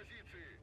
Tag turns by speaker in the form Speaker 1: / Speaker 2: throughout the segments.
Speaker 1: Позиции!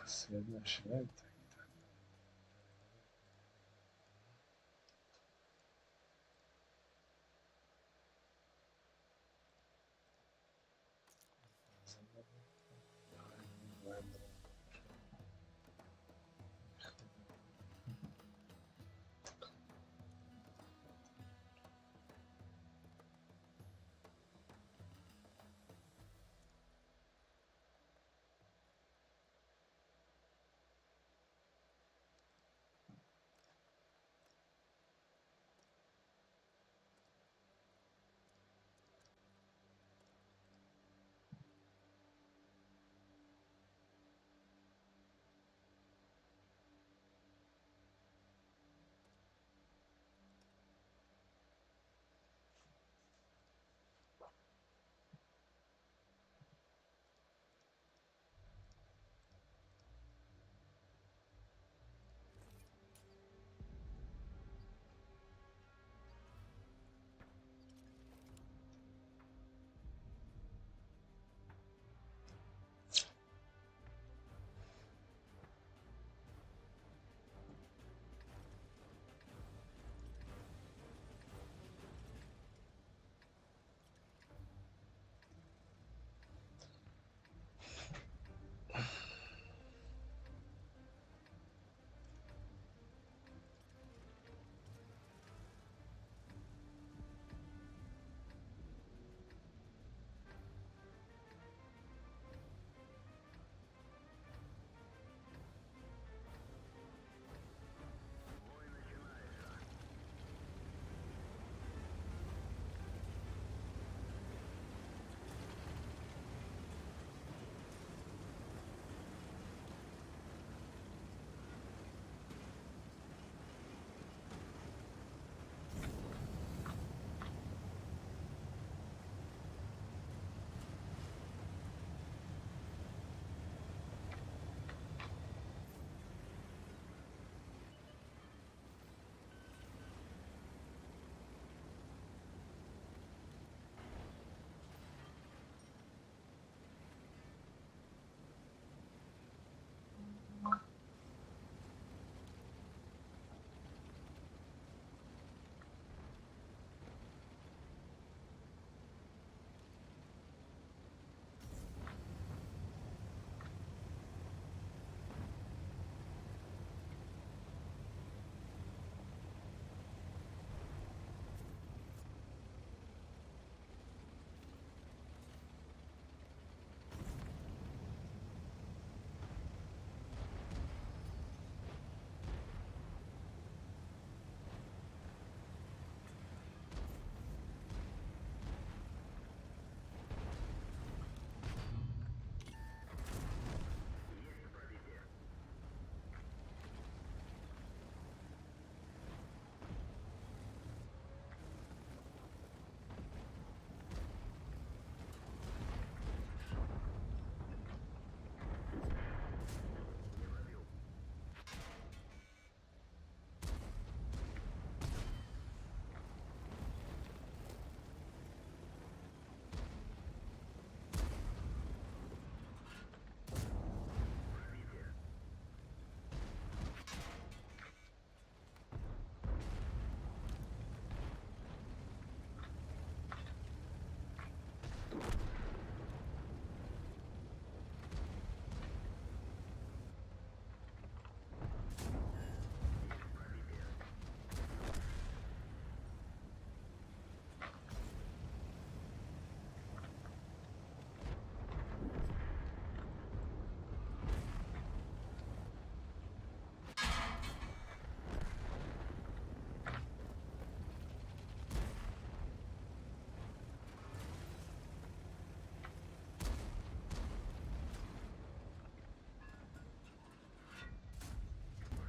Speaker 1: Следующая.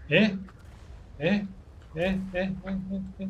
Speaker 1: Э? Э? Э? Э? Э? Э? Э?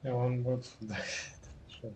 Speaker 1: Он буд шуд.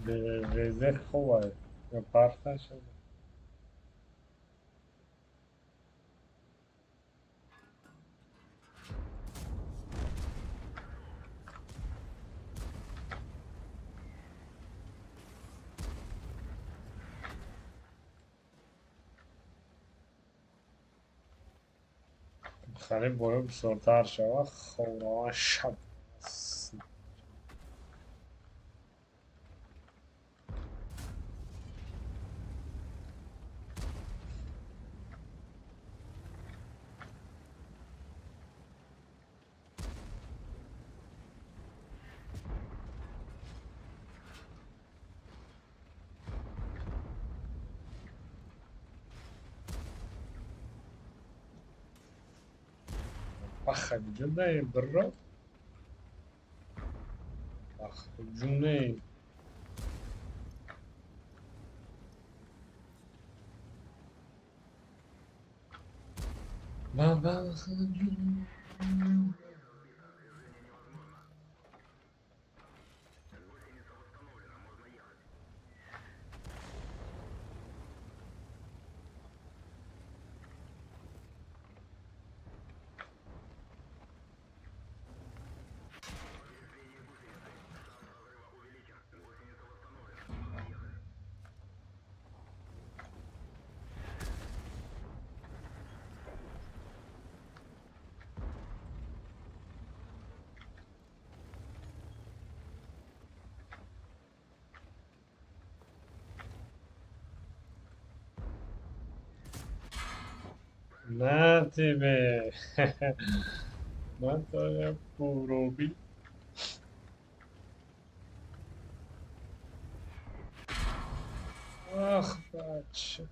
Speaker 1: Везе хубай. Парт нашуда. Хали боё бисёртар шава, ховрава шаб. Баха, где бро? Бах. Ҷуней. Бабах ҷун. На тебе! На твоя поруби. Ах, бача.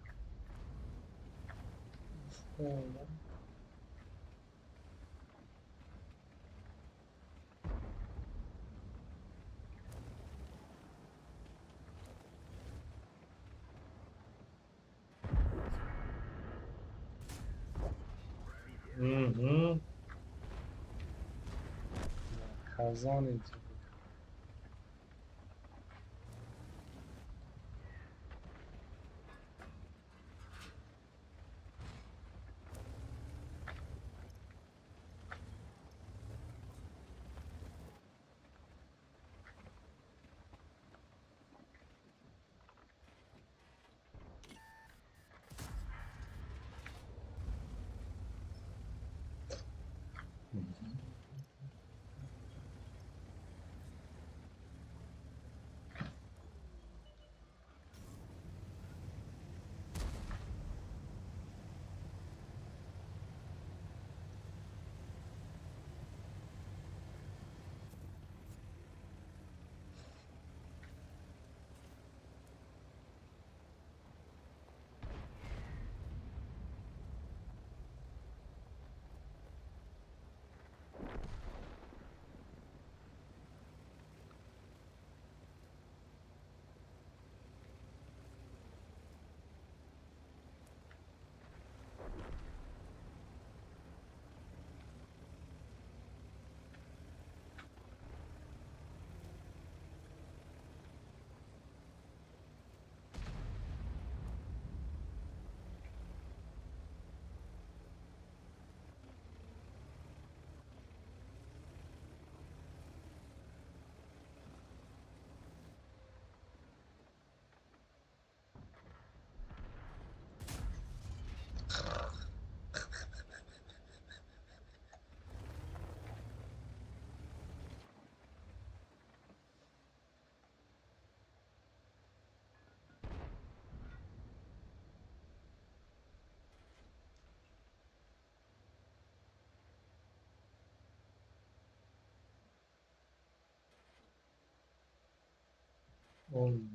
Speaker 1: Угу. Казани тебе. Он.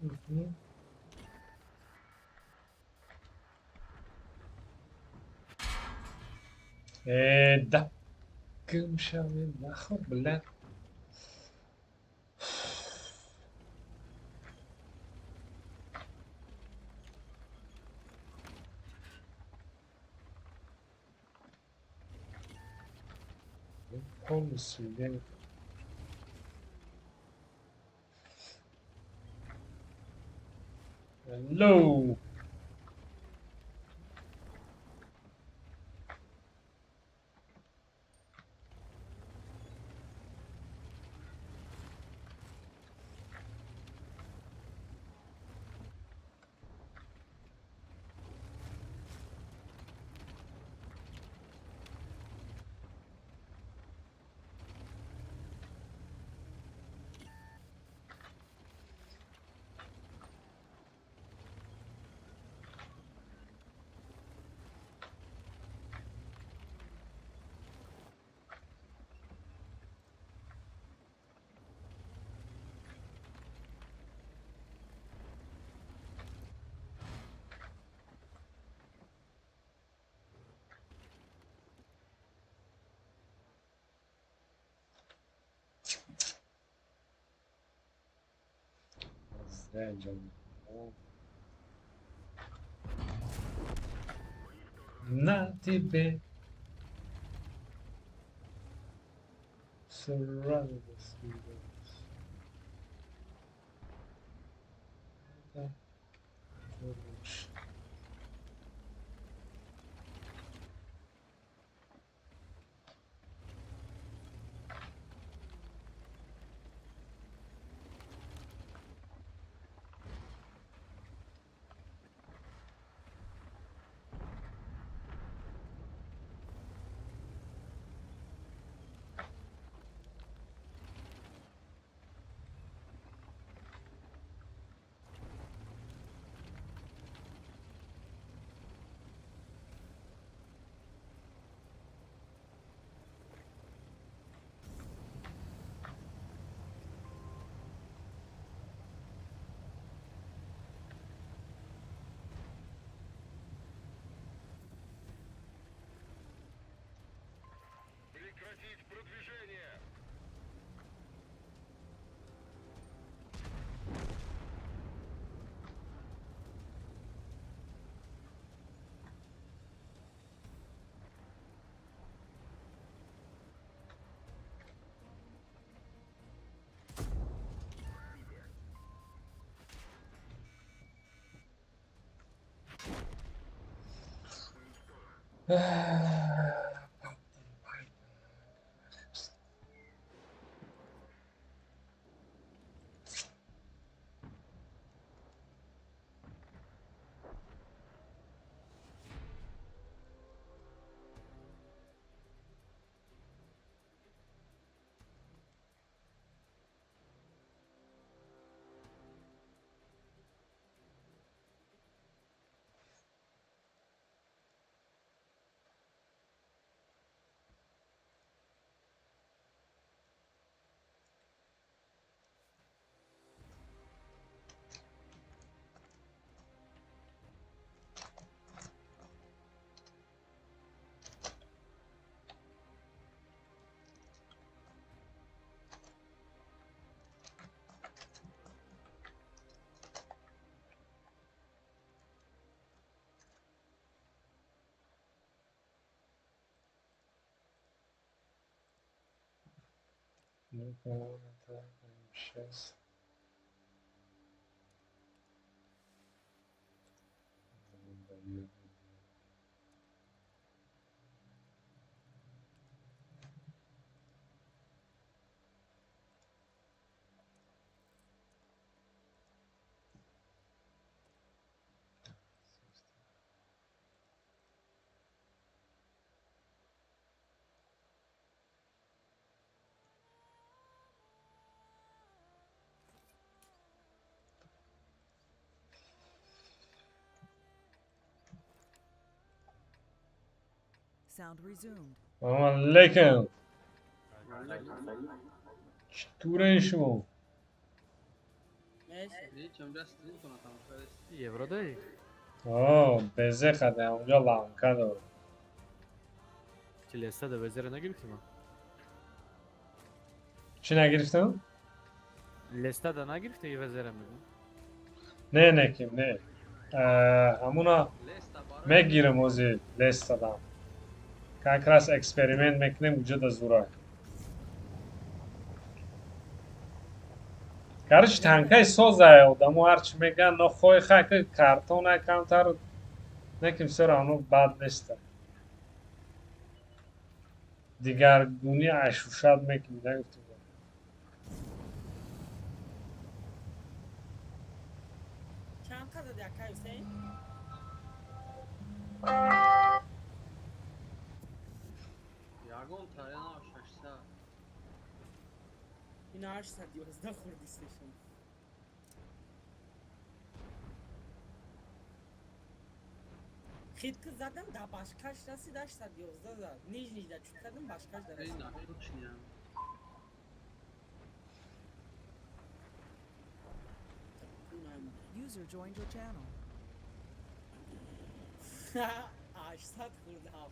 Speaker 1: Мгм. Да. Кымшами нахуй, бля. Полностью я. Hello. Зря инҷо. На тебе. Сразу до свидания. Это лучше.
Speaker 2: Прекратить продвижение!
Speaker 1: Ну, по-моему, так, сейчас.
Speaker 3: Sound resumed.
Speaker 1: Салом алейкум. Читуре шумо?
Speaker 4: Евро дай.
Speaker 1: О, безе хаде, онҷо ланка дорад.
Speaker 4: Телеста да везера нагирифтима?
Speaker 1: Чӣ нагирифтам?
Speaker 4: Леста да нагирифта и везера мегум.
Speaker 1: Не, не, ким, не. Ҳамуна мегирам ози лестадам. Как раз эксперимент мекунем уҷо да зура. Короче, танкаи созае, одамо ҳарчи мегӯянд, но хоҳи хай ки картона камтар неким, всё равно бад неста. Дигаргунӣ ашушат мекунӣ, нагуфтем.
Speaker 5: Чанд қадр акай Ҳусейн?
Speaker 6: Ягон тарена 600.
Speaker 5: Ина 811 хӯрдистешон. Хитки задам, да башкаш расид 811 зад. Нижний да чут кардам, башкаш да расид.
Speaker 6: Ина точно.
Speaker 3: User joined your channel.
Speaker 5: 800 хӯрдам.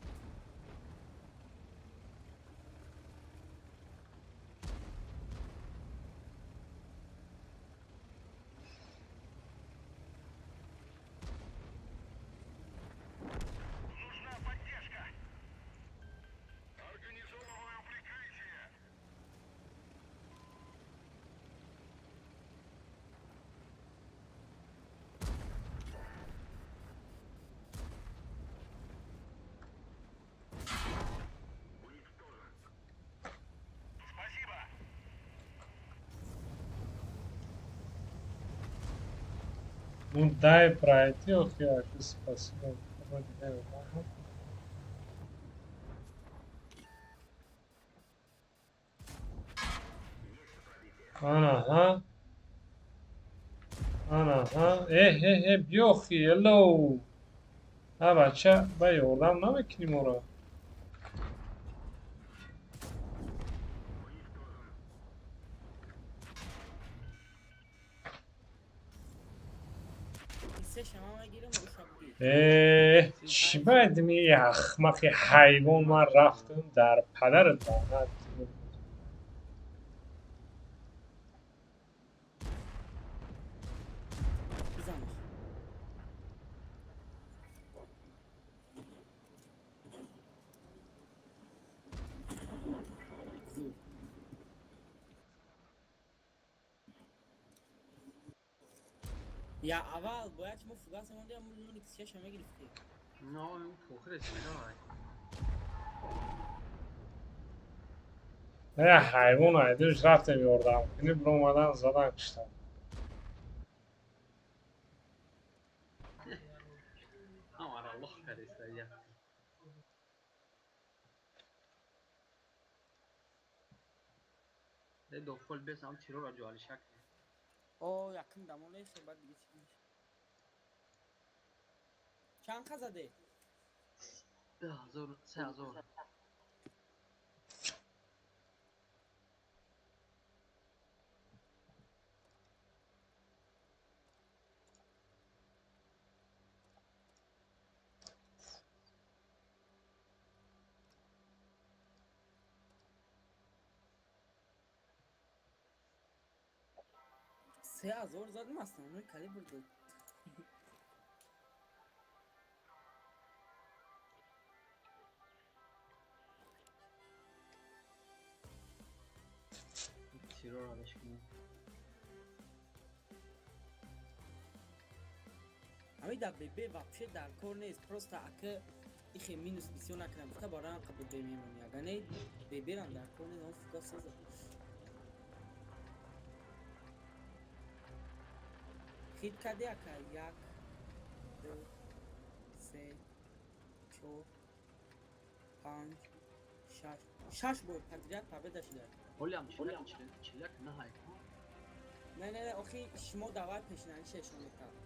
Speaker 1: Ну дай пройти, окей, а спасибо. Вроде не знаю. Анаҳа. Анаҳа. Э, э, э, биё хи, hello. А бача, ба ёрдам намекунӣ моро?
Speaker 5: Се шама мегирам, уша бигир.
Speaker 1: Э, чӣ бояд ми ахмақи ҳайвон, ман рафтам дар падарат лаънат.
Speaker 5: Бизанаш. Зур. Я аввал бояд шумо фугас мондем, нуни кисияша мегирифтед.
Speaker 6: Но ин фохире чида.
Speaker 1: Э, ҳайвон айдуш рафтем ёрдам кунӣ, биромадан задан киштам.
Speaker 6: Ҳамара лох кардиста я. Э дохол бес ам тирора ҷоали шак.
Speaker 5: О, якум дамоне хе, баъд дига чӣ мешавад? Чанд қа заде?
Speaker 6: 2000, 3000.
Speaker 5: 3000 задим, основной калибр дод.
Speaker 6: Тирора бешкунем.
Speaker 5: Ҳами дар ББ вообще дар кор нест, просто ака ихе минус бисёр накунам гуфта, барои ҳам қа ББ мемонӣ, агар не ББрам дар кор нест, он фугас соза. Хит кади ака, як, ду, се, чор, панҷ, шаш, шаш бор подряд победа шуда.
Speaker 6: Ҳолиам чиляк чиляк наҳай.
Speaker 5: Не, не, не, охи шумо давай пешинаи шешон мекард.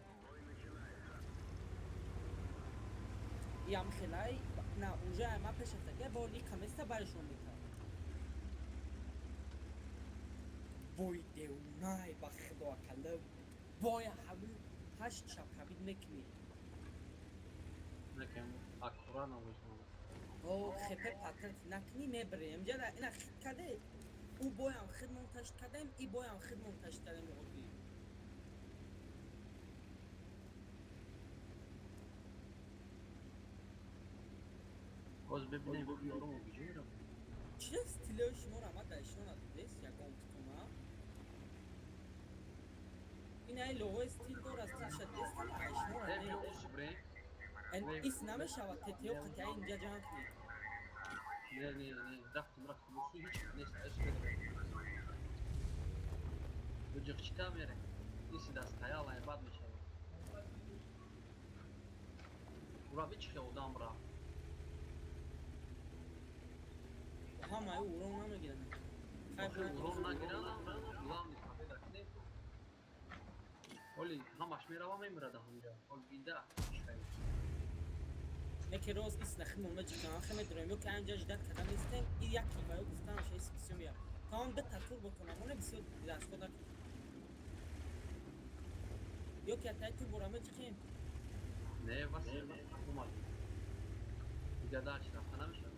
Speaker 5: Иам хелай на уже ма пешафтага бо лика места баришон мекард. Бой деунай, ба худо акалла боя ҳамин ҳашт шаб ҳабид мекунӣ.
Speaker 6: Накем аккуратно визмона.
Speaker 5: О, хепе патент накунӣ, мебирем. Ҷара ина хит каде. Ӯ боям хидмон ташт кардем, и боям хидмон ташт кардем оддӣ.
Speaker 6: Боз бибинем ёрому куҷо меравад.
Speaker 5: Чӣ стилои шуморо ама дар ишон надидест ягон тутума? Ин ай логои стил дора, стилша дестам, ай шуморо
Speaker 6: Э
Speaker 5: не.
Speaker 6: биё усу бирем.
Speaker 5: Эн ис намешавад, ТТО қатъи инҷа ҷанг кунед.
Speaker 6: Не, не, не, рафтем, рафтем, усу ҳеч нест, ас медорем. Буҷиқчита мерем. Иси дастая лай бад мешавад. Ура би чихе одам рафт.
Speaker 5: Ҳамаи урон намегиранд.
Speaker 6: Охи урон нагиранд, главный победа кунем. Ҳоли ҳамаш мерава, мемирада ҳамҷа. Ҳол бинда чихе.
Speaker 5: Неки роз ис нахимон меҷикан, хе медорем, ё ки анҷа ждать карда нестем, и як килваё гуфтаам ша ис бисёр меяд. Тамом бита тур ботонамоне бисёр расход накунем. Ё ки атай тур бора меҷиқем.
Speaker 6: Не, вас омад. Дига дальше рафта намешавад.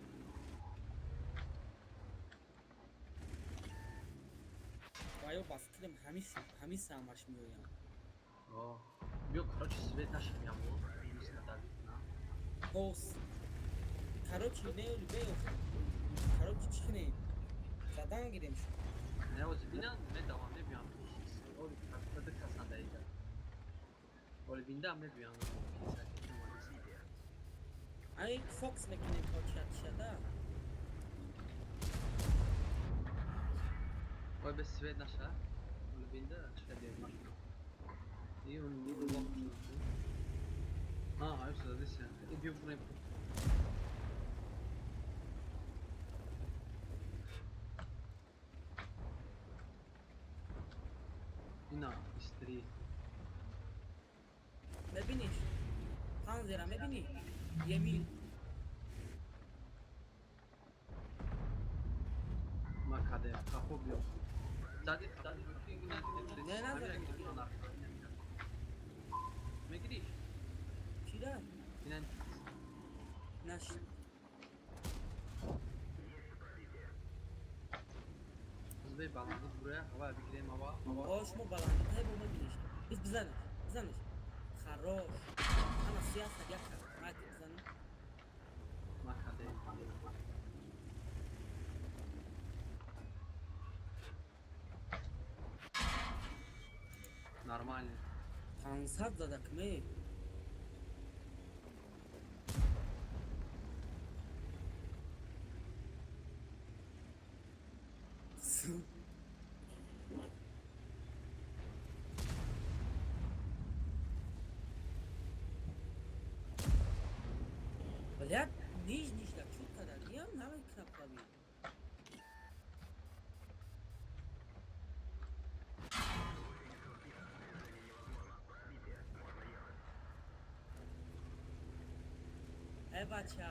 Speaker 5: Ва ё ба фикрам ҳамин самаш меоянд.
Speaker 6: О, биё, короче, свет нашавям, мисла давид на.
Speaker 5: Ҳос. Короче, не бе, короче, чӣ кунем? Задан гирем шуд.
Speaker 6: Не, ози бинан, медавам, мебиям. Оли ду касан даида. Оли бинда мебиям.
Speaker 5: Ай фокс мекунем то чат шада.
Speaker 6: Ой, без свет наша. Оли бинда, чӣ дер нашуд. И он А, ай сюда, здесь. Иди в рыбку. Ина, истри.
Speaker 5: Мебиниш? Панзера мебинӣ? Емил.
Speaker 6: Макаде, кахо биё. Зади, зади,
Speaker 5: Не, назадем.
Speaker 6: Мегириш?
Speaker 5: Чира?
Speaker 6: Ина.
Speaker 5: Наш.
Speaker 6: Збей баланди буроя, ҳава бигирем ҳава.
Speaker 5: О, шумо баландӣ тай бо мебиниш. Биз бизанеш, бизанеш. Хорош. Ана сиясат як рак бизанем.
Speaker 6: Макаде. Нормально.
Speaker 5: 500 задак ме. Блядь, нижний да чут кадагиям намекунам қаби. Э бача,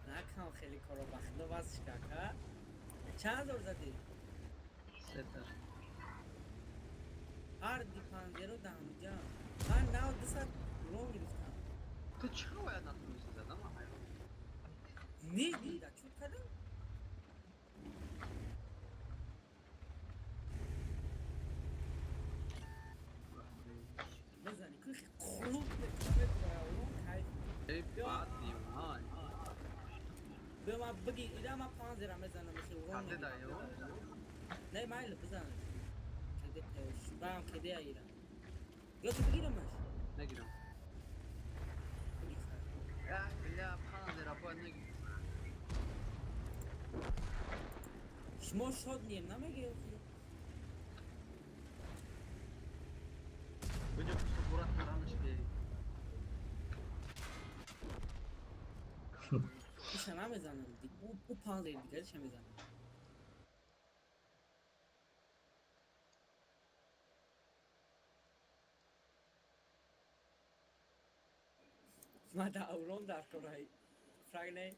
Speaker 5: накам хеле коро ба худо вазш кака. Чанд ҳазор задӣ?
Speaker 6: Сета.
Speaker 5: Ҳар ди панзеро даҳамҷа. Ман нав 200 ром гирифтам.
Speaker 6: Ту чиқа бояд натунисти задам, ман ҳайрон.
Speaker 5: Нижний да чут кардам? Бизани, ку хулуп мекунам, урон кайф.
Speaker 6: Эй, баъд дивона.
Speaker 5: Бе ма биги, ира ма панзера мезанам, мехи урон.
Speaker 6: Каде да ё?
Speaker 5: Не, майли, бизан. Каде пеш, бам каде ира. Ё ту бигирамаш?
Speaker 6: Нагирам.
Speaker 5: Биги хай.
Speaker 6: Я, бля, панзера бояд нагирам.
Speaker 5: Шумо шод нием, намеги?
Speaker 6: Буҷо пушта бура таранаш бе.
Speaker 5: Иша намезанам. Ӯ панзери дигариша мезанам. Ма да урон дар корай. Фраг не?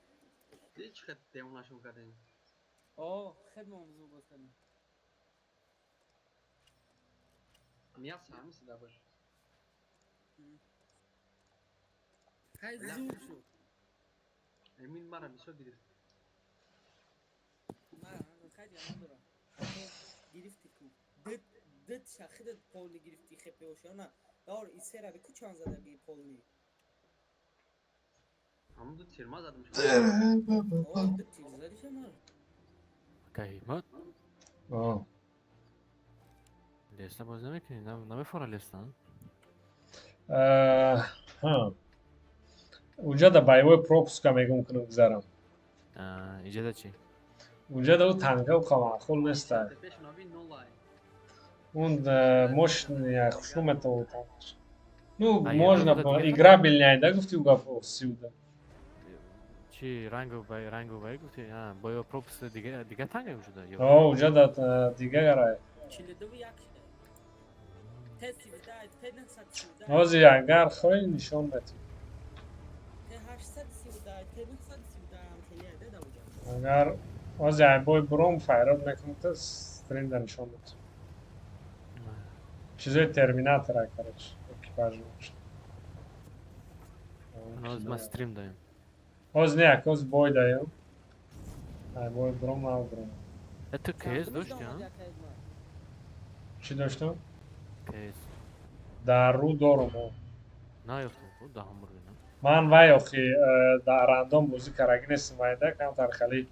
Speaker 6: Ди чиқа девонашон кардем.
Speaker 5: О, хед мавзӯъ боз кардем.
Speaker 6: Мясо ҳамин сида бош.
Speaker 5: Хай зур шуд.
Speaker 6: Эмин мара бисёр гирифт.
Speaker 5: Ман хай дигар надорам. То гирифти ку. Дид дид шахидат полни гирифти хепеошона. Даор исера би ку чанд задаги полни.
Speaker 6: Ҳамон ду тирма задам.
Speaker 5: О, дид тир задиша мара.
Speaker 4: Кай, ма
Speaker 1: О.
Speaker 4: леста боз намекунӣ? Намефора леста?
Speaker 1: Ҳа. Уҷа да боевой пропуска мегум кунам гузарам.
Speaker 4: Иҷода чӣ?
Speaker 1: Уҷа да ӯ танка ӯ маъқул нестай.
Speaker 6: Пеш нави нолай.
Speaker 1: Он мощный, хушрӯ метавон танкаш. Ну,
Speaker 4: А,
Speaker 1: можно,
Speaker 4: я вот это
Speaker 1: играбельный, да, гуфти ӯ гап сиуда.
Speaker 4: Чи рангу бай рангу бай гуфти? А, боевой пропуск дига танга шуда? Ё?
Speaker 1: О, уҷа да дига гарай.
Speaker 5: 42 1 шуда. Т 37, Т 937.
Speaker 1: Ҳозир агар хоҳӣ нишон метӣ.
Speaker 5: Т 837, Т 937 ҳам хеле да уҷа.
Speaker 1: Агар ҳозир айбой буром файрод мекунам та стрим да нишон метӣ. Чизои терминатора, короче, экипаж бошад.
Speaker 4: Ҳоз ма стрим даем.
Speaker 1: Ҳоз не, як ҳоз бой даем. Айбой буром нав буром.
Speaker 4: Э, ту КС дошти, а?
Speaker 1: Чӣ доштам?
Speaker 4: КС.
Speaker 1: Дар рӯ дорум. О.
Speaker 4: Наёфтам ку да Ҳамбург на.
Speaker 1: Ман вай охи дар рандом бозӣ карагӣ нестам вайда камтар хали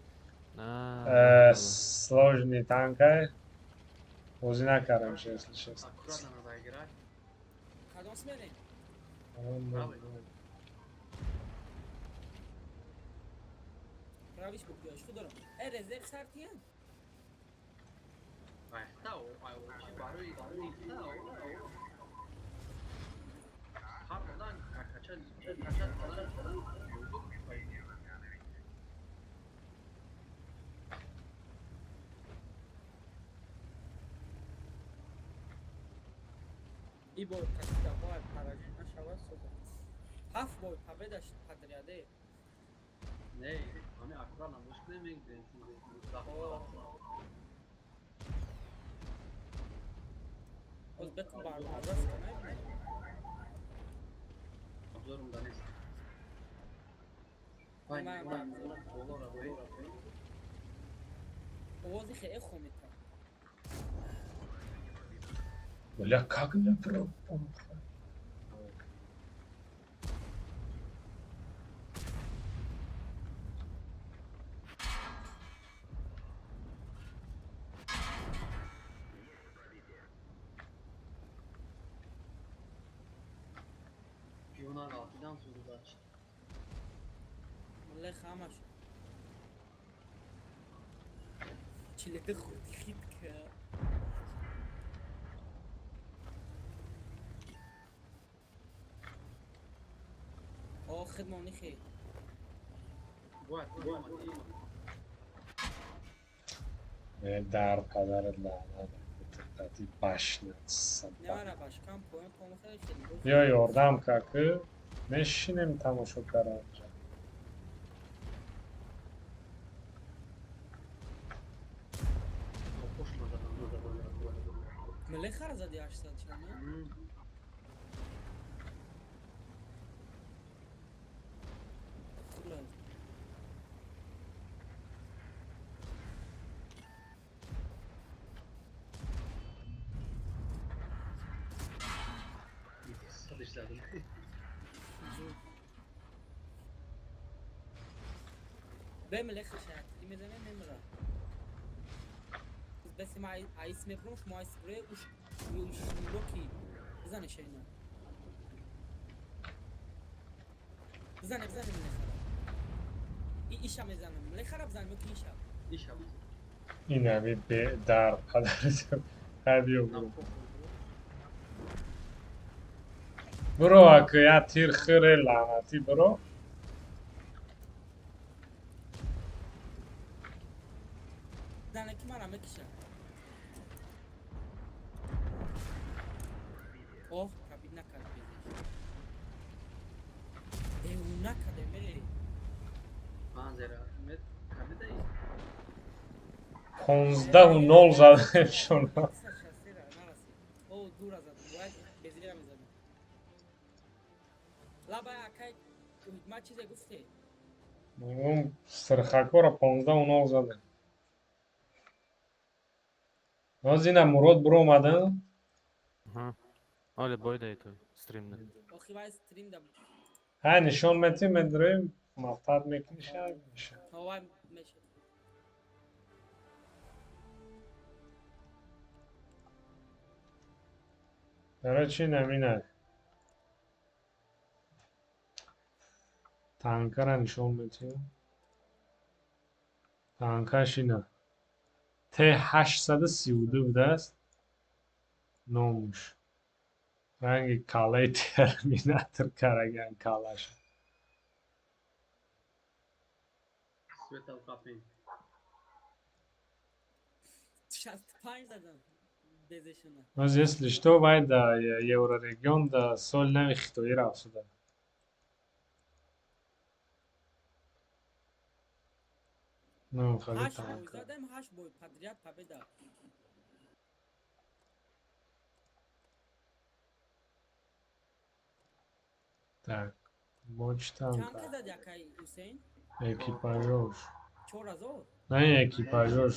Speaker 4: А,
Speaker 1: сложный танкай. Бозӣ накардам, если честно.
Speaker 6: Аккуратно надо играть.
Speaker 5: Кадом смене?
Speaker 6: Правый.
Speaker 5: Правиш букдиош худорам. Э, резерв сартиян?
Speaker 6: Ай, тау, ай, чи барои тау.
Speaker 5: И бой касида бояд поражен нашавад созад. Ҳафт бой победаш подряде.
Speaker 6: Не, ҳами аккуратно бош кунем, мегирем.
Speaker 5: Оз бекун барбардаст кунем.
Speaker 6: Обзорум да нест.
Speaker 5: Овози хе эхо метавад.
Speaker 1: Бля, как не пропал?
Speaker 5: خدمة خير.
Speaker 1: Дар падарат лаънат башнат. Ё ёрдам какы мешинем тамошо карданҷа.
Speaker 5: Мелехара зади 800 чанд? بملخ شاید میزنه نمیره بس ما عايز مبروش ما عايز بري وش وش لوكي بزنه شينا بزنه بزنه ملخ ایشا میزنم ملخ را بزن لوکی ایشا
Speaker 6: ایشا
Speaker 1: این همی به در پدرت همیو برو برو اکه یا تیر خیره لعنتی برو
Speaker 5: زنکی مرا میکشه. اوه کبید نکرد بیزش. او نکرده میره.
Speaker 6: منظره کبید ای.
Speaker 1: 15-0 زدم شما.
Speaker 5: او دور زد. باید بیزی را میزدم. لابا اکای ما چیزی گفته.
Speaker 1: اون سرخکا را 15-0 زدم. باز اینم مراد برو اومدن.
Speaker 4: آره باید ای تو استریم نه.
Speaker 5: آخی باید استریم دم.
Speaker 1: ها نشون میتیم مدریم مفتاد میکنی شد میشه.
Speaker 5: هوا میشه.
Speaker 1: برای چی نمینه؟ تانکر نشون میتیم. تانکرش اینه. Т832 будааст номуш. Ранги калаи терминатор караган калаша.
Speaker 6: Светал кафе.
Speaker 5: 65 задам. Безешона.
Speaker 1: Боз если что вай да Еврорегион да соли нави хитоӣ рафт шуда. Ну, хали танка.
Speaker 5: Задам 8 бой подряд победа.
Speaker 1: Так, боч танка.
Speaker 5: Чанд зад якай Ҳусейн?
Speaker 1: Экипажош.
Speaker 5: 4000?
Speaker 1: Не, экипажош.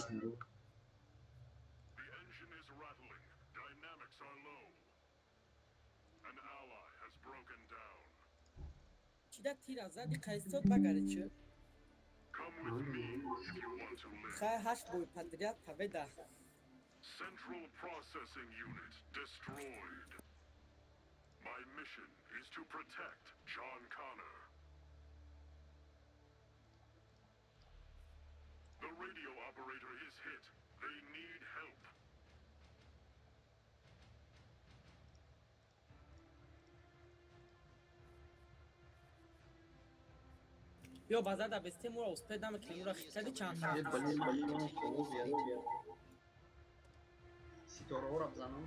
Speaker 5: Чида тира зади қайстод багари чӣ? Хай 8 бой подряд победа.
Speaker 2: Central processing unit destroyed. My mission is to protect John Connor. The radio operator is hit. They need help.
Speaker 5: Биё базар да бестем, ура успед намекунем, ура хит кади чанд.
Speaker 6: Е, бале, бале, бале. Ситораҳоро бизанам.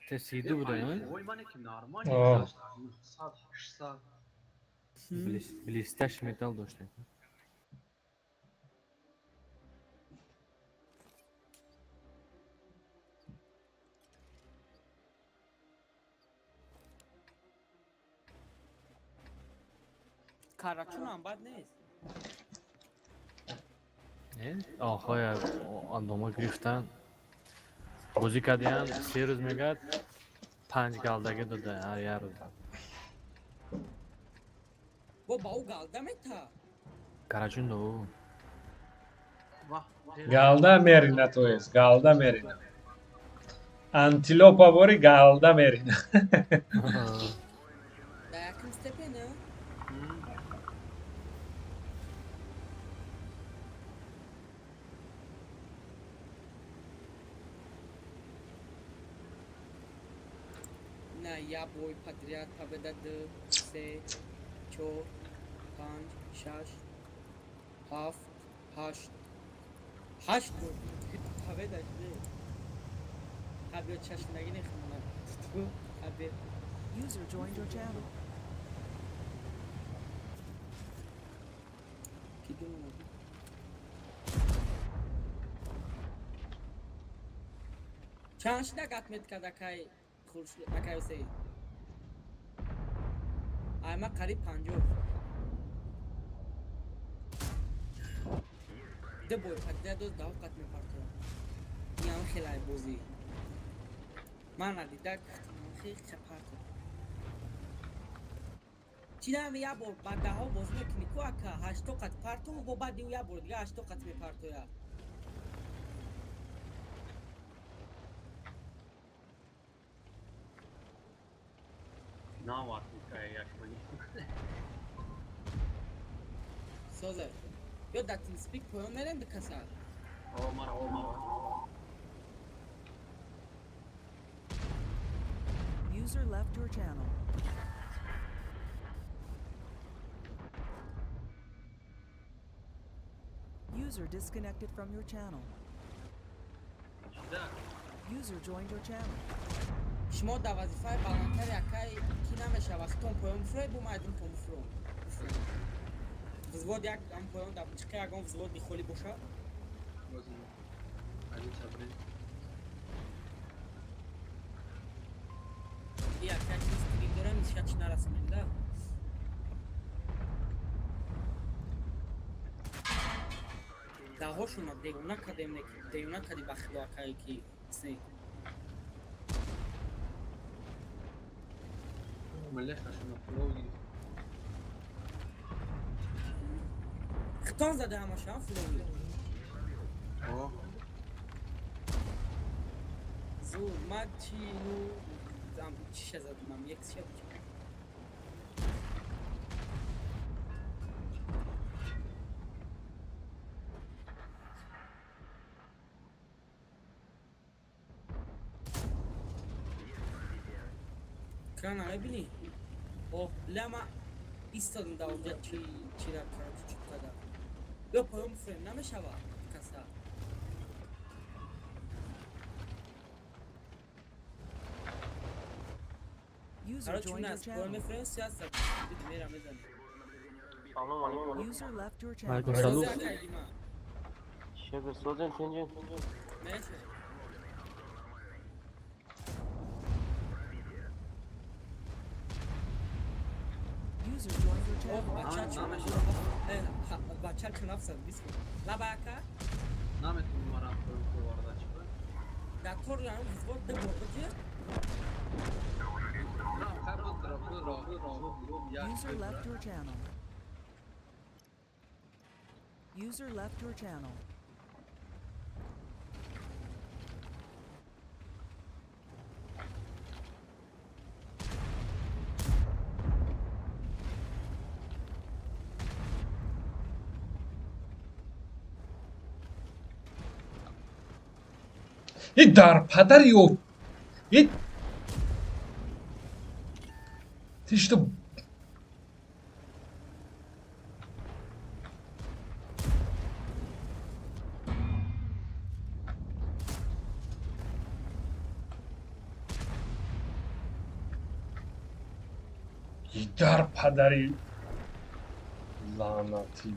Speaker 4: Те сиду буда, не?
Speaker 6: Ой, мане ки нормально.
Speaker 1: О.
Speaker 6: 900, 800.
Speaker 4: Блестящий металл доштем.
Speaker 5: Карачунам бад нест.
Speaker 4: Охоя андома гирифтан. Бозӣ кардиян, 3 рӯз мегад, панҷ галдага дода ҳар як рӯз.
Speaker 5: Бо ба ӯ галда мета.
Speaker 4: Карачун до.
Speaker 6: Вах.
Speaker 1: Галда мерина, то есть галда мерина. Антилопа бори галда мерина.
Speaker 5: Да якм степена. На я бой подряд победа ду, се, чор, панҷ, шаш, ҳафт, ҳашт. Ҳашт бой победа шуде. Ҳабё чашмдаги нехмона. Ҳабё.
Speaker 3: User joined your channel.
Speaker 5: Ки думала? Чанд шуда гатмет кард акай Хуршед, акай Ҳусейн? Ай ма қариб 50. Ду бой падида доз даҳо қат мепартоям. Иам хелай бозӣ. Ман надида гуфтам хел партом. Чӣ дам як бор ба даҳо бозӣ мекунӣ ку ака ҳашто қат партом бо баъди ӯ як бор дига ҳашто қат мепартояд.
Speaker 6: Навад як мани.
Speaker 5: Соза. Ё дар TeamSpeak поён мерем ду каса.
Speaker 6: О, мара, о, мара.
Speaker 3: User left your channel. User disconnected from your channel.
Speaker 6: Шуда.
Speaker 3: User joined your channel.
Speaker 5: Шумо дар вазифаи баландтари акай ки намешава, хитон поён бифуред, бо майдун тон бифурон. Взвод як ам поён дар чиқа ягон взводи холӣ боша.
Speaker 6: Бози. Али сабри.
Speaker 5: И ака чиз трик дорам, ишка чи нарасонем да. Даҳошона девона кардем, не ки девона кардӣ ба худо акай ки сне.
Speaker 6: Мелехашона флоу гирифт.
Speaker 5: Хитон зада ҳамашам флови.
Speaker 6: О,
Speaker 5: Зур, ма чи ну ам чиша задумам, як чия буд. Крана мебинӣ? О, ля ма истодам дар онҷа чи чира короче чуп када. Ё поён бифурем намешава каса.
Speaker 3: User
Speaker 5: Короче,
Speaker 3: joined your
Speaker 5: нас поён
Speaker 3: channel.
Speaker 5: мефурем, сияса мера мезанем.
Speaker 3: User left your channel.
Speaker 4: Алайкум салом.
Speaker 5: Созе акай дима.
Speaker 7: Шукр, созен тинҷин.
Speaker 5: Меша.
Speaker 3: User joined your
Speaker 5: О,
Speaker 3: channel.
Speaker 5: бача чун
Speaker 6: намешава.
Speaker 5: Бача чун афсад бисм. Лаба ака
Speaker 6: Наметонам марам поён фурварда чӣ ба?
Speaker 5: дар тор ям взвод ду бор биҷи.
Speaker 6: На, хайр ман дропу ро ро як.
Speaker 3: User left your channel. User left your channel.
Speaker 1: И дар падари ё и. Ты что? Дар падари лаънатӣ.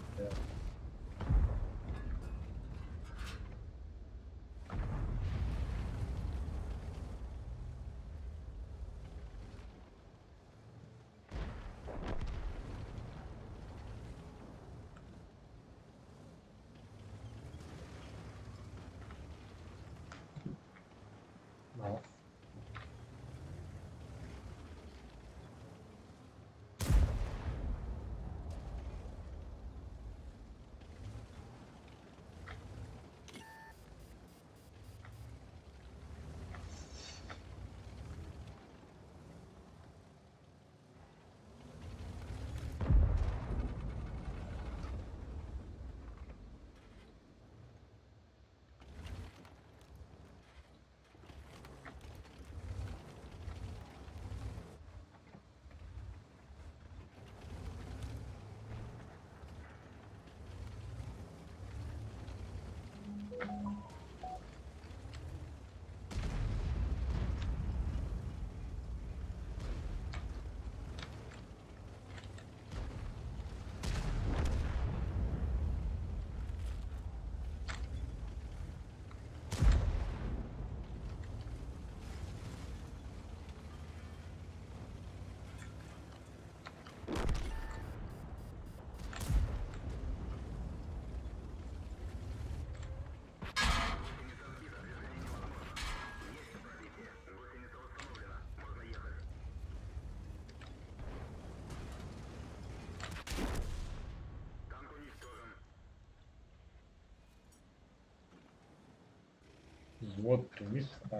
Speaker 1: Вот прими сюда.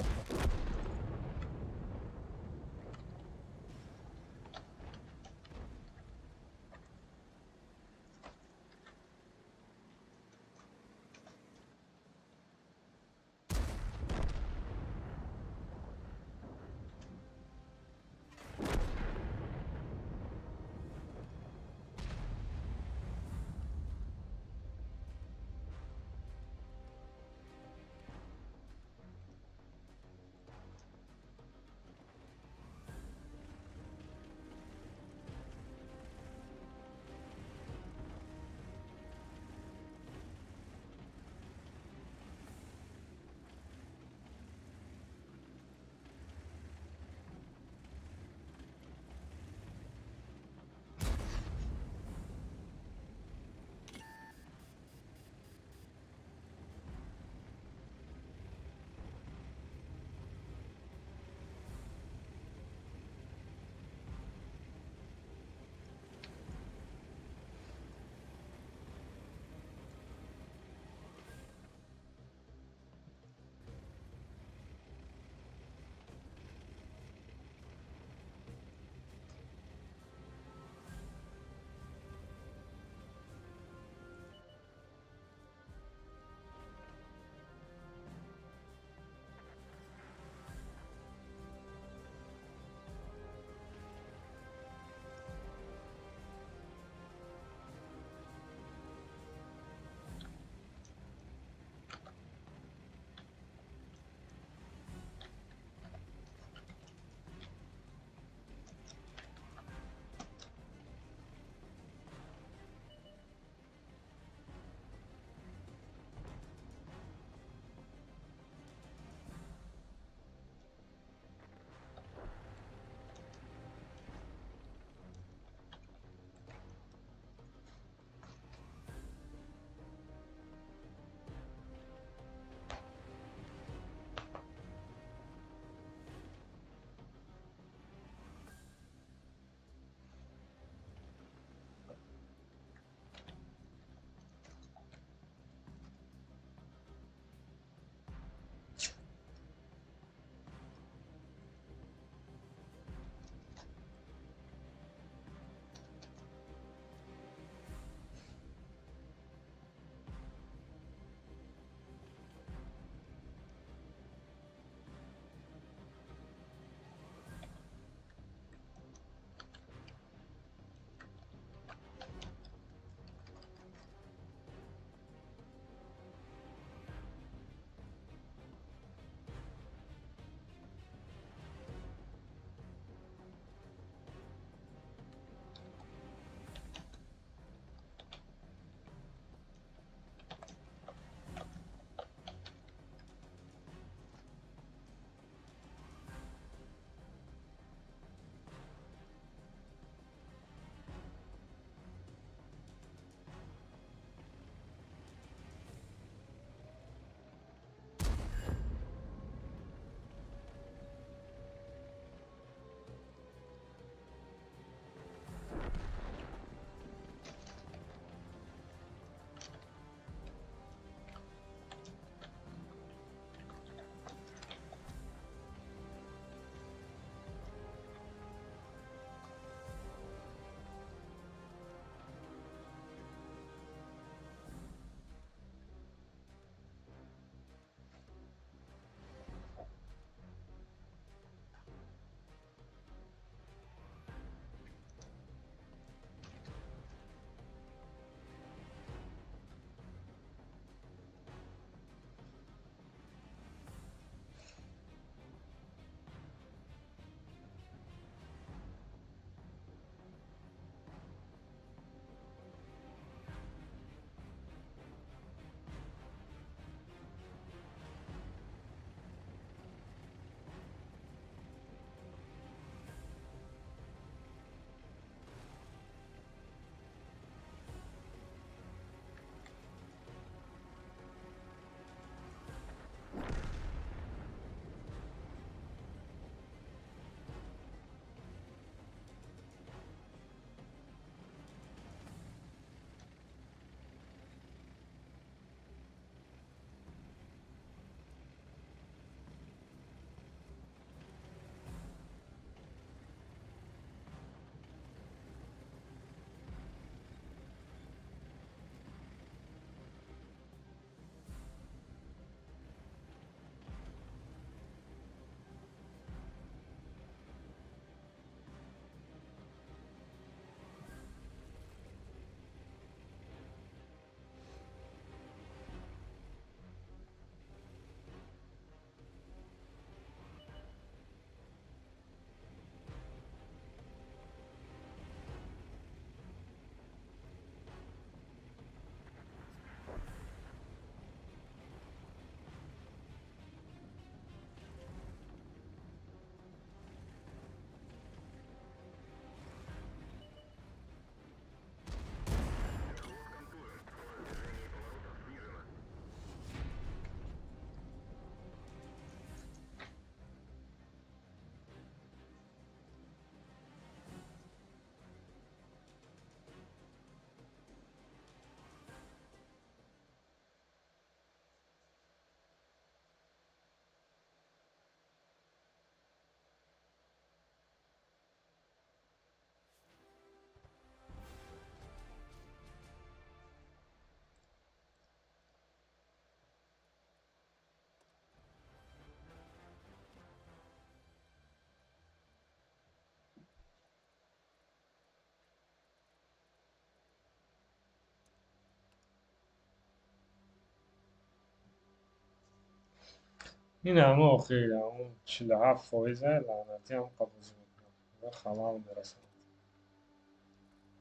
Speaker 1: Ин ҳама охир ҳамун 47 фоиза лаънатӣ ҳам бозӣ мекунад, халал мерасонад.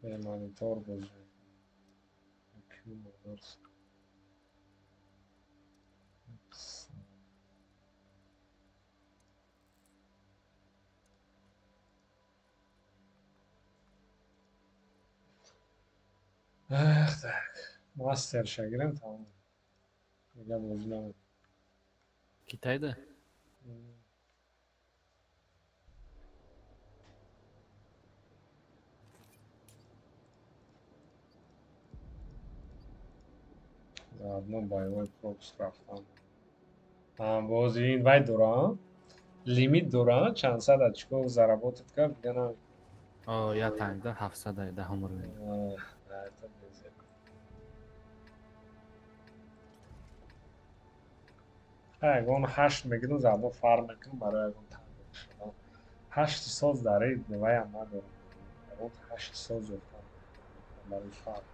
Speaker 1: Бе монитор бозӣ мекунад. Ах, так. Мастер шагирем, тамом. Дига бозӣ намекунам.
Speaker 4: Китайда?
Speaker 1: Заодно боевой пропуск рафтам. Бози ин вай дора, лимит дора, чанд сад очко заработать кард, дига на.
Speaker 4: О, я таймда 700 даҳум уровень.
Speaker 1: Это безе. Ягон ҳашт мегирам, заодно фарм мекунам барои ягон танг шудан. Ҳашти соз дар ваям надорам. Ягон ҳашти соз ёфтам барои фарм.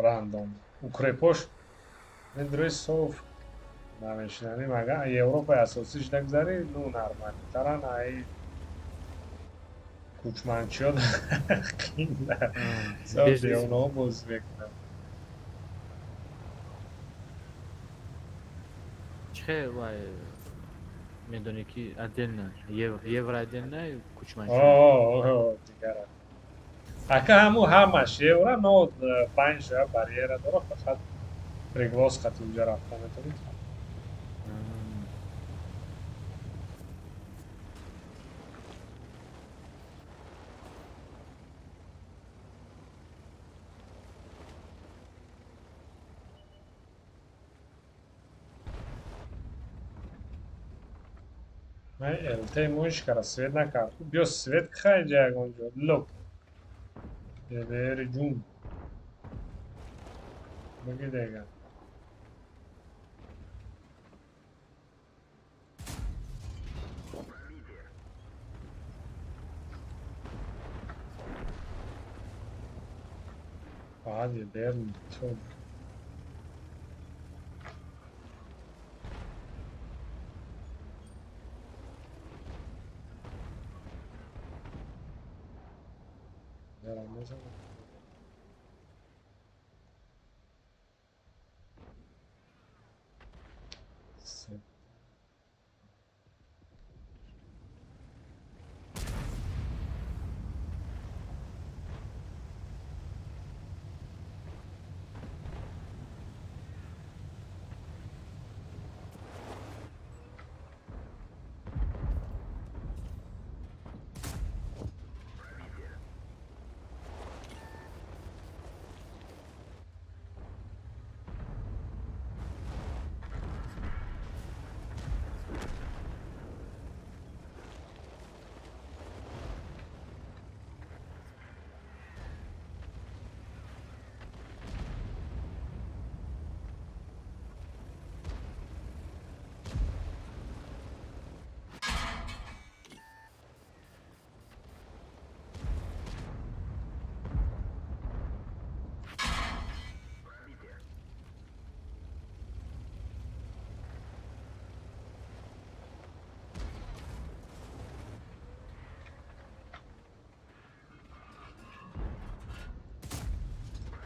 Speaker 1: Рандом. Укрепош медрои соф намешинанем, агар Европаи асосиш нагзарӣ, ну нормалитаран, ай кучманчиё қинда. Беонаҳо бозӣ мекунанд.
Speaker 4: Чӣ вай медонӣ ки отдельно евро, отдельно кучманчи?
Speaker 1: Дигара. Ака, ҳаму ҳамаш евро, но панҷ барьера дора, фақат приглас қати унҷа рафта метавонӣ. ЛТ мошкара свет накард. Биё, свет кха инҷа ягон ҷо. Лоп. Бебери ҷун. Баги дега. Баъд ББР то мезанам. Се.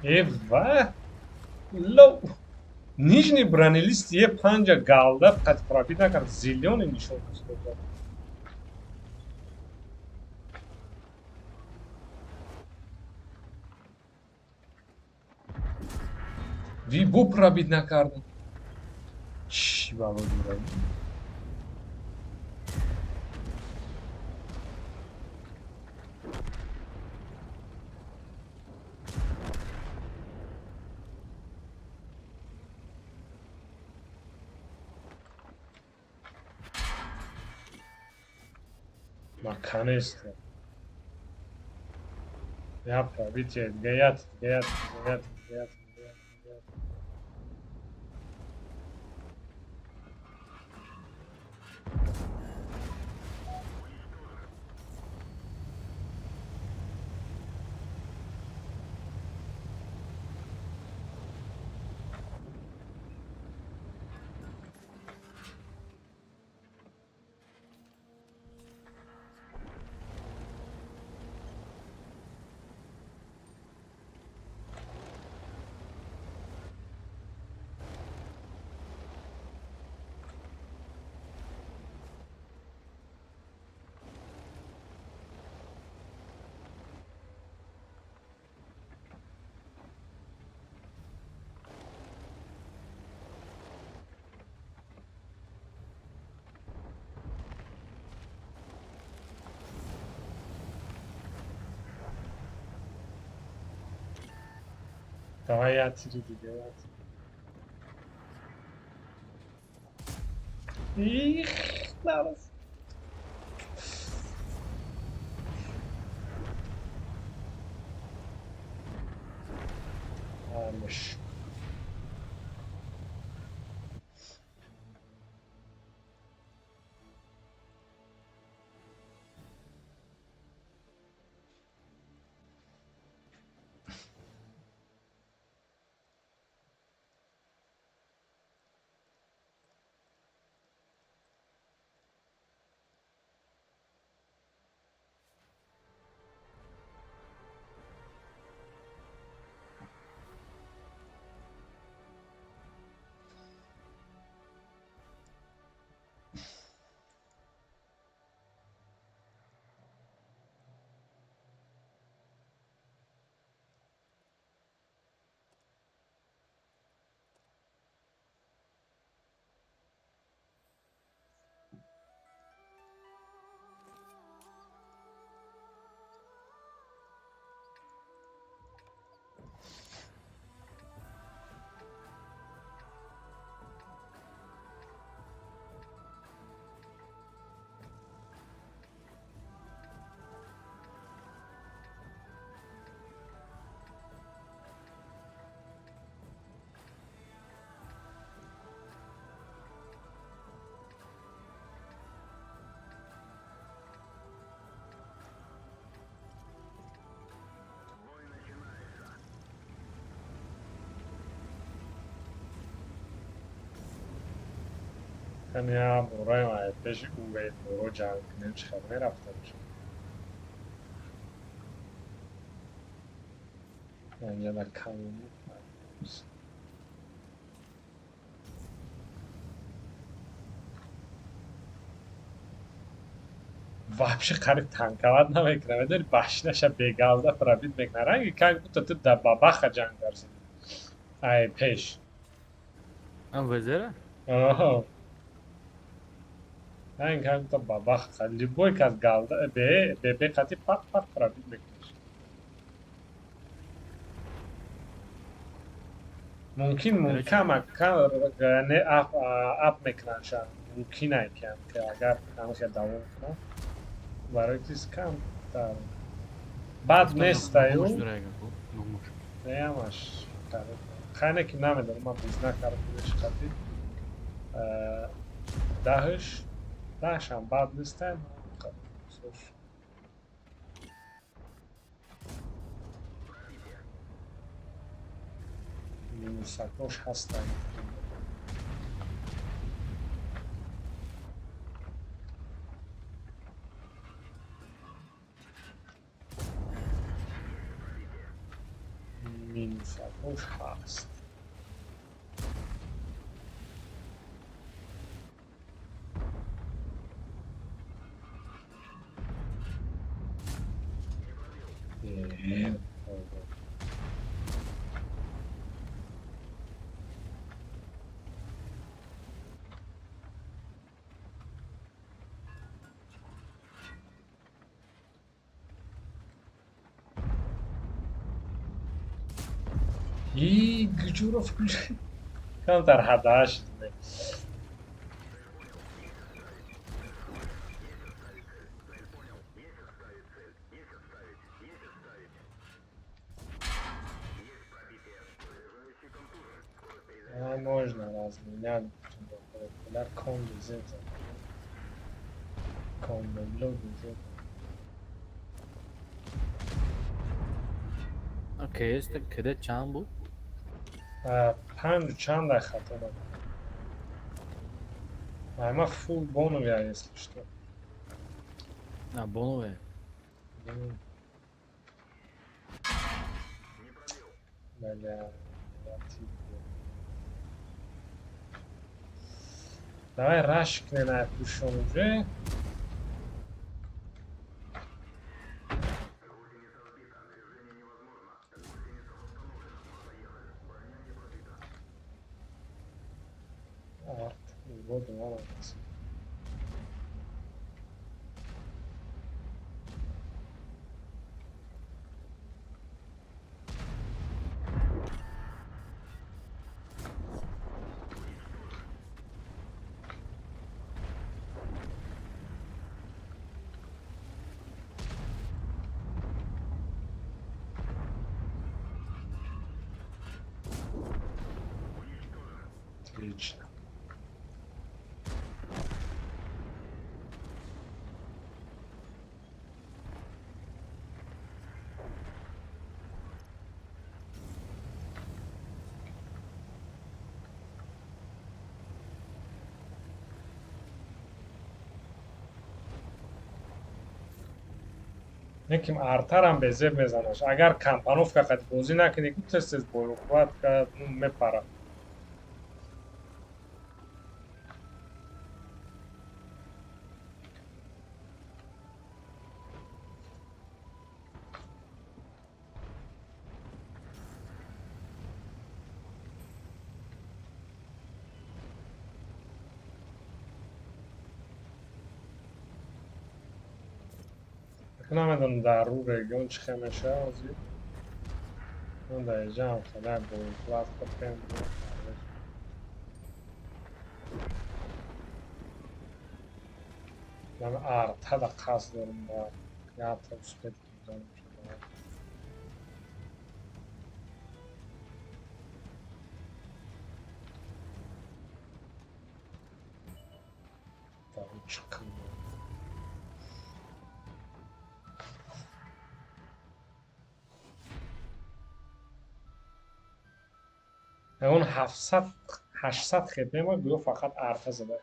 Speaker 1: Э, ва? Нижний бронелист е панҷа галда қад пробить накард, зелёный нишон дод. Ви бо пробить накардам. Чӣ бало дурад? Наконец-то. Я пробитие, гаят, гаят, гаят, гаят, гаят, гаят. Давай я тири дига. Их, нарас. Амш. Ҳамя бораи пеши ӯ боро ҷанг кунем, чӣ хел мерафта бошад. Инҷа дар камони. Вообще қариб танковать намекунад. Медонӣ, башинаша бегалда пробить мекунад. Ранги как будто ту дар бабаха ҷанг дарсидӣ. Ай пеш.
Speaker 4: Ам везера?
Speaker 1: Оҳо. Ранги как будто бабаха. Любой кас галда бе бе қати пақ пақ пробить мекунад. Мумкин камак не ап ап мекунанд ша. Мумкин ай ки агар ҳамаша давом кунад. Барои чиз кам дар бад нестаю. Неамаш. Хайне ки намедонам, ман биз накардам қати. Даҳш даҳшам бад нестай. Минусакош ҳастанд. Минусакош ҳаст. И гҷуро включи. Камтар ҳадааш шуд. Можно разменять на комби зета. Комби блоги зета.
Speaker 4: Окей, este каде чанд буд?
Speaker 1: Панҷу чанд ай хато дорам. Ай ма фул боновя, если что.
Speaker 4: На бонове.
Speaker 1: Бля, типа. Давай раш кне на пушон уже. Арт, вот молодец. Отлично. Неким артарам безеб мезанаш. Агар компоновка қад бозӣ накунӣ, ку тез тез боқувват кард, ну мепара. Намедонам дар рӯ регион чӣ хел мешавад ҳозир. Ман дар инҷаам хеле боқувват хӯрдем. Ман артада қасд дорам ба якта успеть гузорам шуда. Дар чиқм. Он 700 800 хп ма гӯё фақат арта зада.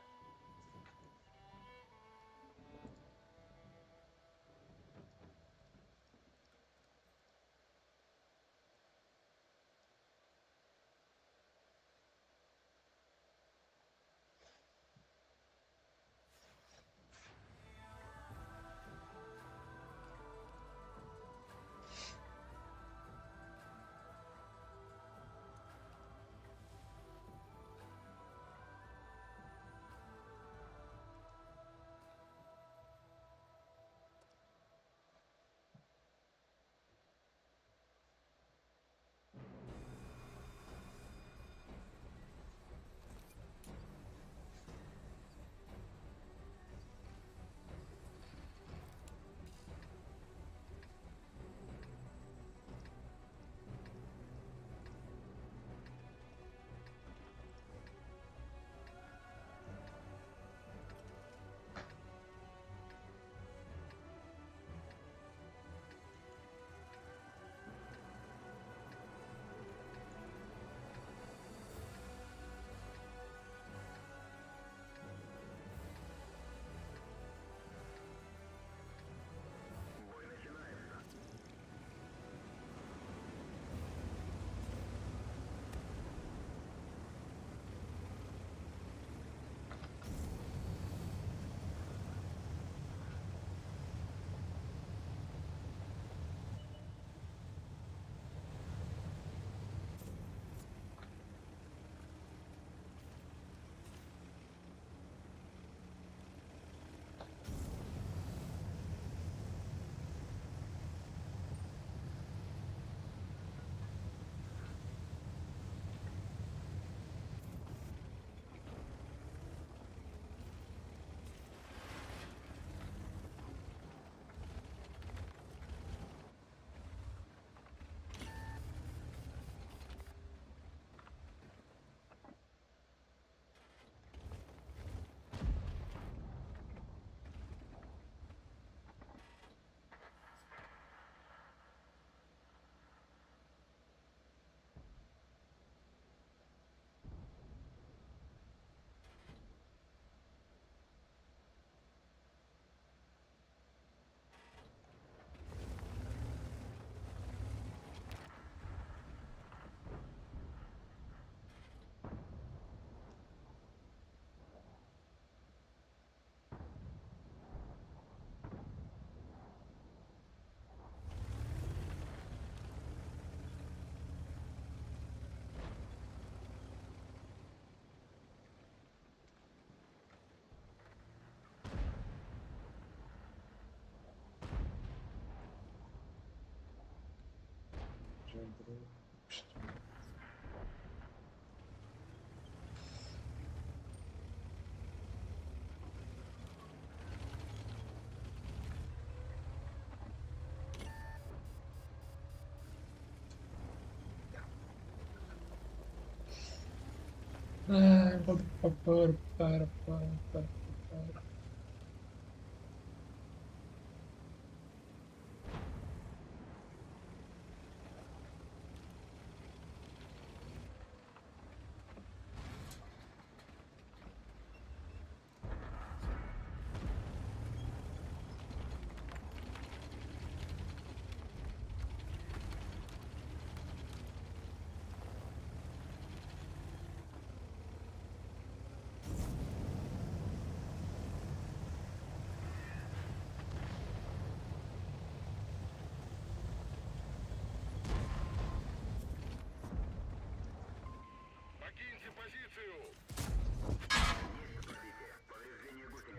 Speaker 2: Покиньте позицию!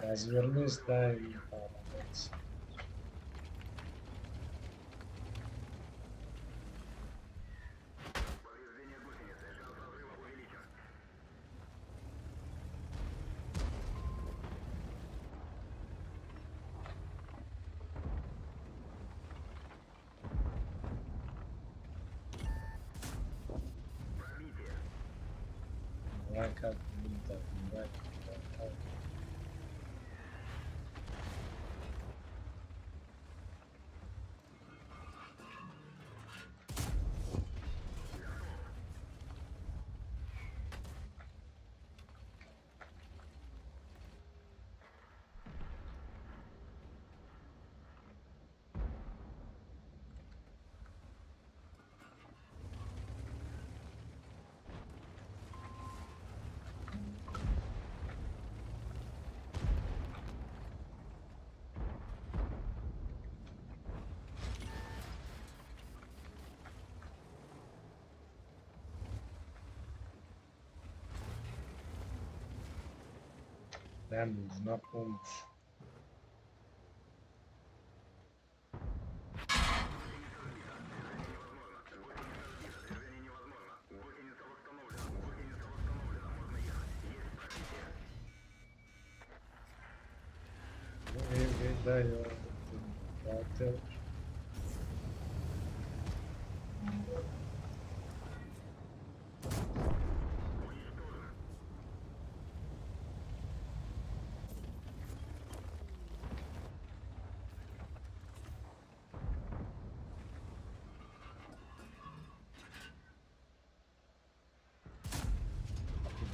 Speaker 1: Развернись, дай мне поработать. Давай как так, давай, давай, так. Нам нужна помощь. Ну, и даёт, платят.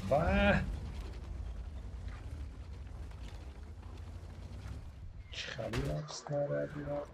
Speaker 1: Ва! Чхали снарядила.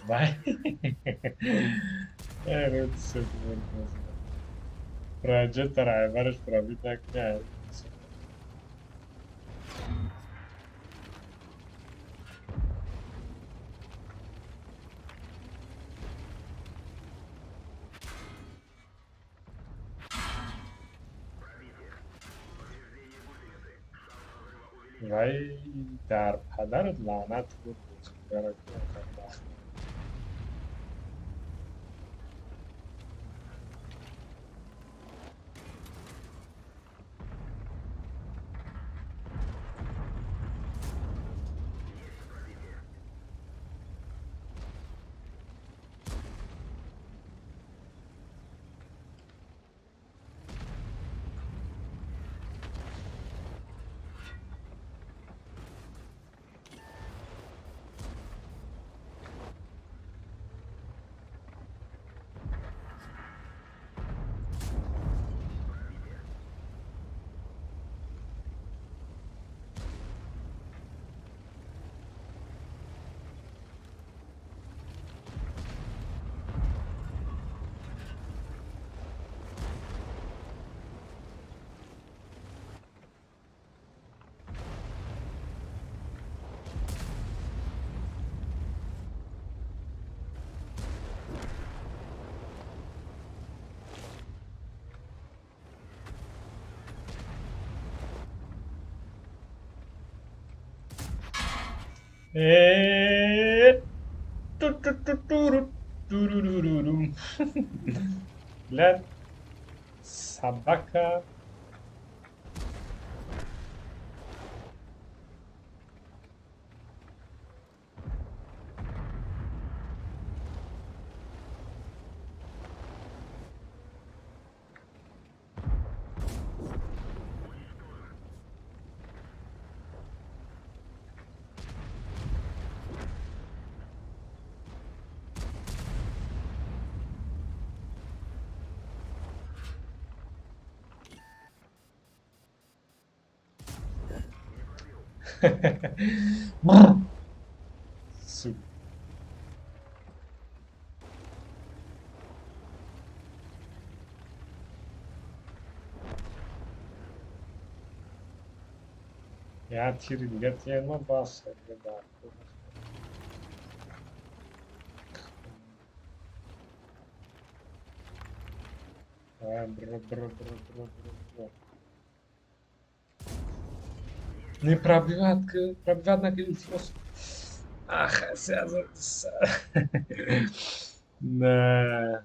Speaker 1: Вай. Рӯд суд буд. Проҷектор айвараш пробит накунӣ. Вай дар падарат лаънат буд. Ту-ту-ту-ту-ру, ту-ру-ру-ру-рум. Бля, собака. Бррр. Сука. Я тири дига тиема бас. Бр, бр, бр, бр, бр, бр. Не пробивает, пробивает на илтимос. Ах, Да.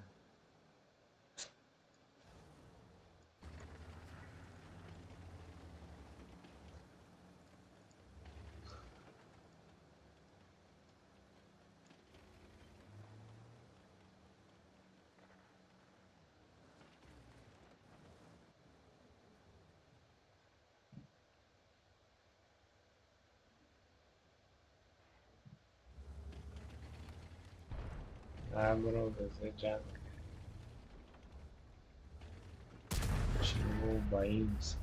Speaker 1: Бро, ҷанг. Чего боимся?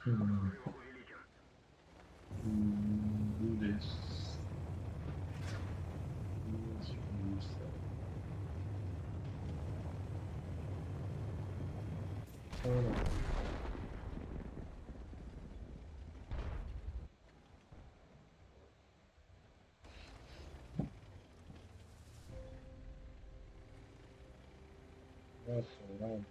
Speaker 1: Do this. This. That's right.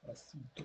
Speaker 1: Assunto.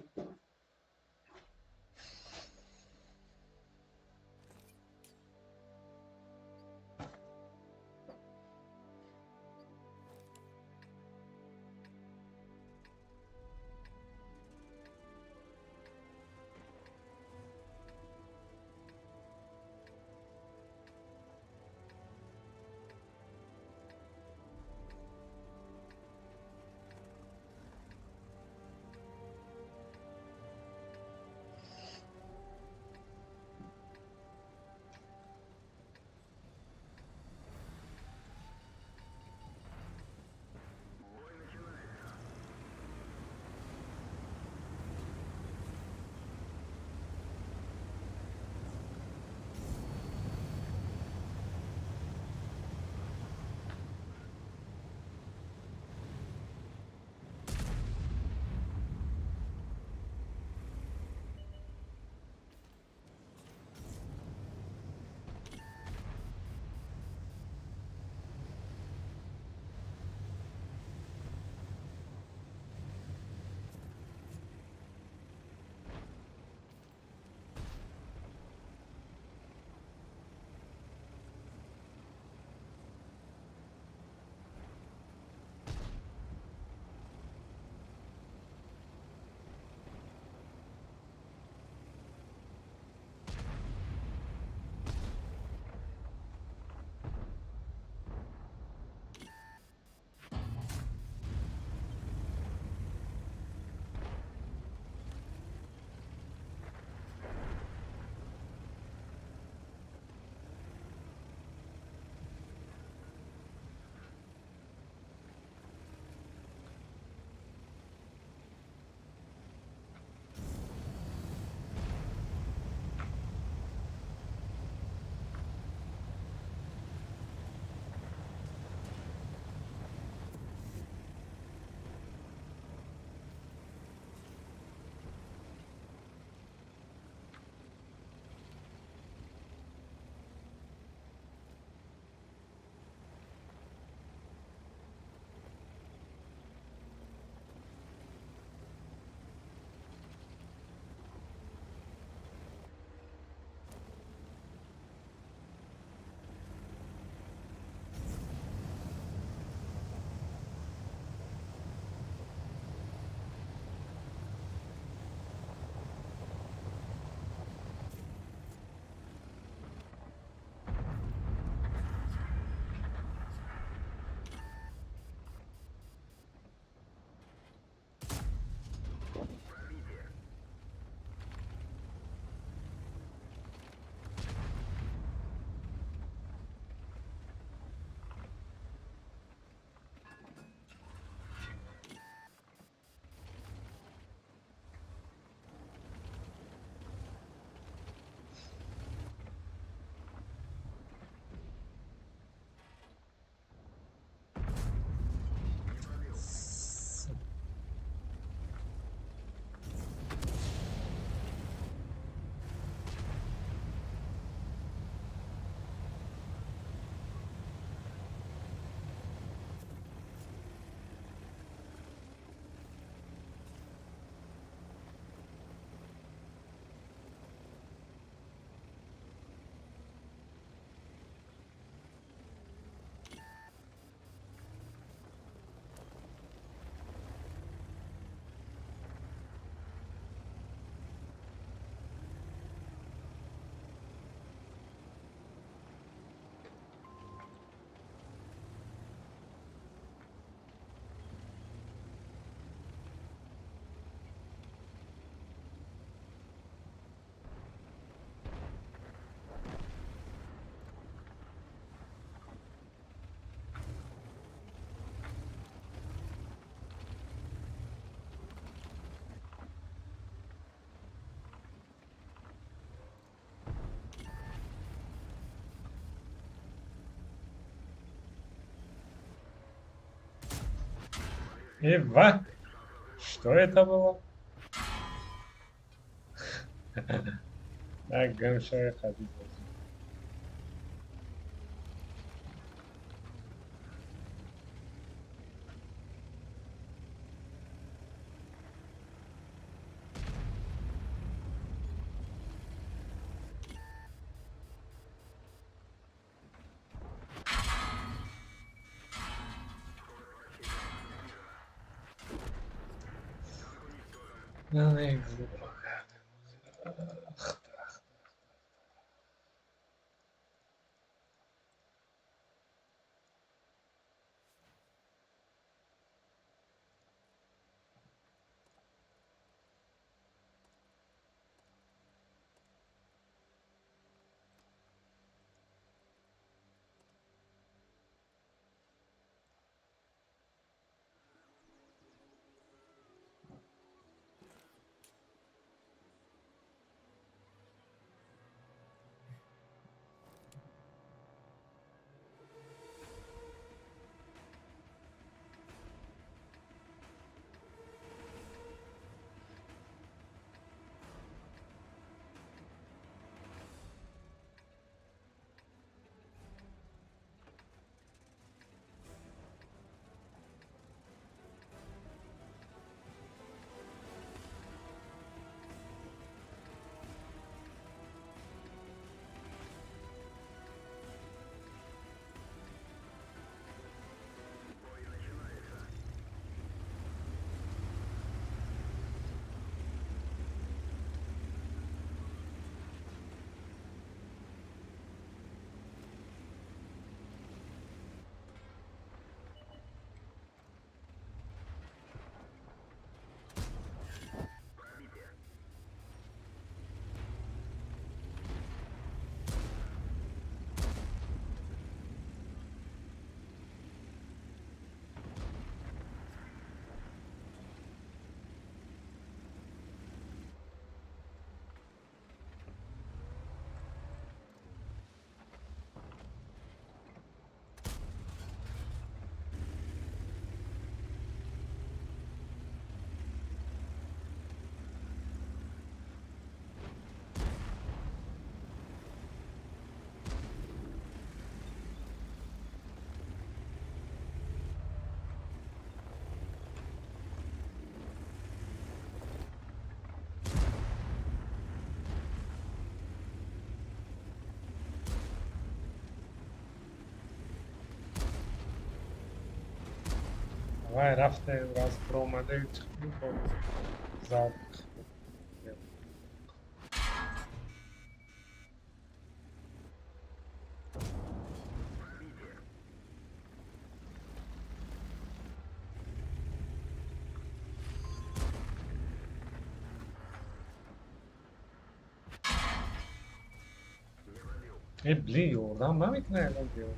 Speaker 1: Ева! Что это было? Так, гамшай ходить. Вай рафте раз промаде чиқдем, завқ. Э, блин, ёрдам намекунад ягон девор.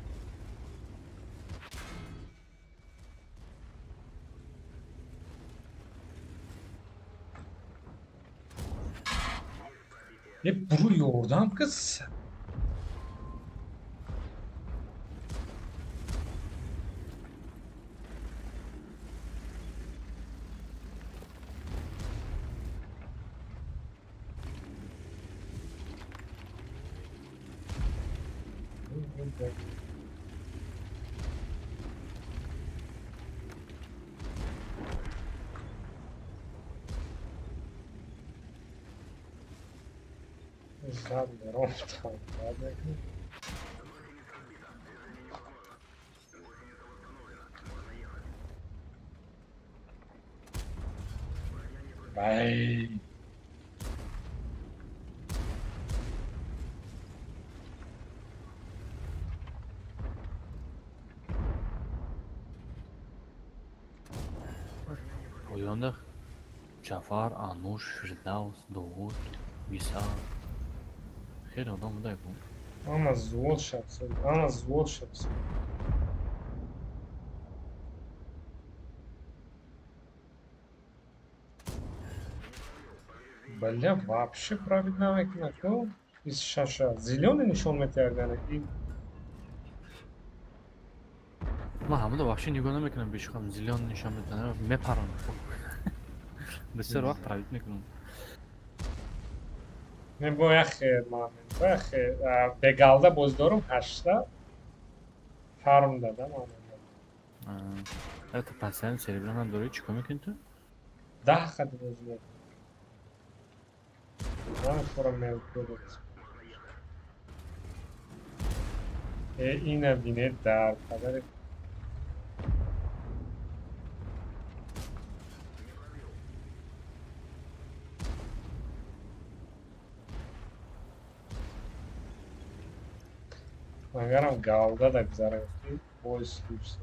Speaker 1: Э, буру ёрдам киз. Зад бером там, ладно. Вай.
Speaker 4: Поёнда Ҷафар, Ануш, Фирдавс, Довуд, Висал. Хеле одам буда ку.
Speaker 1: Ама зуд шаб, ама зуд шаб. Бля, вообще правильно намекунад ку? Из шаша. Зелёный нишон метиҳад, яъне ин.
Speaker 4: Ман ҳамуда вообще нигоҳ намекунам, бешухам зелён нишон медиҳам, мепарам. Бисёр вақт пробить мекунам.
Speaker 1: Не, бо яхе момент, яхе бегалда боз дорум ҳашта фарм дадам момент.
Speaker 4: Это постоянно серебро надорӣ, чӣ кор мекунӣ ту?
Speaker 1: 10 хати бозӣ мекунам. Намефорам меудодад. Э, ина бинед дар падари магарам галда да гузарем ки бой случится.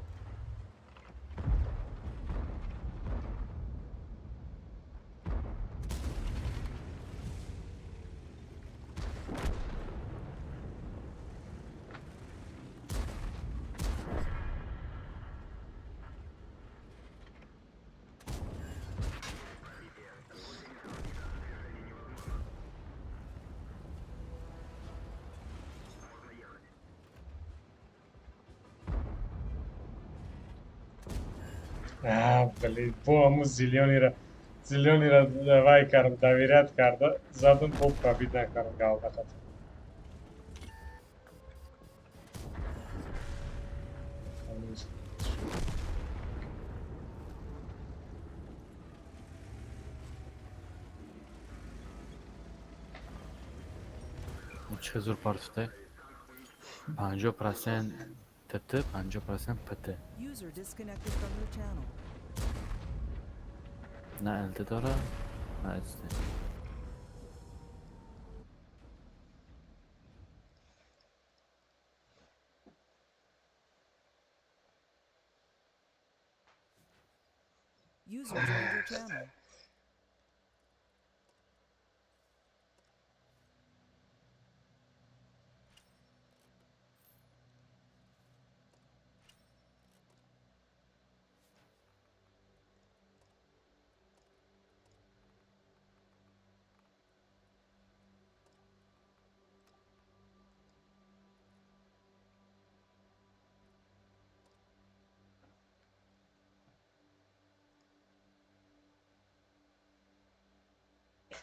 Speaker 1: А, блин, бо ҳамун зелёныйра вай кардам, доверять карда, задам, бо пробить накардам галда хати.
Speaker 4: Чӣ зур партуфта? 50% ТТ, 50% ПТ.
Speaker 3: User disconnected from your channel.
Speaker 4: На ЛТ дора, на СТ.
Speaker 3: User joined your channel.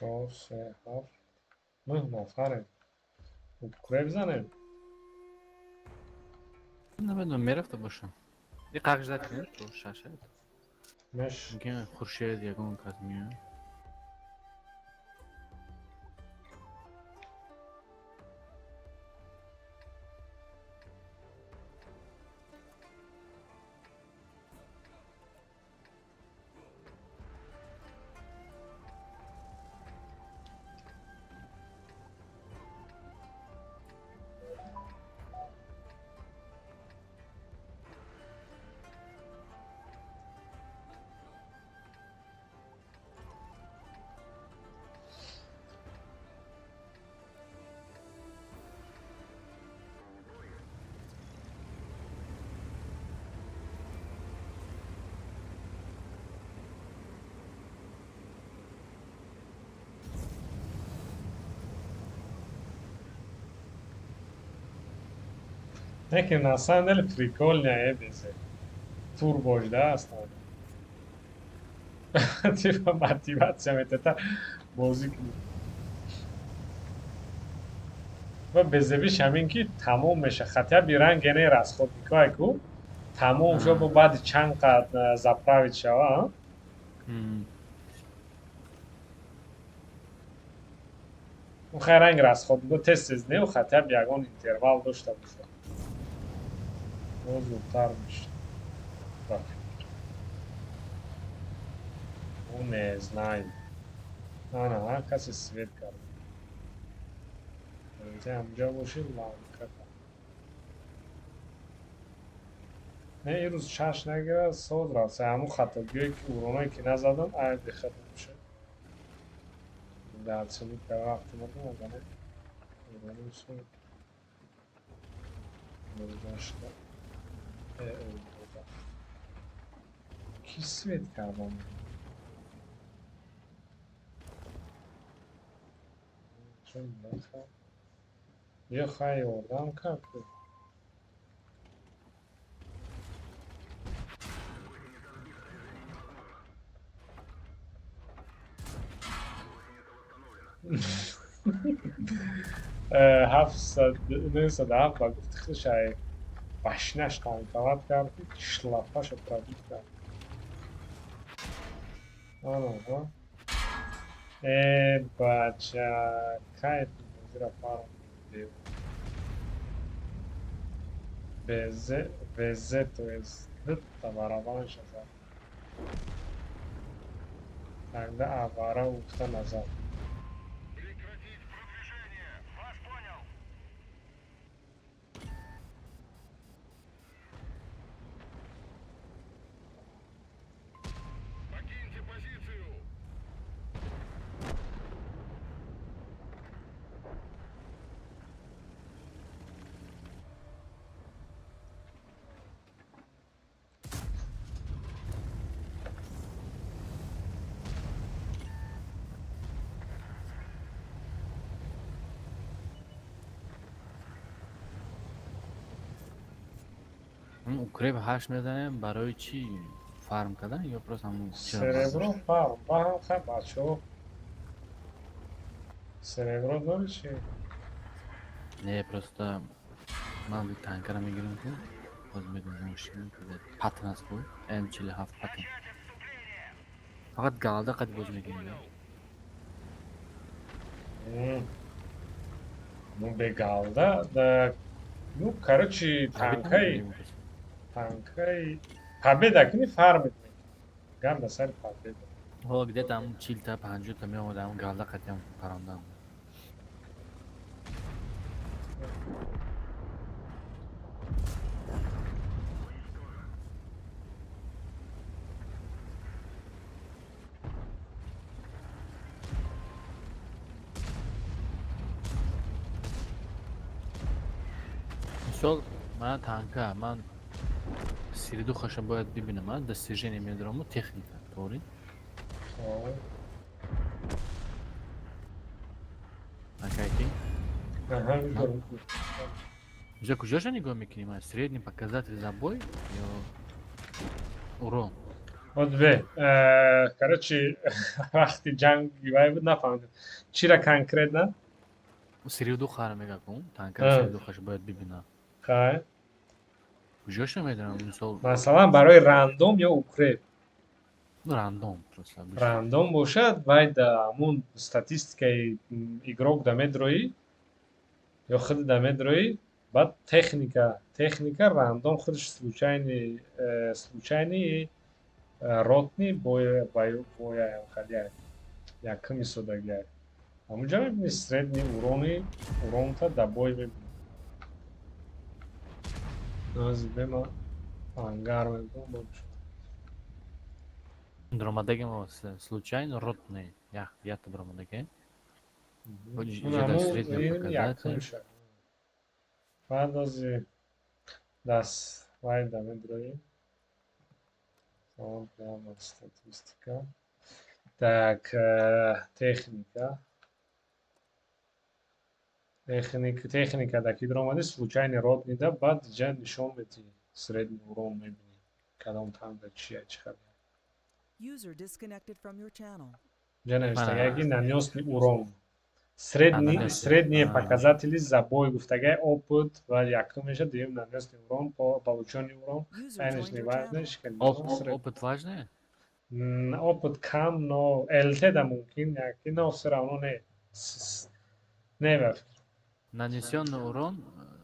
Speaker 1: Чор, се, ҳафт, нӯҳ нафарем. Куре бизанем?
Speaker 4: Намедонам, мерафта бошам. И қақ ждать кунед, то шашад.
Speaker 1: Меш.
Speaker 4: Мумкин Хуршед ягон кас меояд.
Speaker 1: Не ки на самом деле прикольная эбезе. Турбош, да, основно. Типа мотивация метета бозӣ кунӣ. Ва безебиш ҳамин ки тамом меша. Хотя бы ранг не расходникҳое ку тамом шо бо баъди чанд қад заправить шава, а? Хай, ранг расходнико тез тез не, хотя бы ягон интервал дошта бошад. Боз зудтар мешад. Так. Ну, не знаю. Ана, касе свет кард. Инҷа ҳамҷа боши ламка. Не, ирӯз шаш нагирад, соз рафт. Ҳамун хатогиҳое ки уроное ки назадам, айби хато мешад. Дар ценит вақти мардум азане. Урони суд. Гузашта. Э, Ки свет кардам? Чун баха. Ё хай ёрдам кард. 707 ба гуфти худаш ай башинаш танковат кард, ки шлафаша пробит кард. Анаҳа. Э, бача, кай ту бозира фарм мекунӣ? ВЗ, ВЗ, то есть дутта барабанша зад. Тогда авара уфта назад.
Speaker 2: Прекратить продвижение. Вас понял. Покиньте позицию.
Speaker 4: Укреп ҳашт мезанем барои чӣ, фарм кардан ё просто ҳамун чиро
Speaker 1: Серебро
Speaker 4: бардошт?
Speaker 1: Фарм. Ба ҳам хай бачаҳо. Серебро дори чи?
Speaker 4: Не, просто ман танкара мегирам, ку боз мегӯям, Паттон аст ку, М47 Паттон. Фақат галда қад боз мегирем.
Speaker 1: Ну, бе галда, да, ну, короче, танкаи победа кини, фармит мекунӣ. Гап да сари победа.
Speaker 4: Ҳоло где-то ҳамун 40-та, 50-та меомада, ҳамун галда қатиам парондам. Мисол, ман танка, ман сиридухаша бояд бибинам, а достижение медораму, техника, тоғри?
Speaker 1: Хоб.
Speaker 4: Акайки?
Speaker 1: Аҳа, мидорам.
Speaker 4: Инҷа куҷоша нигоҳ мекунӣ? Ман средний показатель за бой ё урон?
Speaker 1: Вот бе, короче, вақти ҷанги вай буд, нафаҳмидам. Чира конкретно?
Speaker 4: Сиридухара мега кун, танка сиридухаша бояд бибинам.
Speaker 1: Хай.
Speaker 4: Куҷоша медонам, мисол?
Speaker 1: Масалан, барои рандом ё укреп?
Speaker 4: Рандом просто.
Speaker 1: Рандом бошад, вай да ҳамун статистикаи игрок да медроӣ ё худ да медроӣ, баъд техника, рандом худаш случайный ротный бояам халия якум истодагиай. Ҳамунҷа мебини, средний урони уронта да бой мебини. Бема ангар мебинам.
Speaker 4: Дромадаги мо случайно ротный якта дромадаги.
Speaker 1: Якум. Баъд ози даст вай да медроӣ. Прямо статистика. Так, техника. Техника да ки даромадӣ, случайный ротный да, баъд ҷа нишон медиҳӣ, средний урон мебинӣ. Кадом танка чия, чӣ хабар.
Speaker 3: User disconnected from your channel.
Speaker 1: Ҷа навиштагае ки нанёсный урон. Средний, средние показатели за бой гуфтагай, опыт ва якум меша, дуюм нанёсный урон, получённый урон. Конечно, не важно.
Speaker 4: Опыт важный?
Speaker 1: Опыт кам, но ЛТ да мумкин, яки, но всё равно не. Не ба фикр.
Speaker 4: Нанесённый урон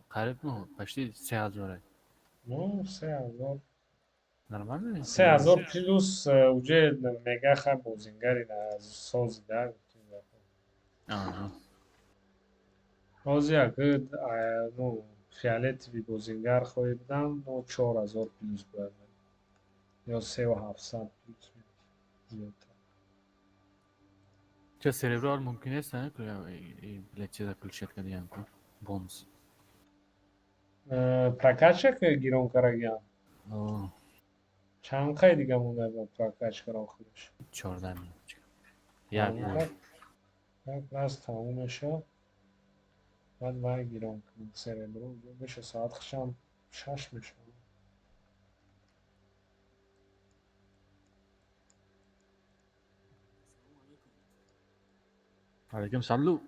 Speaker 4: қариб, ну, почти 3000.
Speaker 1: Ну, 3000.
Speaker 4: Нормально?
Speaker 1: 3000 плюс уже мега ха бозингари на сози да.
Speaker 4: Ага.
Speaker 1: Ҳозир як, ну, фиолетовый бозингар хоҳӣ будам, но 4000 плюс бояд ё 3700 плюс зиёдтар.
Speaker 4: Ча, серебро мумкин нест, блядь, чиза включать кардиям ку? Бонус.
Speaker 1: Прокачка гирон карагиам? Чанд қай дига монда ба прокачкаро худаш?
Speaker 4: 14 минутчика. Як бор.
Speaker 1: Як раз тамом мешавад. Баъд вай гирон кунем серебро. Меша соат хушам 6 мешавад.
Speaker 4: Алейкум салу.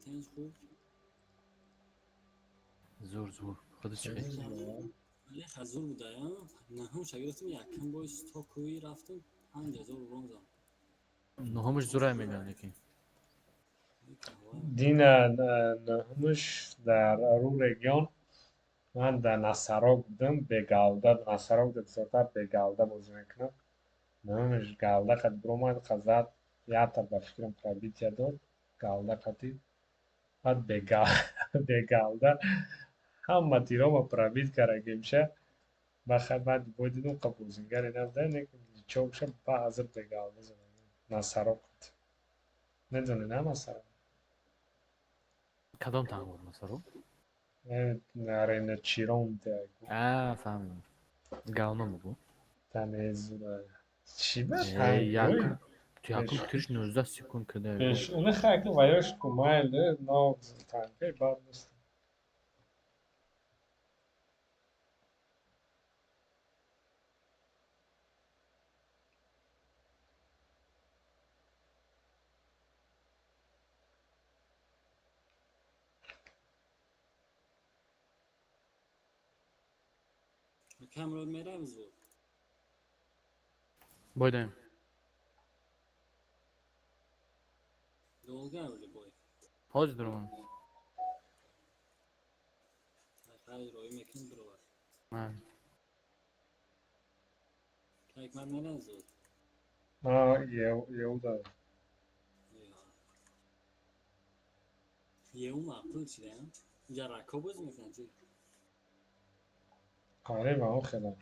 Speaker 5: Тинҷ хуб?
Speaker 4: Зур зур. Худаш чӣ?
Speaker 5: Вале хазур буда, я? Наҳум шагирдатум якум бой стокуи рафтум, 5000 урон зам.
Speaker 4: Нуҳумаш зурай мегӯянд лекин.
Speaker 1: Дина нуҳумаш дар ру регион ман дар Насарок будам, бегалда, Насарок дар бисёртар бегалда бозӣ мекунам. Нуҳумаш галда қад биромад, қазад ята ба фикрам пробития дод, галда қатӣ. Баъд бегалда ҳама тирома пробит кара гемша. Баъд бой дидум қа бозингаре набуда, чокша ба ҳазр бегалда задам. Насарок қатӣ. Медонӣ на Насарок?
Speaker 4: Кадом танк буд Насарок?
Speaker 1: Реночирон.
Speaker 4: А, фаҳмидам. Гално буд.
Speaker 1: Тане зура. Чӣ ба
Speaker 4: Як ту якум тирш 19 секунд када.
Speaker 1: Пеш, уна хайки ваёш кумайле, но танкай бад нест.
Speaker 5: Камрон меравем зуд.
Speaker 4: Бойдаем.
Speaker 5: Долго уже бой.
Speaker 4: Ҳозир дурам.
Speaker 5: Хайр, рой мекунем бировар.
Speaker 4: Ман.
Speaker 5: Ҳикмат меравем зуд.
Speaker 1: А, еуда.
Speaker 5: Еу маъқул чида? Инҷа ракҳо бозӣ мекунанд чи?
Speaker 1: Оре, ба он хелам.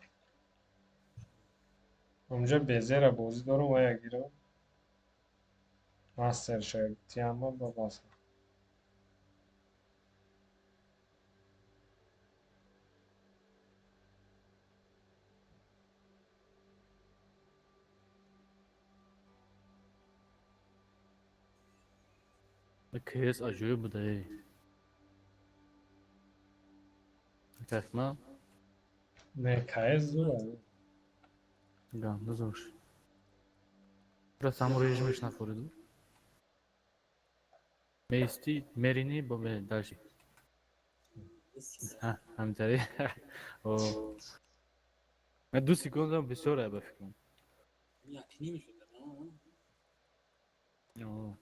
Speaker 1: Онҷо безера бозӣ дорум ва ягиро. Мастер шояд тиама ба баса.
Speaker 4: КС аҷоиб буда эй. Кахма?
Speaker 1: Не, КС зура.
Speaker 4: Ганда зур. Просто ҳамон режимаш нафориду. Меисти, мерини, бо дальше. Ҳа, ҳамтари. О. Ман 2 секундам бисёр ба фикрам.
Speaker 5: Як ним шуд, а?
Speaker 4: О.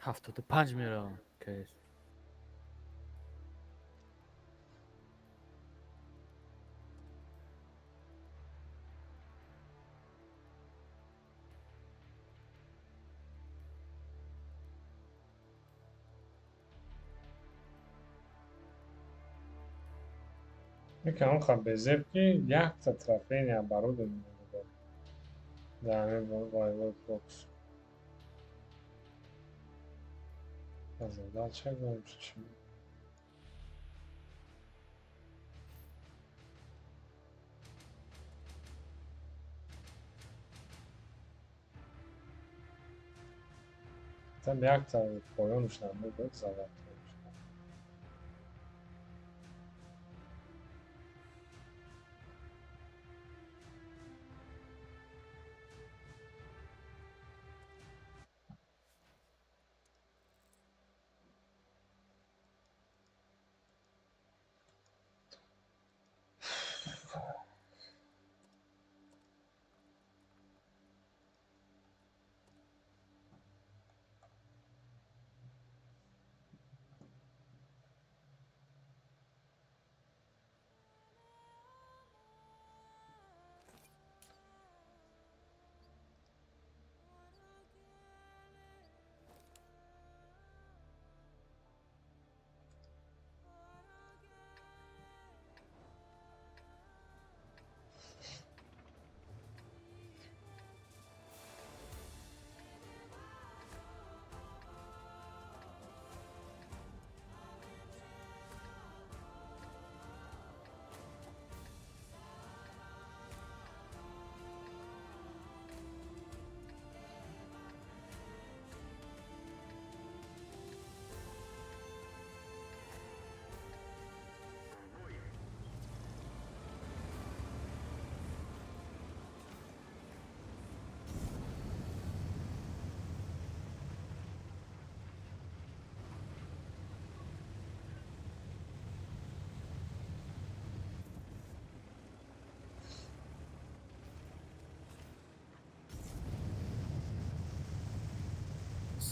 Speaker 4: 75 меравам КС.
Speaker 1: Яке он ха безеб ки якта трофейни оборудование дорад. Да, ҳамин боевой бокс. Задача чӣ? Там якта поёнаш намуд зада.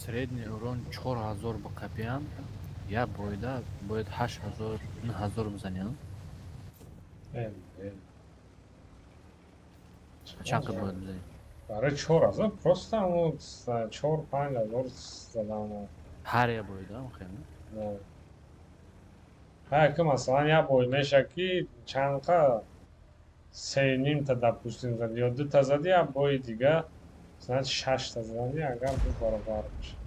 Speaker 4: Средний урон 4000 бақапиям, я бойда бояд 8000, 9000 бизанем.
Speaker 1: Э,
Speaker 4: Чанд қад бояд бизанем?
Speaker 1: Барои 4000 просто ҳамун 4-5 ҳазор задам.
Speaker 4: Ҳар я бойда хел?
Speaker 1: Ҳа, ки масалан як бой меша, ки чанд қа, 3,5 та, допустим, зади ё дута зади, як бои дига, значит, шашта заданӣ, агар ду баробар бошад.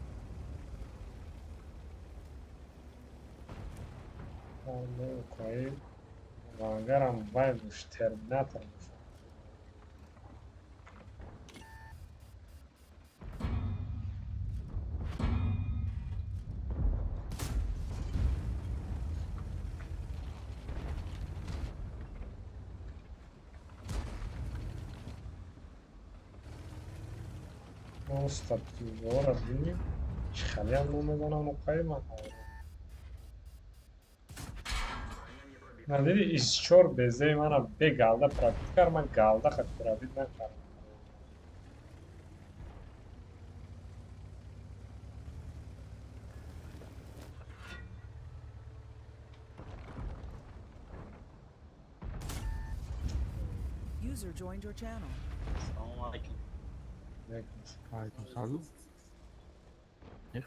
Speaker 1: Агарам вай бош, терминатор бош. Стативора бинем, чӣ халиам номедонам, оқаи ман надиди исчор безаи мана бе галда пробить кард, ман галда хат пробить накардам.
Speaker 3: User joined your channel.
Speaker 8: Салом алейкум.
Speaker 4: Алейкум салом.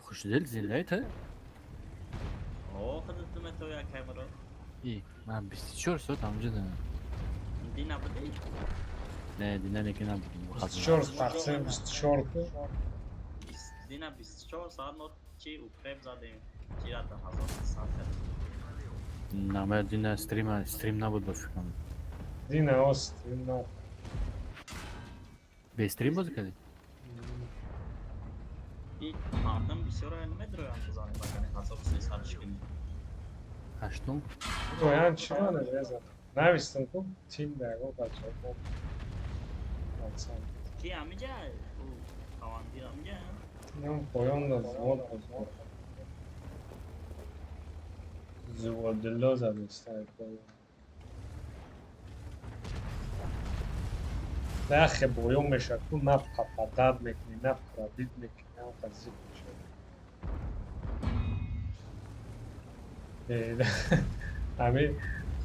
Speaker 4: Хушдил, зиндаи ту?
Speaker 8: О, худат метавоя камеро.
Speaker 4: И, ман 24 соат ҳамҷо дорам.
Speaker 8: Ди набудӣ?
Speaker 4: Не, дина неки набудем.
Speaker 1: 24 тақсим 24 ку.
Speaker 8: Дина 24 соат мо чи укреп задем. Чира 1300 кардем.
Speaker 4: На, ма дина стрим набуд, ба фикрам.
Speaker 1: Дина о стрим на.
Speaker 4: Бе стрим бозӣ кардӣ?
Speaker 8: И мардум бисёр намедроянд бизанем, агар 1300 шикунем.
Speaker 4: Ҳаштум?
Speaker 1: Роян чӣ мана реза? Навистам ку тим да ягон бачаҳо.
Speaker 8: Ки ҳамиҷа? Ӯ командир ҳамиҷа?
Speaker 1: Нам поён да взвод буд. Зводило задистай поён. Нахе боён меша ку, на попадать мекунӣ, на пробить мекунӣ, на қазиқ мешавӣ. Ҳамин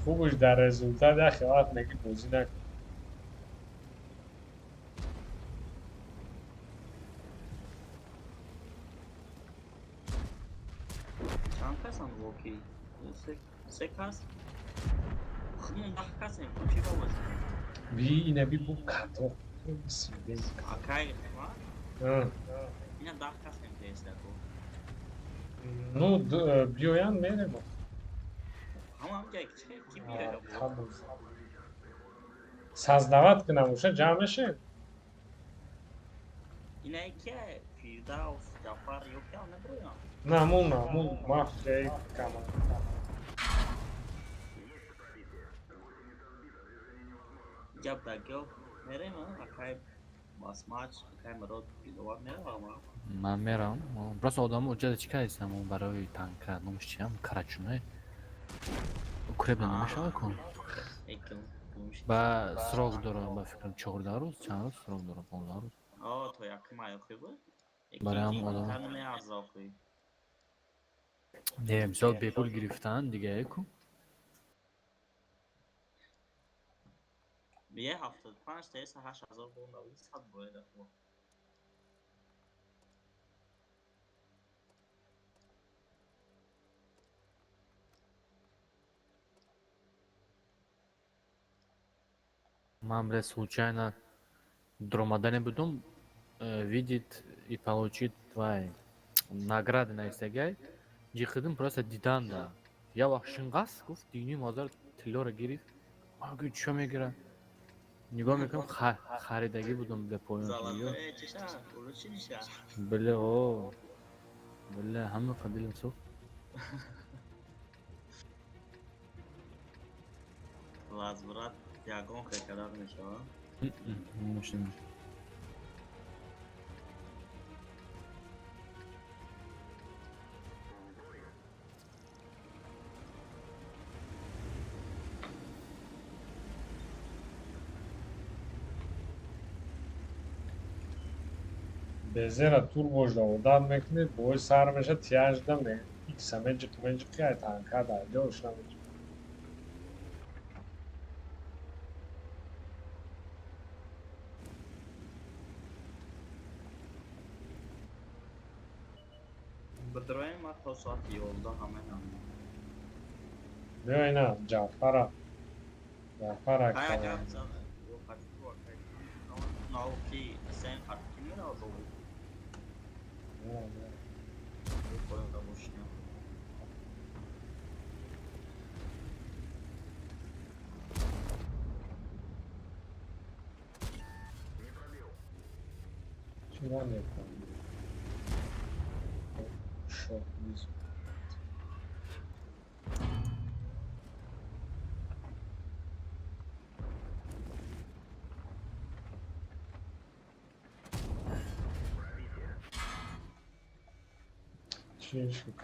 Speaker 1: хубуш дар результат яхе вақт меги бозӣ накун.
Speaker 8: Чанд касанд воки? Се кас? Худмон 10 касем, ку чӣ ба бозӣ кунем?
Speaker 1: Би ина би бу катоқ.
Speaker 8: Акай ма? Ина 10 касем теста ку.
Speaker 1: Ну, биёянд, мерем.
Speaker 8: Ҳама ҳамҷа ки ки биёяд?
Speaker 1: Создавать ки набоша, ҷамъ мешем.
Speaker 8: Ина кия? Фирдавс, Ҷафар ё кия наброянд?
Speaker 1: Намун, намун, мафияи команда.
Speaker 8: Гап дар гап мерем, акай Басмач, акай Мурод, Диловар меравам.
Speaker 4: Ман меравам. Просто одамо уҷада чӣ кардистам барои танка, номаш чиям, карачунай. Укреп намешава ку? Ба срок дорам, ба фикрам, 14 рӯз, чанд рӯз срок дорам, 15 рӯз.
Speaker 8: О, то якум ай охи буд?
Speaker 4: Барои ҳам одам. Не, мисол бепул гирифтан дигае ку.
Speaker 8: Бие 75 та эса 8000 бонда, сад бояд ахо.
Speaker 4: Ман, бля, случайно дромадане будум, видит и получит твои награды наистагай. Ҷиқидим, просто диданда. Я вақт шинғас гуфт, 2,5 ҳазор тиллоро гирифт. Ман гӯ чо мегира? Нигоҳ мекунам, харидагӣ будум, бля, поён. Бля, о. Бля, ҳама қадилим сӯхт.
Speaker 8: Возврат ягон хел карда мешавад?
Speaker 4: Намешавад.
Speaker 1: Безера турбошда одат мекунӣ, бой сар меша, тияжда икса меҷиқи меҷиқи, ай танка дар ҷош намеҷиқи.
Speaker 8: Бидроем, ма то соати 11 ҳамаи ҳам.
Speaker 1: Биё ина Ҷаъфара. Ҷаъфара
Speaker 8: Ҳая
Speaker 1: калон.
Speaker 8: гап зад. Науки сен хатки меравад.
Speaker 1: Мера, мера.
Speaker 8: Поёнда мошина.
Speaker 1: Чиро мекунӣ? Шо низ. Чӣ шуд?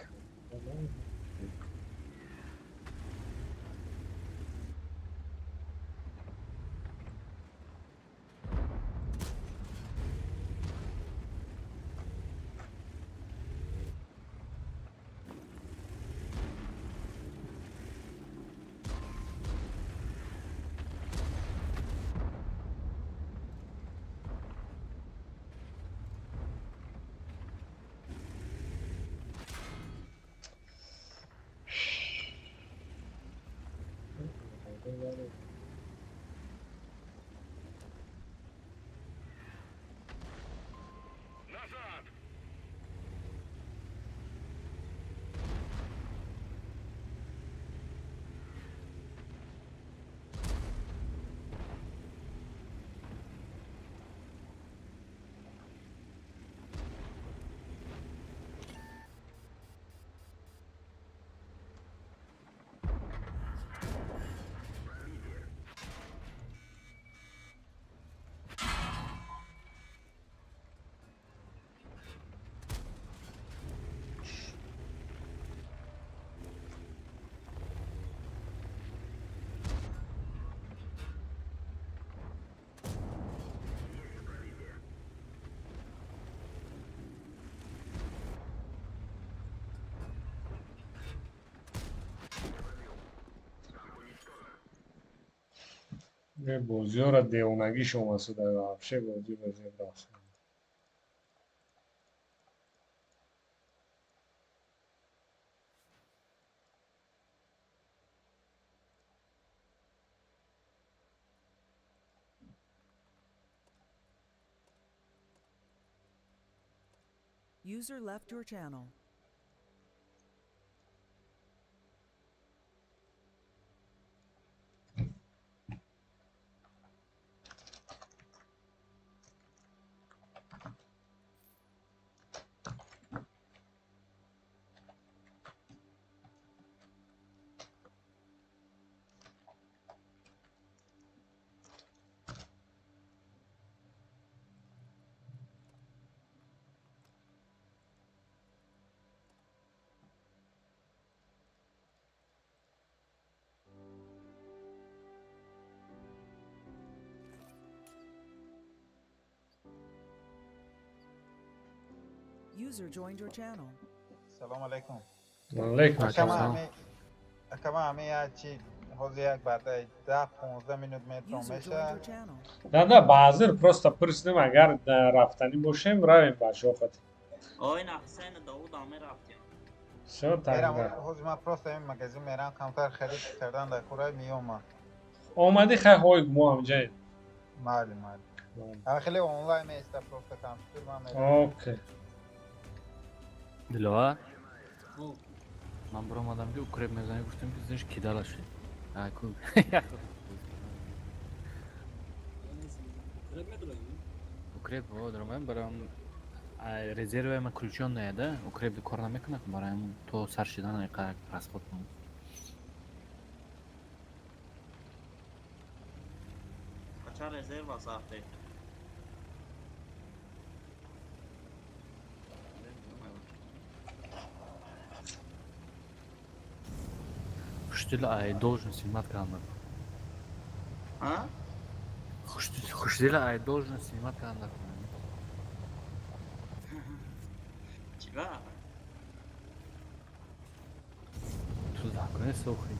Speaker 2: Назад!
Speaker 1: Бозиёра девонагиш омасуда, вообще бозӣ ба зеб рафтан.
Speaker 3: User left your channel. User joined your channel.
Speaker 9: Салом алейкум.
Speaker 1: Алейкум
Speaker 9: Акама
Speaker 1: ассалом.
Speaker 9: ами акама ами як чи ҳозир як баъдаи 10-15 минут метро
Speaker 3: User joined
Speaker 9: меша.
Speaker 3: your channel.
Speaker 1: Да, баъзир просто пурсидем, агар рафтанӣ бошем, равем бачаҳо хати.
Speaker 8: Ой, на Ҳусейн Давуд ҳам мерафтем.
Speaker 1: Всё
Speaker 9: Мерам
Speaker 1: тогда.
Speaker 9: ҳозир ман просто ами магазин мерам, камтар харид кардан дар кора меомам.
Speaker 1: Омадӣ, хай, ҳой, мо ҳамҷаем.
Speaker 9: Майли, майли. Ами хеле онлайн меиста, просто компютер ман мерам.
Speaker 1: Окей.
Speaker 4: Диловар,
Speaker 5: Хоб.
Speaker 4: ман баромадам, ки укреп мезанӣ, гуфтам, ки зиш кидала шуд. Ку.
Speaker 5: Укреп медроем?
Speaker 4: Укреп во даромадам барам резерваи ман ключон да, укреп кор намекунад, барои то сар шидан иқа расход кунам.
Speaker 8: Кача резерва сахте.
Speaker 4: Хушдил ай должен снимать камеру.
Speaker 8: А?
Speaker 4: Хушдил ай должен снимать камеру.
Speaker 8: Чига?
Speaker 4: Ту законе сохи.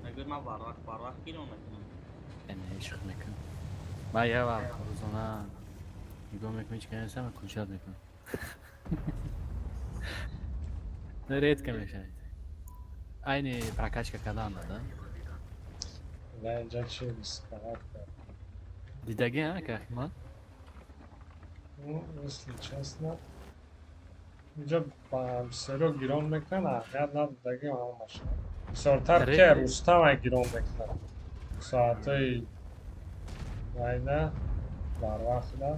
Speaker 8: Мегӯяд ман барвақт барвақт гирон мекунам.
Speaker 4: Не, ишқ мекунам. Ман як вақт рӯзона нигоҳ мекунам, ҳеч кас нестам, куншат мекунам. Редко мешавад. Айни прокачка кардан да?
Speaker 1: На инҷа чи рисковать кард?
Speaker 4: Дидаги, а, Кахиман?
Speaker 1: Ну, если честно, инҷа ба бисёриҳо гирон мекунанд, аҳамият надодаги ҳамаша. Бисёртар ке Рустама гирон мекунад. Соатҳои вайна, барвақтда.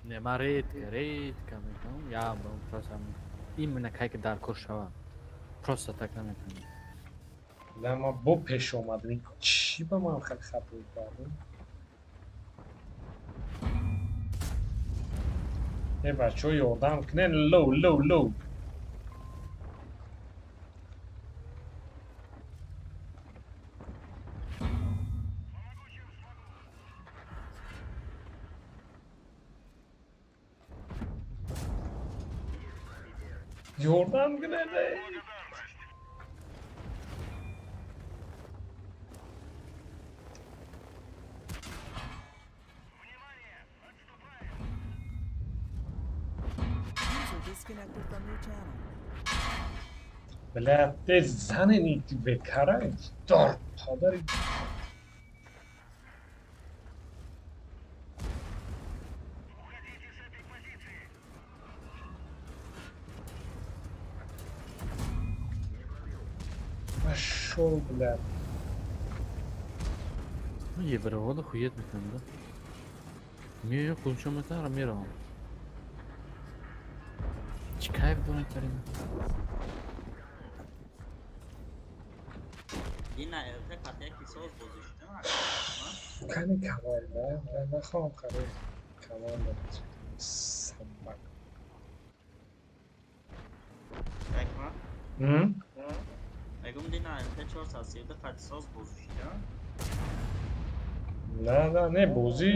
Speaker 4: Не, ман редко, редко мекунам. Я просто именно кай ки дар кор шавам. Просто так намекунам.
Speaker 1: Да, ман бо пеш омадам. Чӣ ба ман хеле хато кардам? Э, бачаҳо, ёрдам кунед, лоу, лоу, лоу. Ёрдам кунед, эй.
Speaker 3: User disconnected from your channel.
Speaker 1: Бля, те занени бекара дор падари. Пошел, бля.
Speaker 4: Ну, евровода хует мекунам, да? Меоё кунчо метара меравам. Чӣ кайф дорад карина?
Speaker 8: Дина ЛТ қат яки соз бозӣ шуда.
Speaker 1: Кани команда, бля, нахоҳам харид. Команда собак.
Speaker 8: Акма?
Speaker 1: М?
Speaker 8: Мегум дина ЛТ 432 қати соз бозӣ шуда.
Speaker 1: На, на, не, бозӣ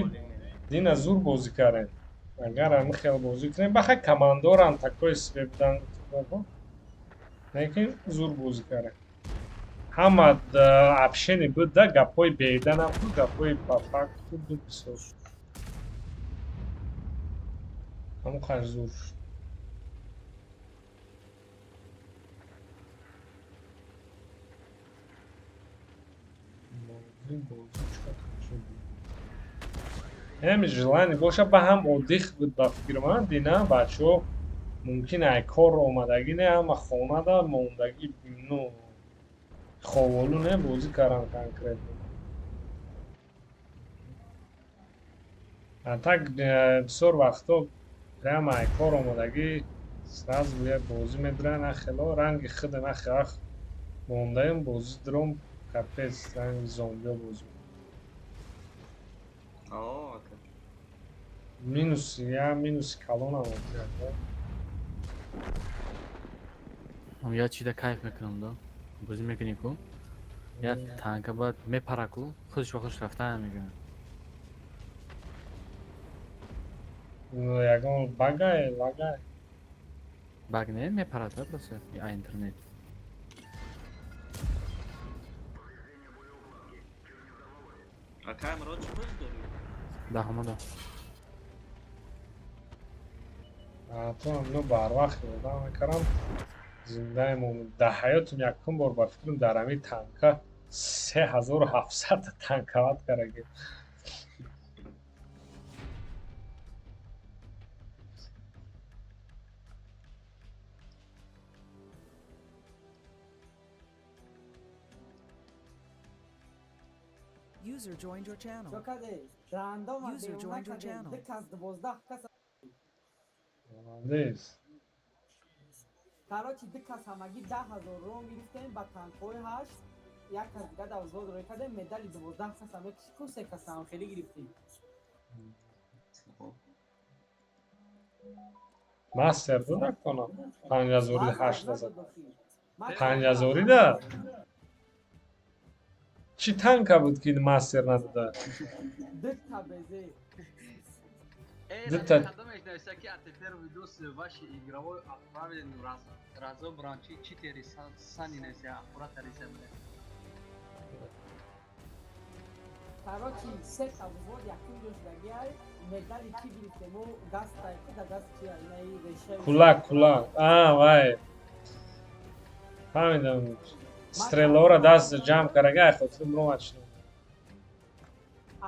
Speaker 1: дина зур бозӣ кардем. Агар ҳамин хел бозӣ кунем, баха командорам такой себе будан, лекин зур бозӣ кардем. Ҳама общение буд да, гапҳои беҳида набуд, гапҳои ба факт буд, бисёр. Ҳамон қадр зур шуд. Бозӣ, бозӣ чӣ шуд? Ҳами желание боша, ба ҳам отдых буд ба фикри ман, дина бачаҳо мумкин ай кор омадагӣ не, ҳама хонада мондагӣ, ну, ховолу не, бозӣ кардам конкретно. А так бисёр вақтҳо прямо ай кор омадагӣ сразу як бозӣ медуранд, ахело ранги худа нахе вақт мондаем, бозӣ дуром, капец, ранги зомбиё бозӣ.
Speaker 8: О, ака.
Speaker 1: Минус, я минуси калонам омад.
Speaker 4: Ам я чида кайф мекунам, да? Бозӣ мекунӣ ку? Я танка баъд мепара ку, худаш ба худаш рафтан мекунад.
Speaker 1: Ягон багай, лагай.
Speaker 4: Баг не, мепарад, да, просто а интернет.
Speaker 8: Ака, имрӯз чӣ бозӣ дорӣ?
Speaker 4: Да, ҳамада.
Speaker 1: То ну барвақт ёрдам мекардам. Зиндаем дар ҳаётам якум бор ба фикрам дар ҳамин танка 3700 та танкават кардаги.
Speaker 3: User joined your channel.
Speaker 5: Чо каде? Рандома
Speaker 3: User
Speaker 5: девона
Speaker 3: joined your
Speaker 5: каде.
Speaker 3: Channel.
Speaker 5: Ду кас, 12 кас.
Speaker 1: Молодец.
Speaker 5: Короче, ду кас ҳамагӣ 10 000 ром гирифтем ба танкҳои ҳашт. Як кас дига давзвод рой кардем, медали 12 кас ҳам ку се кас ҳам хеле гирифтем.
Speaker 1: Мастер ду накунам. Панҷ ҳазори ҳашт ҳазор.
Speaker 5: Ман
Speaker 1: Панҷ ҳазори да? Чӣ танка буд, ки мастер надода?
Speaker 5: Дта безе.
Speaker 1: Дута.
Speaker 6: Кадомеш нависта, ки а теперь видос ваши игровой отправлен разобран чи четыре сани нависта, аккуратно нависта.
Speaker 5: Короче, сета взвод якум ҷошдагиай, медали чӣ гирифтему, даст ку да даст чи инаи реша.
Speaker 1: Кулак, кулак. А, вай. Фаҳмидам. Стрелора даст ҷамъ карага, ай хотир муромад шино.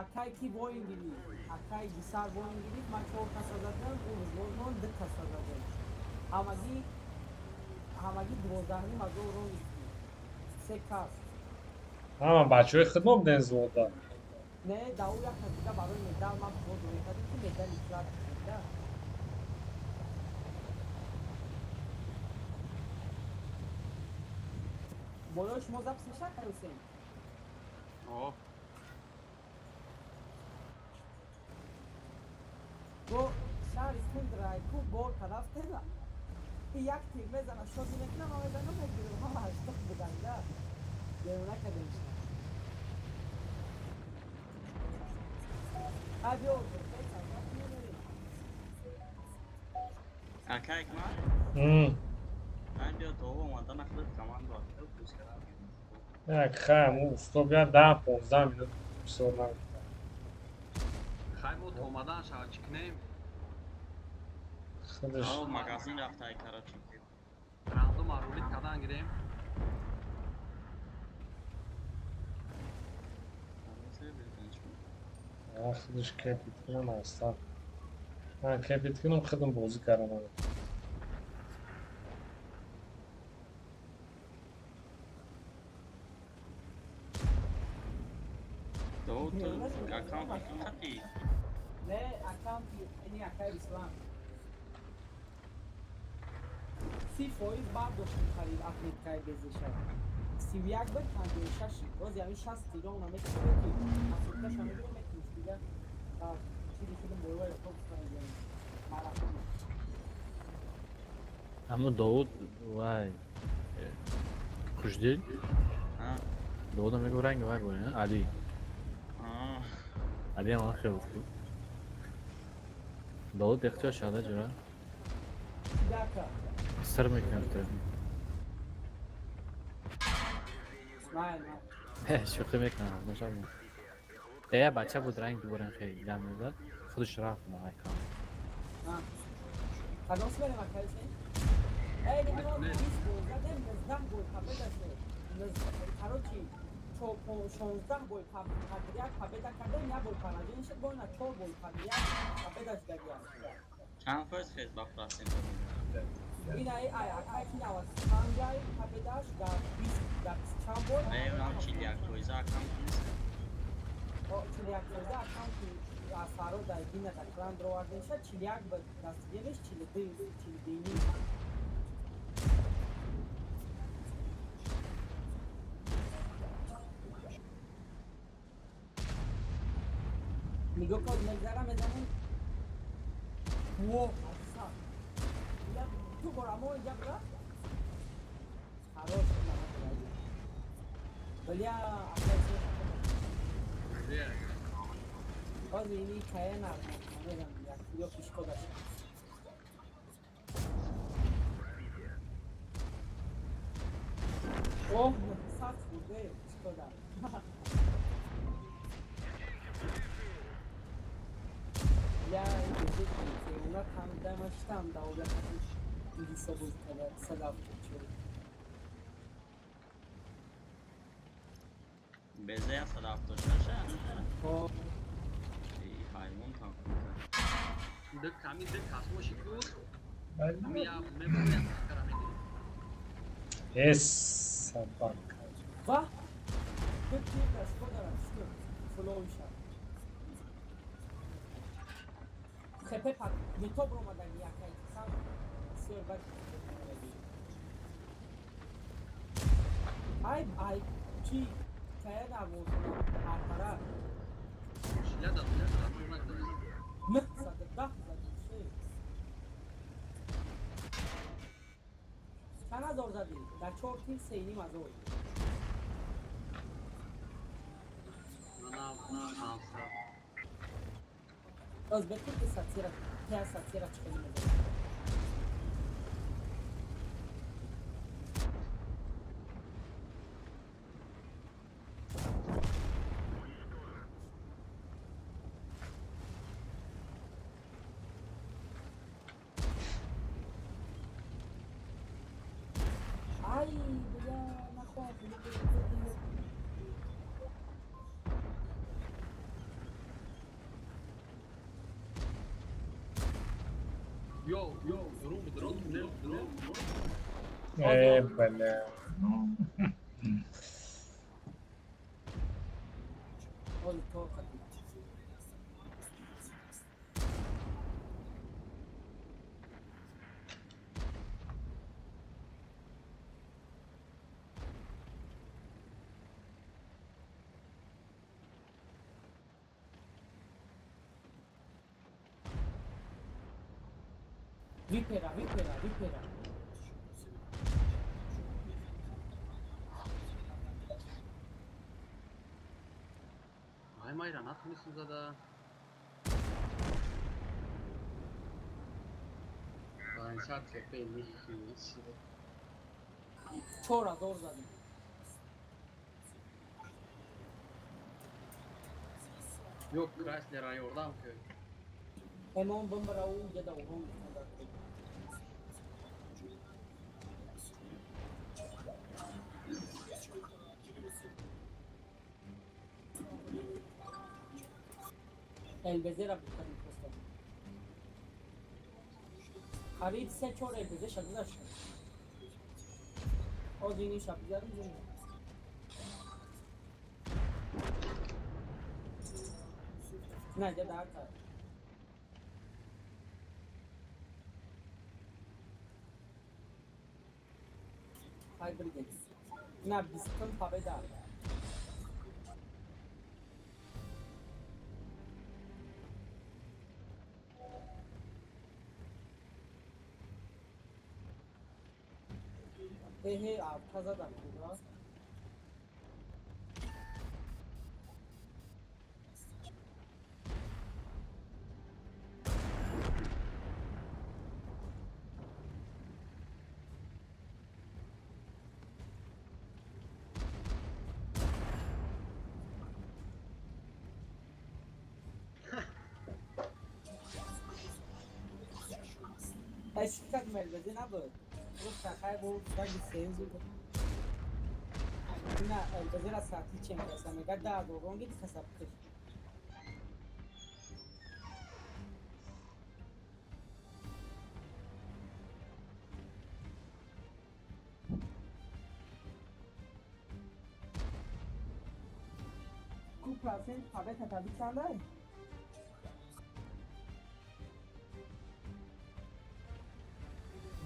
Speaker 5: Акай ки воин гирифт, акай гисар воин гирифт, ман чор каса задам, ӯ взводмон ду каса задам. Ҳамагӣ 12,5 ҳазор рон гирифтем. Се кас.
Speaker 1: Ҳама бачаҳои хидмо буден взвода.
Speaker 5: Не, да ӯ як кас дига барои медал ман взвод мекардем, ки медали плат да. Болои шумо запись мешавад, Ҳусейн?
Speaker 6: О.
Speaker 5: Бо шаҳри Кундрайку бор тараф тела. Як тир мезана, шоди мекунам, ман мезанам, мегирам, ҳама 80 будан да. Девона кардем. Ха, биё,
Speaker 8: Ака Акмал, ман биё то омадана худат команду открыл, пусть кардам.
Speaker 1: Як хай, му усто бия 10-15 минут бисёр нагуфтам.
Speaker 6: Хай, мо то омадан шава чӣ кунем?
Speaker 1: Худаш.
Speaker 8: О, магазин рафтай, короче.
Speaker 6: Рандома рулит кардан гирем.
Speaker 1: Худаш кепит кунам аста. Ман кепит кунам, худам бозӣ кардам.
Speaker 8: То ту аккаунт хати?
Speaker 5: Не, аккаунти ини акай Руслан. 30% бардоштем харид атлеткаи безеша. 31 буд, 56. Боз ҳамин 60 тирон наметавонем, ки атлеткаша мегирем, метавонем дига. Чизи худам боевой марафон.
Speaker 4: Аммо Довуд, вай, хушдил. Довуда мегӯ, ранги вай бо Али. Али ҳам хел буд. Довуд эҳтиёҷ шуда ҷура.
Speaker 5: Дака.
Speaker 4: Сир мекунам ту.
Speaker 5: Не, не.
Speaker 4: Шӯхӣ мекунам, нашав. Э, бача буд, ранг дубора хеле дам мезад. Худаш рафт на айкон.
Speaker 5: Кадом сберем, акай Ҳусейн? Эй, не, мо 20 гол задем, 19 гол победа шуд. Короче, 16 бой подряд победа кардем, як бой поражение шуд, бо ина чор бой подряд победа шудагиам.
Speaker 8: Чанд фоиз хез ба процент?
Speaker 5: Ина ай акай ки 95 ай победаш дар 20 дар чанд бой?
Speaker 8: Не, унам 41 фоиза аккаунт нест.
Speaker 5: О, 41 фоиза аккаунти аз фаро дар бина дар клан дровардем шуд, 41 ба дастгириш, 42, 42. Нигоҳ кун, мегзара, мезанем. Во, аса. Я ту бора мо инҷа бира. Хорош, бля, акай. Боз ини кая намедонам, як ё пишко дошт. Оҳ, сахт буд, шкода. Я уна там штам да инглиса боз карда садав чор.
Speaker 8: Безе 176?
Speaker 5: О.
Speaker 8: Эй, ҳайвон там.
Speaker 6: Ду ками ду кас боши ку. Ами я мебарем кара мегирем.
Speaker 1: Эс, собака.
Speaker 5: Ва? Ду тир шкода шуд. Флоуша. ХП пад не то бромадаги якай сам бисёр бад. Ай ай чи кая дарвоза артара.
Speaker 6: Шиля да, шиля да, нагзара.
Speaker 5: 910 задӣ. Чанд ҳазор задӣ? Дар чор тир 3,5 ҳазор.
Speaker 6: 500.
Speaker 5: Боз бекун ки сатира, тя сатира чӣ хеле мезанад. Ай, бля, нахуй.
Speaker 6: Йоу, йоу, рум, дрон, туннел, туннел.
Speaker 1: Э, бля.
Speaker 5: Оли то қати. Випера, випера, випера.
Speaker 6: Ай, майра натонистам зада. Панҷсад КП нихи себе.
Speaker 5: 4000 задем.
Speaker 6: Ё Крайслера ёрдам кӯ.
Speaker 5: Эмон бимбара ӯ яда урон дар. ЛБЗ-ра бикардем просто. Қариб се чор ЛБЗ ша гузашт. Ҳозир ин ша бигзарем зум. На, иҷа дар кард. Хай бридем. На, бистум победа. Эҳе, авта задам куда. Эшикак мелбезе набуд. Просто хай бо баги сеюм зуд. На, ЛБЗ-ра саати чем каса мега 10 000 гид касаб киш. Ку процент победа таби чандай?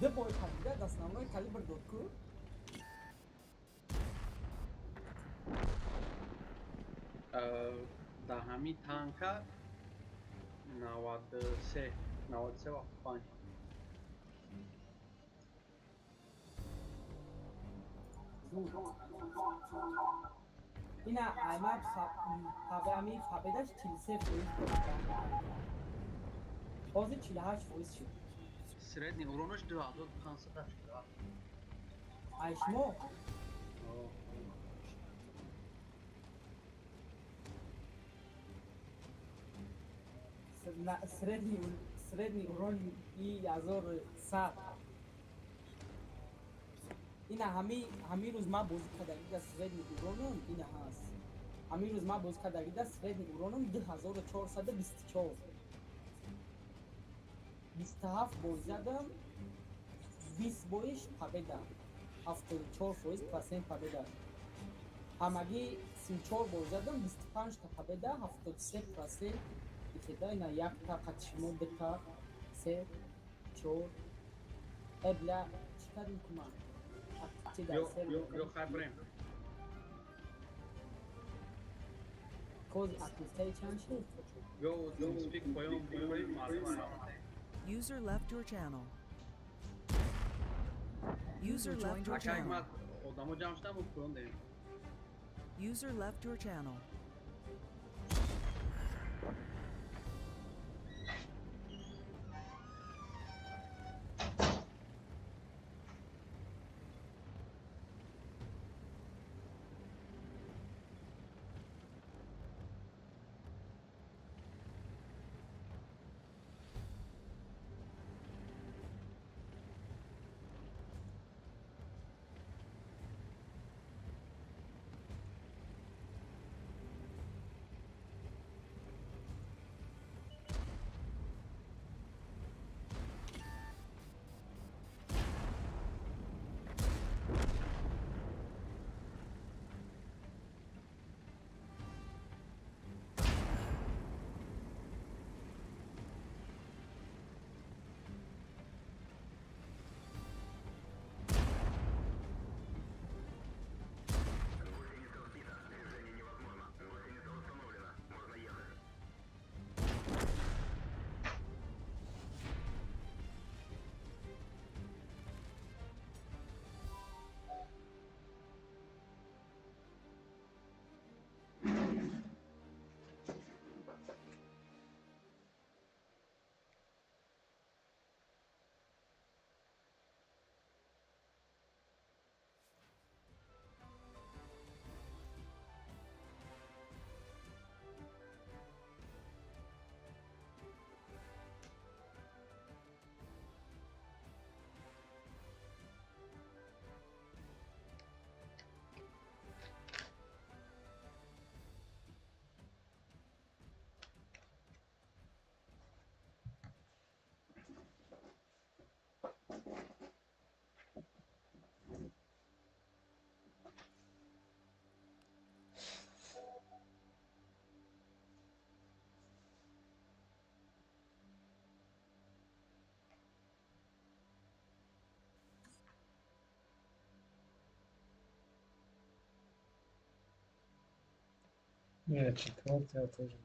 Speaker 5: Ду бой победа основной калибр дод ку?
Speaker 6: Дар ҳамин танка 93, 93 ва 5.
Speaker 5: Ина айма ами победаш 43% буд. Ҳозир 48% шуд.
Speaker 6: Средний уронаш 2500 шуд.
Speaker 5: Ай шумо? Средний урон и 1100. Ина ҳамин рӯз ман бозӣ кардагида средний уроном ина ҳаст. Ҳамин рӯз ман бозӣ кардагида средний уроном 2424. 27 бой задам, 20 боиш победа. 74% процент победа. Ҳамагӣ 34 бой задам, 25 та победа, 73% ифеда. Ина якта қатишмо, дута, се, чор. Э, бля, чӣ кардем куман?
Speaker 6: Ё, ё, хай брем.
Speaker 5: Коз активтаи чанд шуд?
Speaker 6: Ё, TeamSpeak поён бикунем, мардум рафтем.
Speaker 3: User left your channel. User joined your
Speaker 6: Акай
Speaker 3: channel.
Speaker 6: мад одамо ҷамъ шудам, поён дем.
Speaker 3: User left your channel.
Speaker 1: Не, четвертый я тоже.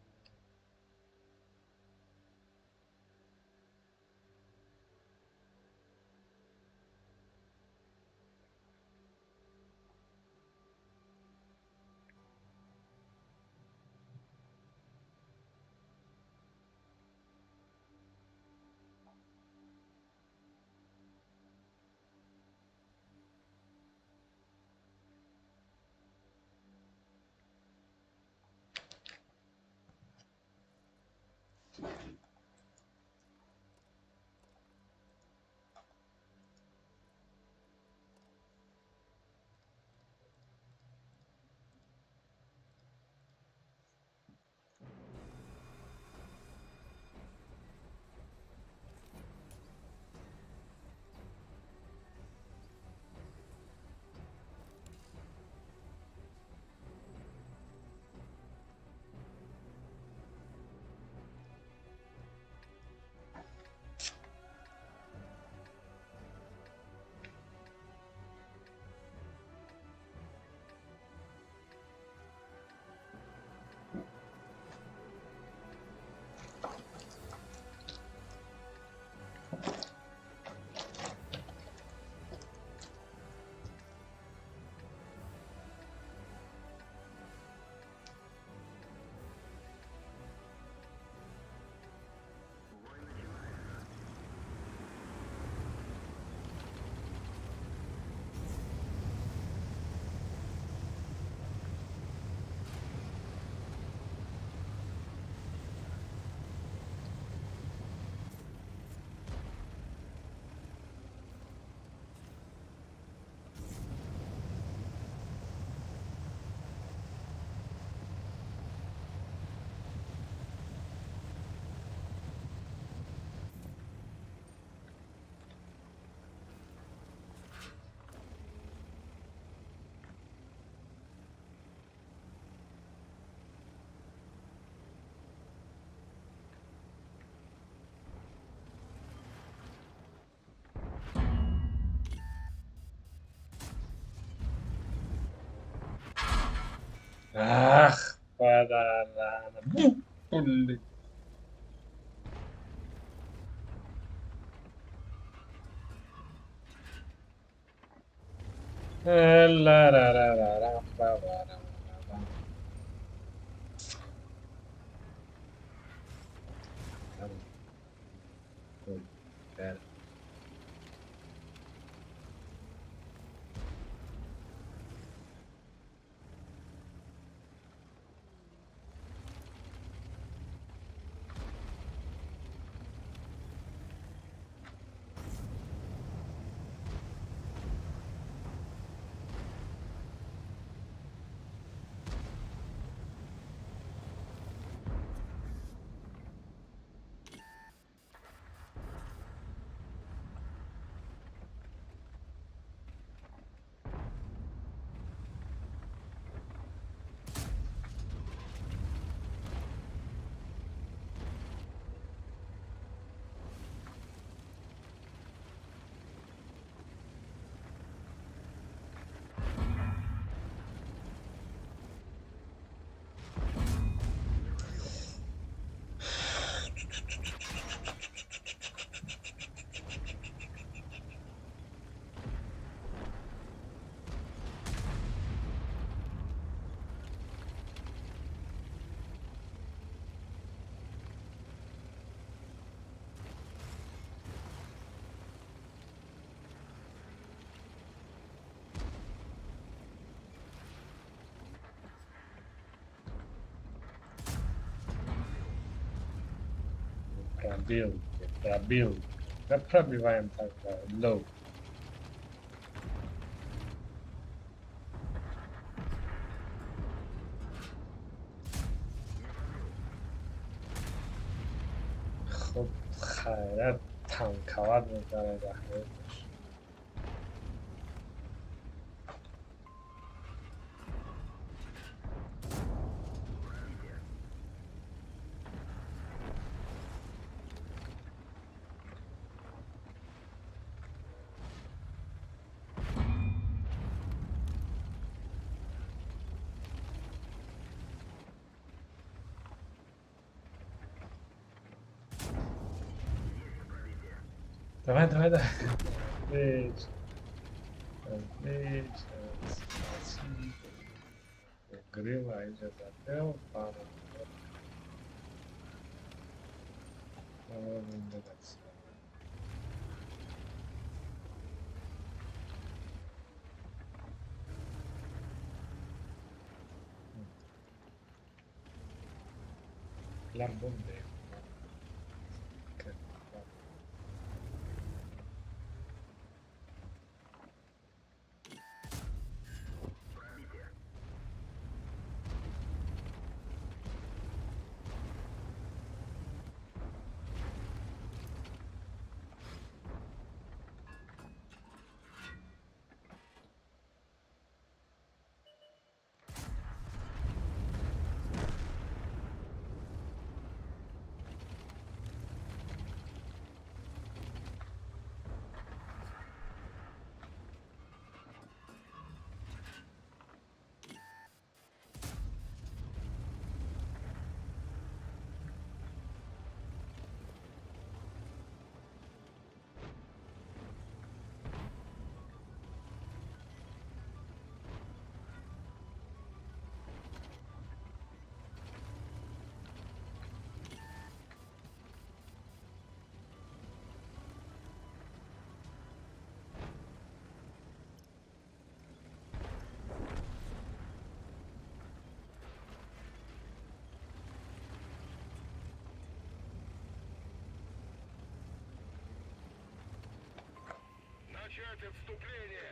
Speaker 1: Ах, блин. Пробил, пробил. Да пробиваем тогда. Low. Хуб хайрат танковать мекарад ҳаёташ. Давай, давай, давай. 5, 5, 5, Грила инҷа задел, Plan бомбе.
Speaker 2: Начать отступление!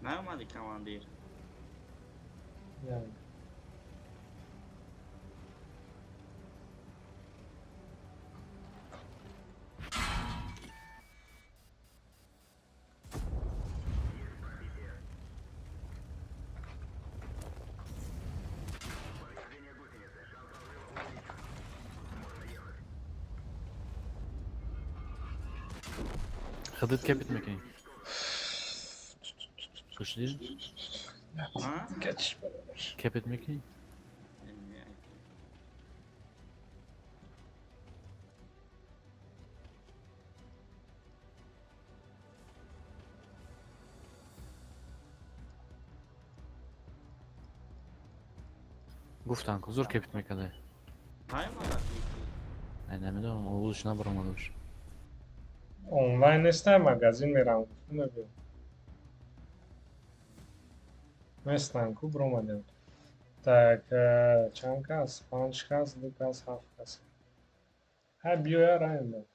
Speaker 8: Наомади, командир?
Speaker 1: Yani.
Speaker 4: Худат кепит мекунӣ? Гӯшдӣ?
Speaker 8: А?
Speaker 1: Качиш бародар.
Speaker 4: Кепит мекунӣ?
Speaker 8: Не.
Speaker 4: Гуфтанд, ку зур кепит мекарда.
Speaker 8: Ҳай мара ки.
Speaker 4: Ай, намедонам, овозш набаромада бош.
Speaker 1: Онлайн нестай, магазин мерам, гуфту набиём. Нестан ку, биромадем. Так, чанд кас? Панҷ кас, ду кас, ҳафт кас. Ҳай, биёя, раем.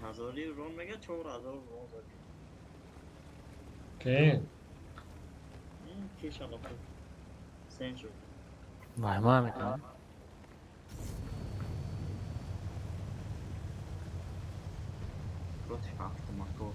Speaker 8: 5000 рон мега, 4000 рон зад.
Speaker 1: Ки?
Speaker 8: Кеша лапу. Сенчу.
Speaker 4: Вайма мекунам.
Speaker 8: Против автоматов.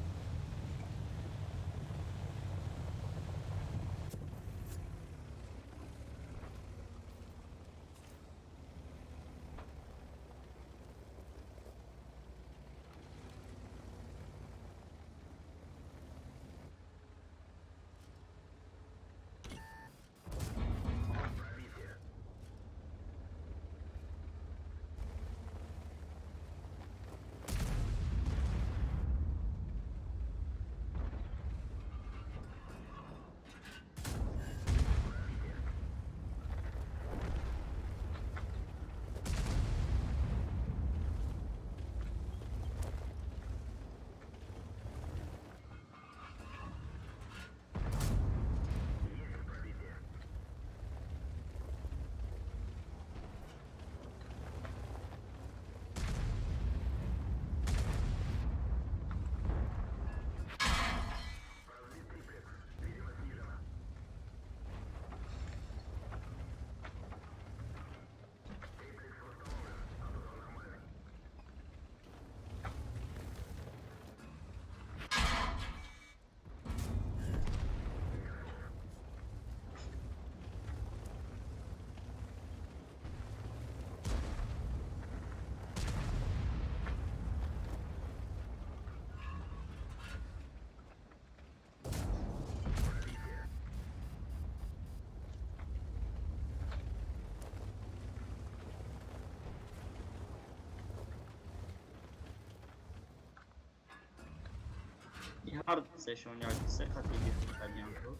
Speaker 8: Ҳар сешон як се хати гирифтагиам шуд.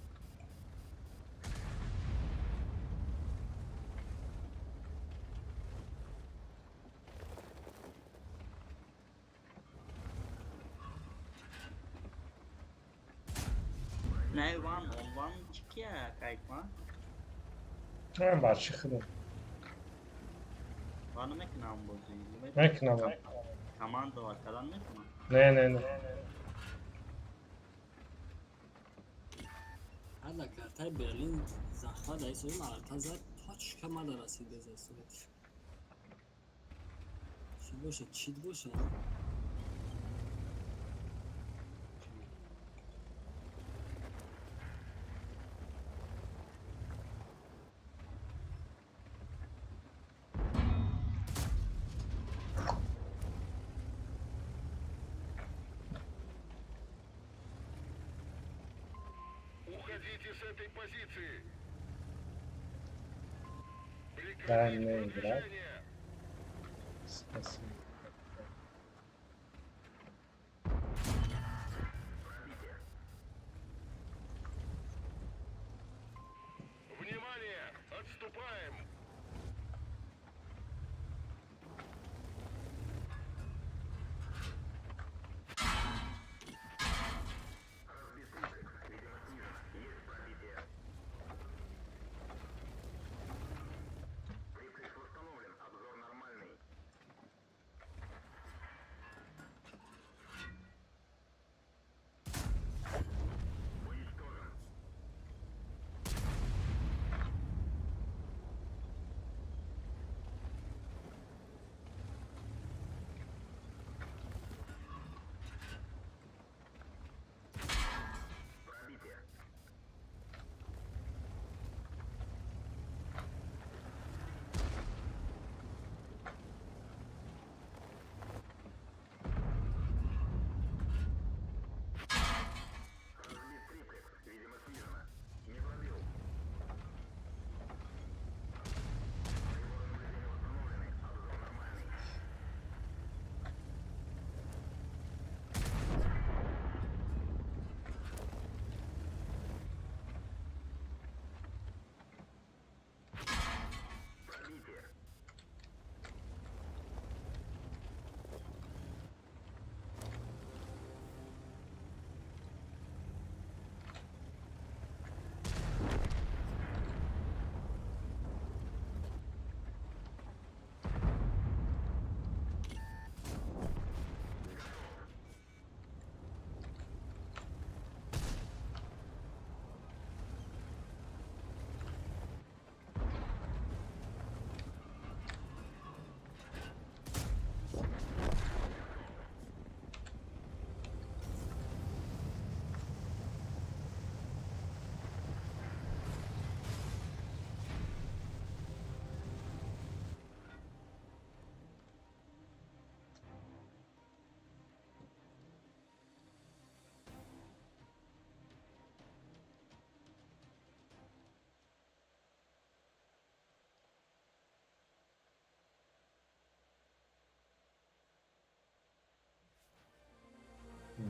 Speaker 8: Не, ван он ван чӣ кия кайкма?
Speaker 1: Ман барчи худам.
Speaker 8: Захват намекунам бозӣ.
Speaker 1: Мекунам.
Speaker 8: Команда кардан мекунам.
Speaker 1: Не, не, не.
Speaker 10: Ҳада картаи Берлин захват айсоим арта зад точка мада расид безасурат. Чӣ боша, чит боша?
Speaker 2: Уходите с этой позиции.
Speaker 1: Дай
Speaker 2: Прекратить
Speaker 1: мне играть.
Speaker 2: продвижение.
Speaker 1: Спасибо.
Speaker 2: Внимание! Отступаем!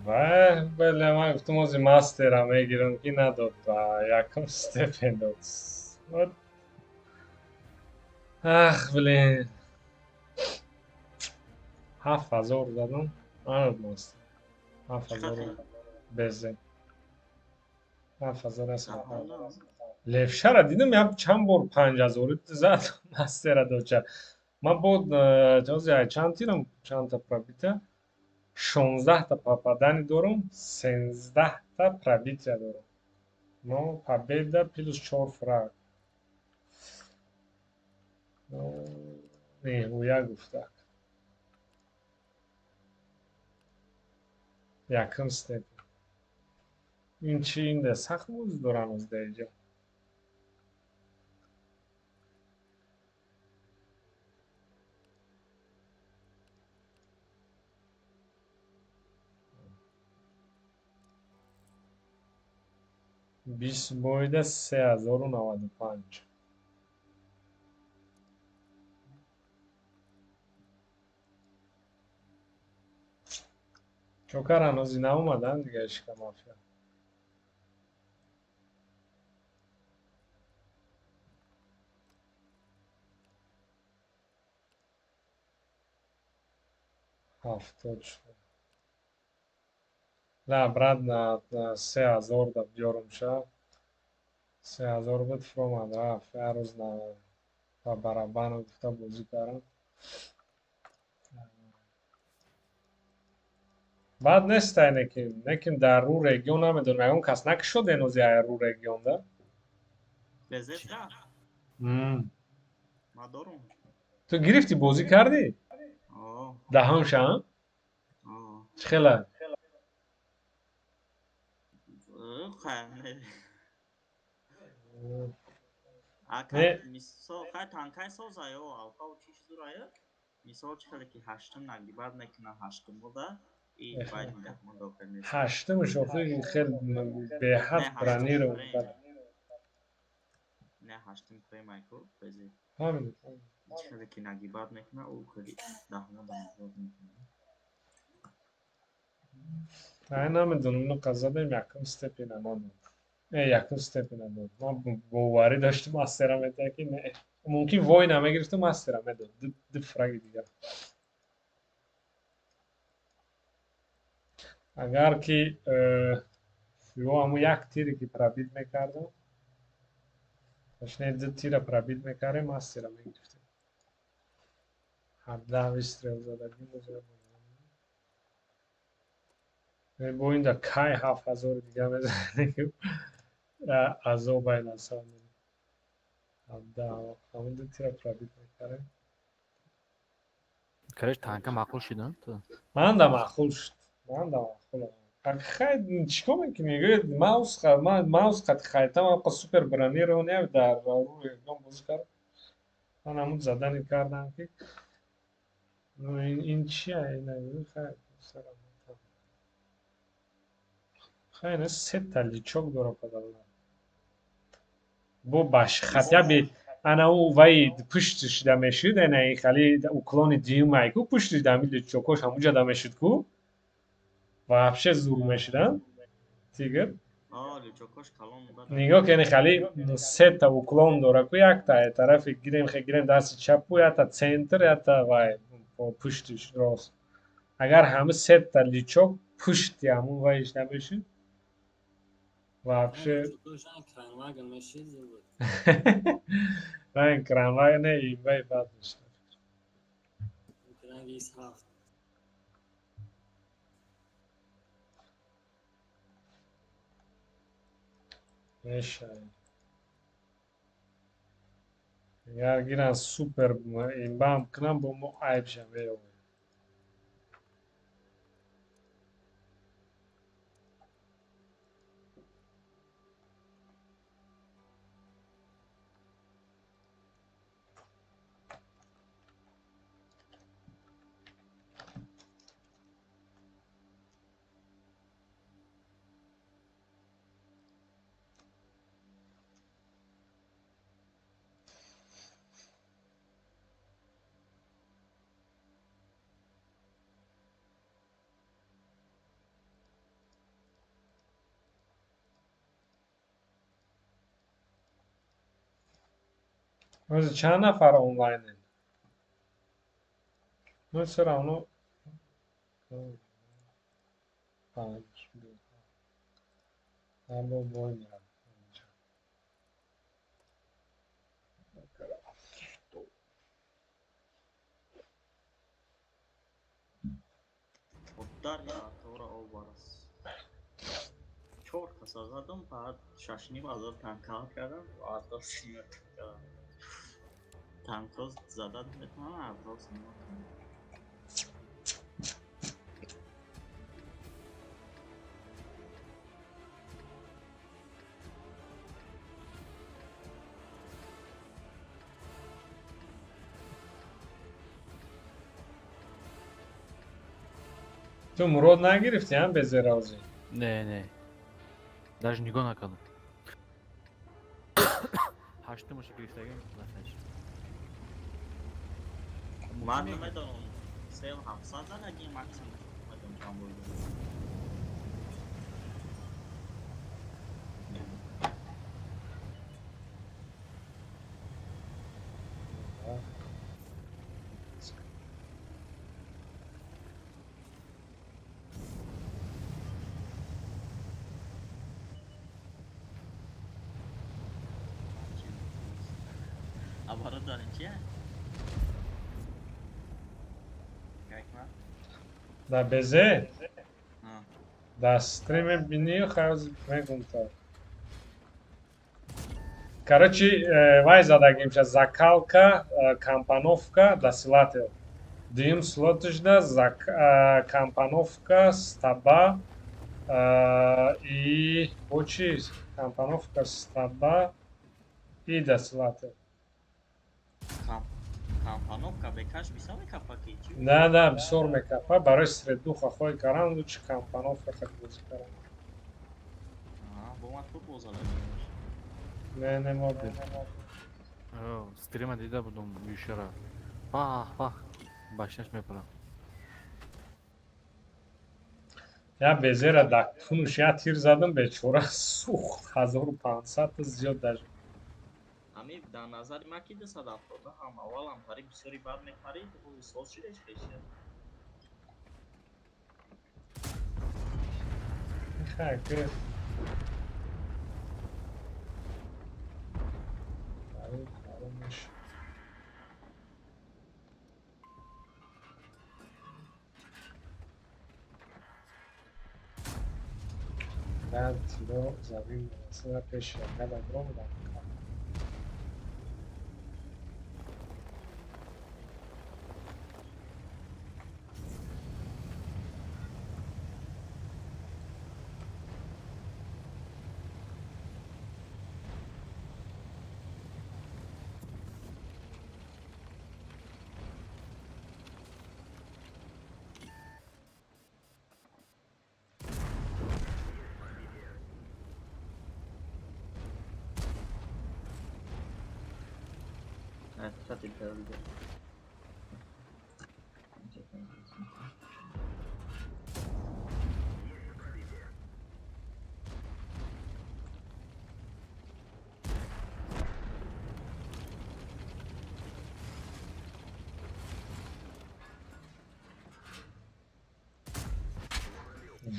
Speaker 1: Вай, бале, ман гуфтам ози мастера мегирам, ки надод ба якум степен дод. Вот. Ах, блин. 7000 задам. Надод мастер. 7000 безе. 7000 аст. Левшара дидам, як чанд бор 5000 зад мастера доча. Ман бо ози чанд тирам, чандта пробития? 16та попадание дорам, 13та пробития дорам. Но победа плюс 4 фраг. Не, я гуфтак. Якум степен. Ин чи инде сахт муз дорам аз даиҷа. Бист боида 3095. Чокар ҳанӯзи наомадан дига ишка мафия. 70 шуд. На, брат, на 3000 да биёрумша. 3000 буд, фуромад рафт. Як рӯз на ба барабану гуфта бозӣ кардам. Бад нестай, некин дар рӯ регион намедонам, ягон кас накишод энози ай рӯ регионда.
Speaker 8: Безетра? Ма дорум.
Speaker 1: Ту гирифтӣ, бозӣ кардӣ?
Speaker 8: О.
Speaker 1: Даҳамша?
Speaker 8: О.
Speaker 1: Чӣ хела?
Speaker 8: Хай, не. Ака,
Speaker 1: Не.
Speaker 8: мисол, хай танкай соза ё, алфа чиш зурая? Мисол чӣ хеле ки ҳаштум нагибад мекуна ҳаштум буда и баъд даҳма дохил мешавад.
Speaker 1: Ҳаштумаш охи хел беҳад
Speaker 8: Не, ҳаштум
Speaker 1: бронирован.
Speaker 8: прем. Не, ҳаштум премайку безе.
Speaker 1: Ҳамин.
Speaker 8: Чӣ хеле ки нагибад мекуна, ӯ хеле даҳма нагибад мекуна.
Speaker 1: Ай, намедонам, ино задем, якум степена надод. Якум степена дод. Ман боварӣ доштам, мастера метиҳад, ки не. Мумкин война мегирифту, мастера медод. Ду фраги дигар. Агар ки ё ҳамун як тире ки пробить мекардам, точнее, ду тира пробить мекардем, мастера мегирифтем. 17 выстрел задагӣ. Бо ин да кай 7000 дига мезанем, азобай на самом деле. 17 ҳамун ду тира пробить мекардем.
Speaker 4: Короче, танка маъқул шуд, ту?
Speaker 1: Ман да маъқул шуд, ман да маъқул. Хай, чикор мекунӣ? Маус, маус қад хайтам, ақа супер бронированный дар рӯи ягон бозӣ кард. Ман ҳамун задани кардам, ки ин чия? Хай, хай, ина сета лючок дора, падарла. Бо баш хотя бы ана ӯ вай пуштиш да мешуд, ана ин хали уклони дуюмай ку пуштиш да ҳамин лючокош ҳамунҷа да мешуд ку, вообще зур мешудам тигр. Нигоҳ кани, хали сета уклон дора ку, якта тарафи гирем, гирем дасти чапу, якта центр, якта вай пуштиш рост. Агар ҳама сета лючок пушти ҳамун вайш намешуд, вообще ранг кранваген не, вай бад мешуд.
Speaker 10: Ранги ҳафт.
Speaker 1: Мешавад. Агар гиран супер имбам кунам, бо мо айбшам меёбем. Ҳозир чанд нафар онлайнен? Ну, всё равно панҷ бо бой меравад.
Speaker 8: Удар тора обарас. Чор каса задам, баъд шашним ҳазор танкаат кардам, артор сима кардам. Танкоз зада метавонам, артор сима.
Speaker 1: Ту, Мурод, нагирифтӣ ам безеравзӣ?
Speaker 4: Не, не. Даже нигоҳ накардам. Ҳаштумаша гирифтагим, лафаш.
Speaker 8: Ман намедонам, сел 700 задаги максимум, намедонам чанд бор. Оборот дорем чия? мекунад?
Speaker 1: Да безе? Да стриме бинию хайоз мегум та. Короче, вай задагимша закалка, компоновка, досилатель. Дуюм слотишда компоновка, стаба и бо чи компоновка, стаба и досилатель.
Speaker 8: Компоновка бекаш бисёр мекапа ки чӣ?
Speaker 1: Да, да, бисёр мекапа. Барои средуха хоҳӣ кардан, лучше компоновка хат бозӣ кардан.
Speaker 8: Бо ман ту бозада.
Speaker 1: Не, не мобил.
Speaker 4: Стрима дида будум юшера. Пах, пах. Башнаш мепарам.
Speaker 1: Я безера да кунуш я тир задам, бечора сӯхт, 1500 зиёд даже.
Speaker 8: Ами дар назари ман ки 270 ҳам аввалам пари бисёри бад мепарид, соз шидеш хеша.
Speaker 1: Хай, гирифт. Баъд тило замин мерасада пеши якада бромдам.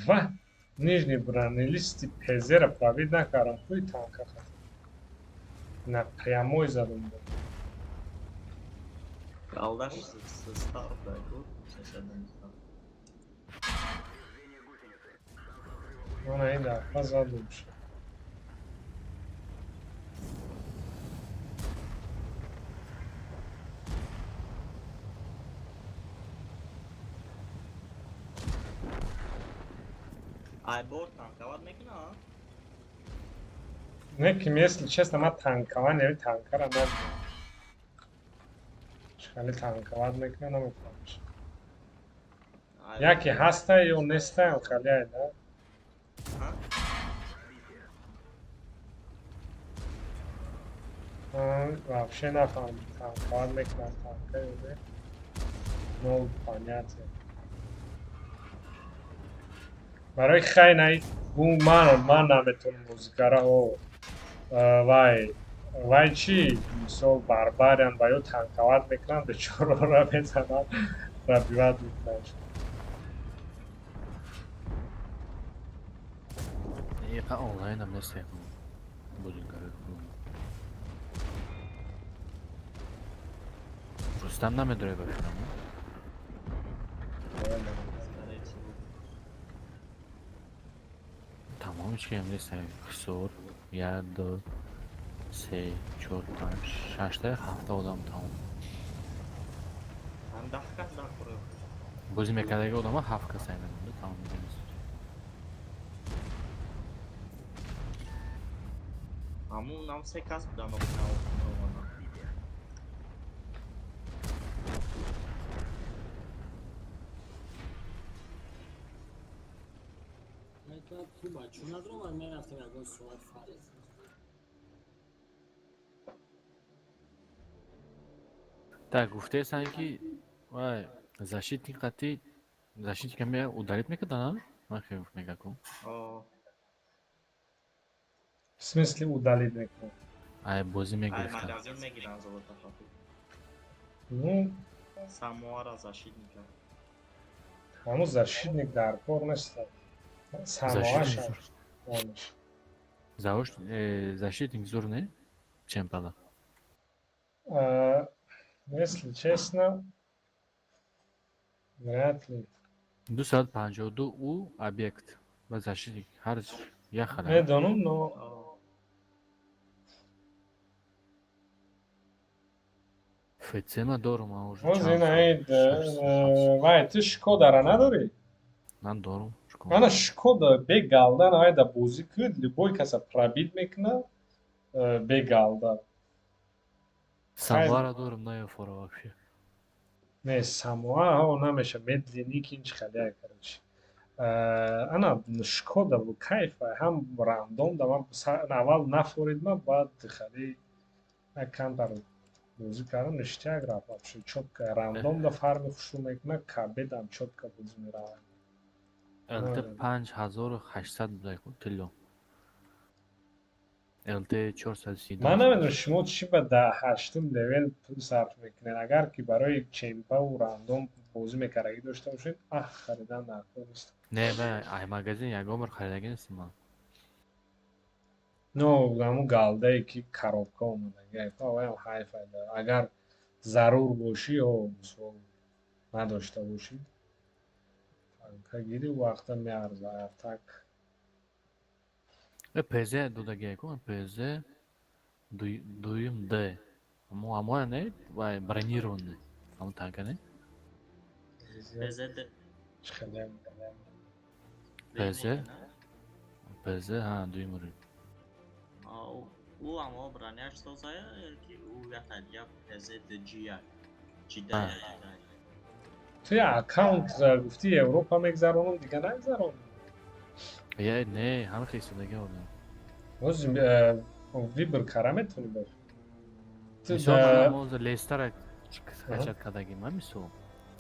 Speaker 1: Ва нижний бронелисти пезера пробить накардам, куи танка хат. На прямой задум буд.
Speaker 8: Алдаш состав дай буд.
Speaker 1: Мана ин дафъа задум шуд.
Speaker 8: Ай бор танковать мекуна?
Speaker 1: Не, ким, если честно, ман танковать неми, танкара надидам. Хеле танковать мекуна, намефаҳмиш. Яке ҳаста ё нестаям хеле да? Вообще нафаҳмидам танковать мекунам танка ё не. Нол понятие. Барои хай най ман наметонам бозикара о вай вай чӣ мисол барбариан ва ё танковать мекунанд, бечораро мезананд, пробивать мекунанд.
Speaker 4: Иқа онлайнам нестем. Бозигари. Рустам намедорад ба фикрам. Тамоми чи ҳам нестем. Ҳисор, як, ду, се, чор, панҷ, шашта, ҳафта одам тамом.
Speaker 8: Ҳам 10 кас дар кура.
Speaker 4: Бозӣ мекардаги одама ҳафт кас аймедонда тамом медонист.
Speaker 8: Ҳамун нам се кас будам.
Speaker 10: Метавонад ку бачо надромад, мерафтем ягон соат фарз.
Speaker 4: Так, гуфтесан ки вай защитник қати защитника ме ударит мекарда, на? Ман хел мега ку.
Speaker 1: В смысле удалить мекунад?
Speaker 4: Ай бозӣ
Speaker 8: Ай
Speaker 4: мегирифтан.
Speaker 8: магазин мегиранд золото фату.
Speaker 1: Ну,
Speaker 8: Самоара защитника.
Speaker 1: ҳанӯз защитник дар кор нест. Самоаша.
Speaker 4: Завош защитник зур не? Чемпала.
Speaker 1: Если честно, Вряд ли.
Speaker 4: 252 ӯ объект ва защитник ҳар як хала.
Speaker 1: Медонам, но
Speaker 4: ФЦ ма дорум ман уже.
Speaker 1: Боз
Speaker 4: Чанд
Speaker 1: ин
Speaker 4: сол?
Speaker 1: аид
Speaker 4: 600.
Speaker 1: вай, ту Шкодара надорӣ?
Speaker 4: Ман дорум.
Speaker 1: Ана Шкода бе галдан айда бозӣ куд, любой каса пробит мекунад бе галда.
Speaker 4: Самвара дорум, наёфора вообще.
Speaker 1: Не, Самоа ҳо намеша, медленник ин чи хеле, короче. Ана Шкода бу кайф ҳам рандом да ман аввал нафоридма, баъд хеле як камтар бозӣ кардам, ништяк рафт вообще, чётко рандом да фарми хушрӯ мекунад, кабедам чётко бозӣ меравад.
Speaker 4: ЛТ 5800 буда ку тилло. ЛТ 432.
Speaker 1: Ман намедонам, шумо чӣ ба да ҳаштум левел пул сарф мекунед. Агар ки барои чемпаву рандом бозӣ мекардагӣ дошта бошед, аҳ, харидан дар кор нест.
Speaker 4: Не, ман ай магазин ягон бор харидагӣ нестам ман.
Speaker 1: Но ҳамун галдае ки коробка омадаги, ҳайфа, ҳайфа. Агар зарур бошӣ ё мисол надошта бошӣ, танка гири, вақта меарза так.
Speaker 4: ПЗ додагия ку, ПЗ дуюм Д. Ҳамо ҳамоя не, вай бронированный. Ҳамон танка не?
Speaker 8: ПЗ
Speaker 1: Чӣ хеле?
Speaker 4: ПЗ? ПЗ, ҳа, дуюм рӯй.
Speaker 8: Ӯ ҳамо броняш созая, ки ӯ якта дига ПЗ ДГ як. Ҷида.
Speaker 1: Ту аккаунт гуфти Европа мегзаронам, дига нагзаронам.
Speaker 4: Я не, ҳама хистодагӣ одам.
Speaker 1: Боз выбор кара метавонӣ боз.
Speaker 4: Мисол, ман ҳозир Лестера скачать кардагим, ма мисол.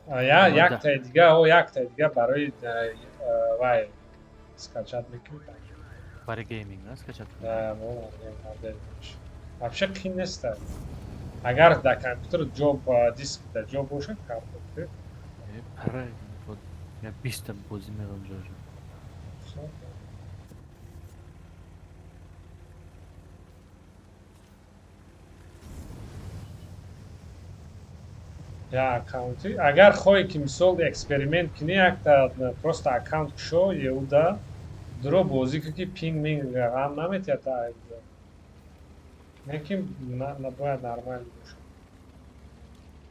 Speaker 1: Я яктаи дига, о, яктаи дига барои вай скачать мекунӣ.
Speaker 4: Барои гейминг, на скачать.
Speaker 1: Да, вообще қин нест. Агар дар компютер ҷо, диск дар ҷо бошад, карта.
Speaker 4: Пара, я 20-та бозӣ мерам ҷоҷо.
Speaker 1: Я аккаунти агар хоҳӣ ки мисол эксперимент кунӣ, якта просто аккаунт кушо, еуда дуро бозӣ кун, ки пинг минг ғам наметиҳад, лекин бояд нормально бошад.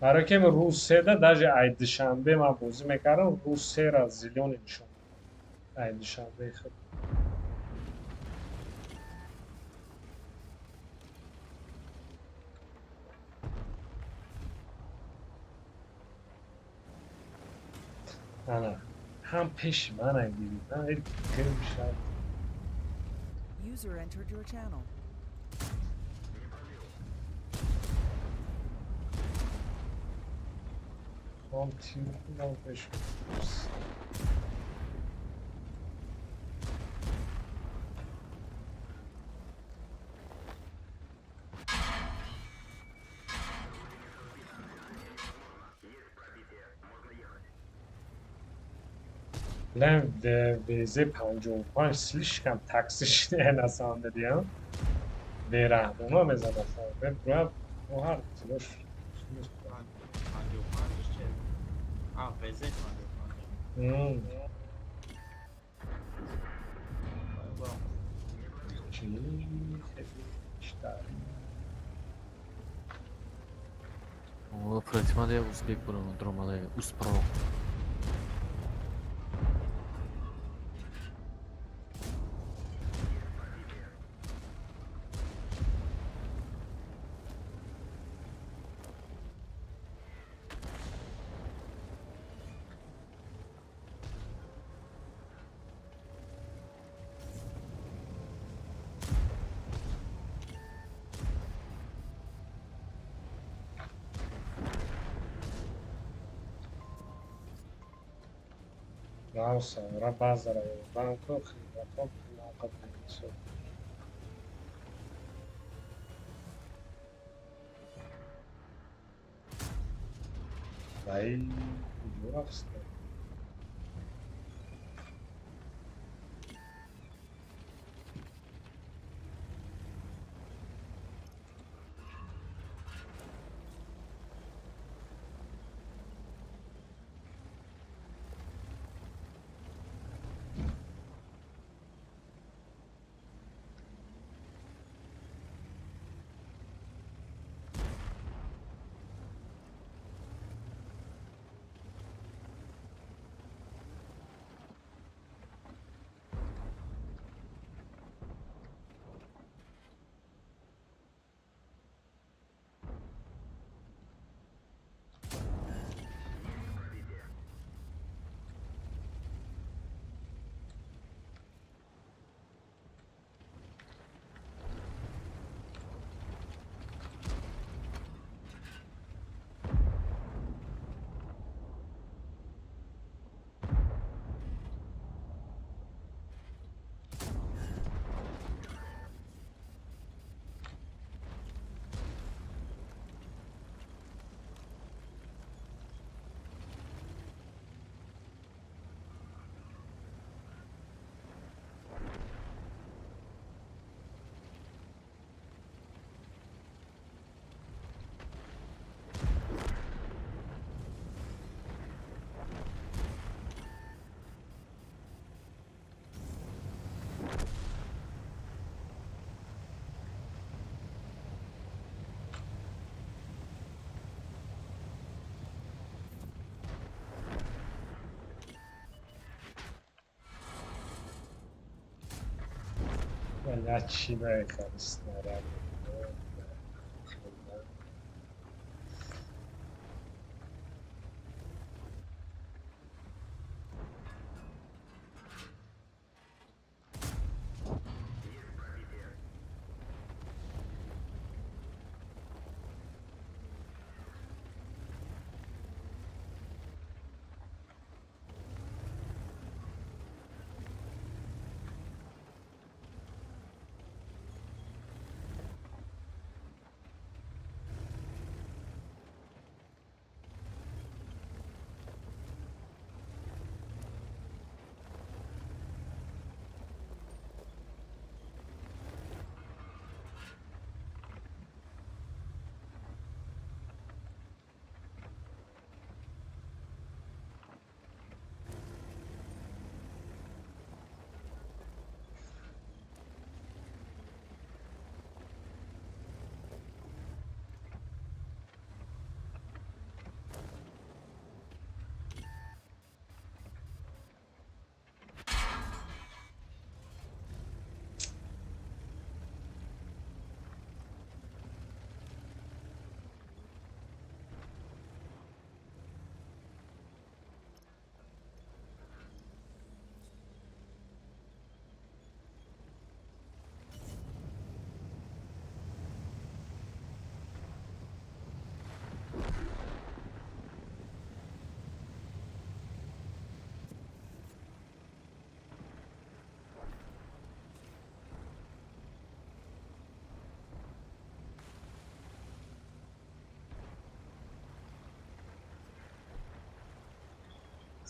Speaker 1: Барои ки рӯз седа даже ай Душанбе ман бозӣ мекардам, рӯз сера зелёный нишон ай Душанбе худ. Ана ҳам пеши мана гирифт. Гирмшад.
Speaker 3: User entered your channel.
Speaker 1: ҳам тир худам пеш. Лем ВЗ 55 слишком токсичный на самом деле, бераҳмона мезанад. Ҳар тилош.
Speaker 8: 55 че? А, ВЗ 55.
Speaker 1: Чӣ хеле
Speaker 4: Против мада як узбек буромада, Успро.
Speaker 1: Рауса, базара, банко, хибратон, хилоқат. Вай, куҷо рафт? Я чи бехар снаряд.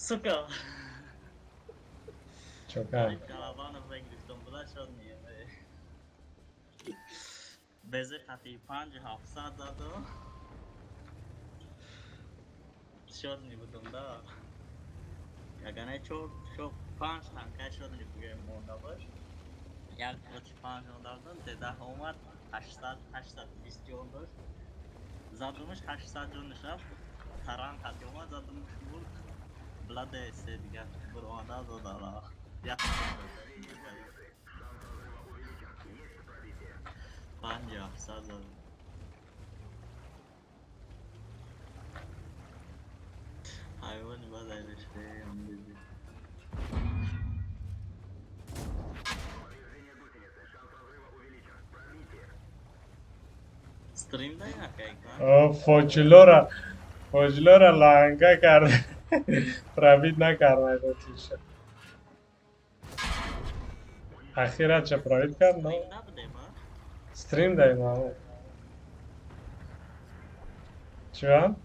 Speaker 8: Сука!
Speaker 1: Чокар.
Speaker 8: Калабанов гирифтам буда шод не. Безе қати 5700 заду. Шод не будам да. Ягане чор шо панҷ танка шод не бугем монда бош. Як қати 5 монда будам, деда омад 800 820 ҷон дошт. Задумаш 800 ҷон нишаст. Таран қати омад задумаш бурд. Бладе се дигар буромада додала. Як 5700 зад. Ҳайвони бадай решаам диди. Стрим да якай
Speaker 1: Фоҷилора фоҷилора ланга кард. Пробит накард тиша. Ахират ча пробит кард, но стрим даем, а. Чё?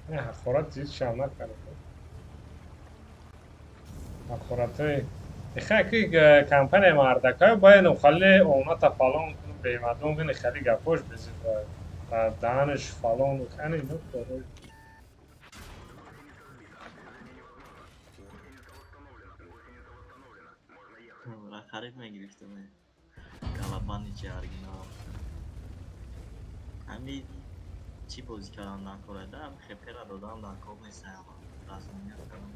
Speaker 1: Не, ҳақорат зиёд шам накард. Ҳақоратҳои Ихе ки компания мардакай бояд хали омата фалон кунам бемардум кунӣ хали гапош безид ва даҳанаш фалон кани ино корҳои
Speaker 8: Харид мегирифтам. Калабани чи оригинал. Ҳами чӣ бозӣ кардам накорада, ҳами хепера додам накор нестам. Расмият кардам.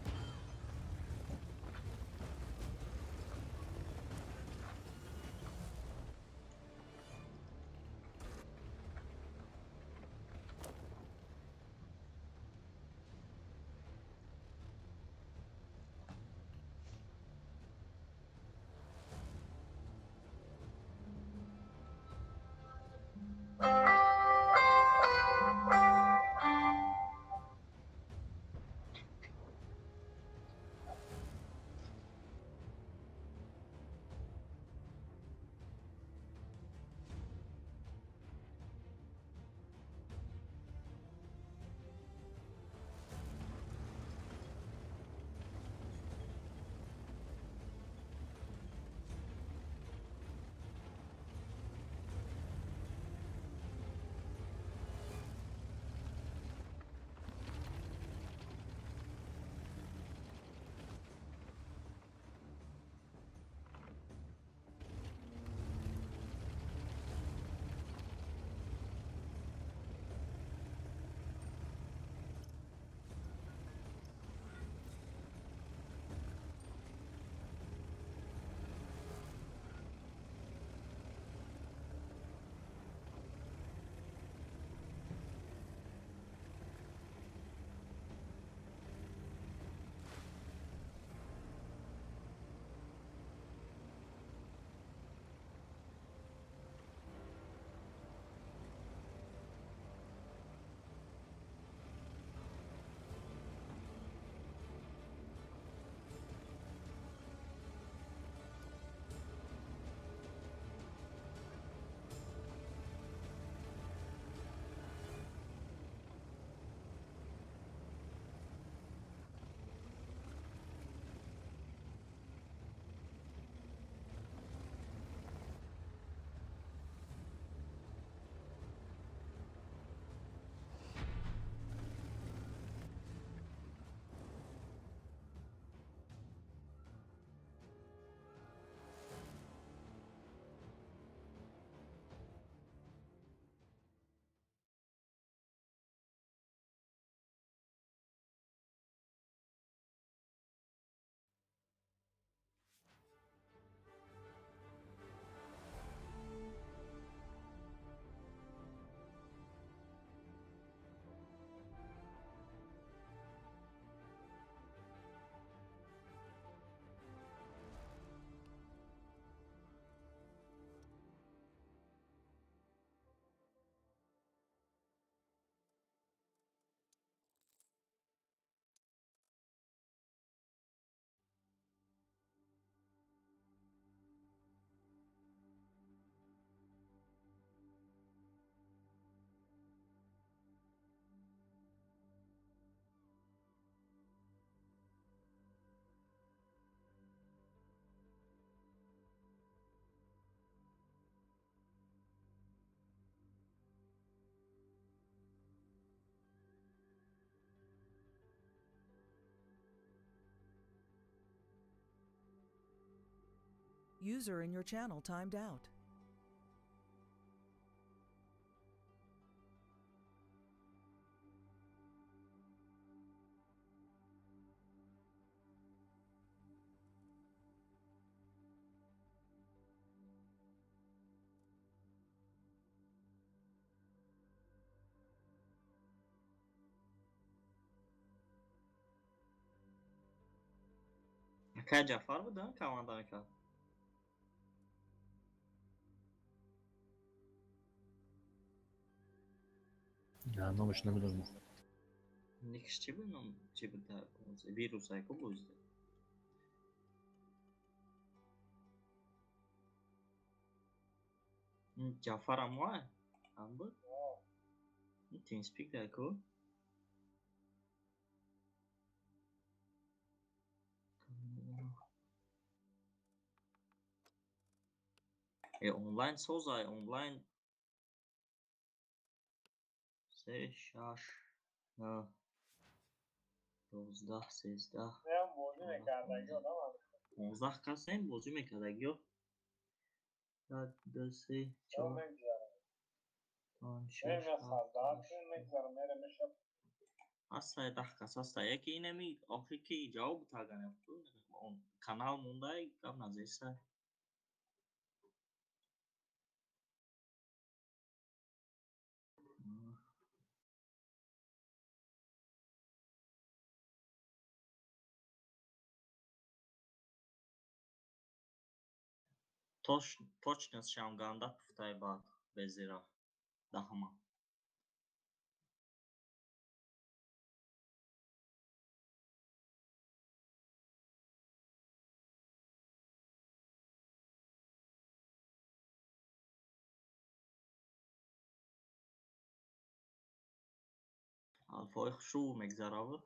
Speaker 3: User in your channel timed out.
Speaker 8: Акай Ҷафар буд, команда мекард.
Speaker 4: Не, номаш намедонам.
Speaker 8: Никш чӣ буд, ном чӣ буд, вирус айко бозида. Ҷафар амуа ам буд? TeamSpeak айко? Онлайн созай, онлайн се, шаш, нӯ, 12, 13,
Speaker 1: бозӣ мекардагиё.
Speaker 8: 15 касем бозӣ мекардагиё. Як, ду, се, чор, панҷ, шаш, ҳафт, ҳастае, 10 кас ҳастае. Яке инами охир ки ҷавоб таганем, канал мондай, гап назеса. Точность шам ганда пуфтай баъд безира даҳама. Алфои хушрӯ мегзаравад.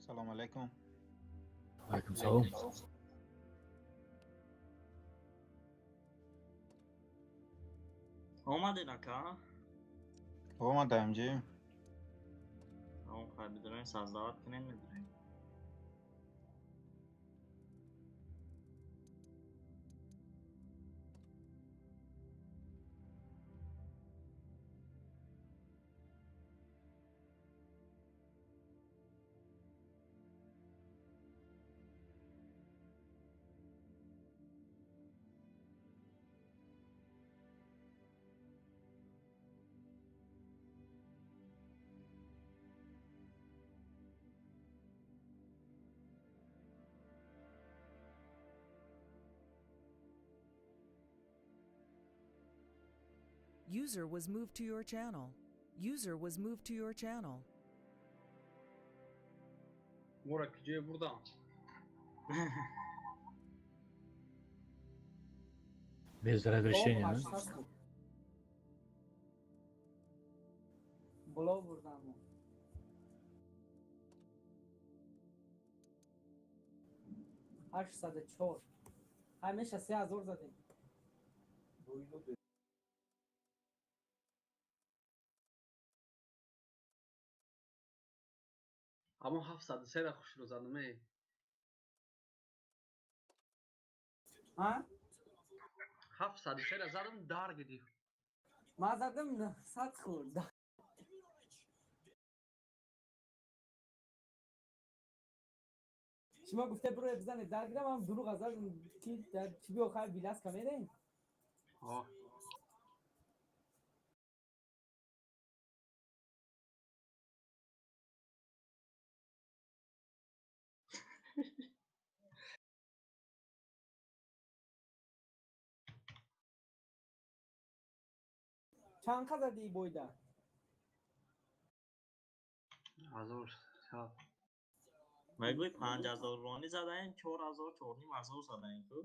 Speaker 9: Салом алейкум.
Speaker 4: Алейкум салом.
Speaker 8: Омадед, ака?
Speaker 9: Омадаем ҷи.
Speaker 8: Тамом, хай, бидуроем, создавать кунем, медуроем.
Speaker 3: User was moved to your channel. User was moved to your channel.
Speaker 6: Моро киҷое бурдам?
Speaker 4: Без разрешения, да?
Speaker 5: Боло бурдам. 804. Ҳамеша 3000 задем.
Speaker 6: Ҳамон 703-ра хушро задам, э.
Speaker 5: Ҳа?
Speaker 6: 703-ра задам, дар гирифт.
Speaker 5: Ман задам, 900 хӯрд. Шумо гуфте биро бизане дар гирам, ман дурӯғ задам ки дар чӣ биё хайр биласка мерем.
Speaker 6: Ҳо.
Speaker 5: Чанд қа задӣ бойда?
Speaker 6: Ҳазор сад.
Speaker 8: Мегӯй, 5000 рони задаем, 4000, 4500 задаем ку.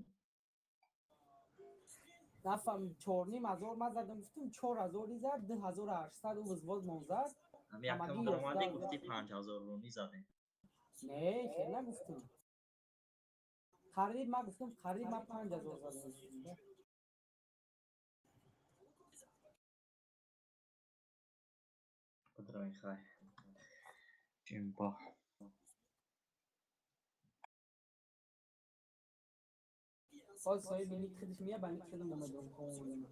Speaker 5: Нафаҳм, 4500 ман задам, гуфтум 4000-и зад, 2800 ӯ взвод мон зад.
Speaker 8: Ҳами якам
Speaker 5: Ҳамагӣ
Speaker 8: даромадӣ,
Speaker 5: 11.
Speaker 8: гуфтӣ 5000 рони задем.
Speaker 5: Не, хел нагуфтум. Қариб ман гуфтум, қариб ман 5000 задам.
Speaker 8: Бидрои, хай. Ҷимба.
Speaker 5: Боз соҳиби ник худаш мея, ба ник худам омадам хонам.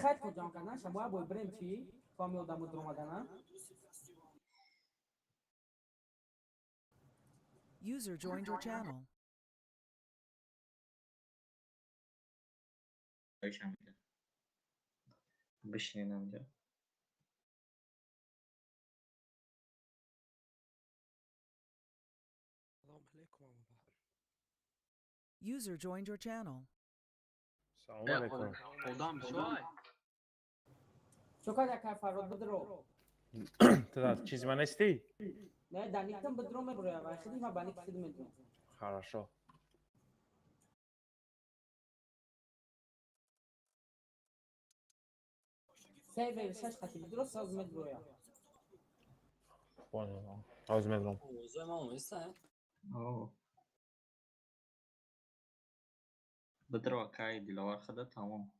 Speaker 5: Хайр, хо ҷамъ кардан шабоя бой бирем чӣ? То ҳами одамо дуромадана?
Speaker 3: User joined your channel.
Speaker 8: Бишинем бишинем инҷо.
Speaker 11: Салом алейкум, ама баҳр.
Speaker 3: User joined your channel.
Speaker 1: Салом
Speaker 6: Э,
Speaker 1: алейкум.
Speaker 6: Одам бисёр.
Speaker 5: Чо кар якай Фаррод бидро.
Speaker 1: Ту дар чизи ман нестӣ?
Speaker 5: Не, дар никтам бидро меброя, ва хиди ма ба ник хиди медром.
Speaker 1: Хорошо.
Speaker 5: Сервери шаш хати бидро саз медроя.
Speaker 1: Понял. Ҳозир медонам.
Speaker 10: Овозои ман оместа, э?
Speaker 8: О. Бидро, акай Диловар, худа тамом.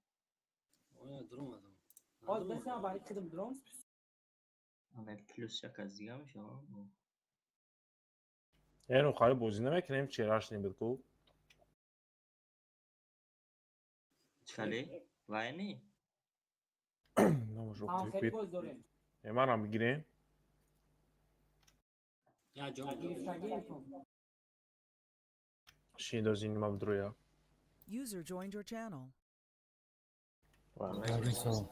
Speaker 10: Оя, дуромадам.
Speaker 5: Боз бесам ба ник хидим дром.
Speaker 8: Аме плюс як аз дига мешава.
Speaker 1: Э, ну хайр, бозӣ намекунем, вчерашний буд ку.
Speaker 8: Чали? Вайни?
Speaker 1: Намошо.
Speaker 5: Ҳам хеле боз дорем.
Speaker 1: Э, манам бигирем.
Speaker 10: Я ҷо.
Speaker 5: Гирифтагиетон.
Speaker 1: Шиндози нима бидроя.
Speaker 3: User joined your channel.
Speaker 4: Алейкум салом.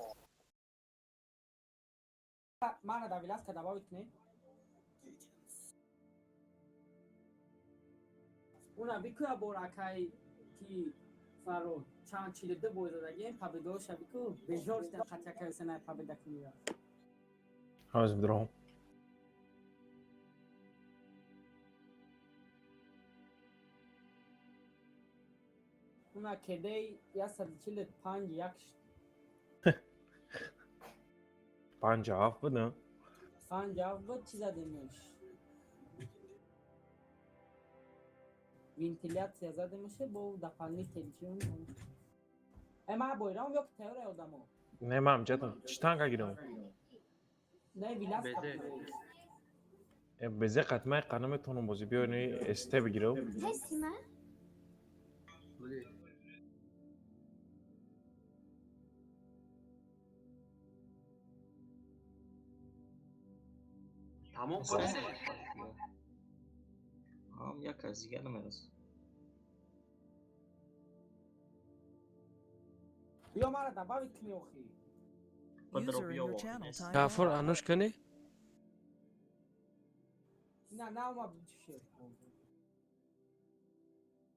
Speaker 5: Мана дар виласка добавить кунед. Уна бикӯя бор акай ки Фаррод чанд 42 бой задагем, победоша бикӯ, бежор шидан хатякаи сенай победа кунира.
Speaker 1: Ҳозир бидроҳам.
Speaker 5: Уна кедей 145 1.
Speaker 1: 57 буд, на?
Speaker 5: 5 7 буд, чӣ задемш? Вентиляция задемеше бо дополнитель чи? Э, ман бойрам ё ки тайёра одамо?
Speaker 12: Не, ман ҷатам. Чӣ танка гирам?
Speaker 5: Не, вилас.
Speaker 6: Безе.
Speaker 12: Э, безе қатмай қа наметавонам бозӣ. Биё ини СТ бигирам.
Speaker 13: Ҳестима?
Speaker 6: Буди. Тамом кунед.
Speaker 8: Ам як кас дига намерасад.
Speaker 5: Биё, мара добавить кни охи.
Speaker 3: User in your channel timed
Speaker 11: Гафур,
Speaker 3: out.
Speaker 11: ануш кунӣ?
Speaker 5: На, наома чише.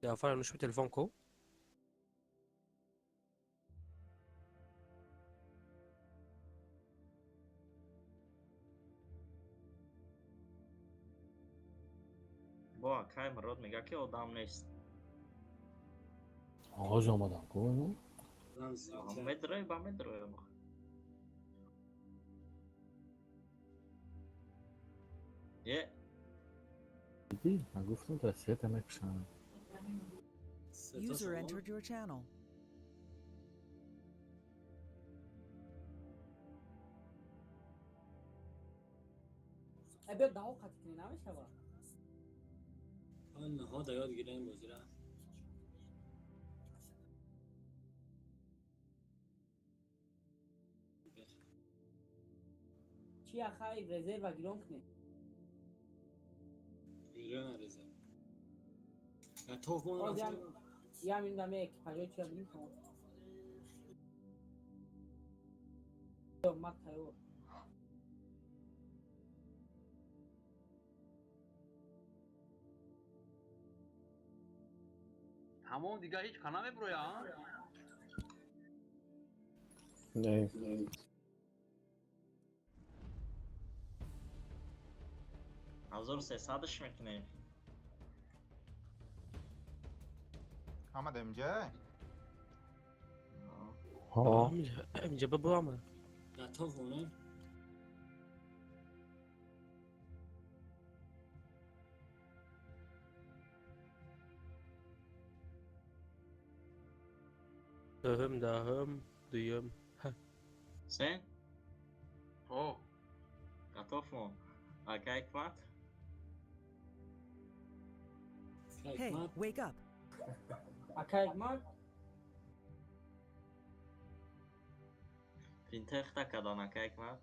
Speaker 11: Гафур, ануш бу телефон ку.
Speaker 8: Бо акай Мурод мега, ки одам нест.
Speaker 4: Оғоз омадам ку.
Speaker 8: Медрои ба медрои. Е.
Speaker 4: Дидӣ, ман гуфтам, та сета мекушам.
Speaker 3: User entered your channel.
Speaker 5: Э, биё даҳо қатӣ кунӣ, намешава?
Speaker 10: Ҳо, да ёд гирем бозира.
Speaker 5: Чи, ахай, резерва гирон кунӣ.
Speaker 10: Гирёна резерв. Готов мон.
Speaker 5: Ҳозир ям ин даме экипажҳои чия бинем, тамом. Ма тайёр.
Speaker 6: Тамом, дига ҳеҷ ка намеброя, а?
Speaker 12: Не.
Speaker 8: 1300-ш мекунем.
Speaker 9: Ҳама инҷа?
Speaker 12: Ҳо.
Speaker 11: Инҷа бабуама.
Speaker 10: Готов монем.
Speaker 11: Даҳум, даҳум, дуюм.
Speaker 8: Сен?
Speaker 6: О.
Speaker 8: Готов мон. Акай Ҳикмат?
Speaker 3: Hey, wake up.
Speaker 5: Акай Ҳикмат?
Speaker 8: Финтехта кадан, акай Ҳикмат.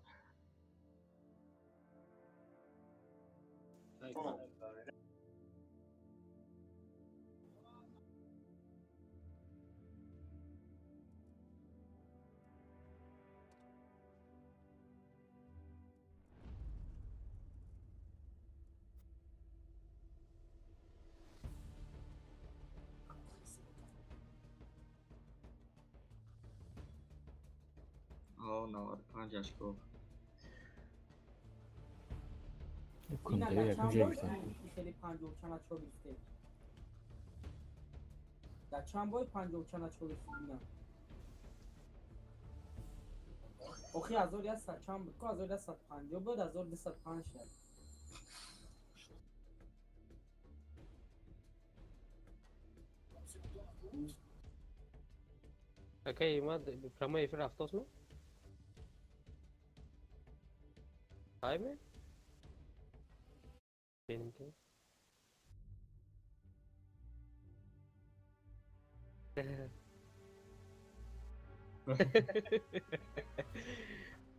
Speaker 8: О, 95 очков.
Speaker 5: Ина
Speaker 4: Кунда
Speaker 5: дар
Speaker 4: якум
Speaker 5: чанд
Speaker 4: ҷой
Speaker 5: бор
Speaker 4: гирифтам.
Speaker 5: хеле панҷоҳу чанд очко гирифтем? Дар чанд бор панҷоҳу чанд очко гирифтем? Ина охи 1100 чанд буд ку? 1150 буд, 1205 шуд.
Speaker 11: Акай ма прямой эфир рафтосму? Хайме? Benimki.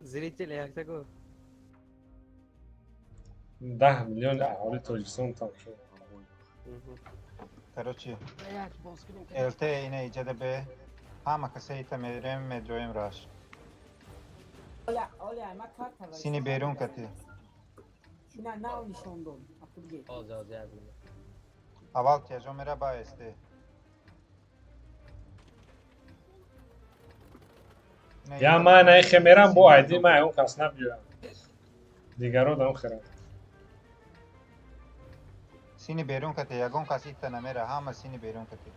Speaker 11: Зрители, як тако.
Speaker 1: 10 миллион аҳолии Тоҷикистон тамошо.
Speaker 9: Короче,
Speaker 11: Як боз кунем.
Speaker 9: ЛТ ина иҷада бе ҳама каса ита мерем, медроем раш.
Speaker 5: Оля, оля, ма карта.
Speaker 9: Сини берун кати.
Speaker 5: Ина нав нишон дод. Аку биге.
Speaker 11: Оз, оз, як минут.
Speaker 9: Аввал тяжо мера, ба СТ.
Speaker 1: Я ман айхе мерам бо айди ман он кас набиёям. Дигаро дам херам.
Speaker 9: Сини берун кати, ягон кас ита намера, ҳама сини берун кати.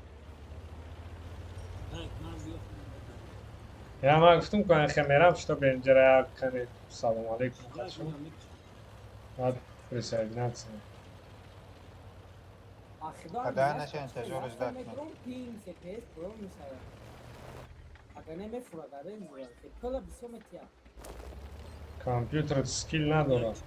Speaker 1: Я ман гуфтум ку айхе мерам, что бенҷара як кане салом алейкум кашум. Баъд присоединяться.
Speaker 9: Хада нашен тяжёлый ждать.
Speaker 5: Пинг СПС про мешава. Агар не мефура гарен зура. Пела бисёр метия.
Speaker 1: Компьютер скилл надорад.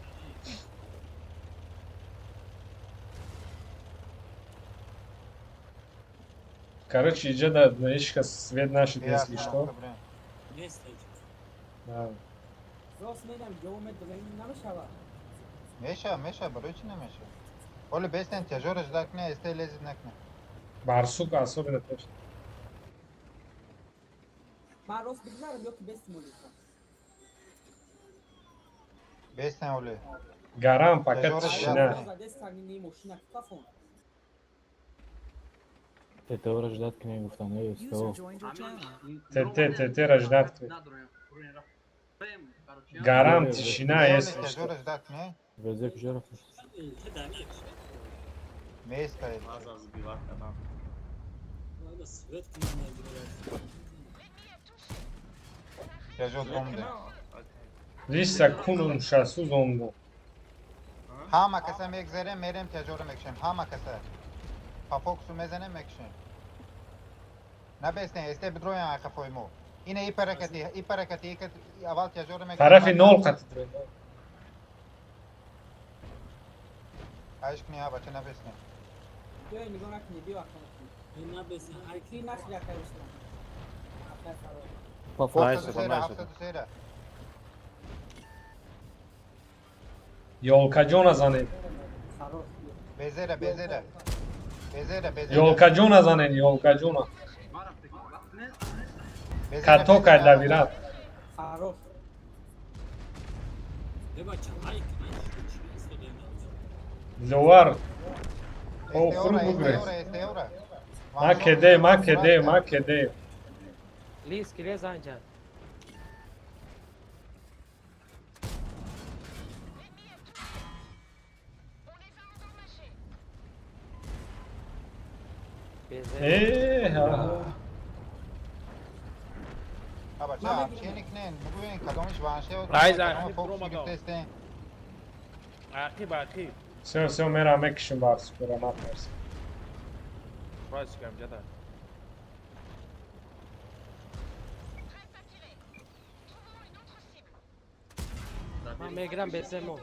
Speaker 1: Короче, иҷа да ҳеҷ кас свет нашид, если что.
Speaker 10: Нест.
Speaker 1: Да.
Speaker 5: Рост мегам, ҷо медорем намешава.
Speaker 9: Меша, меша, барои чӣ намеша? Оли бестен тяжёлый ждать не, эсте лезет накне.
Speaker 1: Барсук особенно пеш.
Speaker 5: Ман рост бигзарам ё ки бестим олиса?
Speaker 9: Бестен оли.
Speaker 1: Гарам пока тишина.
Speaker 12: ТТ-ро ждать кунем гуфтан, эй СТО.
Speaker 1: ТТ, ТТ ра ждать кунем. Гарам тишина, если что.
Speaker 12: Везе куҷо рафт?
Speaker 9: Место.
Speaker 1: Лиса кунум шасуз омда.
Speaker 9: Ҳама каса мегзарем, мерем тяжёро мекушем. Ҳама каса. Папоксу мезанем мекушем. Набестен, эсте бидроям ай қафои мо. Ина и паракати, и паракати, и аввал тяжёро мекушем.
Speaker 1: Тарафи нол қати дроем.
Speaker 9: Айш кни, а бача набестен.
Speaker 5: Биё нигоҳ накунӣ, биё акнун.
Speaker 10: Набестен, ҳар
Speaker 5: ки нашри акай рустам. Акай фарор.
Speaker 9: Папоксу.
Speaker 1: Ёлкаҷона занед.
Speaker 9: Безера, безера. Безера, безера.
Speaker 1: Ёлкаҷона занед, ёлкаҷона. Като кай давират.
Speaker 5: Фарор.
Speaker 1: Ловар. О, хуру бугре. Ма кеде, ма кеде, ма кеде.
Speaker 11: Лис, киле занҷа.
Speaker 12: Ақиб, ақиб.
Speaker 1: Всё, всё, мера мекушем барсукора, натарс.
Speaker 12: Прачкам ҷада.
Speaker 11: Ман мегирам беземо.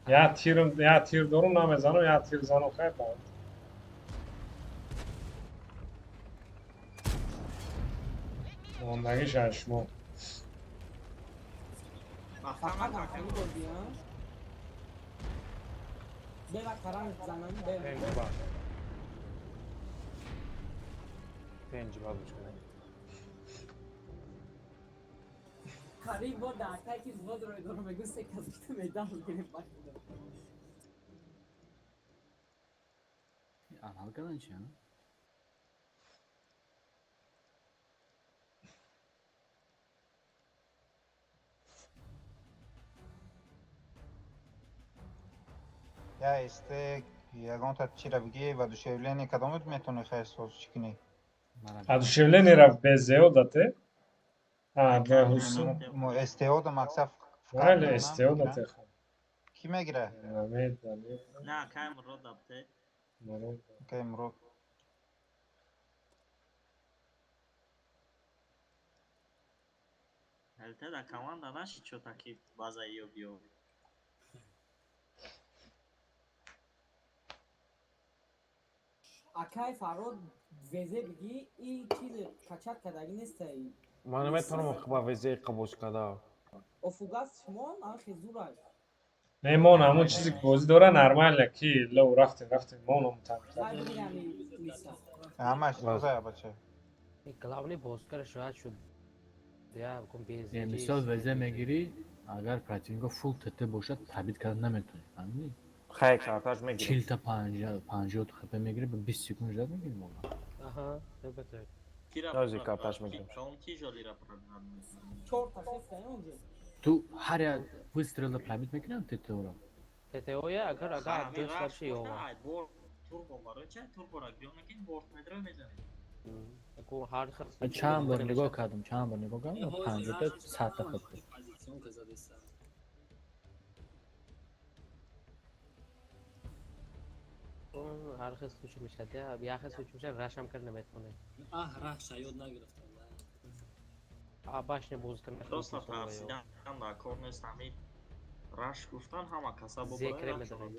Speaker 1: Я тирм, я тир дорум намезанам, я тир зану хайр банд. Мондагиш аз шумо.
Speaker 5: Фақат ҳаққани бозӣ, а? Бела қаранг занам, бела.
Speaker 12: Пенҷ ба. Пенҷ ба бучкана.
Speaker 5: Қариб бо даҳакае ки взвод рой дорам, мегӯ се кас гуфта медал гирем бахт.
Speaker 4: Анал кардан чи, а?
Speaker 9: Я исте ягонта чира бигӣ ва душевление кадомот метавонӣ хайр соз чӣ кунӣ?
Speaker 1: Одушевление ра без ЗО дате? А, да, Ҳусн.
Speaker 9: СТО да мақсад.
Speaker 1: Бале, СТО дате.
Speaker 9: Кӣ мегира?
Speaker 1: Намед, намед.
Speaker 8: На, кай Мурод дабте.
Speaker 1: Мурод.
Speaker 9: Кай Мурод.
Speaker 8: Ҳалта да команда нашид чо таки база ё биё.
Speaker 5: Акай Фарод везе бигӣ и чиз качак кардагӣ нестай.
Speaker 12: Ман наметавонам ба везе қабул карда.
Speaker 5: Офугас шумо анхе зурай.
Speaker 1: Не, мон ҳамон чизе ки бозӣ дора нормально ки лоу рафтем, рафтем, мон ҳамон там.
Speaker 9: Ҳамаш соза бача.
Speaker 11: Главный бозкар шояд шуд. Я кун безе.
Speaker 4: Мисол везе мегирӣ, агар противнико фул ТТ бошад, табид карда наметавонӣ, фаҳмидӣ?
Speaker 12: Хай картаж мегирем.
Speaker 4: 40 та 50 хп мегирӣ, ба 20 секунд ждать мегирӣ мола.
Speaker 11: Аҳа, албатта.
Speaker 12: Нози картаж мегирем.
Speaker 5: Чор та шеф та онҷо.
Speaker 4: Ту ҳар як выстрелда пробит мекунам ТТ-ро?
Speaker 11: ТТ-оя агар агар дӯст боши ё.
Speaker 8: Турбо барои ча турбо ра биё мекин борт медро мезанем.
Speaker 4: Чанд бор нигоҳ кардам, чанд бор нигоҳ кардам, 50-та 100-та хат буд.
Speaker 10: Позиционка задеста.
Speaker 11: Ҳар хел случай мешад, як хел случай мешад, рашам кард наметавонед.
Speaker 10: Аҳ, раш ёд нагирифтам.
Speaker 11: А башня боз кар
Speaker 8: Просто тарсидан дар кор нест, ҳамин раш гуфтан ҳама каса
Speaker 11: Зекре медорад.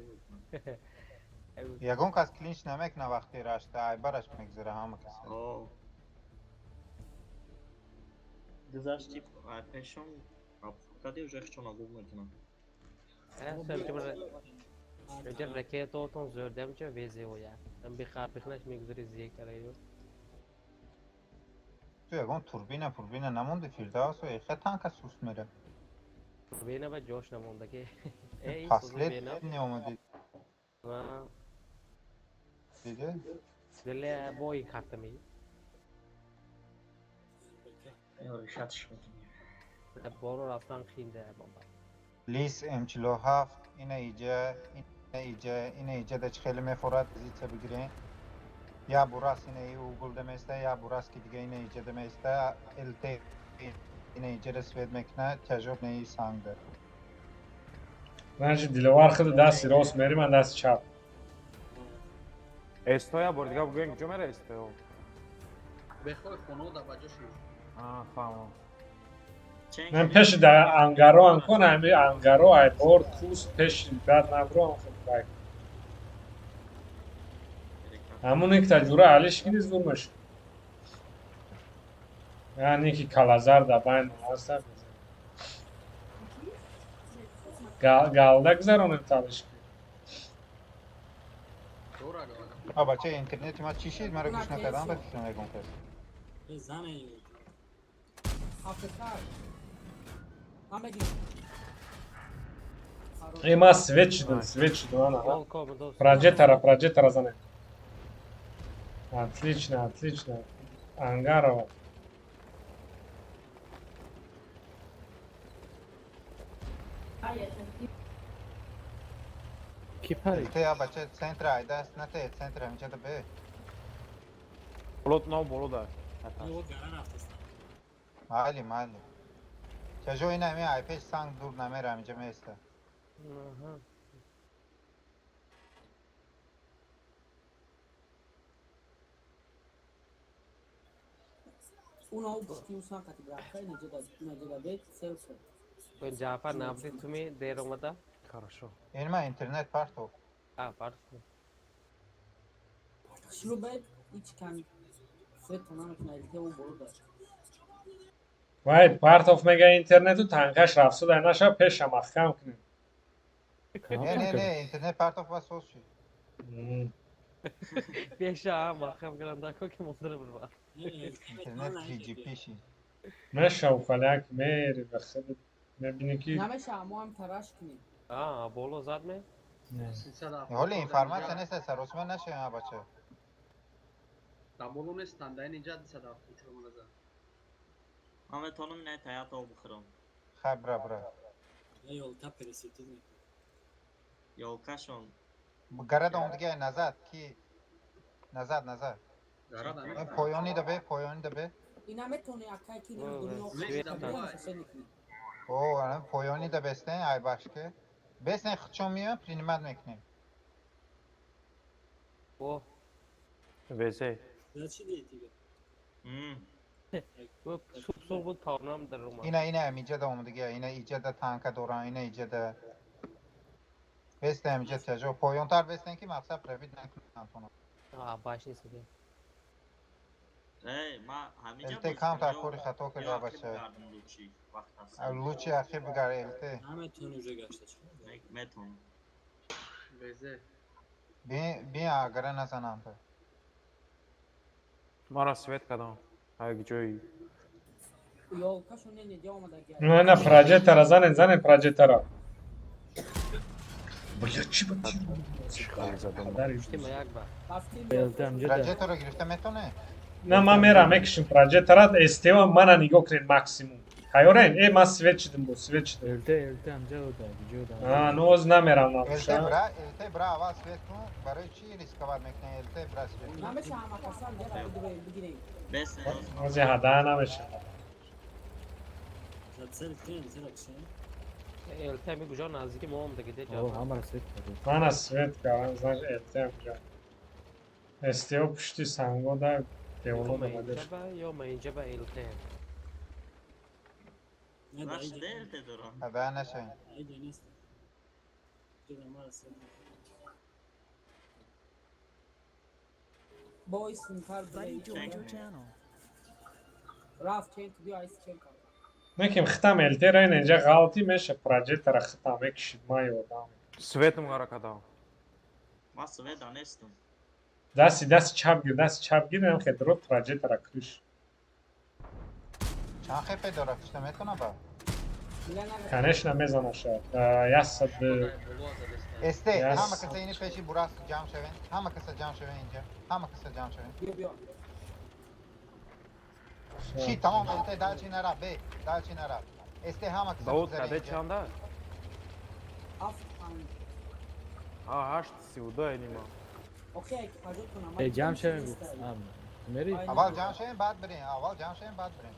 Speaker 9: Ягон кас клинч намекуна вақти рашта, айбараш мегзара ҳама каса.
Speaker 8: Гузашти пешон кади уже хчона гуфт мекунам.
Speaker 11: Ракетотон зӯрдамча везеоя. Бихнаш мегузари зекараю.
Speaker 9: Ту ягон турбина пурбина намонди, Фирдавс, эхе танка суст мера.
Speaker 11: Турбина ба ҷош намонда ки.
Speaker 9: Последний омади. Диде?
Speaker 11: Диле бои карта ми.
Speaker 8: Решатш мекунем.
Speaker 11: Боро рафтан хинда бомба.
Speaker 9: Лис М47 ина иҷа, ина иҷа, ина иҷа да чӣ хеле мефорад позитсия бигирем. Я бурас ина и угол да места, я бурас ки дига ина иҷа да места, ЛТ ина иҷа да свет мекуна, тяжоб на и санг да.
Speaker 1: Значит, Диловар худ дасти рост мери, ман дасти чап.
Speaker 12: Эстоя бор дига бугӯем, куҷо мера эстоё?
Speaker 6: Бехои хоно да ба ҷоши.
Speaker 12: А, фаҳмам.
Speaker 1: Ман пеши да ангаро анкон, ҳами ангаро ай бор куст пеши баъд набро анхел бай. Ҳамун ик таҷура алиш киди зур мешуд. Яъне ки калазар да байн ҳаста. Галда гузаронем талиш ки.
Speaker 9: А бача, интернети ма чӣ шид? Маро гӯш накардам, ба фикрам ягон кас.
Speaker 10: Зане.
Speaker 1: Е, ма свет шидам, свет шидам, ана. Проджетора, проджетора зане. Отлично, отлично. Ангарова.
Speaker 4: Ки парид?
Speaker 9: Те, а бача, центра, айда, нате, центра, ҳаминҷа да бе.
Speaker 12: Боло, нав боло да.
Speaker 9: Майли, майли. Тяжо ина ами ай пеш санг дур намера, ҳаминҷа места.
Speaker 11: Ҷаъфар набри туми дер омада?
Speaker 12: Хорошо.
Speaker 9: Ин ма интернет партов.
Speaker 11: А, партов.
Speaker 1: Вай, партов мега интернету танкаш рафсуда наша пеша маҳкам кунем.
Speaker 9: Не, не, не, интернет партов ва соз шид.
Speaker 11: Пеша маҳкам кунам ки муздира бурба.
Speaker 9: Интернет 3GP шид.
Speaker 1: Меша ухаляк мери ба худ мебини ки
Speaker 5: Намеша, мо ҳам тараш кунем.
Speaker 11: А, боло зад ме?
Speaker 9: Ҳоли информатсия нест, саросма нашавем, а бача.
Speaker 6: Да боло нестанд, да ин инҷа 274 мана зад.
Speaker 8: Ман метавонам ина таята об бихӯрам.
Speaker 9: Хай, бра, бра.
Speaker 10: Ёлка пересветить мекунад.
Speaker 8: Ёлкашон.
Speaker 9: Гарада он дига назад, ки назад, назад. Поёни да бе, поёни да бе.
Speaker 5: Ина метавони акай ки дунё.
Speaker 9: О, ана поёни да бестен, ай башке. Бестен хчон миён, принимат мекунем.
Speaker 11: О.
Speaker 12: Везе.
Speaker 10: Чӣ дига?
Speaker 11: Сух буд тавнам дар омад.
Speaker 9: Ина, ина ҳамиҷа да омадига, ина иҷа да танка доран, ина иҷа да. Бестен ҳамиҷа тяжо. Поёнтар бестен ки мақсад пробит накунам тона.
Speaker 11: А, баш нест ки.
Speaker 8: Эй, ма ҳамиҷа
Speaker 9: ЛТ камтар кори хато карда, бача. Лучи ахир бигар ЛТ.
Speaker 10: Наметавони уже гашта чӣ?
Speaker 8: Метавонам.
Speaker 6: Везе.
Speaker 9: Бин, агара назанам та.
Speaker 12: Мара свет кардам. Ай ҷои.
Speaker 1: Не, на проджетора занен, занен проджетора. Бля, чӣ ба
Speaker 9: Проджетора гирифта метавонӣ?
Speaker 1: На, ман мерам, мекишим проджетора, СТО мана нигоҳ кунед максимум. Тайёрен? Э, ман свет шидим бо, свет шидим.
Speaker 4: ЛТ, ЛТ ҳамҷа да, ҷо да.
Speaker 1: А, ну оз намерам
Speaker 9: ЛТ
Speaker 1: набуша.
Speaker 9: бра, ЛТ бра, аввал свет кун. Барои чӣ рисковать мекунӣ? ЛТ бра свет кун.
Speaker 5: Намеша ҳама касам ҷара бидурем бигирем.
Speaker 8: Бесен.
Speaker 1: Ози ҳада намеша.
Speaker 10: Цель кунем, ЛТ-ра кушем.
Speaker 11: ЛТ ми куҷо наздики мо омдаги де
Speaker 4: О,
Speaker 11: ҷафар.
Speaker 4: ҳамаро свет кардем.
Speaker 1: Мана свет кардам, значит ЛТ ҳамҷа. СТО пушти санго да деволо омадеш.
Speaker 11: Ё ма инҷа ба ЛТ.
Speaker 10: Не, да,
Speaker 8: Раш
Speaker 10: иҷа.
Speaker 8: де ЛТ дорам.
Speaker 9: Ҳада нашавем.
Speaker 10: Иҷа нест. Иҷа мара свет мекунем.
Speaker 5: Бой синтар
Speaker 3: Buddy joined your channel.
Speaker 5: Рафт чен ту биё айс чен кар.
Speaker 1: Неким хитам ЛТ ра ин инҷа ғалти меша проҷектора хитам мекишид ман ёдам.
Speaker 12: Светом гара кадам.
Speaker 8: Ман свет нестам.
Speaker 1: Дасти дасти чап гир, дасти чап гир, ам хедро проҷектора криш.
Speaker 9: Чанд хепе дора? Кушта метона ба?
Speaker 1: Конечно мезанаша. Ясад
Speaker 9: СТ, ҳама каса ини пеши бурас ҷамъ шавен. Ҳама каса ҷамъ шавен инҷа. Ҳама каса ҷамъ шавен.
Speaker 5: Биё биё.
Speaker 9: Чӣ тамом ЛТ дальше нара, бе, дальше нара. СТ ҳама каса
Speaker 12: Давуд
Speaker 9: гузаре
Speaker 12: каде
Speaker 9: инҷа.
Speaker 12: чанда?
Speaker 5: Ҳафт панҷ.
Speaker 12: Ҳа, 8:32 нима.
Speaker 5: Охи экипажотон
Speaker 4: Э, ҷамъ шавем гуфт. А, мери?
Speaker 9: Аввал ҷамъ шавем, баъд бирем. Аввал ҷамъ шавем, баъд бирем.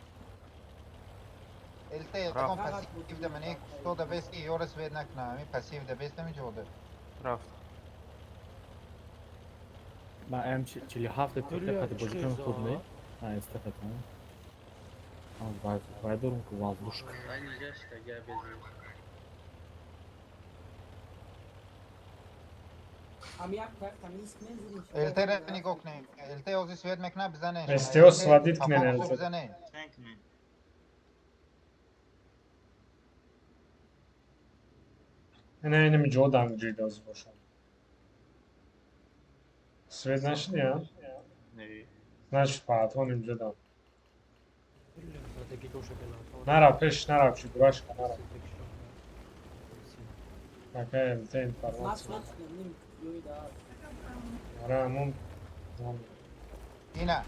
Speaker 9: ЛТ ягон пассив да мане кусто да бес ки ёра свет накуна. Ами пассив да бес намеҷода.
Speaker 12: Рафт.
Speaker 4: Ман М47 ТТ қати бозӣ кунам хуб не? А, СТ қати. Вай дорум ку воздушка.
Speaker 6: Ай ниҷа шида бези.
Speaker 5: Ам як як тамиз кунем зурим.
Speaker 9: ЛТ ра нигоҳ кунем. ЛТ ози свет мекуна бизанем.
Speaker 1: СТО сводит кунем ЛТ.
Speaker 9: Бизанем.
Speaker 8: Чен кунем.
Speaker 1: Ина инами ҷо данг ҷидоз бошам. Свет нашиди, а?
Speaker 8: Не.
Speaker 1: Значит, патрон инҷо дам.
Speaker 11: Задаги гоша бена.
Speaker 1: Нарав пеш, нарав чи бурашка, нарав. Какая ЛТ
Speaker 5: Ман
Speaker 1: информация.
Speaker 5: свет шидам ним ёи да.
Speaker 1: Ара, ҳамон
Speaker 9: Ина.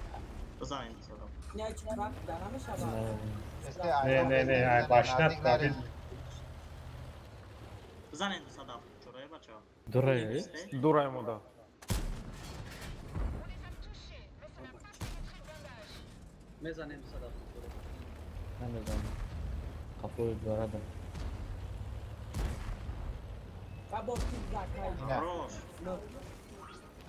Speaker 8: Бизанем садам.
Speaker 5: Не чи трак да намешава.
Speaker 9: СТ
Speaker 1: Не, не, не, ай башнат правил.
Speaker 8: Бизанем 274 бача.
Speaker 4: Дурай, э?
Speaker 12: Дурай мода.
Speaker 6: Мезанем 274.
Speaker 4: Намедонам. Қафои дорадам.
Speaker 5: Ва бо тип закай.
Speaker 9: Ина.
Speaker 8: Хорош.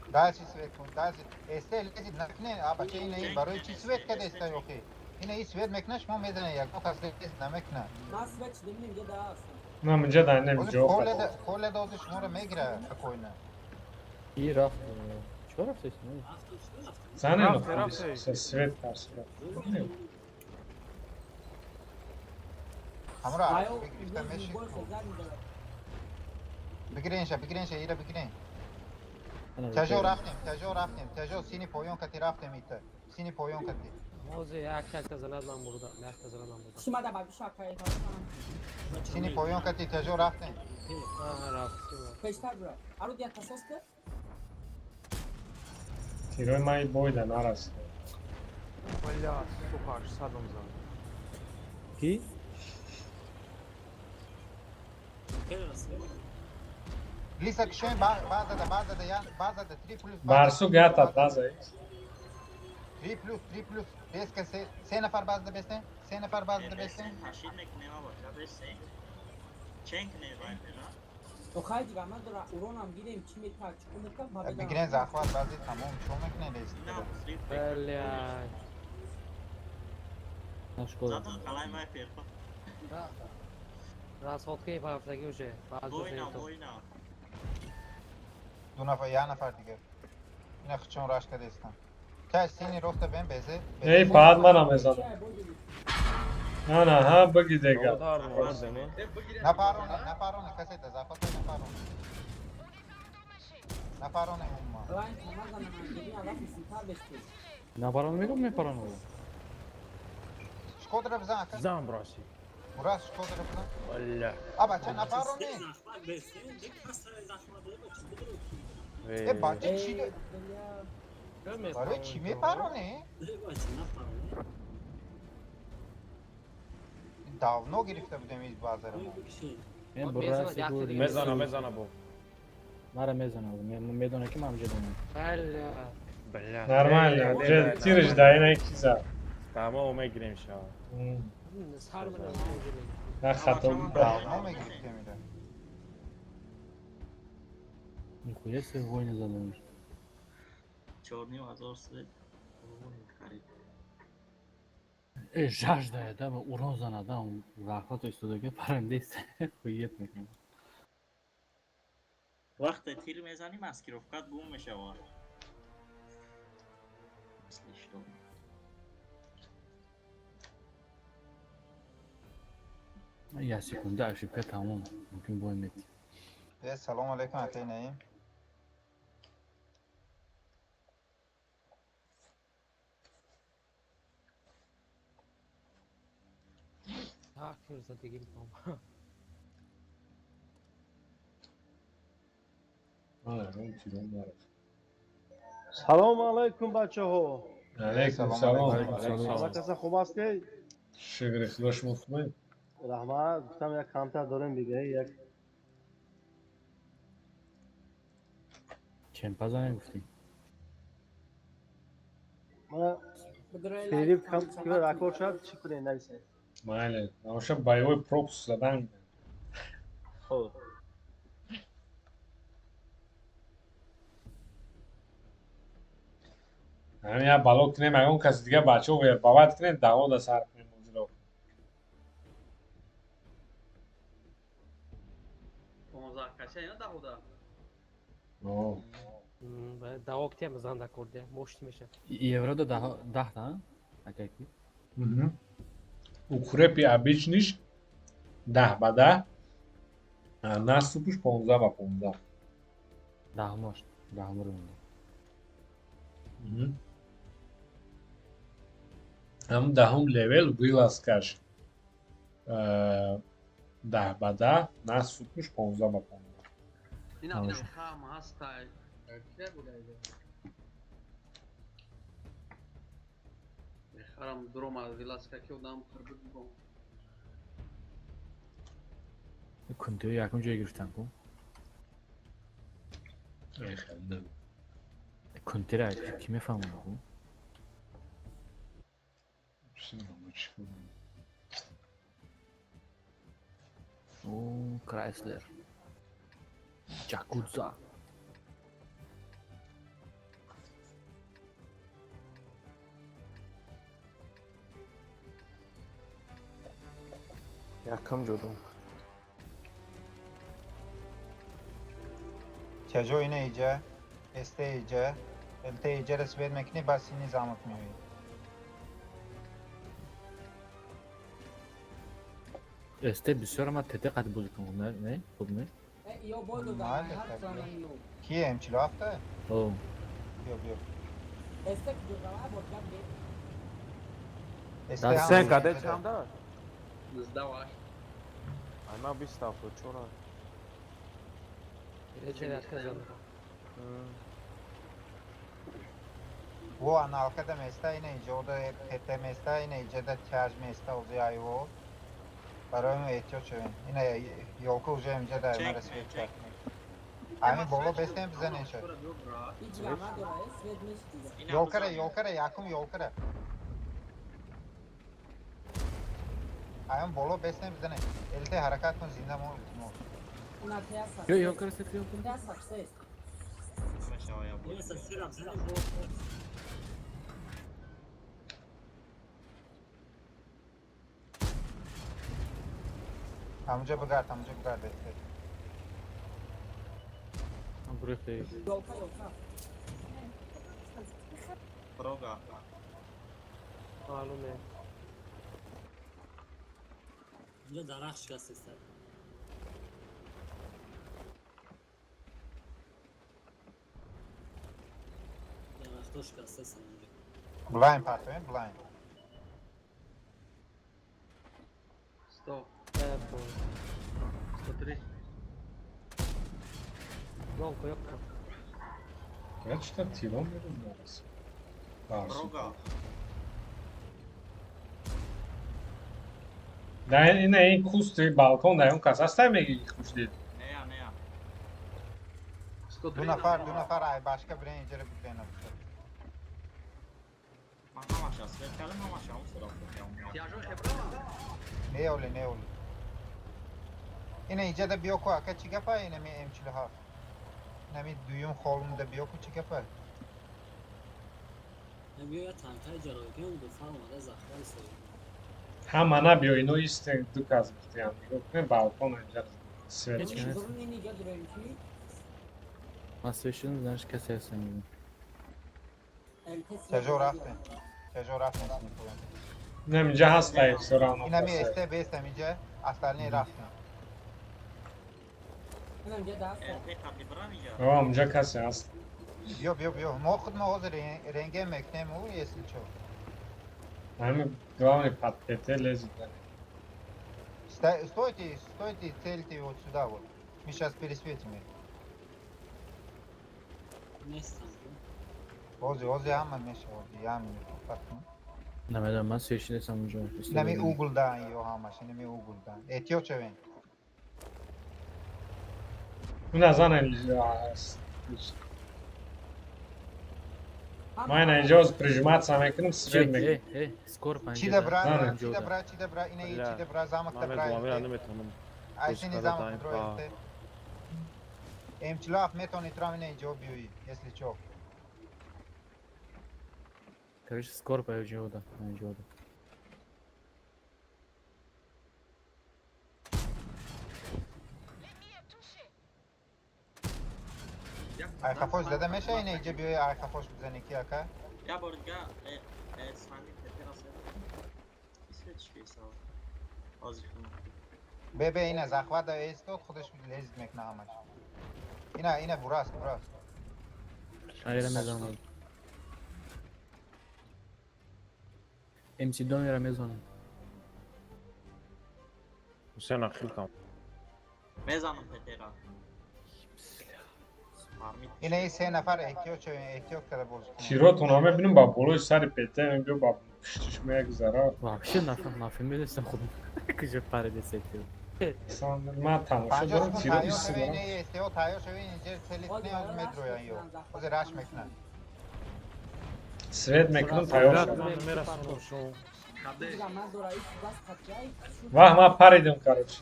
Speaker 9: Дальше свет кун, дальше. СТ лезид накне, а бача ина ин барои чӣ свет када СТ ёхи? Ина и свет мекуна, шумо мезанед, ягон кас лезид намекуна.
Speaker 5: Ман свет шидам ним ҷа да аст.
Speaker 1: Нам инҷа да инами
Speaker 9: Ози
Speaker 1: ҷо.
Speaker 9: поле поле дози шуморо мегира спокойно.
Speaker 4: И рафт. Чикор рафтест?
Speaker 1: Занено
Speaker 12: Рафте, рафте.
Speaker 1: се свет карсира.
Speaker 9: Ҳамро
Speaker 5: Айо
Speaker 9: бигирифта мешид.
Speaker 5: бой хезар мизанад.
Speaker 9: Бигиренша, бигиренша, ира бигирен. Тяжо рафтем, тяжо рафтем, тяжо сини поён кати рафтем ита. Сини поён кати.
Speaker 11: Ҳозир як якта занад ман бурдам, якта занад ман бурдам.
Speaker 5: Чӣ мада ба гӯша кай
Speaker 9: Сини поён кати тяжо рафтем.
Speaker 11: А, рафт.
Speaker 5: Пештар бира. Ару дия касос ка?
Speaker 1: Тирои ман бойда нарасид.
Speaker 12: Бля, сука, аж садом зад.
Speaker 4: Ки?
Speaker 9: Лиса кушоем база да база да ян база да 3 плюс.
Speaker 1: Барсу гата база.
Speaker 9: 3 плюс 3 плюс беска се се нафар база да бесте? Се нафар база да бесте?
Speaker 8: Бесен ташид мекунем бача, бесен. Чен кунем вайпера.
Speaker 5: Охай дига ман дора уронам гирем чӣ мета чӣ мета ма бедам.
Speaker 9: Бигирен захват бази тамом чо мекунед
Speaker 8: Ина
Speaker 9: СТ?
Speaker 8: взрыв.
Speaker 11: Бля.
Speaker 4: На школа.
Speaker 8: Задам қалай вайпер.
Speaker 11: Расходкаи ҳафтагӣ уже. Баъд
Speaker 8: Война, война.
Speaker 9: Ду нафар, я нафар дигар. Ина хичон раш кадестам. Чаш сини роста бен безе.
Speaker 1: Эй, баъд манам мезанам. На, на, ҳа, биги дега.
Speaker 7: Давуд ҳар мордане.
Speaker 9: Напароне, напароне, касе да захват напароне. Напароне умма.
Speaker 5: Лайн тамазана ман бибин алафи синтар бешти.
Speaker 4: Напарон мегум мепарон.
Speaker 9: Шкодра бизан ака.
Speaker 12: Зан браси.
Speaker 9: Бурас шкодра бизан.
Speaker 12: Бля.
Speaker 9: А бача напароне.
Speaker 10: Захват бесен, де каса захват де бача бидро.
Speaker 9: Э бача чӣ
Speaker 5: Бля.
Speaker 9: барои чӣ мепароне?
Speaker 10: Де бача напароне.
Speaker 9: Давно гирифта будем из базара мо.
Speaker 12: Мезана, мезана бо.
Speaker 4: Мара мезана, медона ки ман ҷедонам.
Speaker 12: Бля.
Speaker 1: Нормально, тирш даина киза.
Speaker 12: Тамом мегирем ша.
Speaker 1: На хато.
Speaker 9: Давно мегирифтем ира.
Speaker 4: Нихуя себе войны задумаешь.
Speaker 8: 4500 свет харид.
Speaker 4: Э, жажда да, урон занада, захват истодаги парандест хует мекунад.
Speaker 8: Вақте тир мезанӣ маскировкат гум мешавад. Если что.
Speaker 4: Я секунда, ошибка тамом. Мумкин бой мети.
Speaker 9: Э, салом алейкум, акай Наим.
Speaker 11: Так, задигим там.
Speaker 13: Салом алейкум, бачаҳо.
Speaker 1: Алейкум салом.
Speaker 13: Ҳама каса хуб ҳастед?
Speaker 1: Шукри Худо, шумо хубед?
Speaker 13: Раҳмат, гуфтам як камтар дорем бигаи як.
Speaker 4: Чемпа занем гуфтӣ?
Speaker 13: Мана фериб кам ракор шуд, чӣ кунем, нависед.
Speaker 1: Майли, наоша боевой пропуск задан.
Speaker 13: Хуб.
Speaker 1: Ҳамин як бало кунем, ягон каси дига бачаҳо вербовать кунем, даъво да сар кунем озиро.
Speaker 6: 15 каса ина даъво.
Speaker 11: Даъво ктем зан да корде, мошти меша.
Speaker 4: Евро да 10 та, акай ки?
Speaker 1: Укрепи обычныйш 10 ба 10, наступш 15 ба 15.
Speaker 4: 10 мош, 10 рунда.
Speaker 1: Ҳам даҳум левел вылазкаш 10 ба 10, наступш 15 ба 15.
Speaker 6: Ина хам ҳаста. Кия будаида? Мехарам дурома виласка ки одам қирбид бо.
Speaker 4: Кунтиё якум ҷой гирифтан ку? Кунтира ки мефаҳмад ку? О, Крайслер. Ҷакудза.
Speaker 12: Якам ҷодум.
Speaker 9: Тяжо ина иҷа, СТ иҷа, ЛТ иҷа свет мекунӣ, баъд сини замок меоӣ.
Speaker 4: СТ бисёр ама ТТ қад бозӣ кунам, не? Хуб не?
Speaker 5: Ё бой додам, ҳар зана.
Speaker 9: Ки М47?
Speaker 4: О.
Speaker 9: Биё, биё.
Speaker 5: СТ куҷо бо гап бе.
Speaker 12: Сен каде чанда?
Speaker 6: 98.
Speaker 12: Ана 2074.
Speaker 9: Во аналка да места, ина иҷа да ТТ места, ина иҷа да тяж места узи айво. Барои мо эҳтиёт шавем. Ина ёлка уже инҷа дар мара свет кард. Ҳамин боло бестем бизанем шад. Ёлкара, ёлкара, якум ёлкара. Ҳамин боло бестем бизанем. ЛТ ҳаракат кун, зинда мон, илтимос.
Speaker 4: Ё, ёлкара свет, ёлкара.
Speaker 9: Ҳамунҷо бигард, ҳамунҷо бигард СТ.
Speaker 5: Ёлка, ёлка.
Speaker 8: Прога.
Speaker 11: Маълуме.
Speaker 10: Инҷо дарахт шикастеста. Дарахтҳо шикастастанд инҷо.
Speaker 9: Блайн партоем, блайн.
Speaker 6: 100. 103.
Speaker 11: Ёлка, ёлка.
Speaker 1: Я что тиром мераз.
Speaker 8: Прога.
Speaker 1: Да ина ин кусти балкон да он кас ҳастай меги хушдид.
Speaker 8: Не, не.
Speaker 9: Ду нафар ай башка бирен иҷара бирен.
Speaker 8: Ман ҳамаша свет кардам, ҳамаша он сараф кардам.
Speaker 9: Не оли, не оли. Ина иҷада биё ку ака чӣ гапа? Ина ми М47. Ина ми дуюм холумда биё ку чӣ гапа?
Speaker 10: Биё я танкаи ҷароҳикан дуфар омада захвали соҳиб.
Speaker 1: Ҳама на биё ино исте ду кас гуфтиям. Нигоҳ кунед балкон инҷа свет.
Speaker 4: Ман свет шудам, знаешь, касе ҳастам.
Speaker 9: Чажо рафтем. Чажо рафтем.
Speaker 1: Не, инҷа ҳастай всё равно.
Speaker 9: Ина ми СТ бестам инҷа, остальные рафтем.
Speaker 1: О, инҷа касе ҳаст.
Speaker 9: Биё, биё, биё. Мо худ мо ҳозир рентген мекунем, ӯ если чо.
Speaker 1: Ҳами главный под ПТ лезет.
Speaker 9: Стойте, стойте, цельте вот сюда вот. Мы сейчас пересветим их.
Speaker 10: Нестам.
Speaker 9: Ози, ози ҳама меша, ози, ям фақат.
Speaker 4: Намедонам, ман свет шудам онҷо.
Speaker 9: Инами угол да ё ҳамаш, инами угол да. Эҳтиёт шавем.
Speaker 1: Уна зана Ман ина инҷо прижиматься мекунам, свет мекунам.
Speaker 4: Скоро
Speaker 9: Чи да бра, чи да бра, чи да бра, ина и чи да бра, замок да бра.
Speaker 12: Ман наметавонам.
Speaker 9: Айсини замок дро СТ. М47 метавонӣ трам ина инҷо биёӣ, если чо.
Speaker 4: Короче, скоро поезжаю, да, инҷо.
Speaker 9: Ай хафош зада меша ина инҷа биёӣ, ай хафош бизанӣ ки ака?
Speaker 8: Я бор дига сани ПТ свет. Свет чӣ ҳисоб? Ҳозир кунам.
Speaker 9: Бе, бе, ина захват да истод, худаш лезет мекуна ҳамаш. Ина, ина бурас, бурас.
Speaker 4: Айра мезанам. МС Донера мезанам.
Speaker 12: Ҳусейн ахил кам.
Speaker 8: Мезанам ПТ-ра.
Speaker 9: Ина и се нафар эҳтиёт шавем, эҳтиёт карда бозӣ кунем.
Speaker 1: Тиротонро мебинам ба болои сари ПТ мебиё ба пуштиш мегузара.
Speaker 4: Вообще нафаҳмидастам худам. Куҷо парида тир.
Speaker 1: Ман тамошо дорам тиро исти дорам.
Speaker 9: Ина тайёр шавем, инҷа целит не оз медроян ё. Ози раш мекунанд.
Speaker 1: Свет мекунам тайёр шавам. Ваҳ ман паридам короче.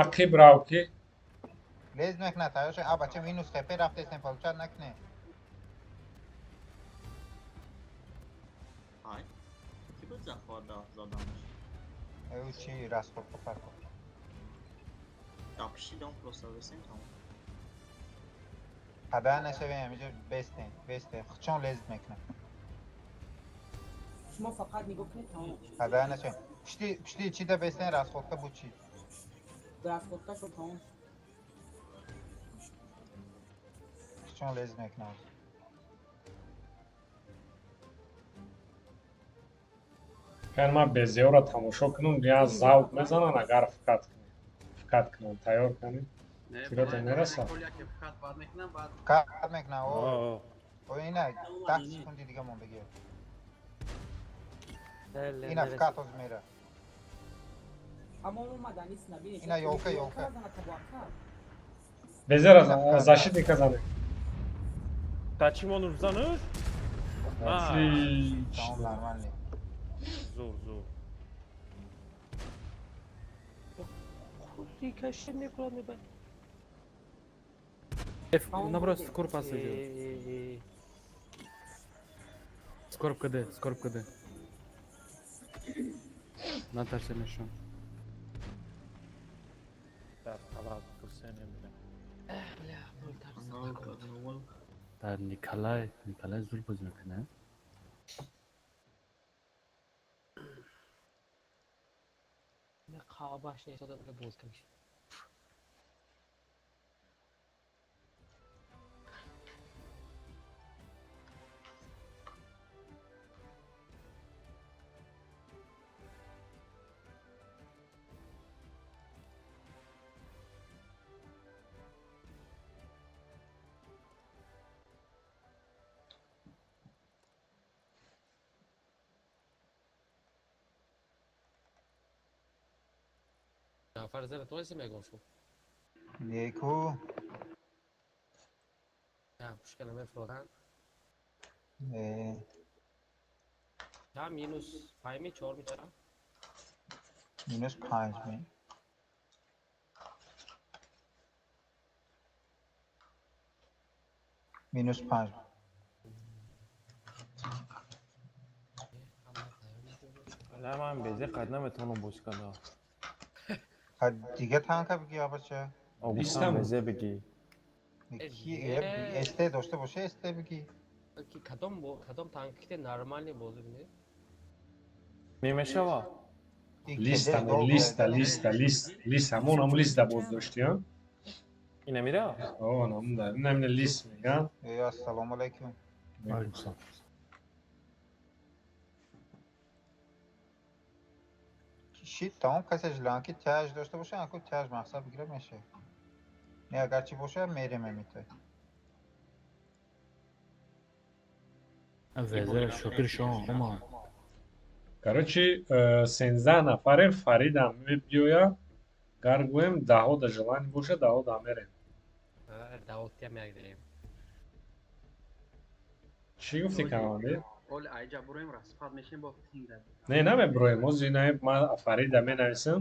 Speaker 1: Ақиб рав ки.
Speaker 9: Лез мекуна тайёр шавем. А бача минус хп рафтесем, получать накунем.
Speaker 8: Ай. Ки буд захват заданаш?
Speaker 9: Ӯ чи расход партофт.
Speaker 8: Тапшидам просто весем тамом.
Speaker 9: Хабар нашавем, инҷа бестем, бестем. Худшон лезет мекунад.
Speaker 5: Шумо фақат нигоҳ кунед тамом.
Speaker 9: Хабар нашавем. Пушти, пушти чи да бестем, расходка буд чи?
Speaker 5: Расходка шуд тамом.
Speaker 9: Худшон лезет мекунад.
Speaker 1: Кан ман безеёра тамошо кунам, я завқ мезанам агар фикат кунам. Фикат кунам, тайёр кунем. Тирота мерасад.
Speaker 9: Фикат мекунам, о. О ина 10 секунди дига мондагиё. Ина фикат оз мера. Ина ёлка, ёлка.
Speaker 1: Безера защитника зане.
Speaker 12: Та чӣ монуш зануш?
Speaker 1: Отлично.
Speaker 9: Нормально.
Speaker 12: Зур, зур.
Speaker 7: Худи кашид мекунад мебарад.
Speaker 4: Наоборот, скоро пас идет. Скоро КД, скоро КД. Наташа мешон.
Speaker 12: Дар талаб Ҳусейн мебинам.
Speaker 4: Дар Николай, Николай зур бозӣ мекунад.
Speaker 11: Қабаш нестода боз куниш. Ҷаъфар зера тонистем ягон су?
Speaker 9: Неку.
Speaker 11: Я пушка намефурӯхтанд.
Speaker 9: Не.
Speaker 11: Ча минус панҷ чор ми ча?
Speaker 9: Минус панҷ ми. Минус панҷ.
Speaker 12: لا من بیزه قد نمیتونم بوس کنم.
Speaker 9: دیگه танка بگی آباچه.
Speaker 12: آبوسم بیزه بگی.
Speaker 9: کی استه داشته باشه استه بگی.
Speaker 11: کدام танк нормальный бозӣ не?
Speaker 12: Немешава.
Speaker 1: Листа листа листа лист лист ҳамон ҳамон листа боз доштӣ а?
Speaker 12: Ина мира?
Speaker 1: О, ҳамон да. Ина мина лист меган.
Speaker 9: Э, ассалому алайкум.
Speaker 1: Алайкум салом.
Speaker 9: Шит тамом касе жиланки тяж дошта боша, анку тяж мақсад бигира меше. Не агарчи боша мерем эмите.
Speaker 4: Везер шокир шо ома.
Speaker 1: Короче, 13 нафарем, Фаридам мебиёя, гар гӯем даҳо да желание боша, даҳо да мерем.
Speaker 11: Даҳо тиям як дерем.
Speaker 1: Чӣ гуфтӣ командир?
Speaker 6: Оли айҷа буроем распад мешем бо тинда.
Speaker 1: Не, намеброем, ҳозир ина ман Фарида менависам.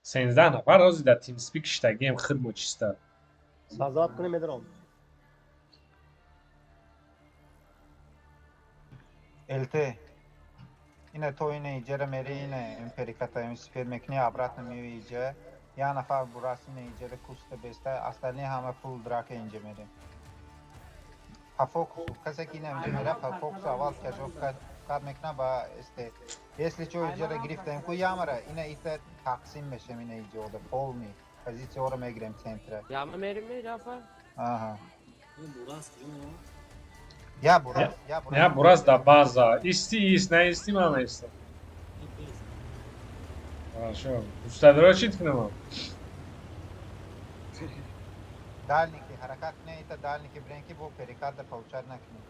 Speaker 1: 13 нафар ҳозир дар TeamSpeak шиштагием хидмо чиста.
Speaker 13: Сазат кунем медорам.
Speaker 9: ЛТ. Ина то ина иҷара мери ина империката сфер мекни обратно меви иҷа. Я нафар бурас ина иҷара куста беста, остальные ҳама фул драка инҷа мерем. По фокусу, касе ки ина инҷа мера по фокусу аввал кашоф кар мекна ба СТ. Если чо иҷара гирифтаем ку ямара ина ита тақсим мешем ина иҷода полный позицияро мегирем центра.
Speaker 11: Яма мерим ме Ҷаъфар?
Speaker 9: Аҳа.
Speaker 10: Бурас куҷо меравад?
Speaker 9: Я бурас, я бурас.
Speaker 1: Я бурас да база. Исти ист, наисти ман наистам. Хорошо. Устадро чӣ кунам?
Speaker 9: Дальники ҳаракат кунед, ита дальники бирен ки бо перекат да получать накунед.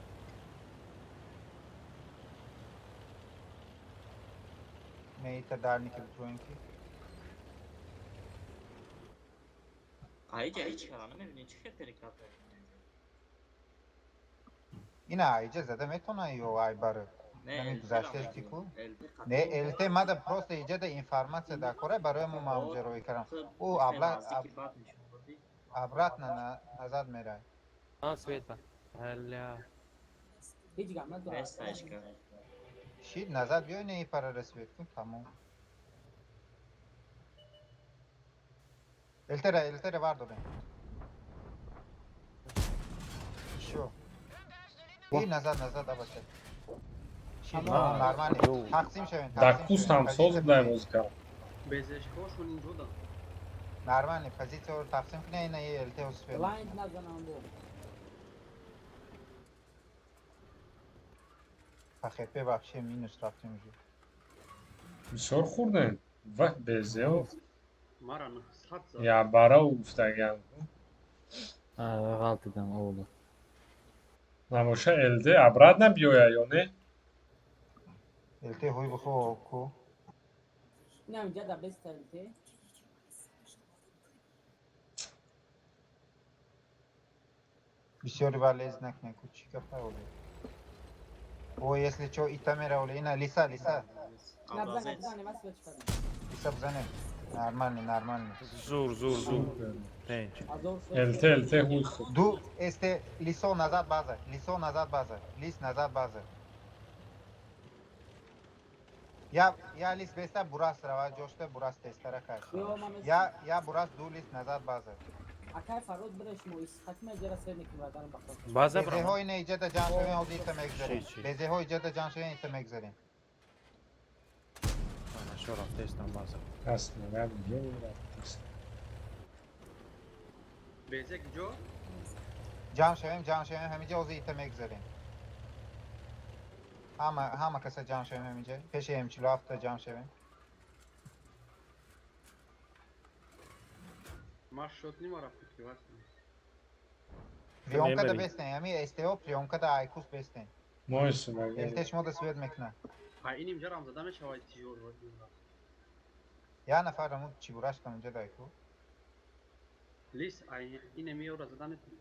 Speaker 9: Не ита дальники битроен ки.
Speaker 8: Айҷа ҳеҷ кара намебинӣ чӣ хел перекат
Speaker 9: Ина айҷа зада метавона ё айбары? Нами гузаштааш ки ку? Не, ЛТ мада просто иҷада информация дар кора барои мо мавҷароӣ кардам. Ӯ обратно назад мерай.
Speaker 11: А, свет ба. Ля.
Speaker 5: Ҳеҷ гап надорад.
Speaker 9: Шид назад биёй не парара свет кун тамом. ЛТ-ра, ЛТ-ра вардорем. Ишо. И назад, назад абаша. Шид нормально. Тақсим шавем,
Speaker 1: Дар куст ҳам соз будай бозӣ кардам.
Speaker 6: Безешкошон инҷода.
Speaker 9: Нормально, позицияро тақсим кунед, ина ЛТ успел.
Speaker 5: Лайн назанам бо.
Speaker 9: По ХП вообще минус рафтем уже.
Speaker 1: Бисёр хурдем. Вах безео.
Speaker 6: Мара 900 зад.
Speaker 1: Я барав гуфтагиам.
Speaker 4: Ғалтидам овола.
Speaker 1: Набоша ЛД обратно биёя ё не?
Speaker 9: ЛТ ҳои бихо ку.
Speaker 5: Ина инҷа да беста ЛТ.
Speaker 9: Бисёри ва лез накне ку чӣ гапа оле. О, если чо ита мера оле ина лиса, лиса.
Speaker 5: На бзане, бзане, ман свет кардам.
Speaker 9: Лиса бзане. Нормально, нормально.
Speaker 12: Зур, зур, зур. Пенч.
Speaker 1: ЛТ, ЛТ хуй худ.
Speaker 9: Ду СТ лисо назад база, лисо назад база, лис назад база. Я лис беста бурас рава ҷошта бурас тестара кард. Я бурас ду лис назад база.
Speaker 5: Акай Фарод биреш мо исхатма иҷара свет мекунем бародарам бахтор.
Speaker 12: База
Speaker 9: Безеҳо ина иҷада ҷамъ шавем ҳозир ита мегзарем. Безеҳо иҷада ҷамъ шавем ита мегзарем.
Speaker 12: Хорошо, рафтестам база.
Speaker 1: Аст нагад ҷо рафтест.
Speaker 6: Безе куҷо?
Speaker 9: Ҷамъ шавем, ҷамъ шавем ҳамиҷа ҳозир ита мегзарем. Ҳама ҳама каса ҷамъ шавем ҳамиҷа. Пеши М47 ҷамъ шавем.
Speaker 6: Ма шот нимара прикрывать.
Speaker 9: Приёмка да бестен, ҳами СТО приёмка да айкус бестен.
Speaker 1: Мойсу
Speaker 9: ЛТ шумо да свет мекуна.
Speaker 6: Ха иним ҷарам зада мешавад тижор.
Speaker 9: Я нафар ҳамун чибурашка унҷа дайку.
Speaker 6: Лис, ай ине миёра зада метавонӣ.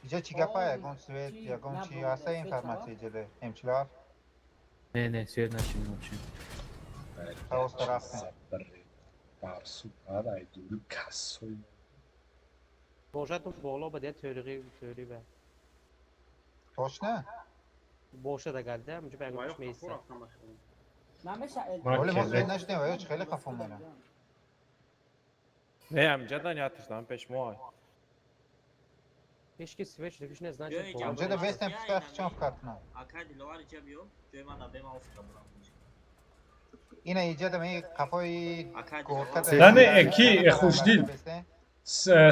Speaker 9: Иҷа чӣ гапа? Ягон свет, ягон чи ҳаста информация иҷаде? М47?
Speaker 4: Не, не, свет нашид вообще.
Speaker 9: Просто рафтем.
Speaker 1: Барсук баъд ай дури кассои.
Speaker 11: Бошад боло ба дия тӯриғи тӯри ба.
Speaker 9: Точно?
Speaker 11: Бошад агар да, мунҷа ба ягон меистад.
Speaker 9: Оли мо свет нашидем ва ё чӣ хеле қафо мера.
Speaker 12: Не, ҳамҷадан ятишдан пеш мо.
Speaker 11: Ҳеч ки свет шудагиш не, значит.
Speaker 9: Ҳамҷада бестем пускай хичон фикр кунам.
Speaker 8: Акай Диловар иҷа биё, ҷои ман да бема офика бурам.
Speaker 9: Ина иҷада ми қафои горка.
Speaker 1: Да не, ки хушдил.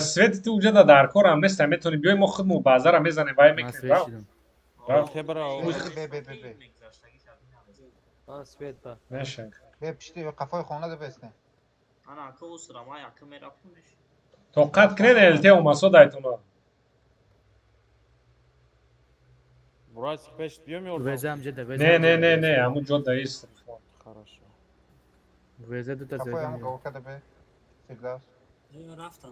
Speaker 1: Свети ту уҷада дар корам нест, метавонӣ биёй мо худмо базара мезанем вай мекунем.
Speaker 9: Бе бе бе бе.
Speaker 11: Свет ба.
Speaker 1: Меша.
Speaker 9: Бе пишти қафои хона да бестем.
Speaker 8: Ана ака усра ма яка мерафтум.
Speaker 1: Тоқат кунед ЛТ омасо дайтона.
Speaker 12: Бурас пеш биём ё?
Speaker 4: Везе ҳамҷада, везе.
Speaker 1: Не, не, не, не, ҳамун ҷо даист.
Speaker 12: Хорошо.
Speaker 4: Везе дута
Speaker 9: Қафои
Speaker 4: звезда.
Speaker 9: ҳамун горка да бе. Фирдавс.
Speaker 10: Рафтам.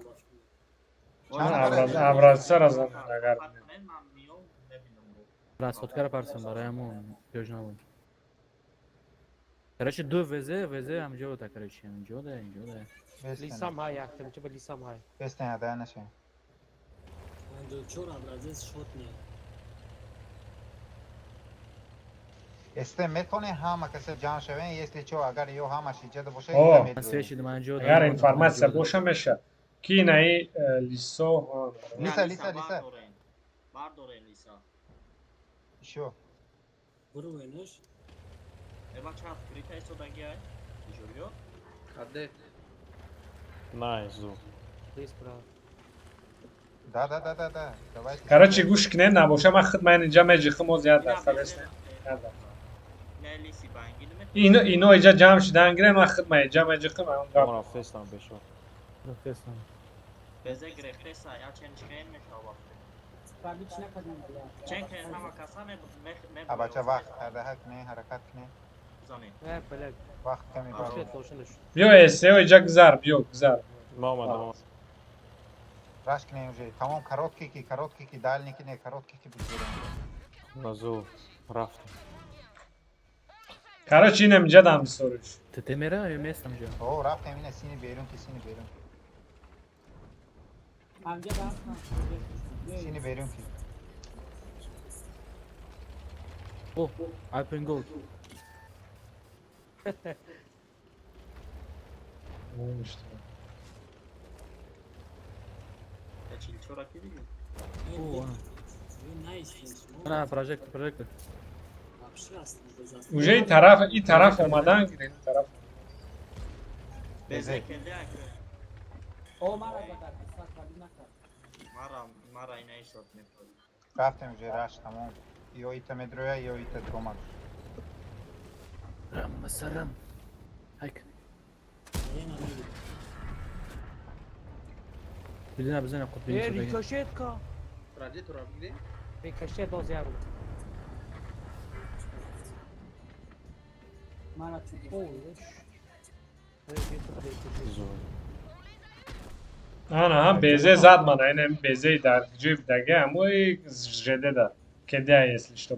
Speaker 1: Авразсара агар.
Speaker 4: Расходкара парсам барои ҳамун ёж набуд. Короче, ду везе, везе ҳамҷо да, короче, ҳамҷо да, инҷо да.
Speaker 11: Лисам ҳай яктам, ча ба лисам ҳай.
Speaker 9: Бестем ада нашем.
Speaker 10: 54 образец шот не.
Speaker 9: Эсте метавонем ҳама касе ҷамъ шавем, если чо, агар ё ҳамаш иҷада боша,
Speaker 1: О,
Speaker 4: Свет шидам анҷо.
Speaker 1: Агар информация боша меша. Ки инаи лисо.
Speaker 9: Лиса, лиса, лиса.
Speaker 8: Бардорен лиса.
Speaker 9: Ишо.
Speaker 10: Буруенаш.
Speaker 8: Эба ча открыта истодагиай? Жулио?
Speaker 6: Кадет.
Speaker 12: Найзу.
Speaker 11: Лис брат.
Speaker 9: Да, да, да, да, да. Давайте.
Speaker 1: Короче, гӯш кунед, набоша ман худ ман инҷа меҷихм оз як дафъа бестем. Ино ино иҷа ҷамъ шудан гирен, ман худ ман инҷа меҷихм ам гап.
Speaker 12: Рафтестам бешо.
Speaker 4: Рафтестам.
Speaker 8: Безе грехтеса, я чен чен мешава.
Speaker 5: Пробич накардам.
Speaker 8: Чен кен ҳама каса ме ме.
Speaker 9: А бача вақт карда кунем, ҳаракат кунем.
Speaker 11: Э, блядь.
Speaker 9: Вақт ками
Speaker 11: Свет дошта шуд.
Speaker 1: Биё эсео иҷа гузар, биё гузар.
Speaker 12: Ма омадам.
Speaker 9: Раш кунем уже. Тамом короткий ки, короткий ки, дальний ки не, короткий ки бигирем.
Speaker 12: Назу рафтам.
Speaker 1: Короче, инам инҷа дам бисориш.
Speaker 4: ТТ мера ё местам ҷо?
Speaker 9: О, рафтем ина сини берун ки, сини берун.
Speaker 5: Ҳамҷа рафтам.
Speaker 9: Сини берун ки.
Speaker 4: О, Alpen Gold. О, ана прожектор, прожектор.
Speaker 1: Уже и тараф омадан гирен, ин тараф.
Speaker 8: Безе келде ака.
Speaker 5: О, мара задар, сат пробич накард.
Speaker 8: Мара, мара ина ишот мепори.
Speaker 9: Рафтем уже раш тамом. Ё ита медроя, ё ита дромад.
Speaker 4: Рам сарам. Хайк. Бидина бизана қутбин
Speaker 11: Э,
Speaker 4: шудаги.
Speaker 11: рикошет ка.
Speaker 6: Радиатора бигирем?
Speaker 11: Рикошет боз як.
Speaker 5: Мара чуд.
Speaker 11: О,
Speaker 1: Ана, безе зад мана, инам безе дар ҷои будаги, ҳамои ЖД да. Кедя, если что,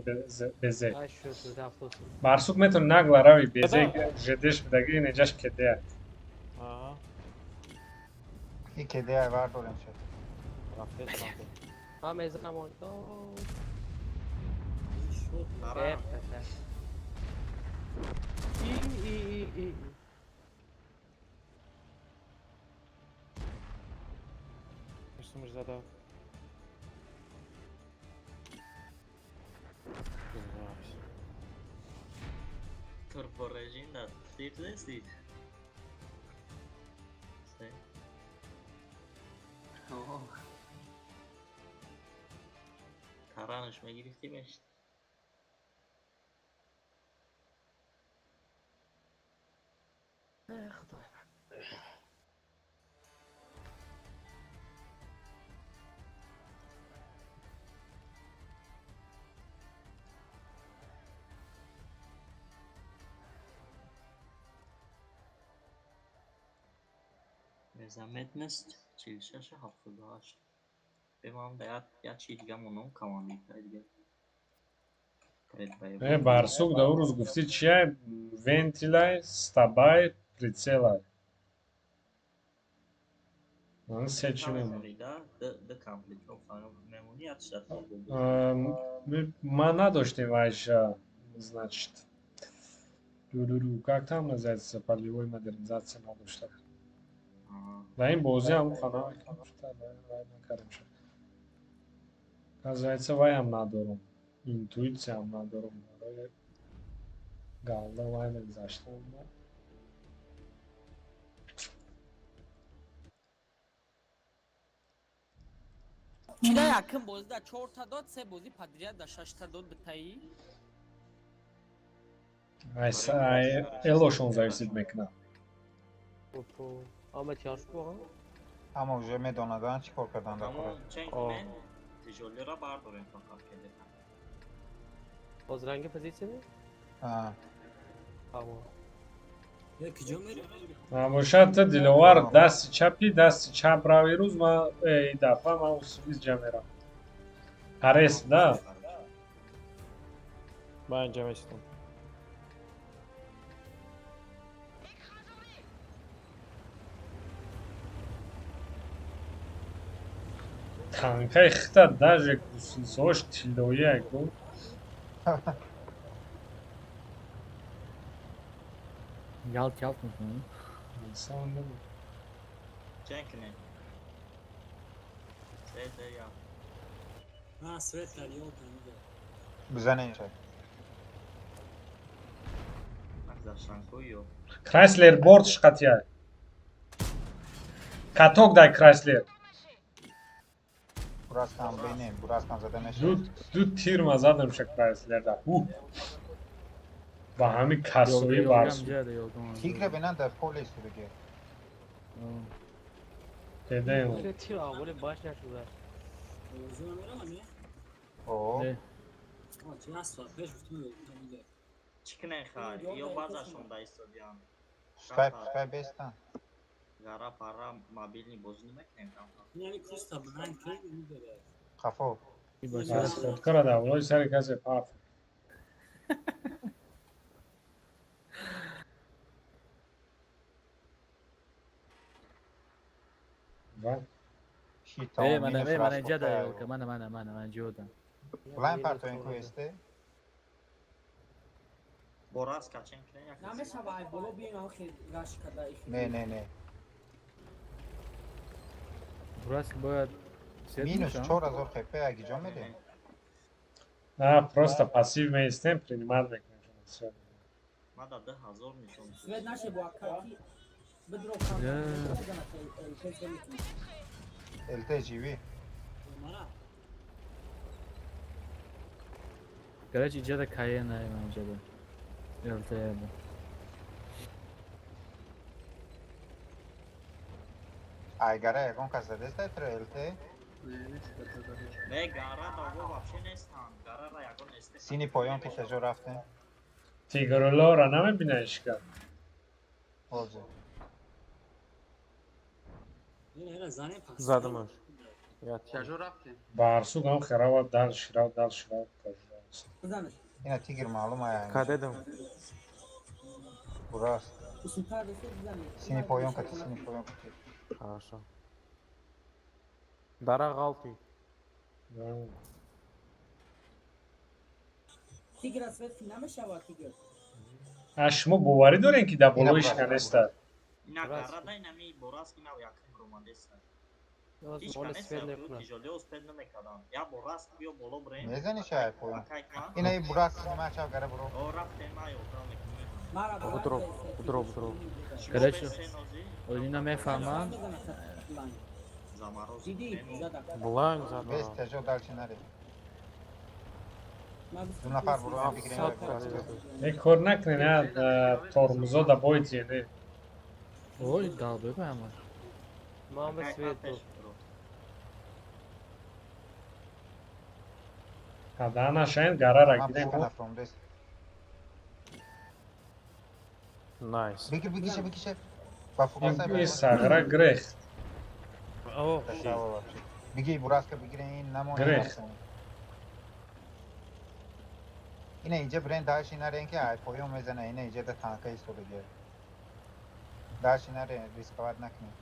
Speaker 1: безе.
Speaker 11: Ай шуд, рафтос.
Speaker 1: Барсук метавон нагла рави безе ЖДш будаги, инҷаш кедя.
Speaker 12: Аҳа.
Speaker 9: И кеде ай вардорем шед.
Speaker 12: Рафтестам.
Speaker 11: Ма мезанам он. Э, И и и и.
Speaker 12: Сумаш зада.
Speaker 8: Турборежим да тир дести. Се. Таранаш мегирифти мешт.
Speaker 11: Худоя.
Speaker 8: Незаметность 46,78. Бемам да як чи дига моном командикаи дига.
Speaker 1: Э, Барсук да ӯ рӯз гуфтӣ чия? Вентилай, стабай, прицелай. Ман се чӣ мемонам? Ма надоштем вайша, значит. Ду-ду-ду, как там называется, полевой модернизация надошта. Дар ин бозӣ ҳам хана вай накардем шуд. Оказывается, вайам надорам. Интуитсиям надорам. Барои галда вай мегузаштам.
Speaker 5: Чида якм бозӣ да чорта дод, се бозӣ подряд да шашта дод битаи.
Speaker 1: Ай элошон зависит мекунад.
Speaker 13: Ама тиёр шуд воқеан?
Speaker 9: Ама уже медонаданд чӣ кор кардан дар кора.
Speaker 8: Тижолиро бардорем фақат кеде.
Speaker 13: Боз ранги позитсия ми?
Speaker 9: А.
Speaker 13: Ама.
Speaker 1: Бошад ту Диловар дасти чапи, дасти чап рави рӯз ма и дафъа ман усвиз ҷа мерам. Ҳарес да?
Speaker 12: Ман инҷа местам.
Speaker 1: Танкаи хита даже гусенсош тиллоия ку.
Speaker 4: Ялт ялт мекунӣ?
Speaker 1: Инсон набуд.
Speaker 8: Чен кунем? Се, ду, як.
Speaker 10: А, свет кард, ёлка мига.
Speaker 9: Бизанем ча.
Speaker 8: Нагзаштан ку ё.
Speaker 1: Крайслер бортш қатия. Каток дай Крайслер.
Speaker 9: Бурастан бинем, бурастан зада мешавад.
Speaker 1: Ду тир ма задам ша Крайслерда. Ҳу. Ба ҳамин касои барсу.
Speaker 9: Тигра бинан дар поле истодагӣ.
Speaker 1: Дедаем.
Speaker 13: Тир аввали баш нашуда.
Speaker 10: Бозӣ намерам, не?
Speaker 9: О.
Speaker 10: О, чи аст соат пеш гуфтум ёлка мига.
Speaker 8: Чӣ кунем хай? Ё баъзашон да истодиям.
Speaker 9: Пускай, пускай бестан.
Speaker 8: Гара пара мобилни бозӣ намекунем там.
Speaker 10: Яъне куста бранг кунем мига.
Speaker 9: Қафо.
Speaker 1: Расходкара дар болои сари касе парт. Ва?
Speaker 4: Э, мана, э, мана инҷа да ёлка, мана, мана, мана, мана ҷода.
Speaker 9: Лайн партоин ку эсте?
Speaker 8: Борас качен кунем як.
Speaker 5: Намешава ай боло биём ам хел раш када ихи.
Speaker 9: Не, не, не.
Speaker 4: Бурас бояд
Speaker 9: Минус 4000 хп аги ҷо медем?
Speaker 1: На, просто пассив меистем, принимать мекунем. Всё.
Speaker 8: Ма да 2000 нишон.
Speaker 5: Свет наше бо акаки бидро кам.
Speaker 9: ЛТ живи.
Speaker 4: Короче, иҷада Каена ман иҷада. ЛТ бо.
Speaker 9: Ай гара ягон кас задеста тро ЛТ?
Speaker 8: Не, гара да во вообще нестан. Гара ра ягон нест.
Speaker 9: Сини поён ки шаҷо рафтем?
Speaker 1: Тигролора намебинаиш ка?
Speaker 9: Ҳозир.
Speaker 12: Задамаш.
Speaker 6: Чажо рафтем?
Speaker 1: Барсук ҳам херава дальше рав, дальше рав, пожалуйста.
Speaker 5: Бизанаш.
Speaker 9: Ина тигр маълум ая.
Speaker 12: Кадедам.
Speaker 9: Бураст.
Speaker 5: Усутар десе бизанеш.
Speaker 9: Сини поён кати, сини поён кати.
Speaker 12: Хорошо. Дара ғалти.
Speaker 5: Тигра свет ки намешава тигр.
Speaker 1: А шумо боварӣ дорем ки дар болои шиканеста?
Speaker 8: Ина гара да инами борас ина якм романдеста. Ҳеч
Speaker 13: Моли
Speaker 8: канеста
Speaker 13: свет мекунад.
Speaker 8: тижоли успед намекардан. Я борас биё боло брем.
Speaker 9: Мезани шай поён. Ина и бурас синима чав гара буро.
Speaker 8: О, рафтем ма ёлка мекунем.
Speaker 5: Мара
Speaker 12: Будро, будро, будро.
Speaker 4: Короче, ина мефаҳмам.
Speaker 8: Замороз.
Speaker 5: Диди, зада.
Speaker 12: Блайн зада.
Speaker 9: Бес тежо дальше наре. Ду нафар буро бигирем.
Speaker 1: Не кор накунед, а тормозо да бойтие, не.
Speaker 4: Ой, далбе ба ама.
Speaker 13: Ман ба свет дод.
Speaker 1: Када нашаен гарара
Speaker 9: Ман
Speaker 1: гирем.
Speaker 9: пушка нафром дес.
Speaker 12: Найс.
Speaker 9: Бигир, бигише, бигише. Ба фугаса
Speaker 1: Ин сағра грехт.
Speaker 9: Биги бураска бигирен ин намон.
Speaker 1: Грехт.
Speaker 9: Ина иҷа бирен дальше нарен ки ай поён мезана ина иҷа да танка истодагия. Дальше нарен рисковать накунем.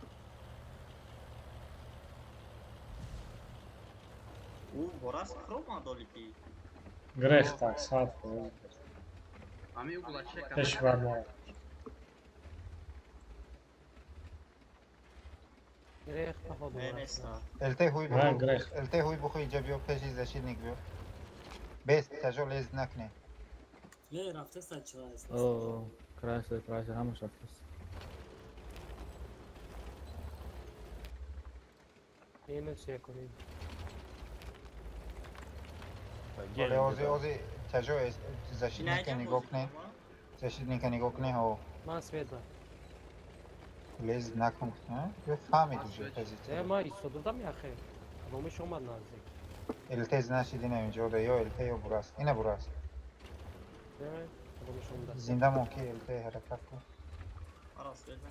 Speaker 8: Ӯ борас хрома доли ки.
Speaker 1: Грехт так 100%.
Speaker 6: Ами угла чека.
Speaker 1: Пеш бар мо.
Speaker 11: Грехт походу.
Speaker 8: Не, неста.
Speaker 9: ЛТ ҳуй
Speaker 1: На,
Speaker 9: биху.
Speaker 1: грехт.
Speaker 9: ЛТ ҳуй биху иҷа биё пеши защитник биё. Бес тяжел лез накунем.
Speaker 10: Не, рафтеста чира аст.
Speaker 4: О, Крайслер, Крайслер ҳамаш рафтаст.
Speaker 11: Минус 1,5.
Speaker 9: Оле ози ози тяжел защитника
Speaker 8: Инаҷа
Speaker 9: нигоҳ
Speaker 8: бозӣ
Speaker 9: кунем.
Speaker 8: кунам,
Speaker 9: Защитника нигоҳ кунем ҳо.
Speaker 11: Ман свет ба.
Speaker 9: Лез накун. Ҳа? Ё фаҳмид уже
Speaker 11: Э,
Speaker 9: позиция.
Speaker 11: ман истододам яхе. Кадомиш омад наздик.
Speaker 9: ЛТ значит ина инҷо да ё ЛТ ё бурас. Ина бурас.
Speaker 11: Э, кадомиш омад.
Speaker 9: Зинда мон ки ЛТ ҳаракат кун.
Speaker 8: Ара свет на.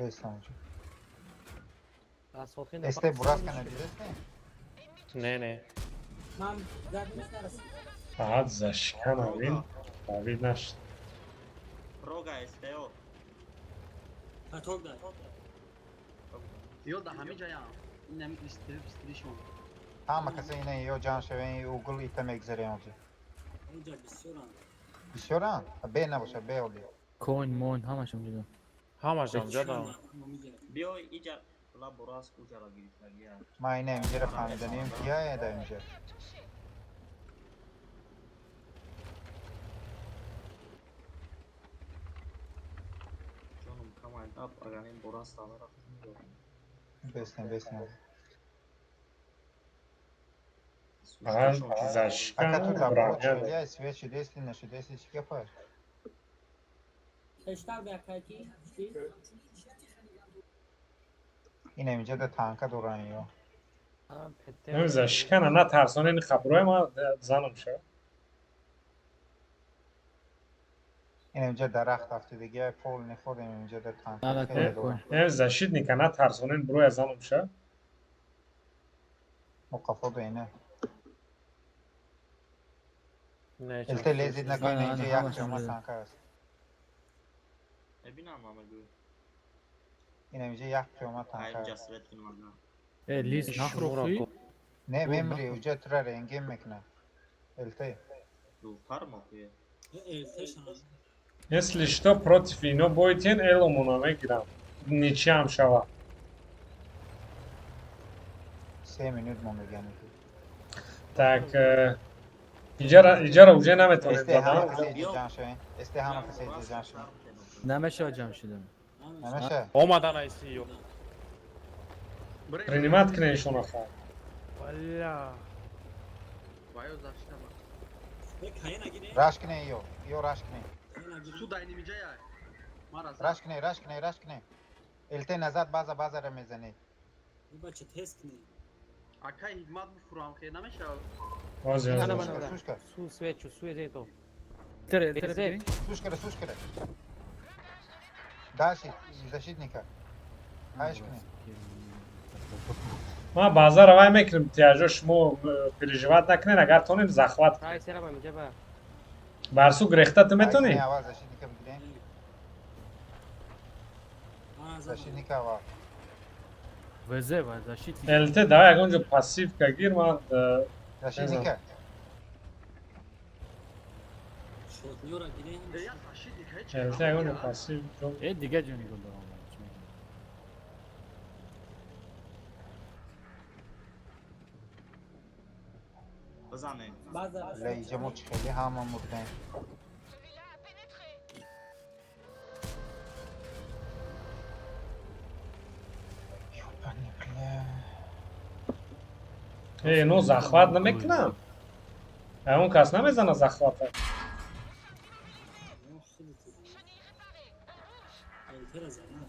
Speaker 9: Лез онҷо.
Speaker 11: Аз хотир
Speaker 9: СТ бураска надидест не?
Speaker 12: Не, не.
Speaker 5: Ман задимиш нарасид.
Speaker 1: Фақат зашкан авин давид нашд.
Speaker 8: Рога СТО.
Speaker 10: Каток дай.
Speaker 6: Ё да ҳами ҷаям. Инами истири истиришон.
Speaker 9: Ҳама каса ина ё ҷамъ шавен и угл ита мегзарем ози.
Speaker 10: Онҷа бисёранд.
Speaker 9: Бисёранд? Бе набошад, бе оли.
Speaker 4: Коин, моин ҳамаш онҷо.
Speaker 12: Ҳамаш онҷо да.
Speaker 8: Биё иҷа ла борас уҷара гирифтагия.
Speaker 9: Ман ина инҷара фаҳмиданем кия да инҷа.
Speaker 8: Ҷонум камай даб агар ин борас тава рафт мебарам.
Speaker 9: Бестем, бестем.
Speaker 1: Фақат
Speaker 9: Ака ту
Speaker 1: зашкан
Speaker 9: дар боло
Speaker 1: броня.
Speaker 9: чӣ свет шудесли нашудесли чӣ гапаш?
Speaker 5: Пештар ба якайки? Чӣ?
Speaker 9: Ина инҷа да танка доран ё.
Speaker 1: Зашкана натарсонен хаброи ма занам ша.
Speaker 9: Ина инҷа дарахт афтидагия пол нехӯрдем инҷа да танка
Speaker 4: На,
Speaker 9: хеле
Speaker 4: на,
Speaker 9: доран.
Speaker 1: Э, защитника натарсонен броя занам ша.
Speaker 9: Мо қафо да ина.
Speaker 12: Не,
Speaker 9: ЛТ лезид накун
Speaker 4: На, на,
Speaker 9: инҷа
Speaker 4: на,
Speaker 9: як
Speaker 4: ҳамаш
Speaker 9: ҷома
Speaker 4: онҷо.
Speaker 9: танка аст.
Speaker 8: Мебинам ама гӯ.
Speaker 9: Ина инҷа як ҷома танка
Speaker 8: Инҷа
Speaker 9: аст.
Speaker 8: свет кинам на.
Speaker 4: Э, лиз нахрухи.
Speaker 9: Не, мемри, уҷа тура рентген мекунад. ЛТ.
Speaker 8: Дуртар мо ки.
Speaker 10: Элтешан.
Speaker 1: Если что, против ино бойтен эломона мегирам. Ничьям шава.
Speaker 9: 3 минут мо мегӯянд.
Speaker 1: Так, иҷара иҷара уже наметавонем
Speaker 9: СТ ҳама
Speaker 1: задан.
Speaker 9: касе иҷа ҷамъ шавем. СТ ҳама касе иҷа ҷамъ шавем.
Speaker 4: Намешава ҷамъ шудем.
Speaker 9: Намеша?
Speaker 12: Омадан айси ё.
Speaker 1: Принимать кунен ишона ха.
Speaker 12: Валла.
Speaker 6: Баё защита ба.
Speaker 10: Э, кае нагире?
Speaker 9: Раш кунен ё. Ё раш кунен.
Speaker 10: Кае нагире?
Speaker 6: Су дайними ҷая. Мара
Speaker 9: Раш кунен, раш кунен, раш кунен. ЛТ назад база базара мезанед.
Speaker 10: Бача тест кунӣ.
Speaker 6: Акай ҳикмат буфурам хе намешава.
Speaker 1: Ози
Speaker 11: На, на,
Speaker 1: ози.
Speaker 11: на, на.
Speaker 9: Сушка.
Speaker 11: Су свет чу, су езето.
Speaker 4: Тере, тере,
Speaker 11: Безе.
Speaker 4: бигирин.
Speaker 9: Сушкара, сушкара. Дальше, защитника. Хайш кунен.
Speaker 1: Ма базара вай мекунем тяжо шумо переживать накунен, агар тонем захват.
Speaker 11: Крайслера ба инҷа ба.
Speaker 1: Барсу грехта ту метони?
Speaker 9: Аввал защитника бигирем.
Speaker 10: Мара задам.
Speaker 9: Защитника аввал.
Speaker 4: ВЗ ва защитник.
Speaker 1: ЛТ давай ягон ҷо пассивка гир ман
Speaker 9: Защитника.
Speaker 10: Шотниёра гире.
Speaker 6: Э, я защитник ҳеч.
Speaker 1: ЛТ ягон ҷо пассив ҷо.
Speaker 4: Э, дига ҷо нигоҳ дорам. Чӣ мегӯям?
Speaker 8: Бизанем.
Speaker 5: База
Speaker 9: Ла инҷа мо чӣ хеле ҳама мурдем. Ёбаный, бля.
Speaker 1: Э, ино захват намекунам. Ягон кас намезана захвата.
Speaker 10: Ё, худат. Элтера зана.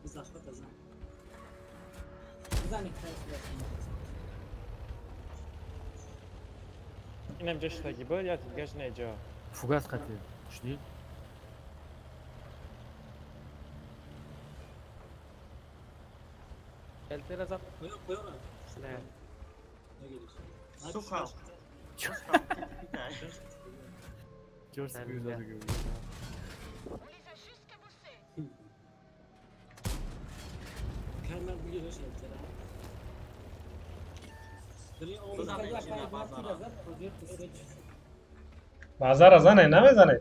Speaker 10: Захвата зан.
Speaker 5: Бизани Крайслер.
Speaker 12: Инам ҷо шудаги буд, я дигаш не ҷо.
Speaker 4: Фугас қатӣ. Шудӣ?
Speaker 11: Тира зад.
Speaker 10: Поён, поён.
Speaker 11: Не.
Speaker 10: Нагириш.
Speaker 8: Сука.
Speaker 10: Каймар бигириш элтера.
Speaker 1: Базара зане, намезане.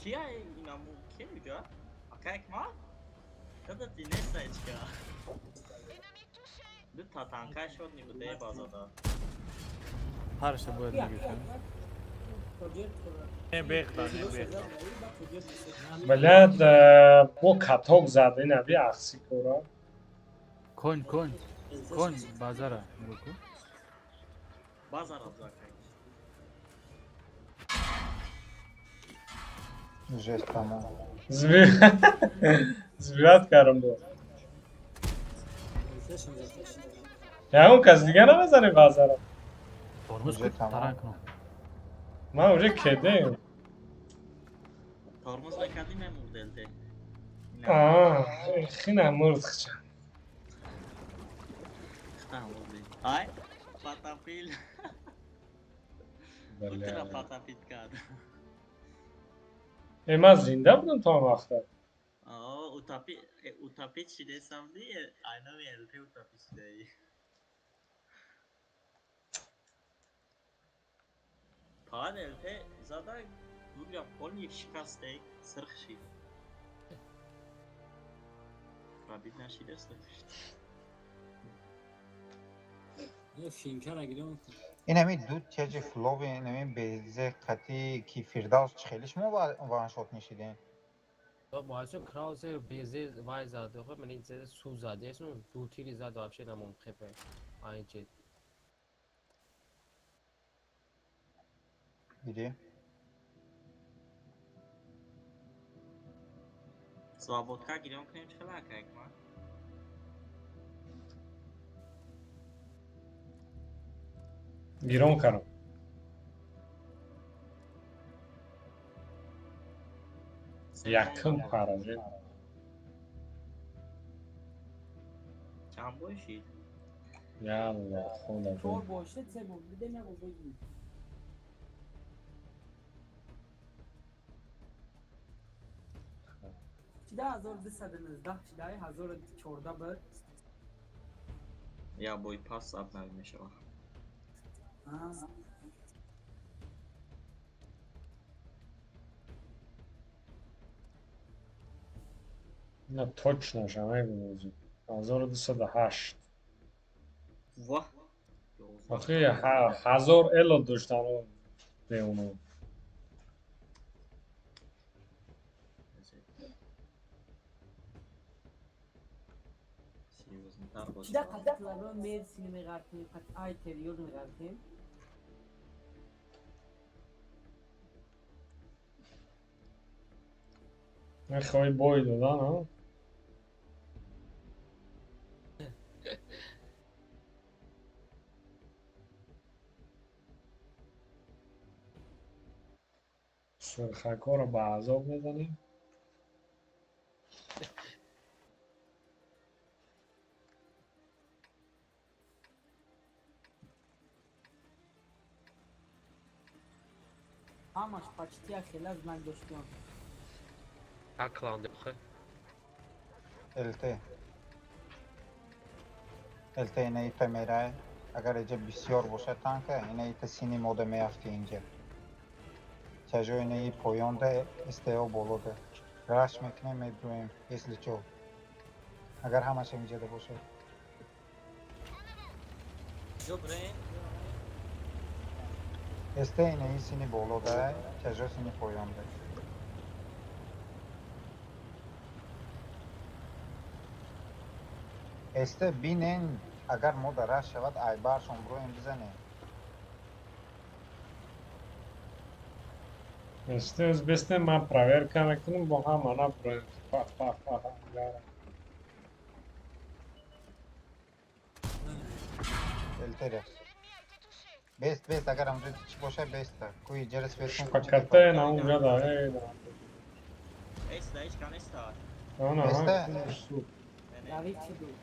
Speaker 8: Кия инаму кия уҷа? Акай Акмал? Када ти нестаечка. Ду та танка шод нибуде базада.
Speaker 4: Ҳарша бояд мегирифтем.
Speaker 12: Не бехта, не бехта.
Speaker 1: Блядь, бо каток зад ина би ахси кора.
Speaker 4: Конь, конь. Конь базара. Руку.
Speaker 8: Базара закай.
Speaker 9: Жесть тамом.
Speaker 1: Сбивать кардам бо. Ягон кас дига намезане базара.
Speaker 4: Тормоз
Speaker 9: Уже
Speaker 4: кун,
Speaker 9: тамом.
Speaker 4: таран кун.
Speaker 1: Ман уже кедем.
Speaker 8: Тормоз мекардӣ мемурд элте.
Speaker 1: Аа, хина мурд хча.
Speaker 8: Хта мурди. Ай, патапил. Утра патапит кард.
Speaker 1: Э, ман зинда будам то он вақта.
Speaker 8: Аа, утапи утапит шидесам ди, айнами элте утапит шидаи. Фақат элте зада гугра полни шикасте, сирх шид. Пробит нашида сирх шид.
Speaker 10: Финкара гирён.
Speaker 9: Инами ду чеҷи флови инами безе қати ки Фирдавс чӣ хеле шумо ваншот нишидем?
Speaker 11: Боаси Краузе безе вай зад, охе ман ин зеде су зад, ясну ду тири зад вообще намон хепе. Айн чед.
Speaker 9: Диди?
Speaker 8: Свободка гирён кунем чӣ хела акай Акмал?
Speaker 1: Гирон кардам. Якум параже.
Speaker 8: Чанд бой шид?
Speaker 1: Ялла, худо.
Speaker 5: Чор боше, се бор бидем, як бор бигирем. Чида 1219 шидаи 1014 буд.
Speaker 8: Я бой пас обновить мешава.
Speaker 1: На точно шамай гумозу. 1208.
Speaker 8: Ва.
Speaker 1: Охи ҳазор эло доштану деуну.
Speaker 5: Чида қати клава мерси меғартем, қати ай териёр меғартем.
Speaker 1: Мехоҳӣ бой додан, а? Сурхакҳоро ба азоб мезанем.
Speaker 5: Ҳамаш почти як хела знак доштиён.
Speaker 11: Акланде охе.
Speaker 9: ЛТ. ЛТ ина ита мерай. Агар иҷа бисёр бошад танка, ина ита сини мода меафти инҷа. Чажо ина и поёнда, СТО болода. Раш мекунем, медуем, если чо. Агар ҳамаш инҷада бошад.
Speaker 8: Ҷо бирем?
Speaker 9: СТ ина и сини болода, чажо сини поёнда. СТ бинен, агар мода раш шавад, айбаршон бироем бизанем.
Speaker 1: Эстеус бесте ман проверка мекунам бо ҳама наброем. Па па па яра.
Speaker 9: ЛТ рас. Бест, бест, агар ҳамҷо чӣ боша, бест. Куи ҷара свет кун.
Speaker 1: Шпакате на унҷа да, э, да.
Speaker 8: Эста, ҳеч кан эста.
Speaker 1: Ана,
Speaker 9: Беста?
Speaker 1: су.
Speaker 5: Давид чӣ буд?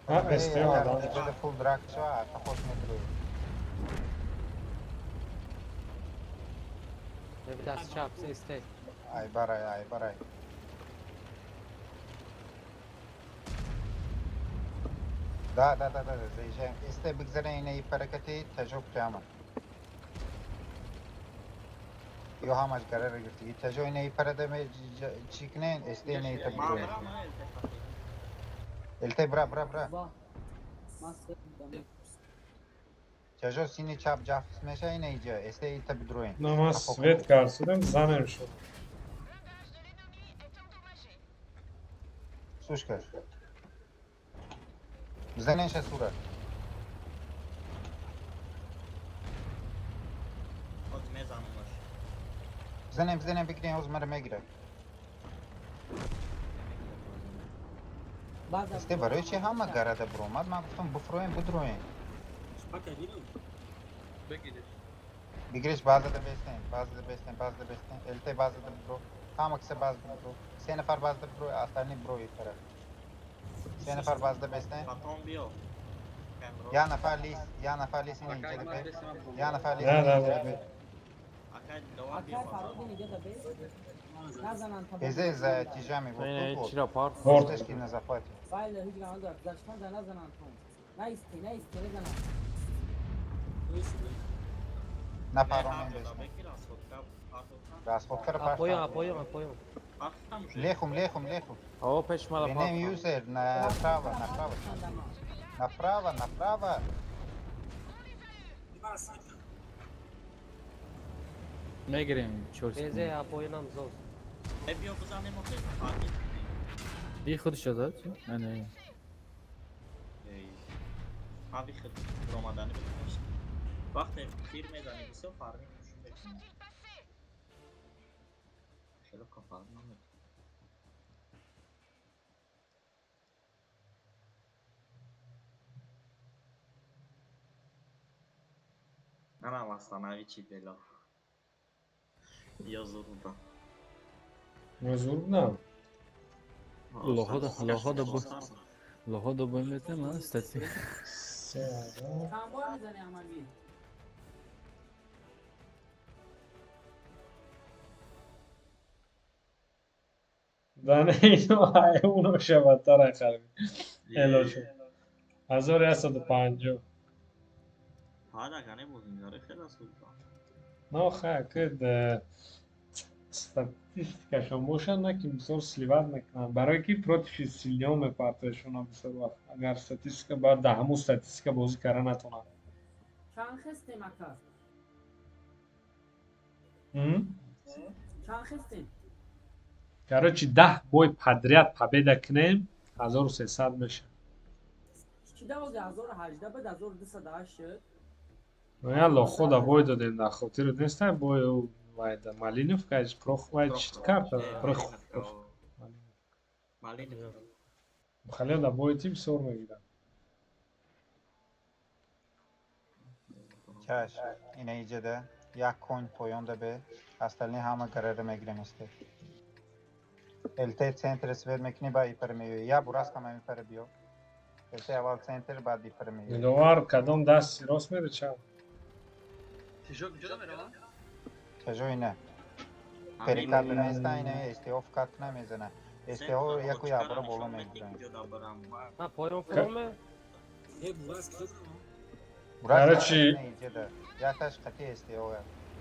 Speaker 1: А, СТО, да.
Speaker 9: Иҷода фул драк шава, қафош медрои.
Speaker 11: Даст чап, сесте.
Speaker 9: Ай барай, ай барай. Да, да, да, да, заезжаем. СТ бигзарен ина и паракати тажо прямо. Ё ҳамаш гарара гирифтиги. Тажо ина и парада ме чӣ кунен, СТ ина и
Speaker 8: Ман
Speaker 9: табидроен.
Speaker 8: брам, ЛТ хати.
Speaker 9: ЛТ бра, бра, бра.
Speaker 5: Ва. Ман свет дам.
Speaker 9: Тажо сини чап ҷафс меша ина иҷа, СТ и табидроен.
Speaker 1: На, ман свет карсудем, занем шуд.
Speaker 9: Сушка. Бизанеша сура.
Speaker 8: Ҳозир мезанамаш.
Speaker 9: Бизанем, бизанем, бигирем, ҳозир мара мегирад.
Speaker 5: Баъзан
Speaker 9: СТ барои чи ҳама гарада буромад? Ман гуфтам буфроем, будроем.
Speaker 10: Шпака гирам.
Speaker 6: Бигириш.
Speaker 9: Бигириш базада бестен, базада бестен, базада бестен. ЛТ базада бро. Ҳама киса базада бро. Се нафар базада бро, остальные бро и тараф. Се нафар базада бестен.
Speaker 8: Патон биё.
Speaker 9: Я нафар лис, я нафар лис ина
Speaker 6: Акай
Speaker 9: иҷа
Speaker 6: ман
Speaker 9: бе.
Speaker 6: бестам бро.
Speaker 9: Я нафар лис
Speaker 1: Да,
Speaker 9: ина
Speaker 1: да,
Speaker 9: иҷа
Speaker 1: да.
Speaker 9: бе.
Speaker 8: Акай Диловар биё
Speaker 5: Акай
Speaker 8: база.
Speaker 5: Фарҳод инига да бес. Назананд та
Speaker 9: Безе за тижами вот
Speaker 12: Не,
Speaker 9: тут вот.
Speaker 12: чира пар.
Speaker 1: Борт.
Speaker 9: Стежки на захвате.
Speaker 5: Файл ҳеҷ гап надорад. Гузаштан да назананд тон. Наисти, наисти, назананд.
Speaker 9: На
Speaker 8: Не,
Speaker 9: паром
Speaker 8: ҳар дода
Speaker 9: бестен.
Speaker 8: бигир, расходка партофтан.
Speaker 9: Расходкара
Speaker 11: Апоён,
Speaker 9: партан.
Speaker 11: апоён, апоён.
Speaker 8: Партофтан уже.
Speaker 9: Лехум, лехум, лехум.
Speaker 12: О, пеш мала
Speaker 9: Rename
Speaker 12: пар.
Speaker 9: user направо, направо. Направо, направо.
Speaker 4: Мегирем, чор
Speaker 11: Безе
Speaker 4: секунд.
Speaker 11: апоёнам зоз.
Speaker 8: Э, биё бизанем охир, фармид кунем.
Speaker 4: И худша зад, чӣ? Не, не.
Speaker 8: Эй. Ҳави худ ромадани бикунаш. Вақте тир мезанӣ бисёр фармид нишон мекунӣ. Хеле кам фарм намекунӣ. Ана восстановить чи дела. Ё зур будам.
Speaker 1: Мо зур будам.
Speaker 4: Лоҳода, лоҳода бо. Лоҳода бо метем, а, стати.
Speaker 1: 3000.
Speaker 5: Чанд бор мезанӣ ҳамагӣ?
Speaker 1: Да не, ино ҳайвоно шаваттара қалби. Эло шуд. 1150.
Speaker 8: Ҳада гане бозингаре хеле суд будам.
Speaker 1: Но ха, кд статистикашон бошад, на ки бисёр сливать мекунанд. Барое ки против сильниҳо мепартояшона бисёр вақт. Агар статистика баъд да ҳамун статистика бозӣ карда натонанд.
Speaker 5: Чанд хестем ака?
Speaker 1: М?
Speaker 5: Чанд хестем?
Speaker 1: Короче, 10 бой подряд победа кунем, 1300 мешавад.
Speaker 5: Чӣ давози 1018 бад 1208 шуд?
Speaker 1: Ну я лохода бой додем, дар хотират неста бой вайда Малиновка, Прох вай чӣ карта? Прох.
Speaker 8: Малинов.
Speaker 1: Халеда бой ти бисёр мегирад.
Speaker 9: Чаш, ина иҷада як конь поёнда бе, остальные ҳама гарара мегирем СТ. ЛТ центр свет мекунӣ, баъд ипара меёӣ. Я бурас ҳама ипара биё. ЛТ аввал центр, баъд ипара меёӣ.
Speaker 1: Диловар кадом дасти рост мере чап?
Speaker 6: Тижо куҷо меравад?
Speaker 9: Чажо ина. Перекат неста, ина СТО вкат намезана. СТО яку ябро боло мегиранд.
Speaker 11: Ма поён фуроме?
Speaker 10: Э, бурас куҷо даравам?
Speaker 9: Бурас
Speaker 1: Короче,
Speaker 9: ина иҷада. Якташ қати СТО.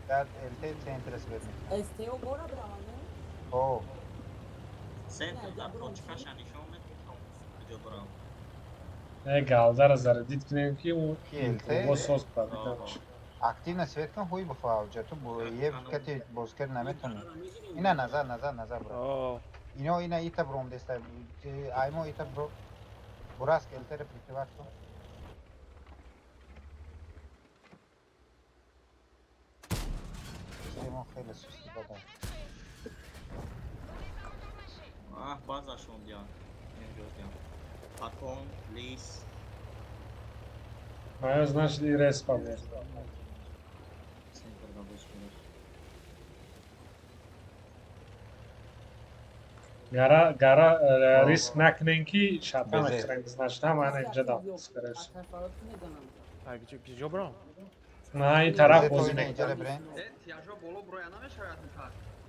Speaker 9: Баъд ЛТ центр свет мекунад.
Speaker 5: СТО бора бираванд?
Speaker 9: О,
Speaker 8: Центр дар точкаша нишон медиҳам куҷо барам.
Speaker 1: Э, галдара зарядить кунем ки ӯ
Speaker 9: Ки ЛТ?
Speaker 1: бо соз победа мешавад.
Speaker 9: Активно свет кун, хуй бихоҳ авҷа. Ту бо е кати бозкар наметонӣ. Ина назар, назар, назар бро.
Speaker 12: О,
Speaker 9: Ино ина ита бром деста. Аймо ита бро. Бурас ЛТ-ро прикрывать кун. Мо хеле сусти бадан.
Speaker 8: Аҳ, базашон диям. Инҷо диям. Патон, лис.
Speaker 1: Ая, значит, и респа боз. Гара, гара риск накунем ки шатан хӯрем, значит, ҳама ана инҷа дам.
Speaker 12: Киҷо брам?
Speaker 1: На, ин тараф бозӣ мекунад.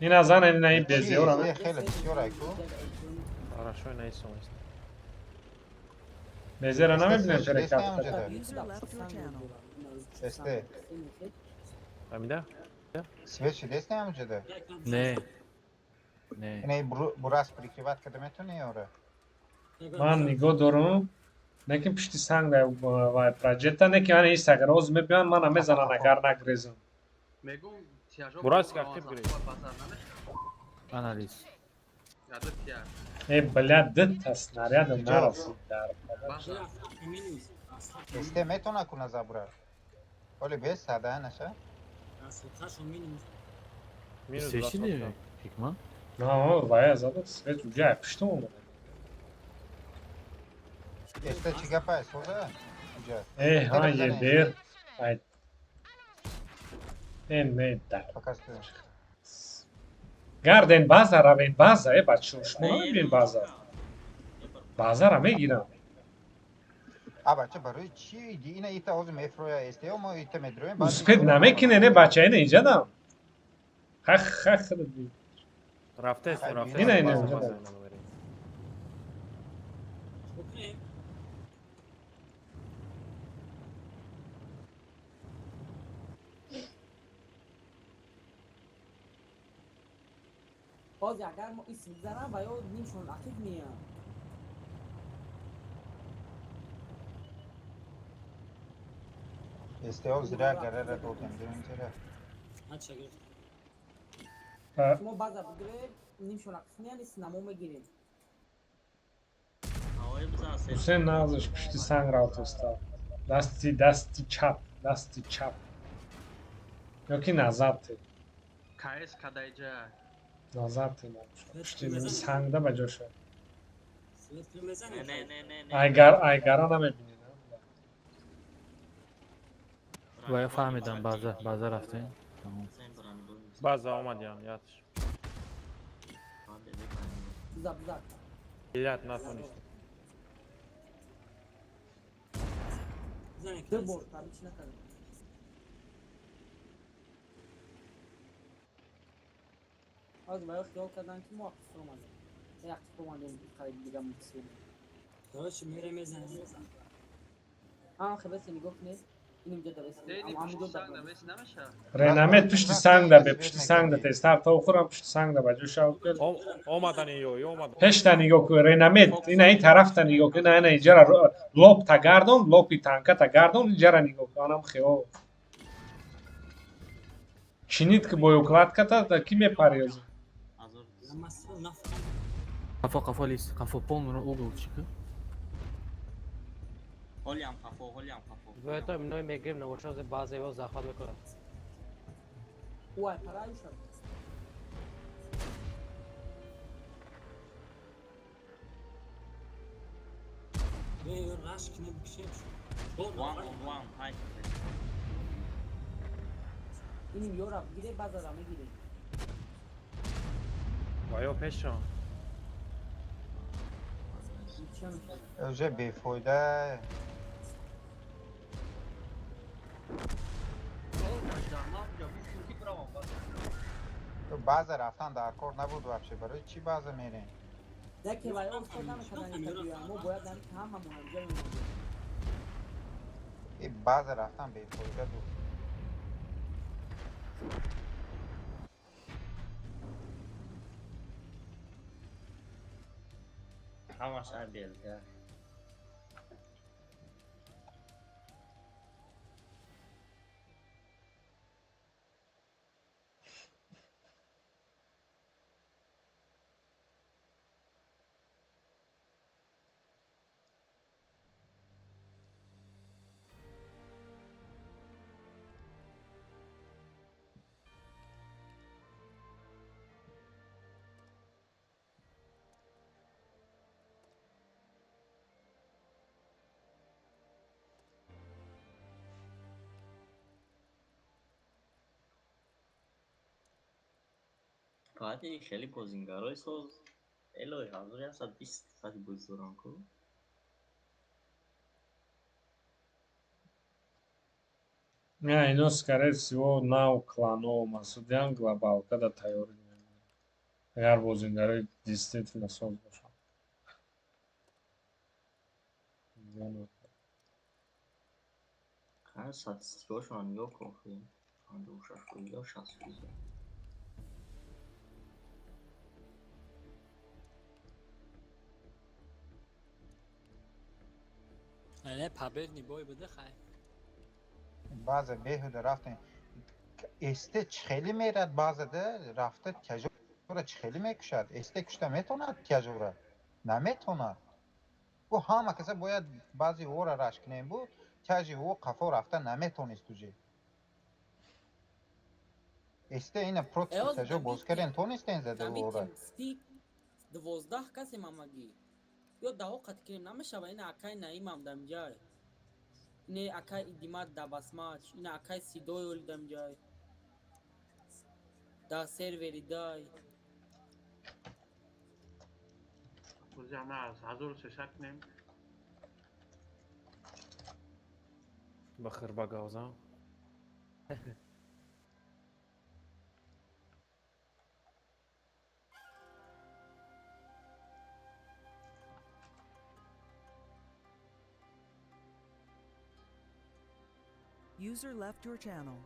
Speaker 1: Ин аз ана ина ин безеора.
Speaker 9: Хеле бисёр айку.
Speaker 12: Хорошо, ина исом аст.
Speaker 1: Безера намебинем перекат.
Speaker 9: Эсте.
Speaker 12: Фаҳмида?
Speaker 9: Свет шидест ҳамҷода?
Speaker 4: Не. Не.
Speaker 9: Ина бурас прикрывать карда метавонӣ ёра?
Speaker 1: Ман нигоҳ дорам. Лекин пишти санг да вай проҷекта не ки ана ис агар оз мебиён мана мезанан агар нагрезам.
Speaker 12: Бурас актив гиред.
Speaker 4: Анализ.
Speaker 1: Э, бля, дта снарядам нарасид дар.
Speaker 9: Эсте метавона куна забура. Оли без сада наша?
Speaker 4: Свет Ҳикмат?
Speaker 1: На, вай задад свет уҷа пиштум омада.
Speaker 9: Эсте чӣ гапай соза? Уҷа.
Speaker 1: Э, ҳа, ебер. Ай. Э, не, да. Гарден база равен база, э, бачо, шумо намебинед база. Базара мегирам.
Speaker 9: А бача барои чӣ ина ита ҳозир мефроя эсте мо ита медроем.
Speaker 1: Успед намекине, не бача, ина инҷа Хах, хах,
Speaker 12: Рафтест, рафтест.
Speaker 1: Ина, ина, инҷа.
Speaker 5: باز اگر ما ایس میزنم و یا نیمشون عقیب میان.
Speaker 9: Эстео зря гарара додем, дурин чера.
Speaker 5: شما база бигиред, нимшон ақиб меян, ис намо мегирем.
Speaker 1: Ҳусен нағзаш пушти санг рафт уста. Дасти, дасти чап, дасти чап. Ё ки назар те.
Speaker 6: КС кадаиҷа.
Speaker 1: Назар те пушти сангда ба ҷо шуд. Айгар, айгара намебинед.
Speaker 4: Вая фаҳмидам, база, база рафтем.
Speaker 12: База омадян, ятш.
Speaker 5: Биза, биза.
Speaker 12: Ят натонист.
Speaker 5: Ду бор таби чӣ накардам. Аз вая хиёл кардам ки мо ақиб омадем. Э, ақиб омадем, қариб дига мутсием.
Speaker 10: Короче, мере мезанем.
Speaker 5: Ам хебесе нигоҳ кунед.
Speaker 1: Ренамет пушти санг да бе, пушти санг да тезтар то хӯрам пушти санг да ба ҷо шав.
Speaker 12: Омадан ё, ё омадан.
Speaker 1: Пешта нигоҳ кун, Ренамет, ина ин тарафта нигоҳ кун, ина ина инҷара лоб та гардон, лоби танка та гардон, инҷара нигоҳ кун, анам хео. Чинит ки боёкладката да ки мепари озӣ?
Speaker 4: Қафо, қафо лист, қафо полный угол чика.
Speaker 8: Ҳолиам қафо, ҳолиам қафо.
Speaker 11: Бояд иной мегирем, набошад баъзе ё захват мекунад.
Speaker 5: Уай, параюша.
Speaker 10: Раш кинем бикшем.
Speaker 8: One on one, ҳай.
Speaker 5: Иним ёра бигире, базара мегирем.
Speaker 12: Ваё пешон.
Speaker 9: Уже бефоида. База рафтан дар кор набуд вообще. Барои чӣ база мерем?
Speaker 5: Яке вай успед намекардан ин мо бояд ҳамамон ҳамҷо мемондем.
Speaker 9: И база рафтан бефоида буд.
Speaker 8: Ҳамаш абелга. Баъди хеле бозингарои соз элои 1120 қади бозӣ дорам ку.
Speaker 1: Не, ино скорее всего нав клано масудиан глобалка да тайёрӣ мемонад. Агар бозингарои действительно соз бошанд.
Speaker 8: Ҳар статистикаҳошонро нигоҳ кун, хи 56 фоиза, 60 фоиза.
Speaker 10: Не, победный бой буде хай.
Speaker 9: Баъзе беҳуда рафтем. СТ чӣ хеле мерад, баъзеда рафта тяжора чӣ хеле мекушад. СТ кушта метавонад тяжора? Наметавонад. Ӯ ҳама каса бояд баъзи ора раш кунем бу, тяжи ӯ қафо рафта наметавонист уже. СТ ина против тяжо боз кардем, тонистем зада ора.
Speaker 5: 12 касем ҳамагӣ. Ё даҳо қатъ кунем намешава, ина акай Наимам дамҷай. Ине акай Идимат да басмач, ина акай Сидой оли дамҷай. Да сервери дай.
Speaker 14: Кузи ама аз 1300 кунем.
Speaker 12: Бахир ба гавза.
Speaker 3: User left your channel.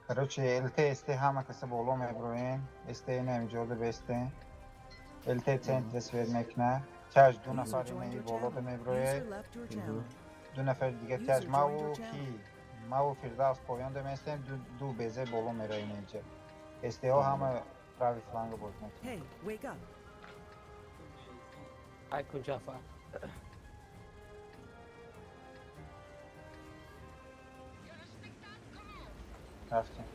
Speaker 9: Короче, ЛТ, СТ ҳама каса боло меброем. СТ ина имҷода бесте. ЛТ центр свет мекуна. Тяж ду нафар
Speaker 3: User
Speaker 9: ина
Speaker 3: joined
Speaker 9: и
Speaker 3: your
Speaker 9: болода
Speaker 3: channel.
Speaker 9: меброед.
Speaker 3: User left your channel.
Speaker 9: Ду нафар дига тяж
Speaker 3: User joined
Speaker 9: маву
Speaker 3: your
Speaker 9: ки
Speaker 3: channel.
Speaker 9: маву Фирдавс поёнда местем, ду безе боло мераем инҷа. СТҳо ҳама прави фланга боз мекунанд.
Speaker 3: Hey, wake up.
Speaker 11: Ай кун Ҷафар.
Speaker 9: Рафтем.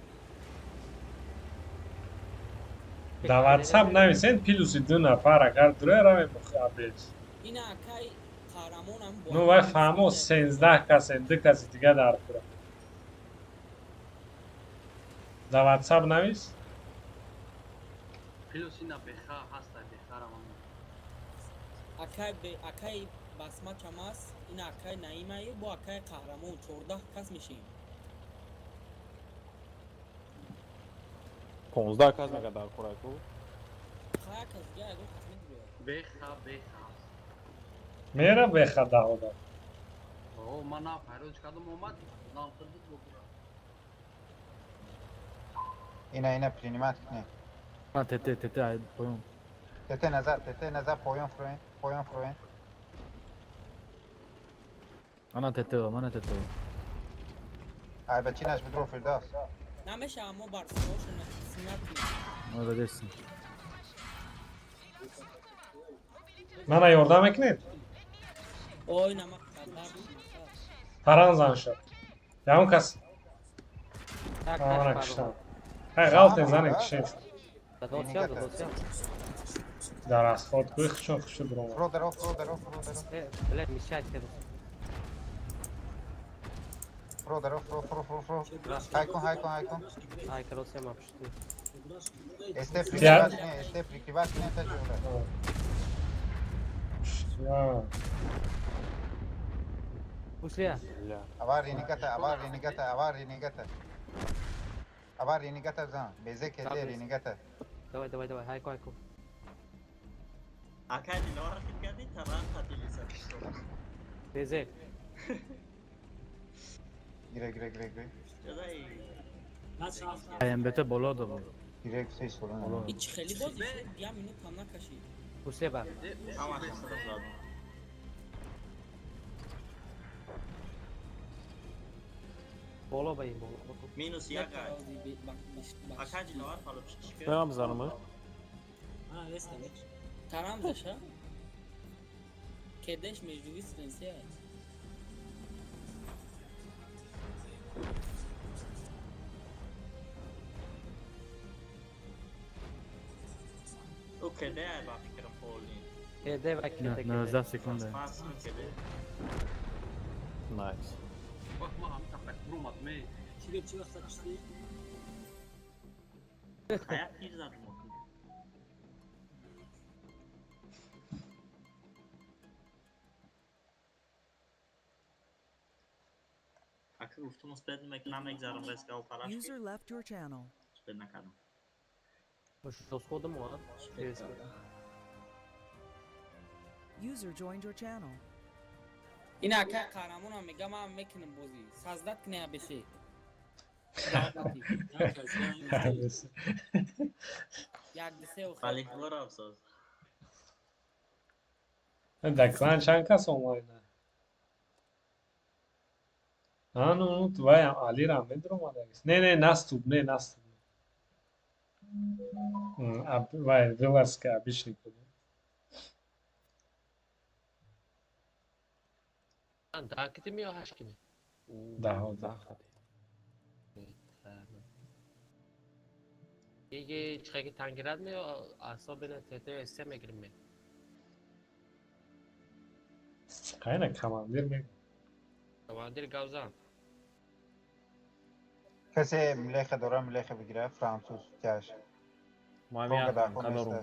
Speaker 1: Дар WhatsApp нависен плюси ду нафар агар дуре равем абез.
Speaker 5: Ина акай Қаҳрамонам бо
Speaker 1: Ну вай фаҳмо 13 касен, ду каси дига дар кура. Дар WhatsApp навис?
Speaker 6: Плюс ина беха ҳаста, беха равам.
Speaker 5: Акай бе акай басмачам аст, ина акай Наимае бо акай Қаҳрамон 14 кас мешем.
Speaker 12: 15 кас мега дар кура ку.
Speaker 5: Хая кас дига ягон кас медурояд.
Speaker 6: Беха, беха ҳаст.
Speaker 1: Мера беха даҳода.
Speaker 6: О, ман нав пайроҷ кардам омад, нав хурдид бо бура.
Speaker 9: Ина принимать кунед.
Speaker 4: А, ТТ, ТТ, ай, поён.
Speaker 9: ТТ назад, ТТ назад, поён фуроен, поён фуроен.
Speaker 4: Ана ТТ, мана ТТ.
Speaker 9: Ай ба чинаш бидро Фирдавс.
Speaker 5: Намешава мо барсиҳошон синат кунем.
Speaker 4: Ма задесин.
Speaker 1: Мана ёрдам мекунед?
Speaker 5: Ой, нама дар.
Speaker 1: Таран зан шуд. Ягон кас
Speaker 11: Так,
Speaker 1: мана
Speaker 11: так,
Speaker 1: киштам. Ҳай ғалтен зане кишем.
Speaker 11: Дадосия, дадосия.
Speaker 1: Дар расход кӯи хушон хушу дуромад.
Speaker 9: Фуро даро, фуро даро, фуро даро.
Speaker 11: Э, бля, мешать кардас.
Speaker 9: Фуро даро, фуро, фуро, фуро, фуро. Ҳай кун, ҳай кун, ҳай кун.
Speaker 11: Ай, короче, ма пушти.
Speaker 9: СТ прикрывать кунед, СТ прикрывать кунед таҷрибара.
Speaker 1: Я.
Speaker 11: Пушлия.
Speaker 9: Авар ренегата, авар ренегата, авар ренегата. Авар ренегата зан, безе кете ренегата.
Speaker 11: Давай, давай, давай, хайко, хайко.
Speaker 8: Акай Диловар хит кардӣ, таран қатилиса.
Speaker 11: Безе.
Speaker 9: Гире, гире, гире, гире.
Speaker 8: Ҷадаи.
Speaker 4: АМБТ боло да буд.
Speaker 9: Гире, гуфтаи солона.
Speaker 5: Ич хеле бозӣ шуд, я минут ҳам накашид.
Speaker 11: Пушлия ба.
Speaker 8: Ҳамаша худам задам.
Speaker 11: Боло ба ин боло.
Speaker 8: Минус як ай. Акай Диловар фалош чӣ кард?
Speaker 12: Ман занам.
Speaker 5: Тарам заша? Кедеш между вистренсе аст.
Speaker 8: Ӯ кеде ай ба фикрам полни.
Speaker 11: Кеде ва кеде. кеде.
Speaker 4: 19 секунда.
Speaker 8: Пас кеде.
Speaker 12: Найс.
Speaker 6: Вақт ман ҳамин тафак бурумад ме.
Speaker 10: Тигр чӣ вақта куштӣ?
Speaker 8: Аяқ тир задам. Ака гуфтум успед намегзарам резка парашки.
Speaker 3: User left your channel.
Speaker 8: Успед накардам.
Speaker 11: Сходам а?
Speaker 3: User joined your channel.
Speaker 5: Ин ака қаҳрамонам мега ман мекунам бозӣ. Саздат кунем бехи. Як ду се охир.
Speaker 8: Баликвора абсоз.
Speaker 1: Дар клан чанд кас онлайна? А, ну, ну, вай Алира медромадагис. Не, не, наступ, не, наступ. Вай, виларска обычный код.
Speaker 11: Да, кити ми ё ҳашт кими?
Speaker 1: Да, да.
Speaker 11: Иги чихаки тангирад ми асобина ТТ СС мегирим ми.
Speaker 1: Қайна командир мегӯ.
Speaker 11: Командир гавзан.
Speaker 9: Касе млеха дора млеха бигира француз тяж.
Speaker 12: Мами
Speaker 9: дакон
Speaker 12: кадорум.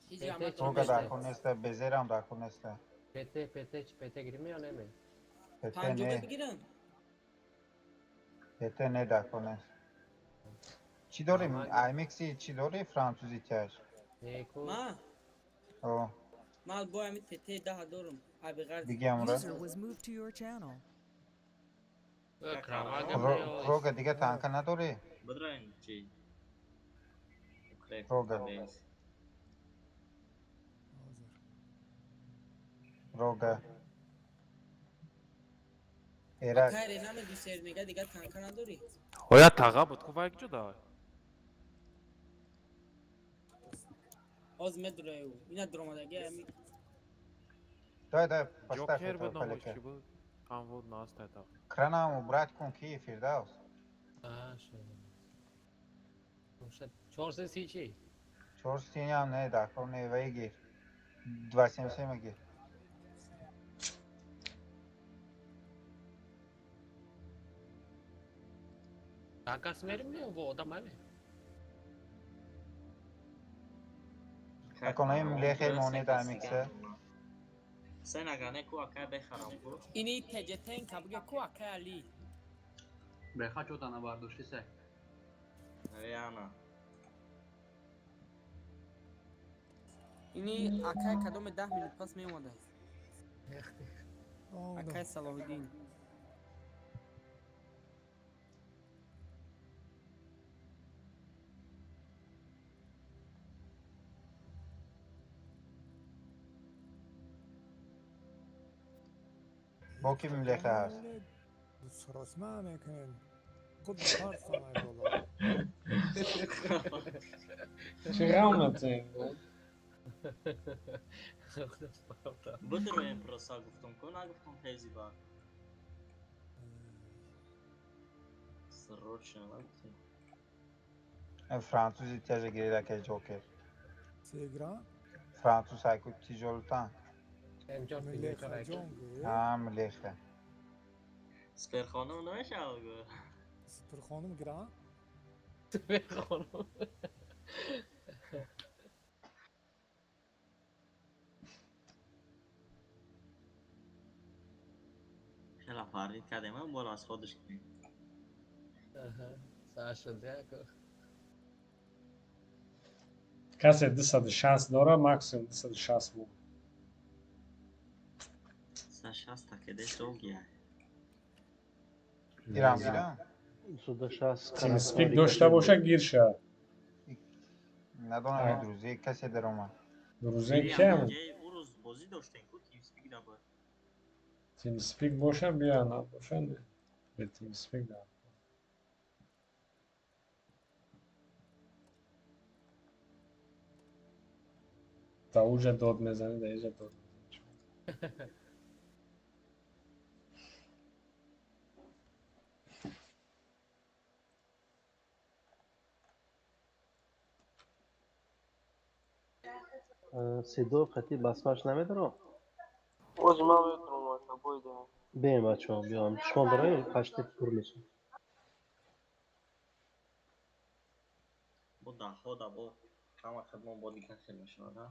Speaker 9: неста. Рога дакон неста, безерам дакон неста.
Speaker 11: ПТ ПТ ПТ гирим ё не ме?
Speaker 9: ПТ
Speaker 5: Панҷоба
Speaker 9: не,
Speaker 5: бигирам.
Speaker 9: ПТ не дакон нест. Чӣ дорӣ? IMX чӣ дорӣ французи тяж?
Speaker 11: Не ку.
Speaker 5: Ма?
Speaker 9: О,
Speaker 5: Ман бо ҳами ТТ 10 дорум. Аби ғарз.
Speaker 9: бигиам ра.
Speaker 3: User was moved to your channel.
Speaker 9: Рога дига танка надорӣ?
Speaker 8: Бадраин чи?
Speaker 9: Рога. Рога. Эрак.
Speaker 5: Акай ренаме ду сер мега дига танка надорӣ.
Speaker 12: Оя таға буд ку вай куҷо да?
Speaker 5: Ҳоз медураю. Ина дуромадаги ҳами.
Speaker 9: Дай, дай, поставь
Speaker 12: Ҷокер
Speaker 9: этого
Speaker 12: буд номаш
Speaker 9: поляка.
Speaker 12: чӣ буд? Ам буд наста та.
Speaker 9: Кранам убрать кун ки Фирдаус.
Speaker 11: А, шо. 430 чи?
Speaker 9: Чор синям не дакон не вай гир. 277 гир.
Speaker 11: Такас мерим ми во одам аме.
Speaker 9: Аконаи млехе монед IMX.
Speaker 8: Се нагане ку акай бехарам ку.
Speaker 5: Ини ТЖТ ка бига ку акай Али.
Speaker 6: Беха чота набардошти се.
Speaker 8: Реана.
Speaker 5: Ини акай кадоме 10 минут пас меомада. Акай Салоҳиддин.
Speaker 9: Бо ки млеха ҳаст?
Speaker 15: Саросма мекунем. Худ тарсонай боло.
Speaker 1: Чӣ ғам натем?
Speaker 8: Бидроем просто гуфтум ку нагуфтум тези ба. Срочно нагуфтум.
Speaker 9: Французи тяжа гирид акай Ҷокер.
Speaker 15: Сегра?
Speaker 9: Француз айку тижол танк.
Speaker 15: Млеха ҷон гӯ.
Speaker 9: А, млеха.
Speaker 8: Сперхонум намешавад гу.
Speaker 15: Сперхонум гира?
Speaker 11: Сперхонум.
Speaker 8: Хеле фарид кардем, бор аз ходиш кунем.
Speaker 11: Аҳа, сар шуд яко.
Speaker 1: Касе 260 дора, максимум 260 мон.
Speaker 8: 160 такеде согия.
Speaker 9: Гирам, гирам.
Speaker 13: 260
Speaker 1: Тимспик дошта боша гирша.
Speaker 9: Надонам друзей касе даромад.
Speaker 1: Друзей кем?
Speaker 8: Урӯз бозӣ доштем ку TeamSpeak да буд.
Speaker 1: TeamSpeak боша бия, набоша не. Бе TeamSpeak да. Та уҷа дод мезанӣ, да иҷа дод мезанӣ.
Speaker 13: Седо қати басмаш намедорам?
Speaker 7: Ози ман метавонам ака бойда.
Speaker 13: Бием бачаҳо, биём. Шумо барои пашти пур мешавад.
Speaker 8: Бо даҳҳо да бо ҳама хидмон бо дигар хел мешавад, а?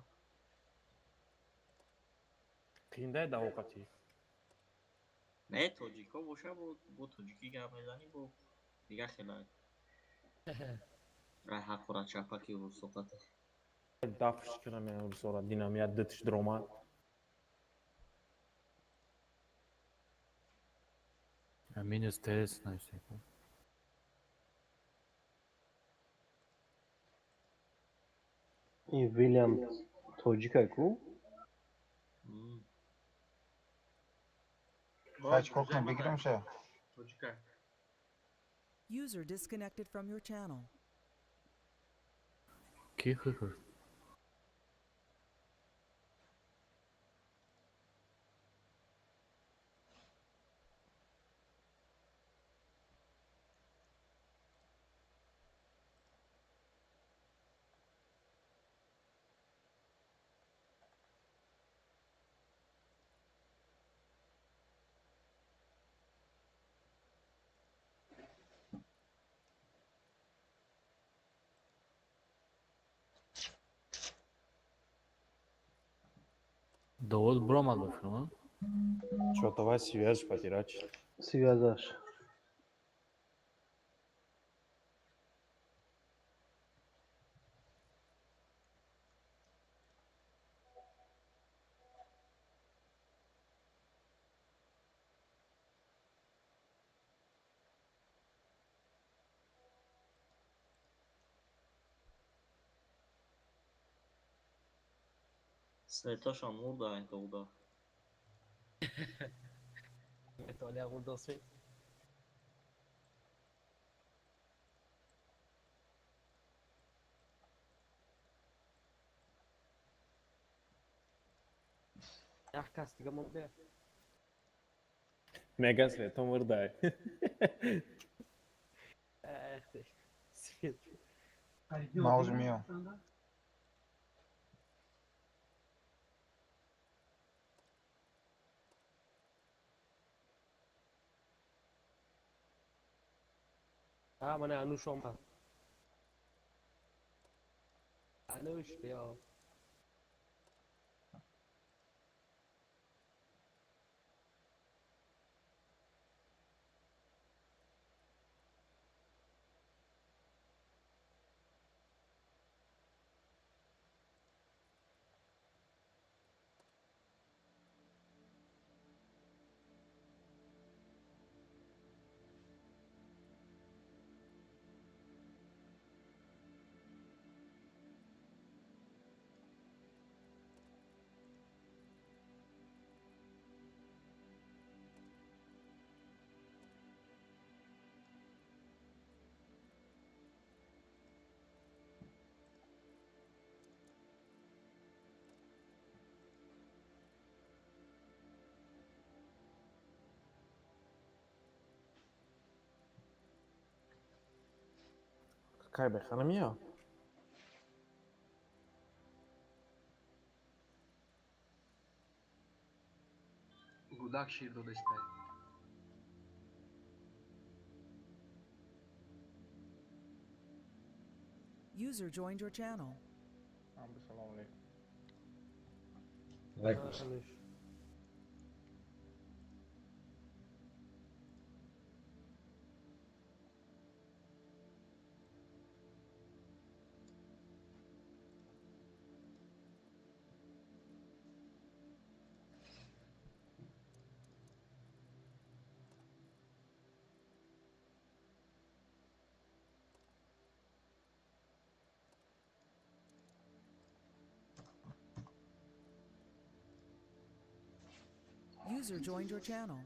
Speaker 12: Қииндай даҳоқатӣ.
Speaker 8: Не, тоҷикҳо боша, бо тоҷикӣ гап мезанӣ, бо дигар хела. Рай ҳақорат чапаки русоқате.
Speaker 12: Дафш кунам я русора динам я дитш дромад.
Speaker 4: Минус ТС нависем.
Speaker 13: Ин Вилям тоҷика ку?
Speaker 9: Чӣ кунем, бигирем ша?
Speaker 14: Тоҷика.
Speaker 3: User disconnected from your channel.
Speaker 4: Ки хихр? Довод буромад ба филм?
Speaker 12: Чё, давай связь потерять.
Speaker 13: Связаш.
Speaker 8: Светошон мурда довуда.
Speaker 11: Металия мурда свет. Як кас дига монда.
Speaker 12: Мега свето мурда.
Speaker 11: Эх ты. Свет.
Speaker 9: Мауз миё.
Speaker 11: А, мана Ануш омад. Ануш биё.
Speaker 12: Кай беханам я?
Speaker 6: Гудак шир додастай.
Speaker 3: User joined your channel.
Speaker 12: Салом алейкум.
Speaker 1: Алейкум ассалом.
Speaker 3: User joined your channel.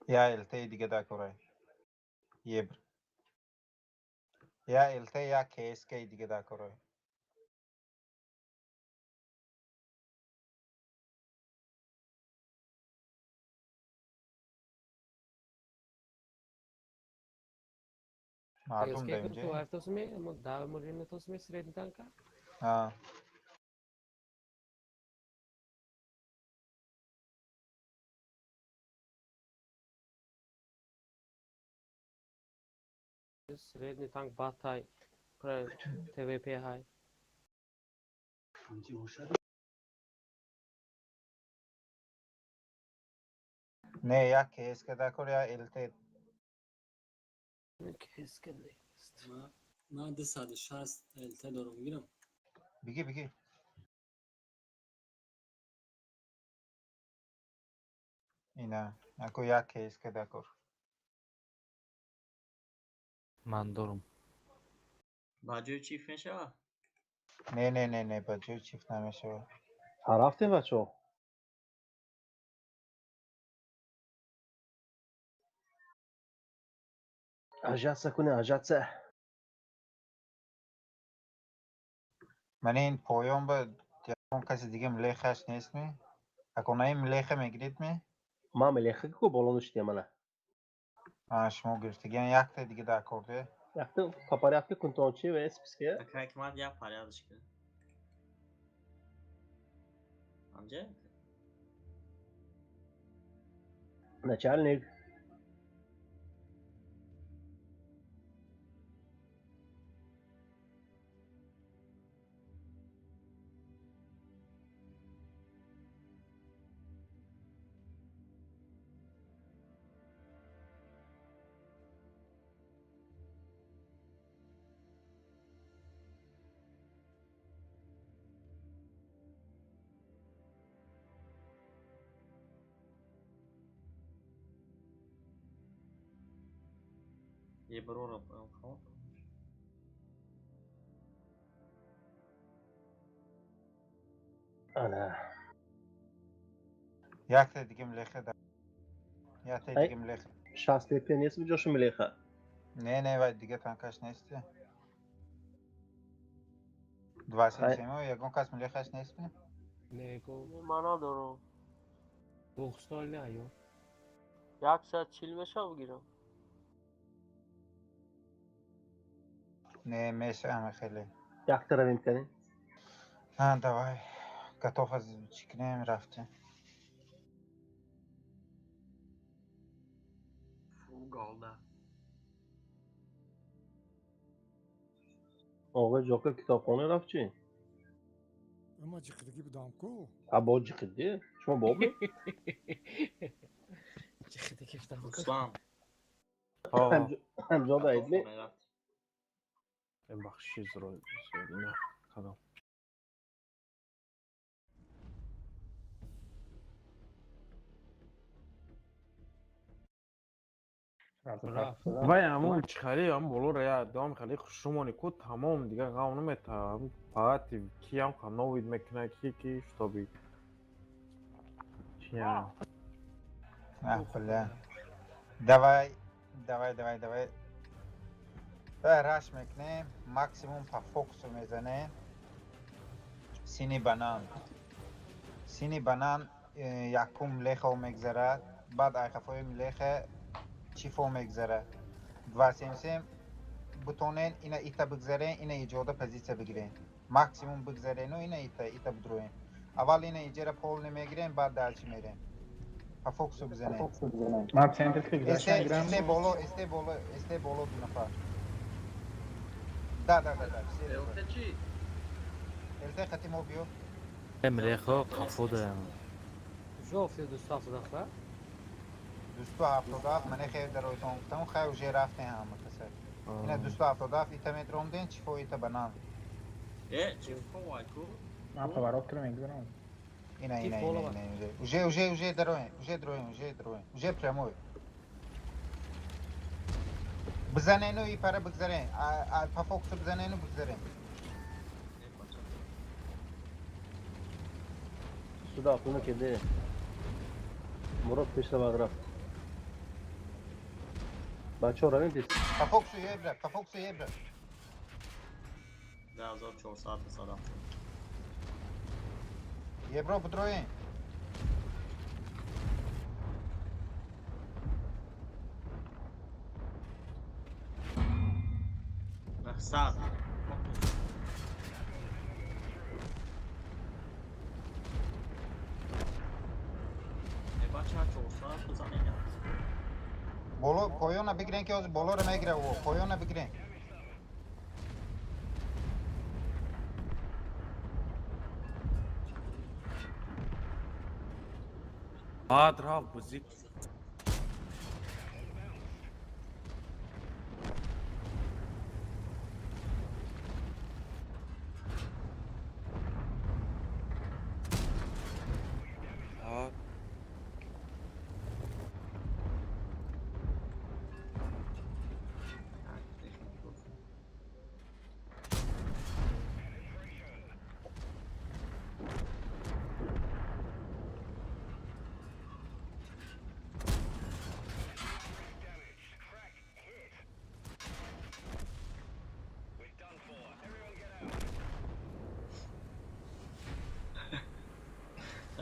Speaker 9: Я ЛТ дига дакорай. Ебр. Я ЛТ я КСК дига дакорай. Мардум
Speaker 11: КСК
Speaker 9: даинҷа.
Speaker 11: ту ҳафтосми, мо да муринатосми средний танка.
Speaker 9: А.
Speaker 11: Средний танк батай про ТВП хай.
Speaker 9: Не, я КСК дакор, я ЛТ.
Speaker 11: КСК нест.
Speaker 10: Ман 260 ЛТ дорам, гирам.
Speaker 9: Беги, беги. Ина, ако я КСК дакор.
Speaker 4: Ман дорам.
Speaker 8: Ба ҷои чиф мешавад?
Speaker 9: Не, не, не, не, ба ҷои чиф намешавад.
Speaker 13: Ҳа, рафтем, бачаҳо. Ажатса кунем, ажатса.
Speaker 9: Ман ин поён ба ягон каси дига млехаш нестми? Ако на ин млеха мегиридми?
Speaker 13: Ман млеха ку боло нуштиям ана.
Speaker 9: А, шумо гирифтагиан якта дига дакор де.
Speaker 13: Якта по порядку кунтончи ва списке.
Speaker 8: Ака ҳикмат як порядочка. Амҷа?
Speaker 13: Начальник.
Speaker 8: Еброра поён хоб.
Speaker 13: Ана.
Speaker 9: Якта дига млеха да. Якта дига млеха.
Speaker 13: 60 ТП нест биҷошу млеха.
Speaker 9: Не, не, вай дига танкаш нести. 27 ягон кас млехаш нестми?
Speaker 11: Не, ко.
Speaker 7: Ман надорам.
Speaker 11: Двухстол не аю.
Speaker 7: 140 мешава бигирам.
Speaker 9: Не, мешавам хеле.
Speaker 13: Якта равем кардем.
Speaker 9: А, давай. Готов аз чикнем рафтем.
Speaker 14: Фу, голда.
Speaker 13: Оғои Ҷокер китобхона рафт чӣ?
Speaker 15: Ма ҷиқидагӣ будам ку.
Speaker 13: А бо ҷиқидӣ? Шумо бо буд?
Speaker 11: Ҷиқидагӣ будам ку.
Speaker 8: Руслан.
Speaker 13: Ҳамҷода айдми?
Speaker 12: Бахши зиёд ина кадом. Вай ҳамон чихали ҳам болоро я дом хали хушрӯмони ку тамом дига ғам намета фақат киам новид мекуна ки ки шутоби чия.
Speaker 9: А, бля. Давай, давай, давай, давай. Давай раш мекунем, максимум по фокусу мезанем. Сини банан. Сини банан якум лехо мегзарад, баъд айқафои леха чифо мегзарад. 277 бутонен ина ита бигзарен, ина иҷода позитсия бигирен. Максимум бигзарену ина ита, ита бидроен. Аввал ина иҷера полни мегирем, баъд дальше мерем. По фокусу бизанем.
Speaker 16: Ман центр ки гузаштан гирам.
Speaker 9: Эсте боло, эсте боло, эсте боло ду нафар. Да, да, да, да.
Speaker 6: ЛТ чӣ?
Speaker 9: ЛТ хати мо биё.
Speaker 4: Млехо қафо даям.
Speaker 11: Куҷо афтед 277?
Speaker 9: 277 мане хел даройтон гуфтам, хай уже рафтем ҳама каса. Ина 277 ита метромден, чифо ита банан.
Speaker 8: Э, чифо вай ку?
Speaker 16: Ман поворот кардам, мегузарам.
Speaker 9: Ина, ина, ина, ина, уже, уже, уже дароем, уже дроем, уже дроем, уже прямой. Бизанену и пара бигзарен, а по фокусу бизанену бигзарен.
Speaker 13: Сюда, куна кеде. Мурод пешравад рафт. Бачаҳо равем тез.
Speaker 9: По Фоксу ебра, по Фоксу ебра.
Speaker 8: 2400 садам.
Speaker 9: Ебро бидроен.
Speaker 8: Сад. Бача 400 бизанем.
Speaker 9: Боло поёна бигирен ки ҳозир болоро мегира ӯ. Поёна бигирен.
Speaker 12: Баъд рафт бозӣ.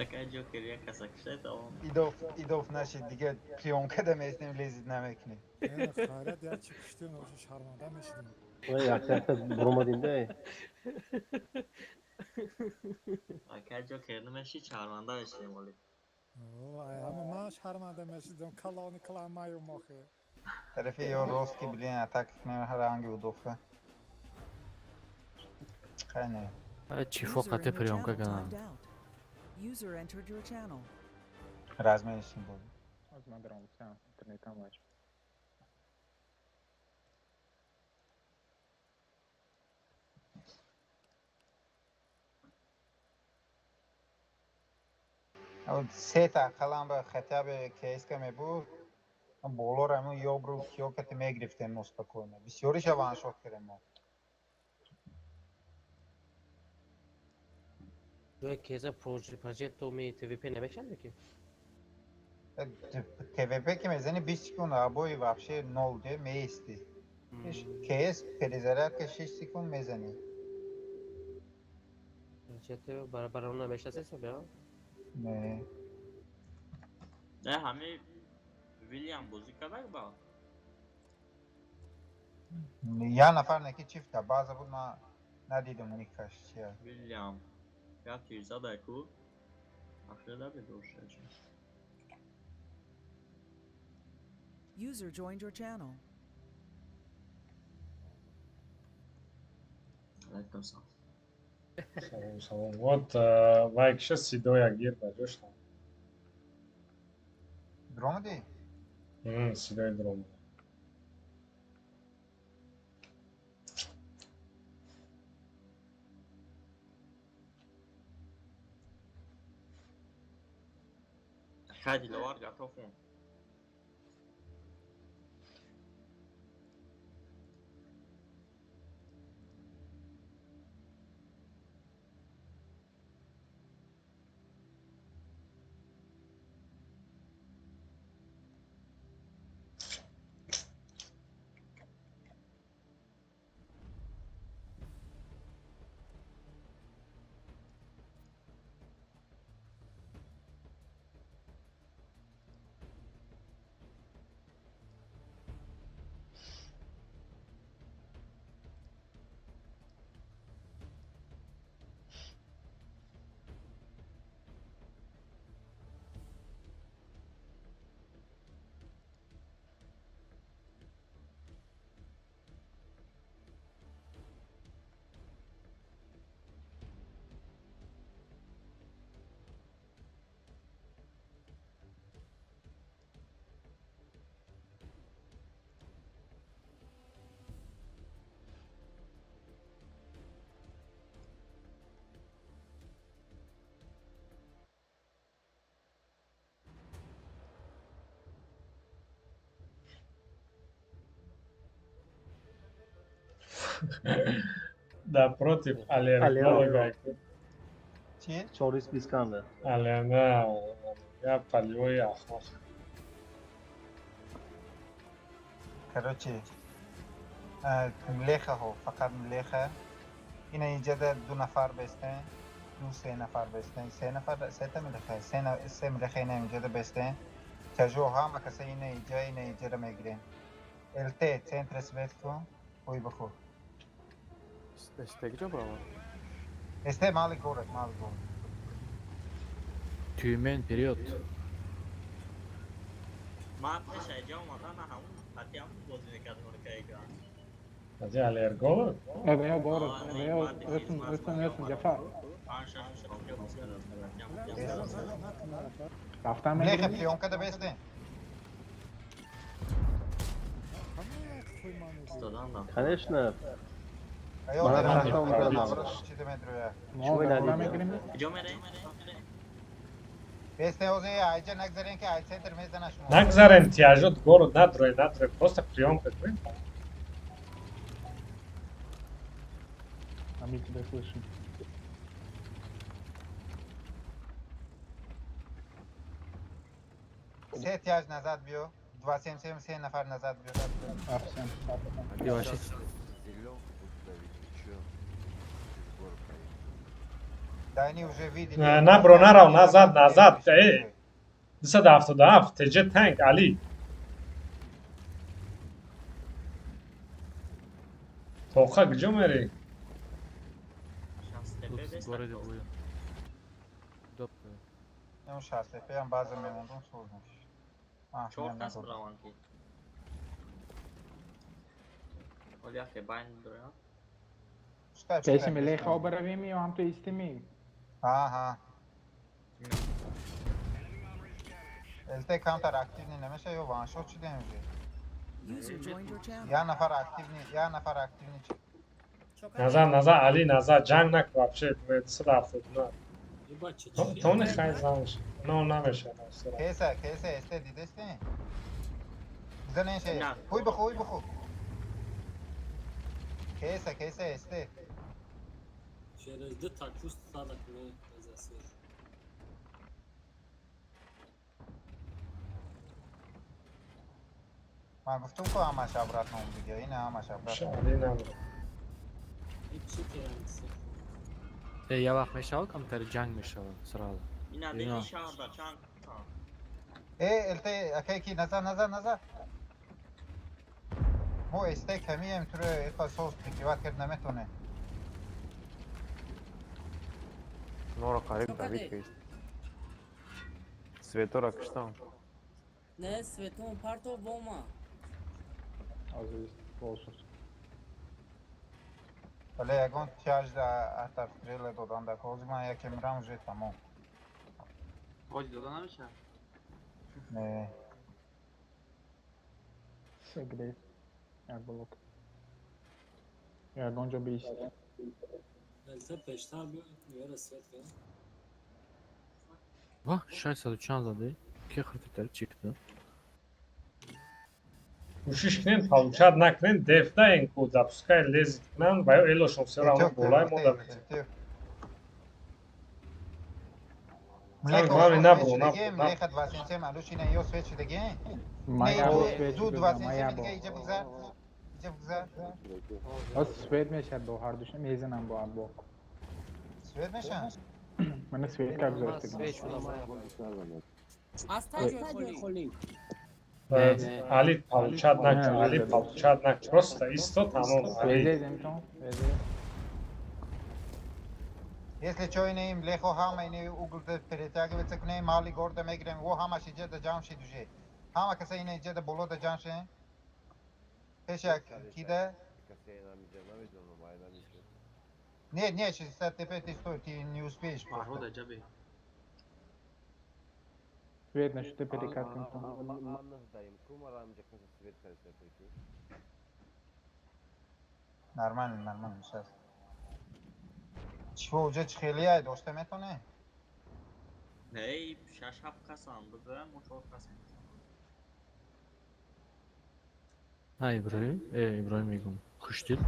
Speaker 8: Акай Ҷокер як каса куштай тамом.
Speaker 9: Идов, идов нашид дига приёмка да местем лезид намекунем.
Speaker 15: Хайрат як чи куштем, ошу шарманда мешидем.
Speaker 13: Ой, якта якта буромадим да.
Speaker 8: Акай Ҷокер намеши шарманда мешидем оли.
Speaker 15: Ама ман шарманда мешидам, калони каламаю мохе.
Speaker 9: Тарафи ё рост ки блин атака кунем ранги удофа. Хайне.
Speaker 4: Чифо
Speaker 3: User
Speaker 4: қате
Speaker 3: in your
Speaker 4: приёмка
Speaker 3: channel
Speaker 4: кардам.
Speaker 3: timed out. User entered your channel.
Speaker 9: Разменишин буд.
Speaker 16: Аз ман даром гуфтам, интернетам вач.
Speaker 9: Сета ақаллан ба хотя бы КСК мебуд, болоро ҳамун ёбру киё кати мегирифтем мо спокойно. Бисёриша ваншот кардем мо.
Speaker 11: Ҷои кеза прожекто ми ТВП намешавад ки?
Speaker 9: ТВП ки мезани 20 секунд, обои вообще нол де меисти. КС перезарядка 6 секунд мезани.
Speaker 11: Прожекто баробар намешавад ҳисоб я?
Speaker 9: Не.
Speaker 8: Не, ҳами Вильям бозӣ кардак ба?
Speaker 9: Я нафар неки чифта, баъза буд ман надидам никаш чия.
Speaker 8: Вильям. Я тир задай ку. Ахир бедор шуд.
Speaker 3: User joined your channel.
Speaker 8: Алайкум салом.
Speaker 1: Салом, салом. Вот вай киша сидоя гир ба ҷоштам.
Speaker 9: Дромади?
Speaker 1: Сидои дромад.
Speaker 8: Хай Диловар готов он.
Speaker 1: Да, против аллерголога.
Speaker 9: Чи?
Speaker 13: Чорис Искандер.
Speaker 1: Але, да, я полевой ахмақ.
Speaker 9: Короче, млехаҳо, фақат млеха. Ина иҷада ду нафар бестен, ду се нафар бестен, се нафар, сета млеха, се млеха ина иҷада бестен. Тяжо ҳама каса ина иҷа, ина иҷара мегирем. ЛТ, центра свет кун, ҳуй бихӯр.
Speaker 12: СТ куҷо барава?
Speaker 9: СТ мали город, мали город.
Speaker 4: Тюмень вперед.
Speaker 8: Ман пеш айҷа омадан ҳамун хати ҳамун бозӣ мекардам рукаига.
Speaker 1: Ади алерголог?
Speaker 16: Эвео город, эвео өсун, өсун, өсун, Ҷафар. Рафтан
Speaker 9: Млеха
Speaker 16: мегирем?
Speaker 9: приём када бестен.
Speaker 13: Конечно.
Speaker 9: Аё,
Speaker 13: Мана
Speaker 9: дар
Speaker 13: рафтан мегирем.
Speaker 9: наоборот чида медроя.
Speaker 16: Мо дар бора мегирем?
Speaker 9: Бестен ҳозир айҷа нагзарен ки ай центр мезана шумо.
Speaker 1: Нагзарем тяжот город надрой, надрой, просто приёмка кунем.
Speaker 16: А мы тебя слышим.
Speaker 9: Се тяж назад биё. 277 се нафар назад биё.
Speaker 16: Афсен.
Speaker 4: Иваши.
Speaker 9: Да они уже видели.
Speaker 1: На бро, нарав, назад, назад. Э, 277 ТЖ танк Али. Тоқа куҷо мерӣ?
Speaker 4: Тут городе будет. Доп.
Speaker 9: Ну, 60 ПМ база мемондум сложно.
Speaker 8: Чор кас бираванд ки. Оли яке байн дорам.
Speaker 16: Пеши млехао баравем ё ҳам ту истеми?
Speaker 9: Ҳа, ҳа. ЛТ камтар активный намеша ё ваншот шудем уже.
Speaker 3: User joined your channel.
Speaker 9: Я нафар активный, я нафар активный.
Speaker 1: Назад, назад, Али, назад, ҷанг нак вообще, 279. То не хай занш. Но намеша.
Speaker 9: Кеса, кеса, СТ дидесте? Бизанен ше. Хуй биху, хуй биху. Кеса, кеса, СТ.
Speaker 10: Через ду такуст садак мезасир.
Speaker 9: Ман гуфтум ку ҳамаш обратно дига, ина ҳамаш обратно.
Speaker 1: Али набро.
Speaker 10: Чӣ керамси?
Speaker 4: Я вақт мешавад камтар ҷанг мешавад сразу.
Speaker 8: Ина дини шаҳрда чанд
Speaker 9: Э, ЛТ, акай ки назад, назад, назад. Мо СТ камием туро иқа соз прикриват кард наметоне.
Speaker 12: Нора қариб давид кист. Светора киштам.
Speaker 5: Не, светон парто бома.
Speaker 16: Ҳозир болсус.
Speaker 9: Вале ягон тяж да артобстрела додан да ҳозир ман яке мирам уже тамом.
Speaker 6: Ҳоҷи дода намеша?
Speaker 9: Не.
Speaker 16: Сегрей. Як блок. Ягон ҷо бист.
Speaker 10: ЛТ пештар биё, ёра свет кар.
Speaker 4: Ва, 600 чанд зади? Ки хурдтар чикда?
Speaker 1: Кӯшиш кунем получать накунем, дефдаем ку запускай лезет кунам ва ё элошон всё равно болай мода метавонем. Главное набро, набро,
Speaker 9: Млеха 27 алуш ина ё свет шудаги?
Speaker 16: Мая бо свет
Speaker 9: Ду
Speaker 16: шуда,
Speaker 9: 27
Speaker 16: мая
Speaker 9: дига
Speaker 16: бо.
Speaker 9: иҷа бигзар. Иҷа бигзар.
Speaker 16: Ҳоз свет мешад бо ҳардуша мезанам бо абок.
Speaker 9: Свет меша?
Speaker 16: Мана свет ка гузоштагим.
Speaker 5: Аз таҷои холӣ.
Speaker 1: Али получать накун, Али получать накун. Просто исто тамом, Али.
Speaker 16: Везезем то, везе.
Speaker 9: Если чо ине им лехо ҳама ине угл да перетягиваться кунем, мали горда мегирем, во ҳамаш иҷа да ҷамъ шид уже. Ҳама каса ине иҷа да боло да ҷамъ шед. Пеша кида? Нет, нет, 65 ты стой, ты не успеешь просто.
Speaker 6: Фарҳод аҷабе.
Speaker 16: Свет нашуда перекат кун то.
Speaker 9: Нормально, нормально, сейчас. Чего, уже чихелияй дошта метоне?
Speaker 8: Не, шаш ҳафт касам биза, мо чор касем.
Speaker 4: Ҳа, Иброҳим, э, Иброҳим мегум. Хуштил.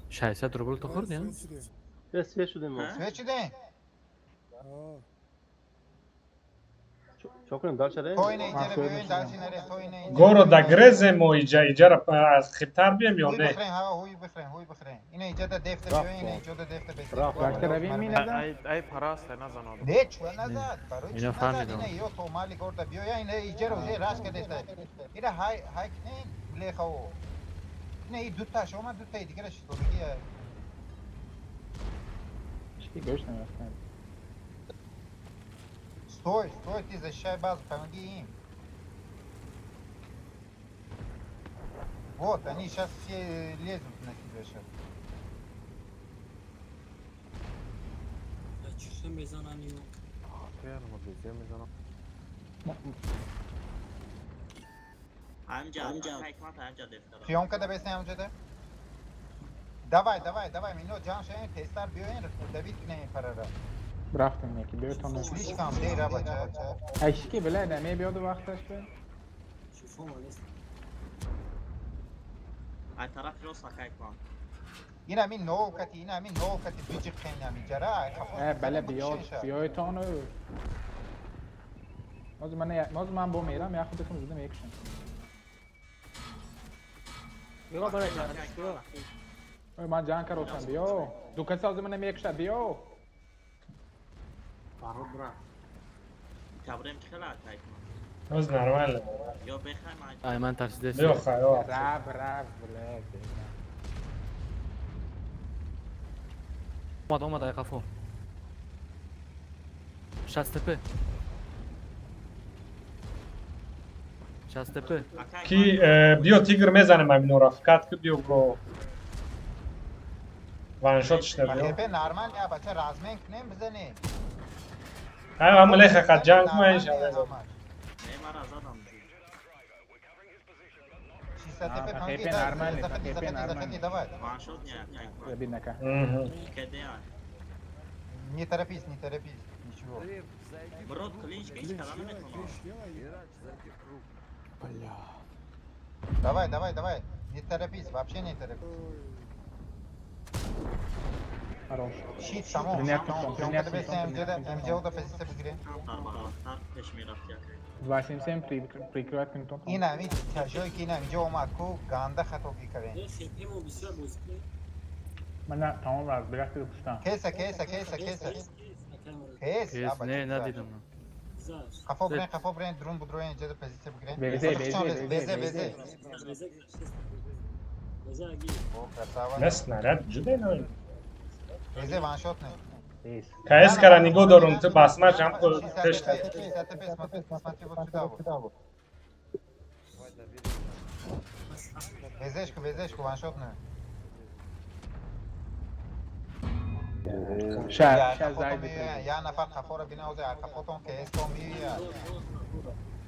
Speaker 4: 600 рубл ту хӯрди, ҳа?
Speaker 13: Свет шудем мо.
Speaker 9: Свет шудем?
Speaker 13: Чо кунем, дальше рем?
Speaker 9: То ина иҷара биёен, дальше нарем, то ина иҷара.
Speaker 1: Горо да грезе мо иҷа, иҷара аз хибтар бием ё
Speaker 9: Ҳуй
Speaker 1: не?
Speaker 9: бихрен, ҳа, ҳуй бихрен, ҳуй бихрен. Ина иҷада дефта биёен, ина иҷода дефта бесен.
Speaker 16: Дальше равем миназа?
Speaker 12: Ай параста назанад.
Speaker 9: Не, чуа назад, барои чӣ
Speaker 4: Ино
Speaker 9: назад?
Speaker 4: фаҳмидам.
Speaker 9: Ина ё то мали горда биёя, ина иҷара уже раш кадеста. Ина ҳай ҳай кнен, блехао. Ина и дуташ омад, дутаи дигараш шитодагия.
Speaker 16: Чӣ гӯш намерафтем.
Speaker 9: Стой, стой, ты защищай базу, помоги им. Вот, они сейчас все лезут на тебя сейчас.
Speaker 10: Чиша мезанан ё?
Speaker 12: Тиярма безе мезанам.
Speaker 8: Ҳамҷа, ҳикмат ҳамҷа дефтара.
Speaker 9: Съемка да бесен ҳамҷада? Давай, давай, давай, мино ҷамъ шавем, тезтар биёен, давид кунем парара.
Speaker 16: Рафтем неки, биётон.
Speaker 9: Слишком дер, а бача.
Speaker 16: Ҳашки била намебиёду вақташ бе.
Speaker 10: Шуфома нест.
Speaker 8: Ай тарафи рост акай кун.
Speaker 9: Ин ҳамин нов кати, ин ҳамин нов кати биҷиқен ҳамиҷара, ай қафо.
Speaker 16: Э, бале биёд, биёйтон. Боз ман боз ман бо мерам, я худатон зуда мекушам.
Speaker 11: Биё барай, биё.
Speaker 16: Ой, ман ҷанг каротам, биё. Ду каси ҳозир мана мекушад, биё.
Speaker 14: Фаррух брат.
Speaker 8: Табрем чӣ хела акай кун?
Speaker 1: Боз нормально.
Speaker 8: Ё бехай ман.
Speaker 4: Ай ман тарсида.
Speaker 1: Биё хай, о.
Speaker 16: Рав, рав, била.
Speaker 4: Омад, омад ай қафо. Шастепе. Шастепе.
Speaker 1: Ки биё тигр мезанем ҳаминора, фикат ки биё бро. Ваншот шуда биё.
Speaker 9: Хепе нормал я бача размен кунем бизанем.
Speaker 1: Ҳай ҳама леха қад ҷанг кун иншалла.
Speaker 8: Не, мара задам.
Speaker 9: Шистатепе помоги,
Speaker 16: Хепе
Speaker 9: да,
Speaker 16: нормально,
Speaker 9: заходи,
Speaker 16: хепе
Speaker 9: заходи,
Speaker 16: нормально.
Speaker 9: заходи, давай.
Speaker 8: Ваншот не акай кун.
Speaker 16: Забид нака.
Speaker 8: Кеде ай.
Speaker 9: Не торопись, не торопись, ничего.
Speaker 8: Брод клинч ҳеч када наметонам.
Speaker 12: Бля.
Speaker 9: Давай, давай, давай. Не торопись, вообще не торопись.
Speaker 16: Хорош.
Speaker 9: Щит само,
Speaker 16: Принятно,
Speaker 9: само.
Speaker 16: принятно,
Speaker 9: Съемка да бесен,
Speaker 16: принятно.
Speaker 9: МД да позиция бигирем.
Speaker 8: Барвақттар пеш мерафт якай.
Speaker 16: 277 прикрывать кунтон.
Speaker 9: Ин ҳами чашое ки ин ҳамиҷо омад ку ганда хатогӣ кардем.
Speaker 10: Э, хепемо бисёр бозӣ кунем.
Speaker 16: Ман тамом раз бирахти куштам.
Speaker 9: Кеса, кеса, кеса, кеса. Кес,
Speaker 4: Кес,
Speaker 9: а,
Speaker 4: не,
Speaker 9: бача,
Speaker 4: надидам.
Speaker 10: Гузашт.
Speaker 9: Қафо бирен, қафо бирен, дрон будроен, иҷода позиция бигирен.
Speaker 16: Безе, безе,
Speaker 9: безе,
Speaker 16: безе,
Speaker 9: безе.
Speaker 10: Безе гузашт. Безе аги.
Speaker 9: О, красава.
Speaker 1: Не снаряд ҷуда ино.
Speaker 9: Безе ваншот не.
Speaker 1: КС кара нигоҳ дорум, ту басмач ҳам пеш та.
Speaker 9: Шистатепе, смотри, смотри, вот сюда вот. Безешку, безешку, ваншот не.
Speaker 16: Ша, ша зайд.
Speaker 9: Я нафар қафоро бина, озе қафотон КС-то мия.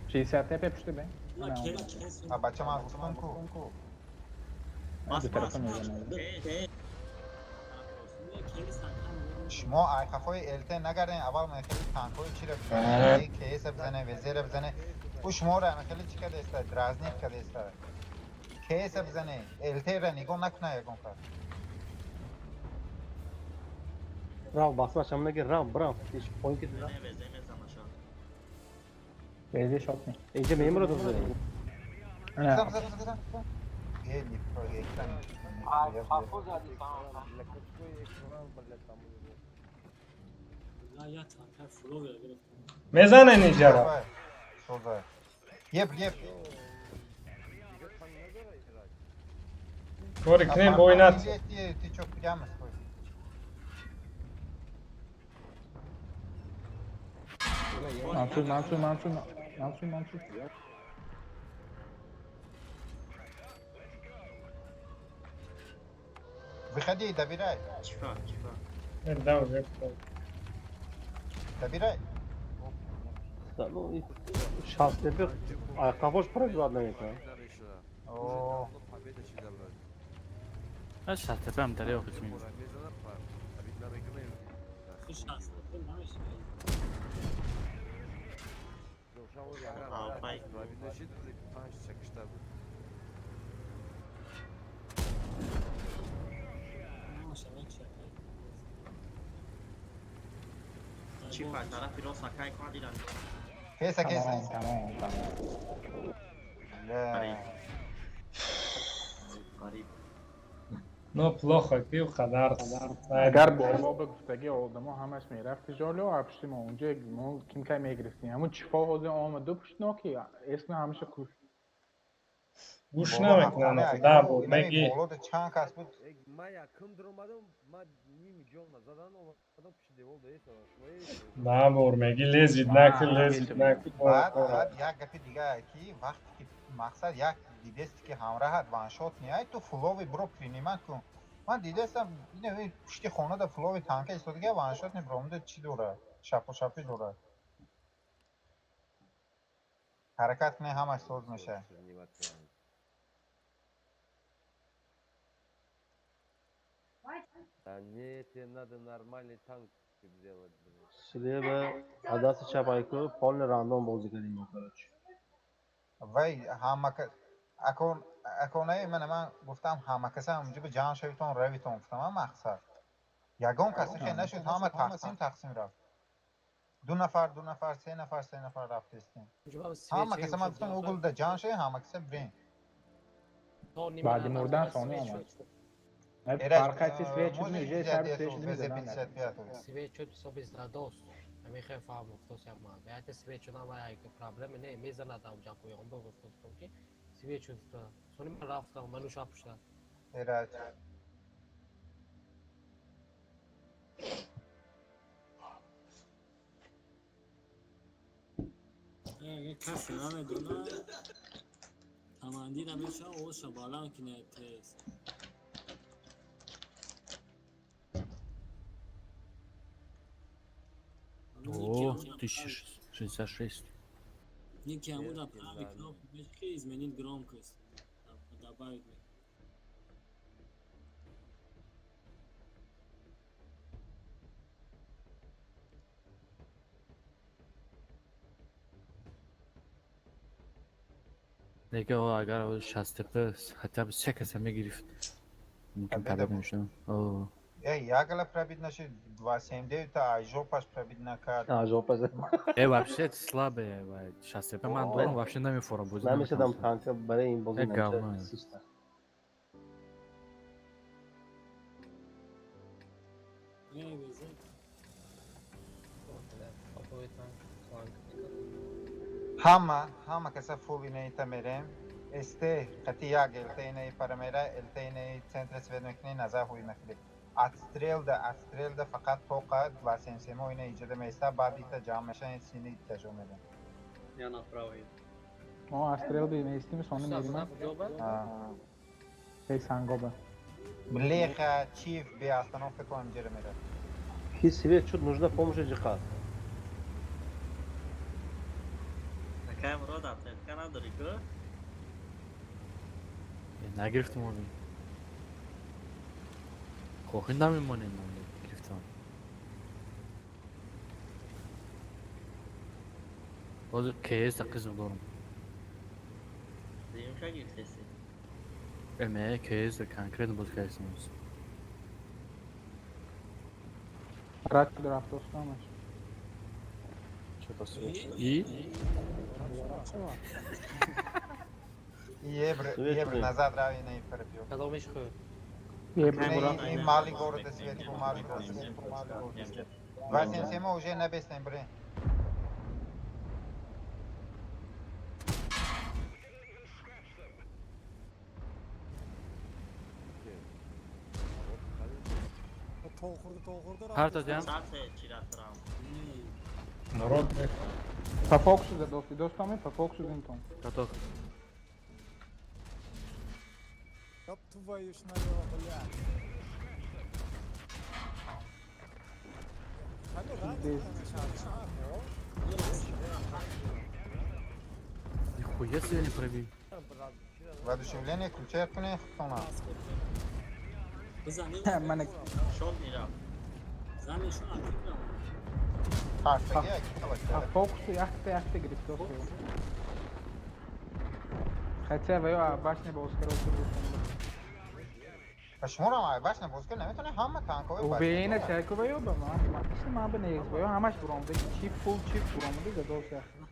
Speaker 16: 60 тепе пушти бе.
Speaker 9: А бача ман гуфтам ку.
Speaker 16: Ду тарафа мезанам.
Speaker 9: Шумо ай қафои ЛТ нагарден, аввал мехели танкҳои чиро бизане, КС бизане, ВЗ бизане. Ӯ шуморо мехели чӣ кардааста, дразнит кардааста. КС бизане, ЛТ-ра нигоҳ накуна ягон кас.
Speaker 13: Рав, басмаш ҳам нагир, рав, брав. Иш поин ки
Speaker 8: Не, везе мезанаша.
Speaker 16: Безе шот не.
Speaker 13: Инҷа мемурад бизанем.
Speaker 16: Не.
Speaker 9: Бизан, бизан, бизан. Э, не про экран.
Speaker 7: Қафо зади сам.
Speaker 10: На я танка фуловер гирифтам.
Speaker 1: Мезанен иҷара.
Speaker 9: Давай, Соза. Еп, еп.
Speaker 1: Кори кунем бой нат.
Speaker 9: Ты, ты чё, прямо стой.
Speaker 16: Мансур, Мансур, Мансур, Мансур, Мансур.
Speaker 9: Выходи, добирай.
Speaker 8: Чифа, чифа.
Speaker 1: Да, уже.
Speaker 9: Добирай.
Speaker 13: Шастепе қафош пробивать наметавонад.
Speaker 9: О,
Speaker 4: Шастепе ҳам дарё хич мегӯ.
Speaker 10: Шастепе намешавад.
Speaker 8: Алпай. Чифа, тарафи рост акай кун дидам.
Speaker 9: Кеса кеса.
Speaker 16: Тамом, тамом.
Speaker 9: Бля.
Speaker 8: Қариб.
Speaker 1: Но плохо, ки қадар.
Speaker 16: Агар боло ба гуфтаги одамо ҳамаш мерафти жоло, пушти мо унҷа мо ким кай мегирифтем. Ҳамун чифо ҳозир омаду пуштно ки эсна ҳамаша куш.
Speaker 1: Гӯш намекунанд, да буд, меги.
Speaker 9: Болода чанд кас буд?
Speaker 17: Ма якум дуромадам, ма ними ҷон задан омадам пиши девол доестадам.
Speaker 1: Да бур, меги лезид наки, лезид наки.
Speaker 9: Баъд як гапи дига ки вақте ки мақсад як дидести ки ҳамраҳат ваншот неай, ту фулови бро принимат кун. Ман дидестам, ина пушти хонада фулови танка истодага ваншот не бромда чӣ дорад? Шапо шапи дорад. Ҳаракат кунед, ҳамаш соз мешавад.
Speaker 17: Да нет, тебе надо нормальный танк сделать, блин.
Speaker 13: Слева, а дасти чап айку, полный рандом бозӣ кардем мо, короче.
Speaker 9: Вай ҳама акон аконаи ман ман гуфтам ҳама каса ҳамунҷо ба ҷамъ шавитон равитон гуфтам ман мақсад. Ягон касе хе нашуд, ҳама тақсим тақсим рафт. Ду нафар, ду нафар, се нафар, се нафар рафтестем. Ҳама каса ман гуфтам угулда ҷамъ шавед, ҳама каса бирем.
Speaker 16: Баъди мурдан сони омад. Фарқати свет шуд, уже сар свет шуд, задан.
Speaker 11: Свет шуд, ҳисоби задост. Ҳамин фаҳм гуфтос як ман. Яте свет шудам ва як проблема не, мезанад ам ҷакои он гуфтос ки свет шуд. Сони ман рафтам, ману шаб шуда.
Speaker 9: Эраҷ.
Speaker 10: Агар касе намедонад, командира мешава, овозша баланд кинад тез.
Speaker 4: О, 1066.
Speaker 10: Ники Амуда правый кнопку мешки изменить громкость. Добавить.
Speaker 4: Лекин агар 60 хотя бы се каса мегирифт, мумкин пробит мешуд.
Speaker 9: Э, як гала пробит нашид, 279 та ажопаш пробит накард.
Speaker 13: Ажопаш.
Speaker 4: Э, вообще слабые, 60 ман дорам, вообще намефорам бозӣ.
Speaker 13: Намешадам танка барои ин бозӣ намешад.
Speaker 9: Ҳама, ҳама каса фул инаита мерем. СТ қати як ЛТ инаи парамера, ЛТ инаи центра свет мекунӣ, назар ҳуй мехӯрӣ. Отстрелда, отстрелда фақат тоқа 277 ина иҷода меиста, баъд ита ҷамъ мешаванд, сини итажо мерем.
Speaker 6: Я направо иду.
Speaker 16: Мо отстрелда меистим, сони мерим. Эй сангоба.
Speaker 9: Леха, чиф, бе остановка то амҷера мерад.
Speaker 13: Ки свет шуд, нужна помощь ҷиқат.
Speaker 8: Акай Мурод, аптечка надорӣ ку?
Speaker 4: Нагирифтам оби. Хохи намемонем гирифтам. Ҳозир КС қисм дорам.
Speaker 8: Дуюмша гирифтеси?
Speaker 4: Эме КС конкретно боз кардем.
Speaker 16: Рад рафт остамаш.
Speaker 4: Что-то свет. И?
Speaker 9: Евро, евро назад рави на пробил.
Speaker 11: Кадомиш хӯрд?
Speaker 9: И мали города свет, по мали города свет, по мали города свет. 277 уже набестем, блин.
Speaker 4: Партазян?
Speaker 1: Народ
Speaker 16: По фокусу задости, достами, по фокусу зинтон.
Speaker 4: Готов.
Speaker 15: Ёб твою ж налево, блядь.
Speaker 4: Нихуя себе не пробил.
Speaker 9: Воодушевление включай кунед худтона.
Speaker 16: Ман По фокусу якта якта гирифт досто. Хотя ва ё башня боз кард.
Speaker 9: Ба шуморо башня боз кард наметавонед ҳама танкҳои
Speaker 16: Убена чайку ва ё ба ман. Ман ба нест ва ё ҳамаш буромда чип фул чип буромда задос якта.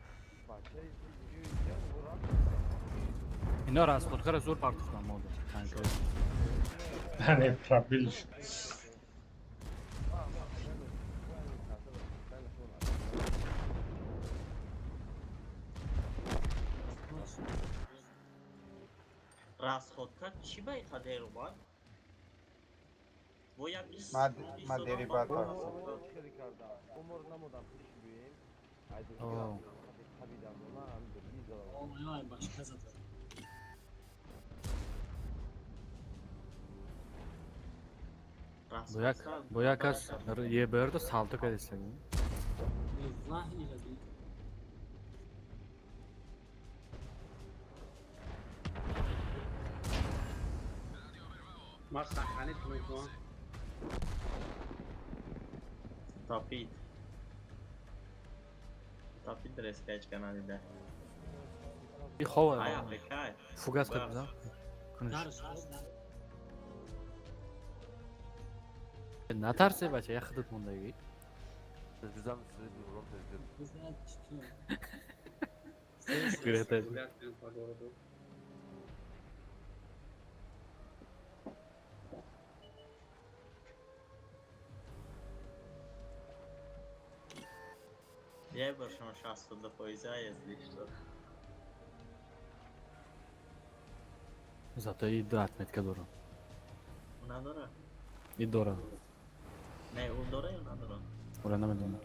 Speaker 4: Ино расходкара зур партохтам мода. Танка.
Speaker 1: Не пробил.
Speaker 8: Расходка чӣ ба иқа дер омад? Бо як бист
Speaker 9: Ма дери бад партохтам.
Speaker 17: Умр намудам пеш биёем.
Speaker 4: Бо як кас ЕБР-до салто кардиста.
Speaker 14: Ма сохранить мекунам.
Speaker 8: Топид. Топид рескачка надида.
Speaker 4: И хова.
Speaker 8: Ай, апекай.
Speaker 4: Фугас кардида. Куниш. Натарсе бача, я худат мондаги. Грета.
Speaker 8: Я бошам 62%, если что.
Speaker 4: Зато и да отметка дора.
Speaker 8: Надора?
Speaker 4: И дора.
Speaker 8: Не, у дора ё надора?
Speaker 4: Ура намедонам.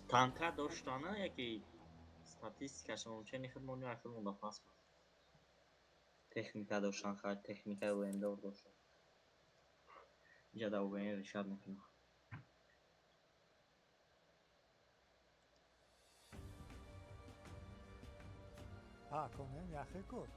Speaker 8: Танка доштана яки статистикашон чени худмон ё худмон да пас. Техника доштан хай, техника вендор доштан. Иҷа да УВН решат мекунам.
Speaker 15: А, конем яхе ку.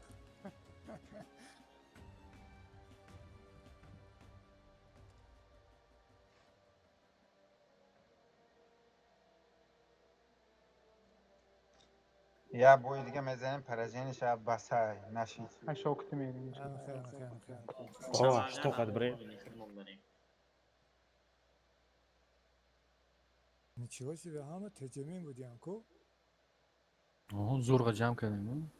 Speaker 9: Я бои дига мезанем поражение басай нашид.
Speaker 16: Ашокти мерим.
Speaker 18: О, что қад бре?
Speaker 15: Ничего себе, ҳама теҷамин будиам ку?
Speaker 4: Оҳ, зурға ҷамъ кардем.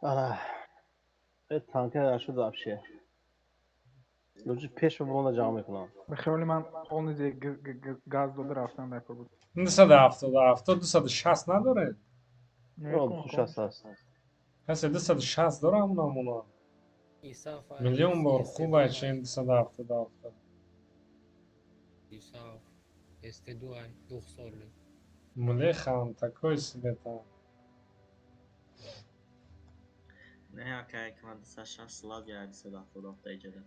Speaker 13: Ана, танка шуд вообще. Лучше пеш бимонда ҷамъ мекунам.
Speaker 16: Ба хаёли ман полный газ дода рафтан дар кор буд.
Speaker 1: 277, 260 надоред?
Speaker 16: Не,
Speaker 13: 260 аст.
Speaker 1: Касе 260 дорам намуна. Миллион бор хуб ай чен 277.
Speaker 11: Исаф, СТ2 ай, двухсоли.
Speaker 1: Млехан такой себе там.
Speaker 8: Не, акай, кма 260 ладя 277 иҷода.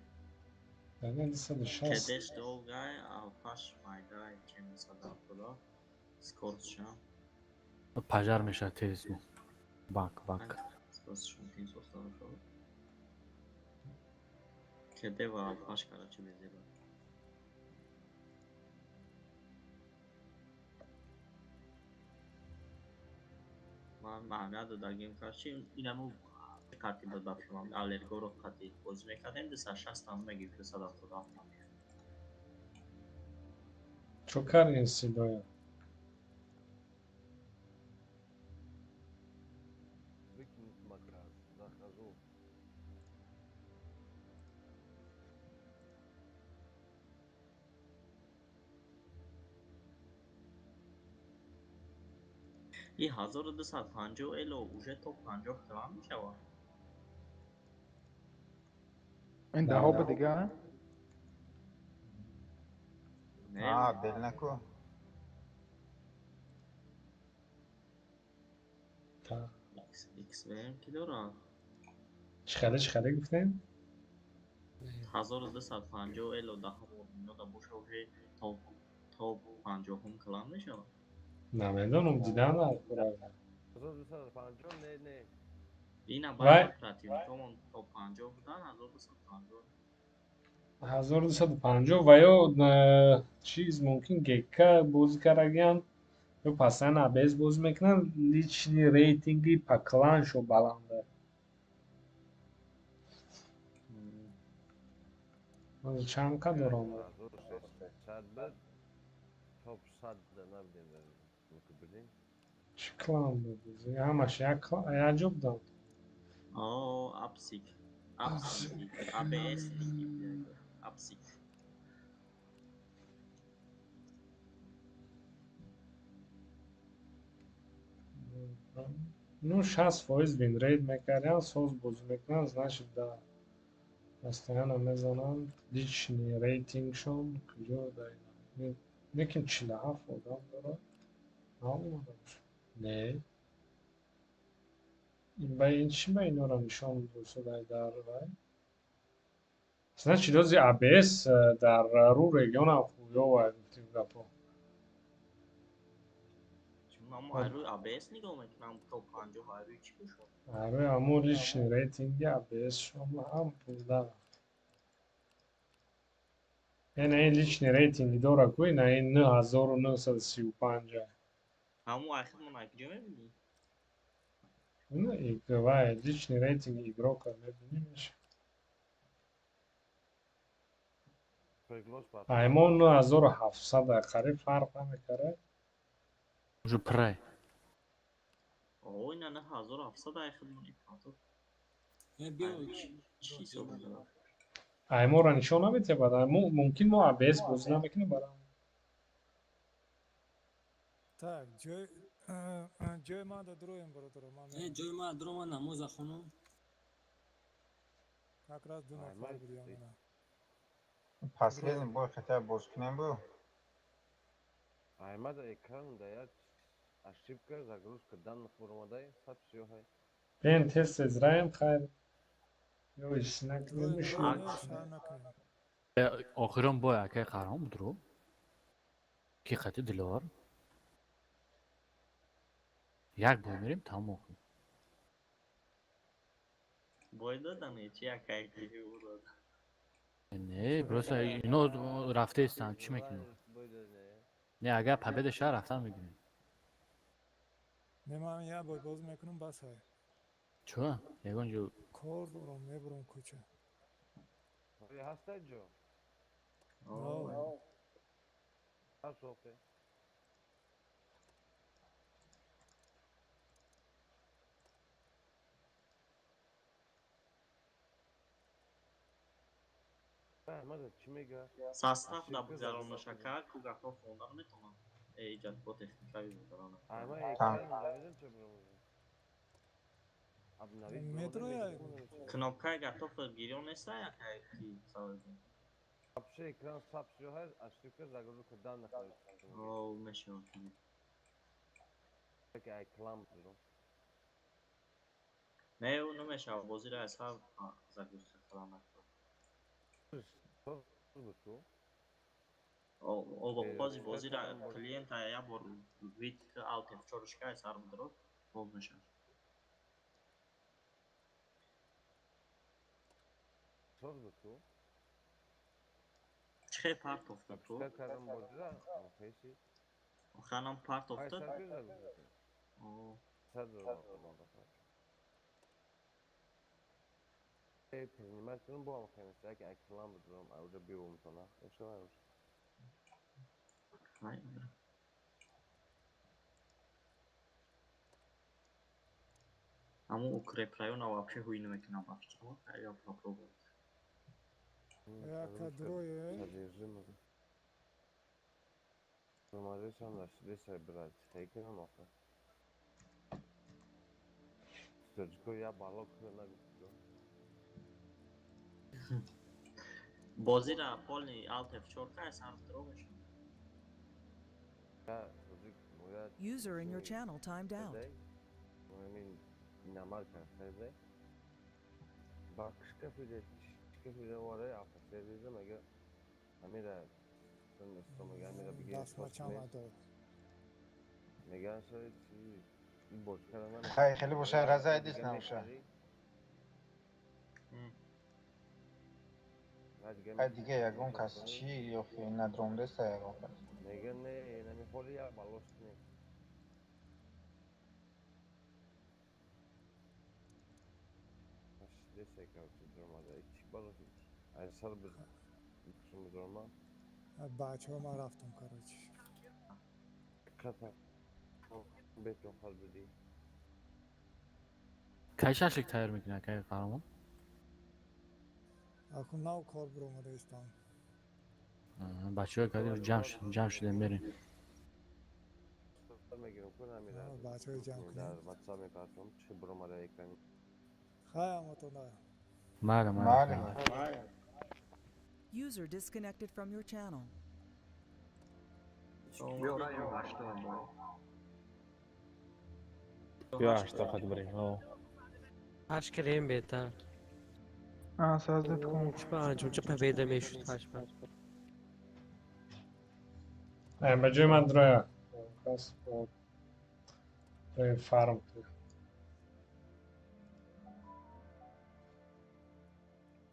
Speaker 1: Не, 260.
Speaker 8: Кедеш долгай, алфаш майдай, чем 277. Скоростшам.
Speaker 4: Пожар мешавад тез. Бак, бак.
Speaker 8: Скоростшам тез остава шава. Кеде ва алфаш короче безеба. Ман маъна додагим короче инаму қати буд ба филмам аллергоро қати бозӣ мекардем 260 там мегирифт 277.
Speaker 1: Чо кардин сидоя?
Speaker 17: Выкинуть маказ, захожу.
Speaker 8: И 1250 эло уже то 50 килам мешавад.
Speaker 16: Ин даҳо ба дига?
Speaker 9: А, дел наку.
Speaker 8: XVM ки дорад?
Speaker 1: Чӣ хеле гуфтем?
Speaker 8: 1250 эло даҳо да боша уже то 50 килам мешавад.
Speaker 1: Намедонам, дидан дар кора.
Speaker 17: 1250 не, не.
Speaker 8: Ина баъд противникомон то 50 будан 1250.
Speaker 1: 1250 ва ё чиз мумкин ГК бозӣ кардагиян Ё постоянно АБС бозӣ мекунанд, личный рейтинги по кланшо баланда. Чанд ка дорам?
Speaker 17: Топ 100 набудем дар.
Speaker 1: Чӣ клан буд? Ҳамаш як ҷо буданд?
Speaker 8: О, Апсик. Апсик. АБС лиги. Апсик.
Speaker 1: Ну, 60% винрейт мекардиан, соз бозӣ мекунанд, значит, да. Постоянно мезананд. Личный рейтингшон куҷо дар лекин 47 одам дорад. Наомада бошад. Не. Ба ин чӣ ба инора нишон досадай дар вай? Значит, ози АБС дар ру регионам хуёва гуфтим гапо.
Speaker 8: Ман айрӯи АБС нигоҳ мекунам, топ 50 айрӯи чӣ бошад?
Speaker 1: Айрӯи ҳамун личный рейтинги АБС шома ҳам пулда. Яъне ин личный рейтинги дора ку ина ин 9935.
Speaker 8: Ҳамун айхидмон ай куҷо мебинӣ?
Speaker 1: Ина вай личный рейтинги игрока мебинӣ меша. Ай мо 9700 қариб фарқ намекард.
Speaker 4: Уже прай.
Speaker 8: О, ина 9700 айхидмон ипатор. Чӣ ҳисоб дорад?
Speaker 1: Ай моро нишон наметиҳад, мумкин мо АБС бозӣ намекунем барам.
Speaker 15: Так, ҷои ман да дуроем, бародаро. Ман
Speaker 10: Не, ҷои ман дуро, ман намоза хонам.
Speaker 15: Как раз ду нафар будем.
Speaker 9: Последний бой хотя боз кунем бу.
Speaker 17: Аймада экран дает ошибка загрузка данных буромадай саб сиёҳай.
Speaker 1: Бен тест зраем хайр. Ё иш накунем.
Speaker 4: Охирон бой акай қаром буд ру? Ки қати Диловар? Як бой мерем тамом охир.
Speaker 8: Бой додане чи акай дод?
Speaker 4: Не, просто ино рафтаистанд, чӣ мекунем? Не, агар победа шава рафтан мегирем.
Speaker 15: Не, ман як бой боз мекунам, бас ҳай.
Speaker 4: Чё? Ягон ҷо
Speaker 15: кор дорам, мебурам кӯча.
Speaker 17: Ҳастай ҷо? Ҳаст охе.
Speaker 8: Состав да гузаронда шака, ку гапҳо хонда наметавонам. Эҷад бо техникаи гузаронам. Кнопкаи готов гирён неста якай ки саводи.
Speaker 17: Вообще экран саб сиёҳ ошибка загрузка данных.
Speaker 8: О, мешавад.
Speaker 17: Ай клан буро.
Speaker 8: Не, ӯ намешавад, бозиро аз ҳар загрузка кардан накун. Ози бозиро клиента як бор вид Alt F4 шка сар бидро, боз мешавад. Чӣ хел партофта ту? Оханам партофта?
Speaker 17: Принимать кунам бо ам хеместа ки аклам будам, уже биём тона. Ошо.
Speaker 8: Ҳамун укрепрайона вообще ҳуй намекунам ба фикрам, я попробую.
Speaker 15: Яка дроє.
Speaker 8: Бозира полный Alt F4 кай сар дро мешавад.
Speaker 3: User in your channel timed out.
Speaker 9: Хай хеле боша раза дис намуша. Хай диге ягон кас чӣ ёфи надромдеста ягон кас.
Speaker 17: Мега не, нами холи я балош не. Десай, короче, дромада. Чи бало ай сар буд. Шумо дрома?
Speaker 15: Бачаҳо ман рафтам, короче.
Speaker 17: Ката бетоқат будӣ.
Speaker 4: Кай шашлик тайёр мекунӣ, акай Қаҳрамон?
Speaker 15: Акун нав кор биромада истам.
Speaker 4: Бачаҳо кардем, ҷамъ шудем, мерем.
Speaker 17: Мегирам кун ҳамира.
Speaker 15: Бачаҳо ҷамъ кунем.
Speaker 17: Дар WhatsApp мепартом, чи биромада экрани.
Speaker 15: Хай, ҳаматон.
Speaker 4: Майли, майли.
Speaker 3: User disconnected from your channel.
Speaker 18: Ё ҳашта қад бирем.
Speaker 11: Ҳашт кирем беҳтар.
Speaker 16: Саздат кун.
Speaker 11: Панҷ унҷа победа мешуд ҳашт панҷ.
Speaker 1: Ба ҷои ман дроя. Кас дрои фарм кунем.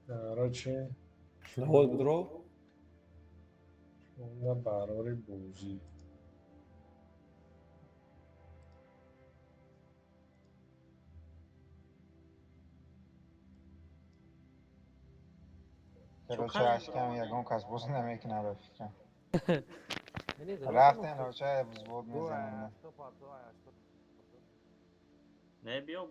Speaker 1: Короче,
Speaker 18: Навод будро?
Speaker 1: Шунда барори бозӣ.
Speaker 9: Короче, ашкам ягон кас боз намекунад, ба фикрам. Рафтем, роча взвод мезанем.
Speaker 8: Не, биё.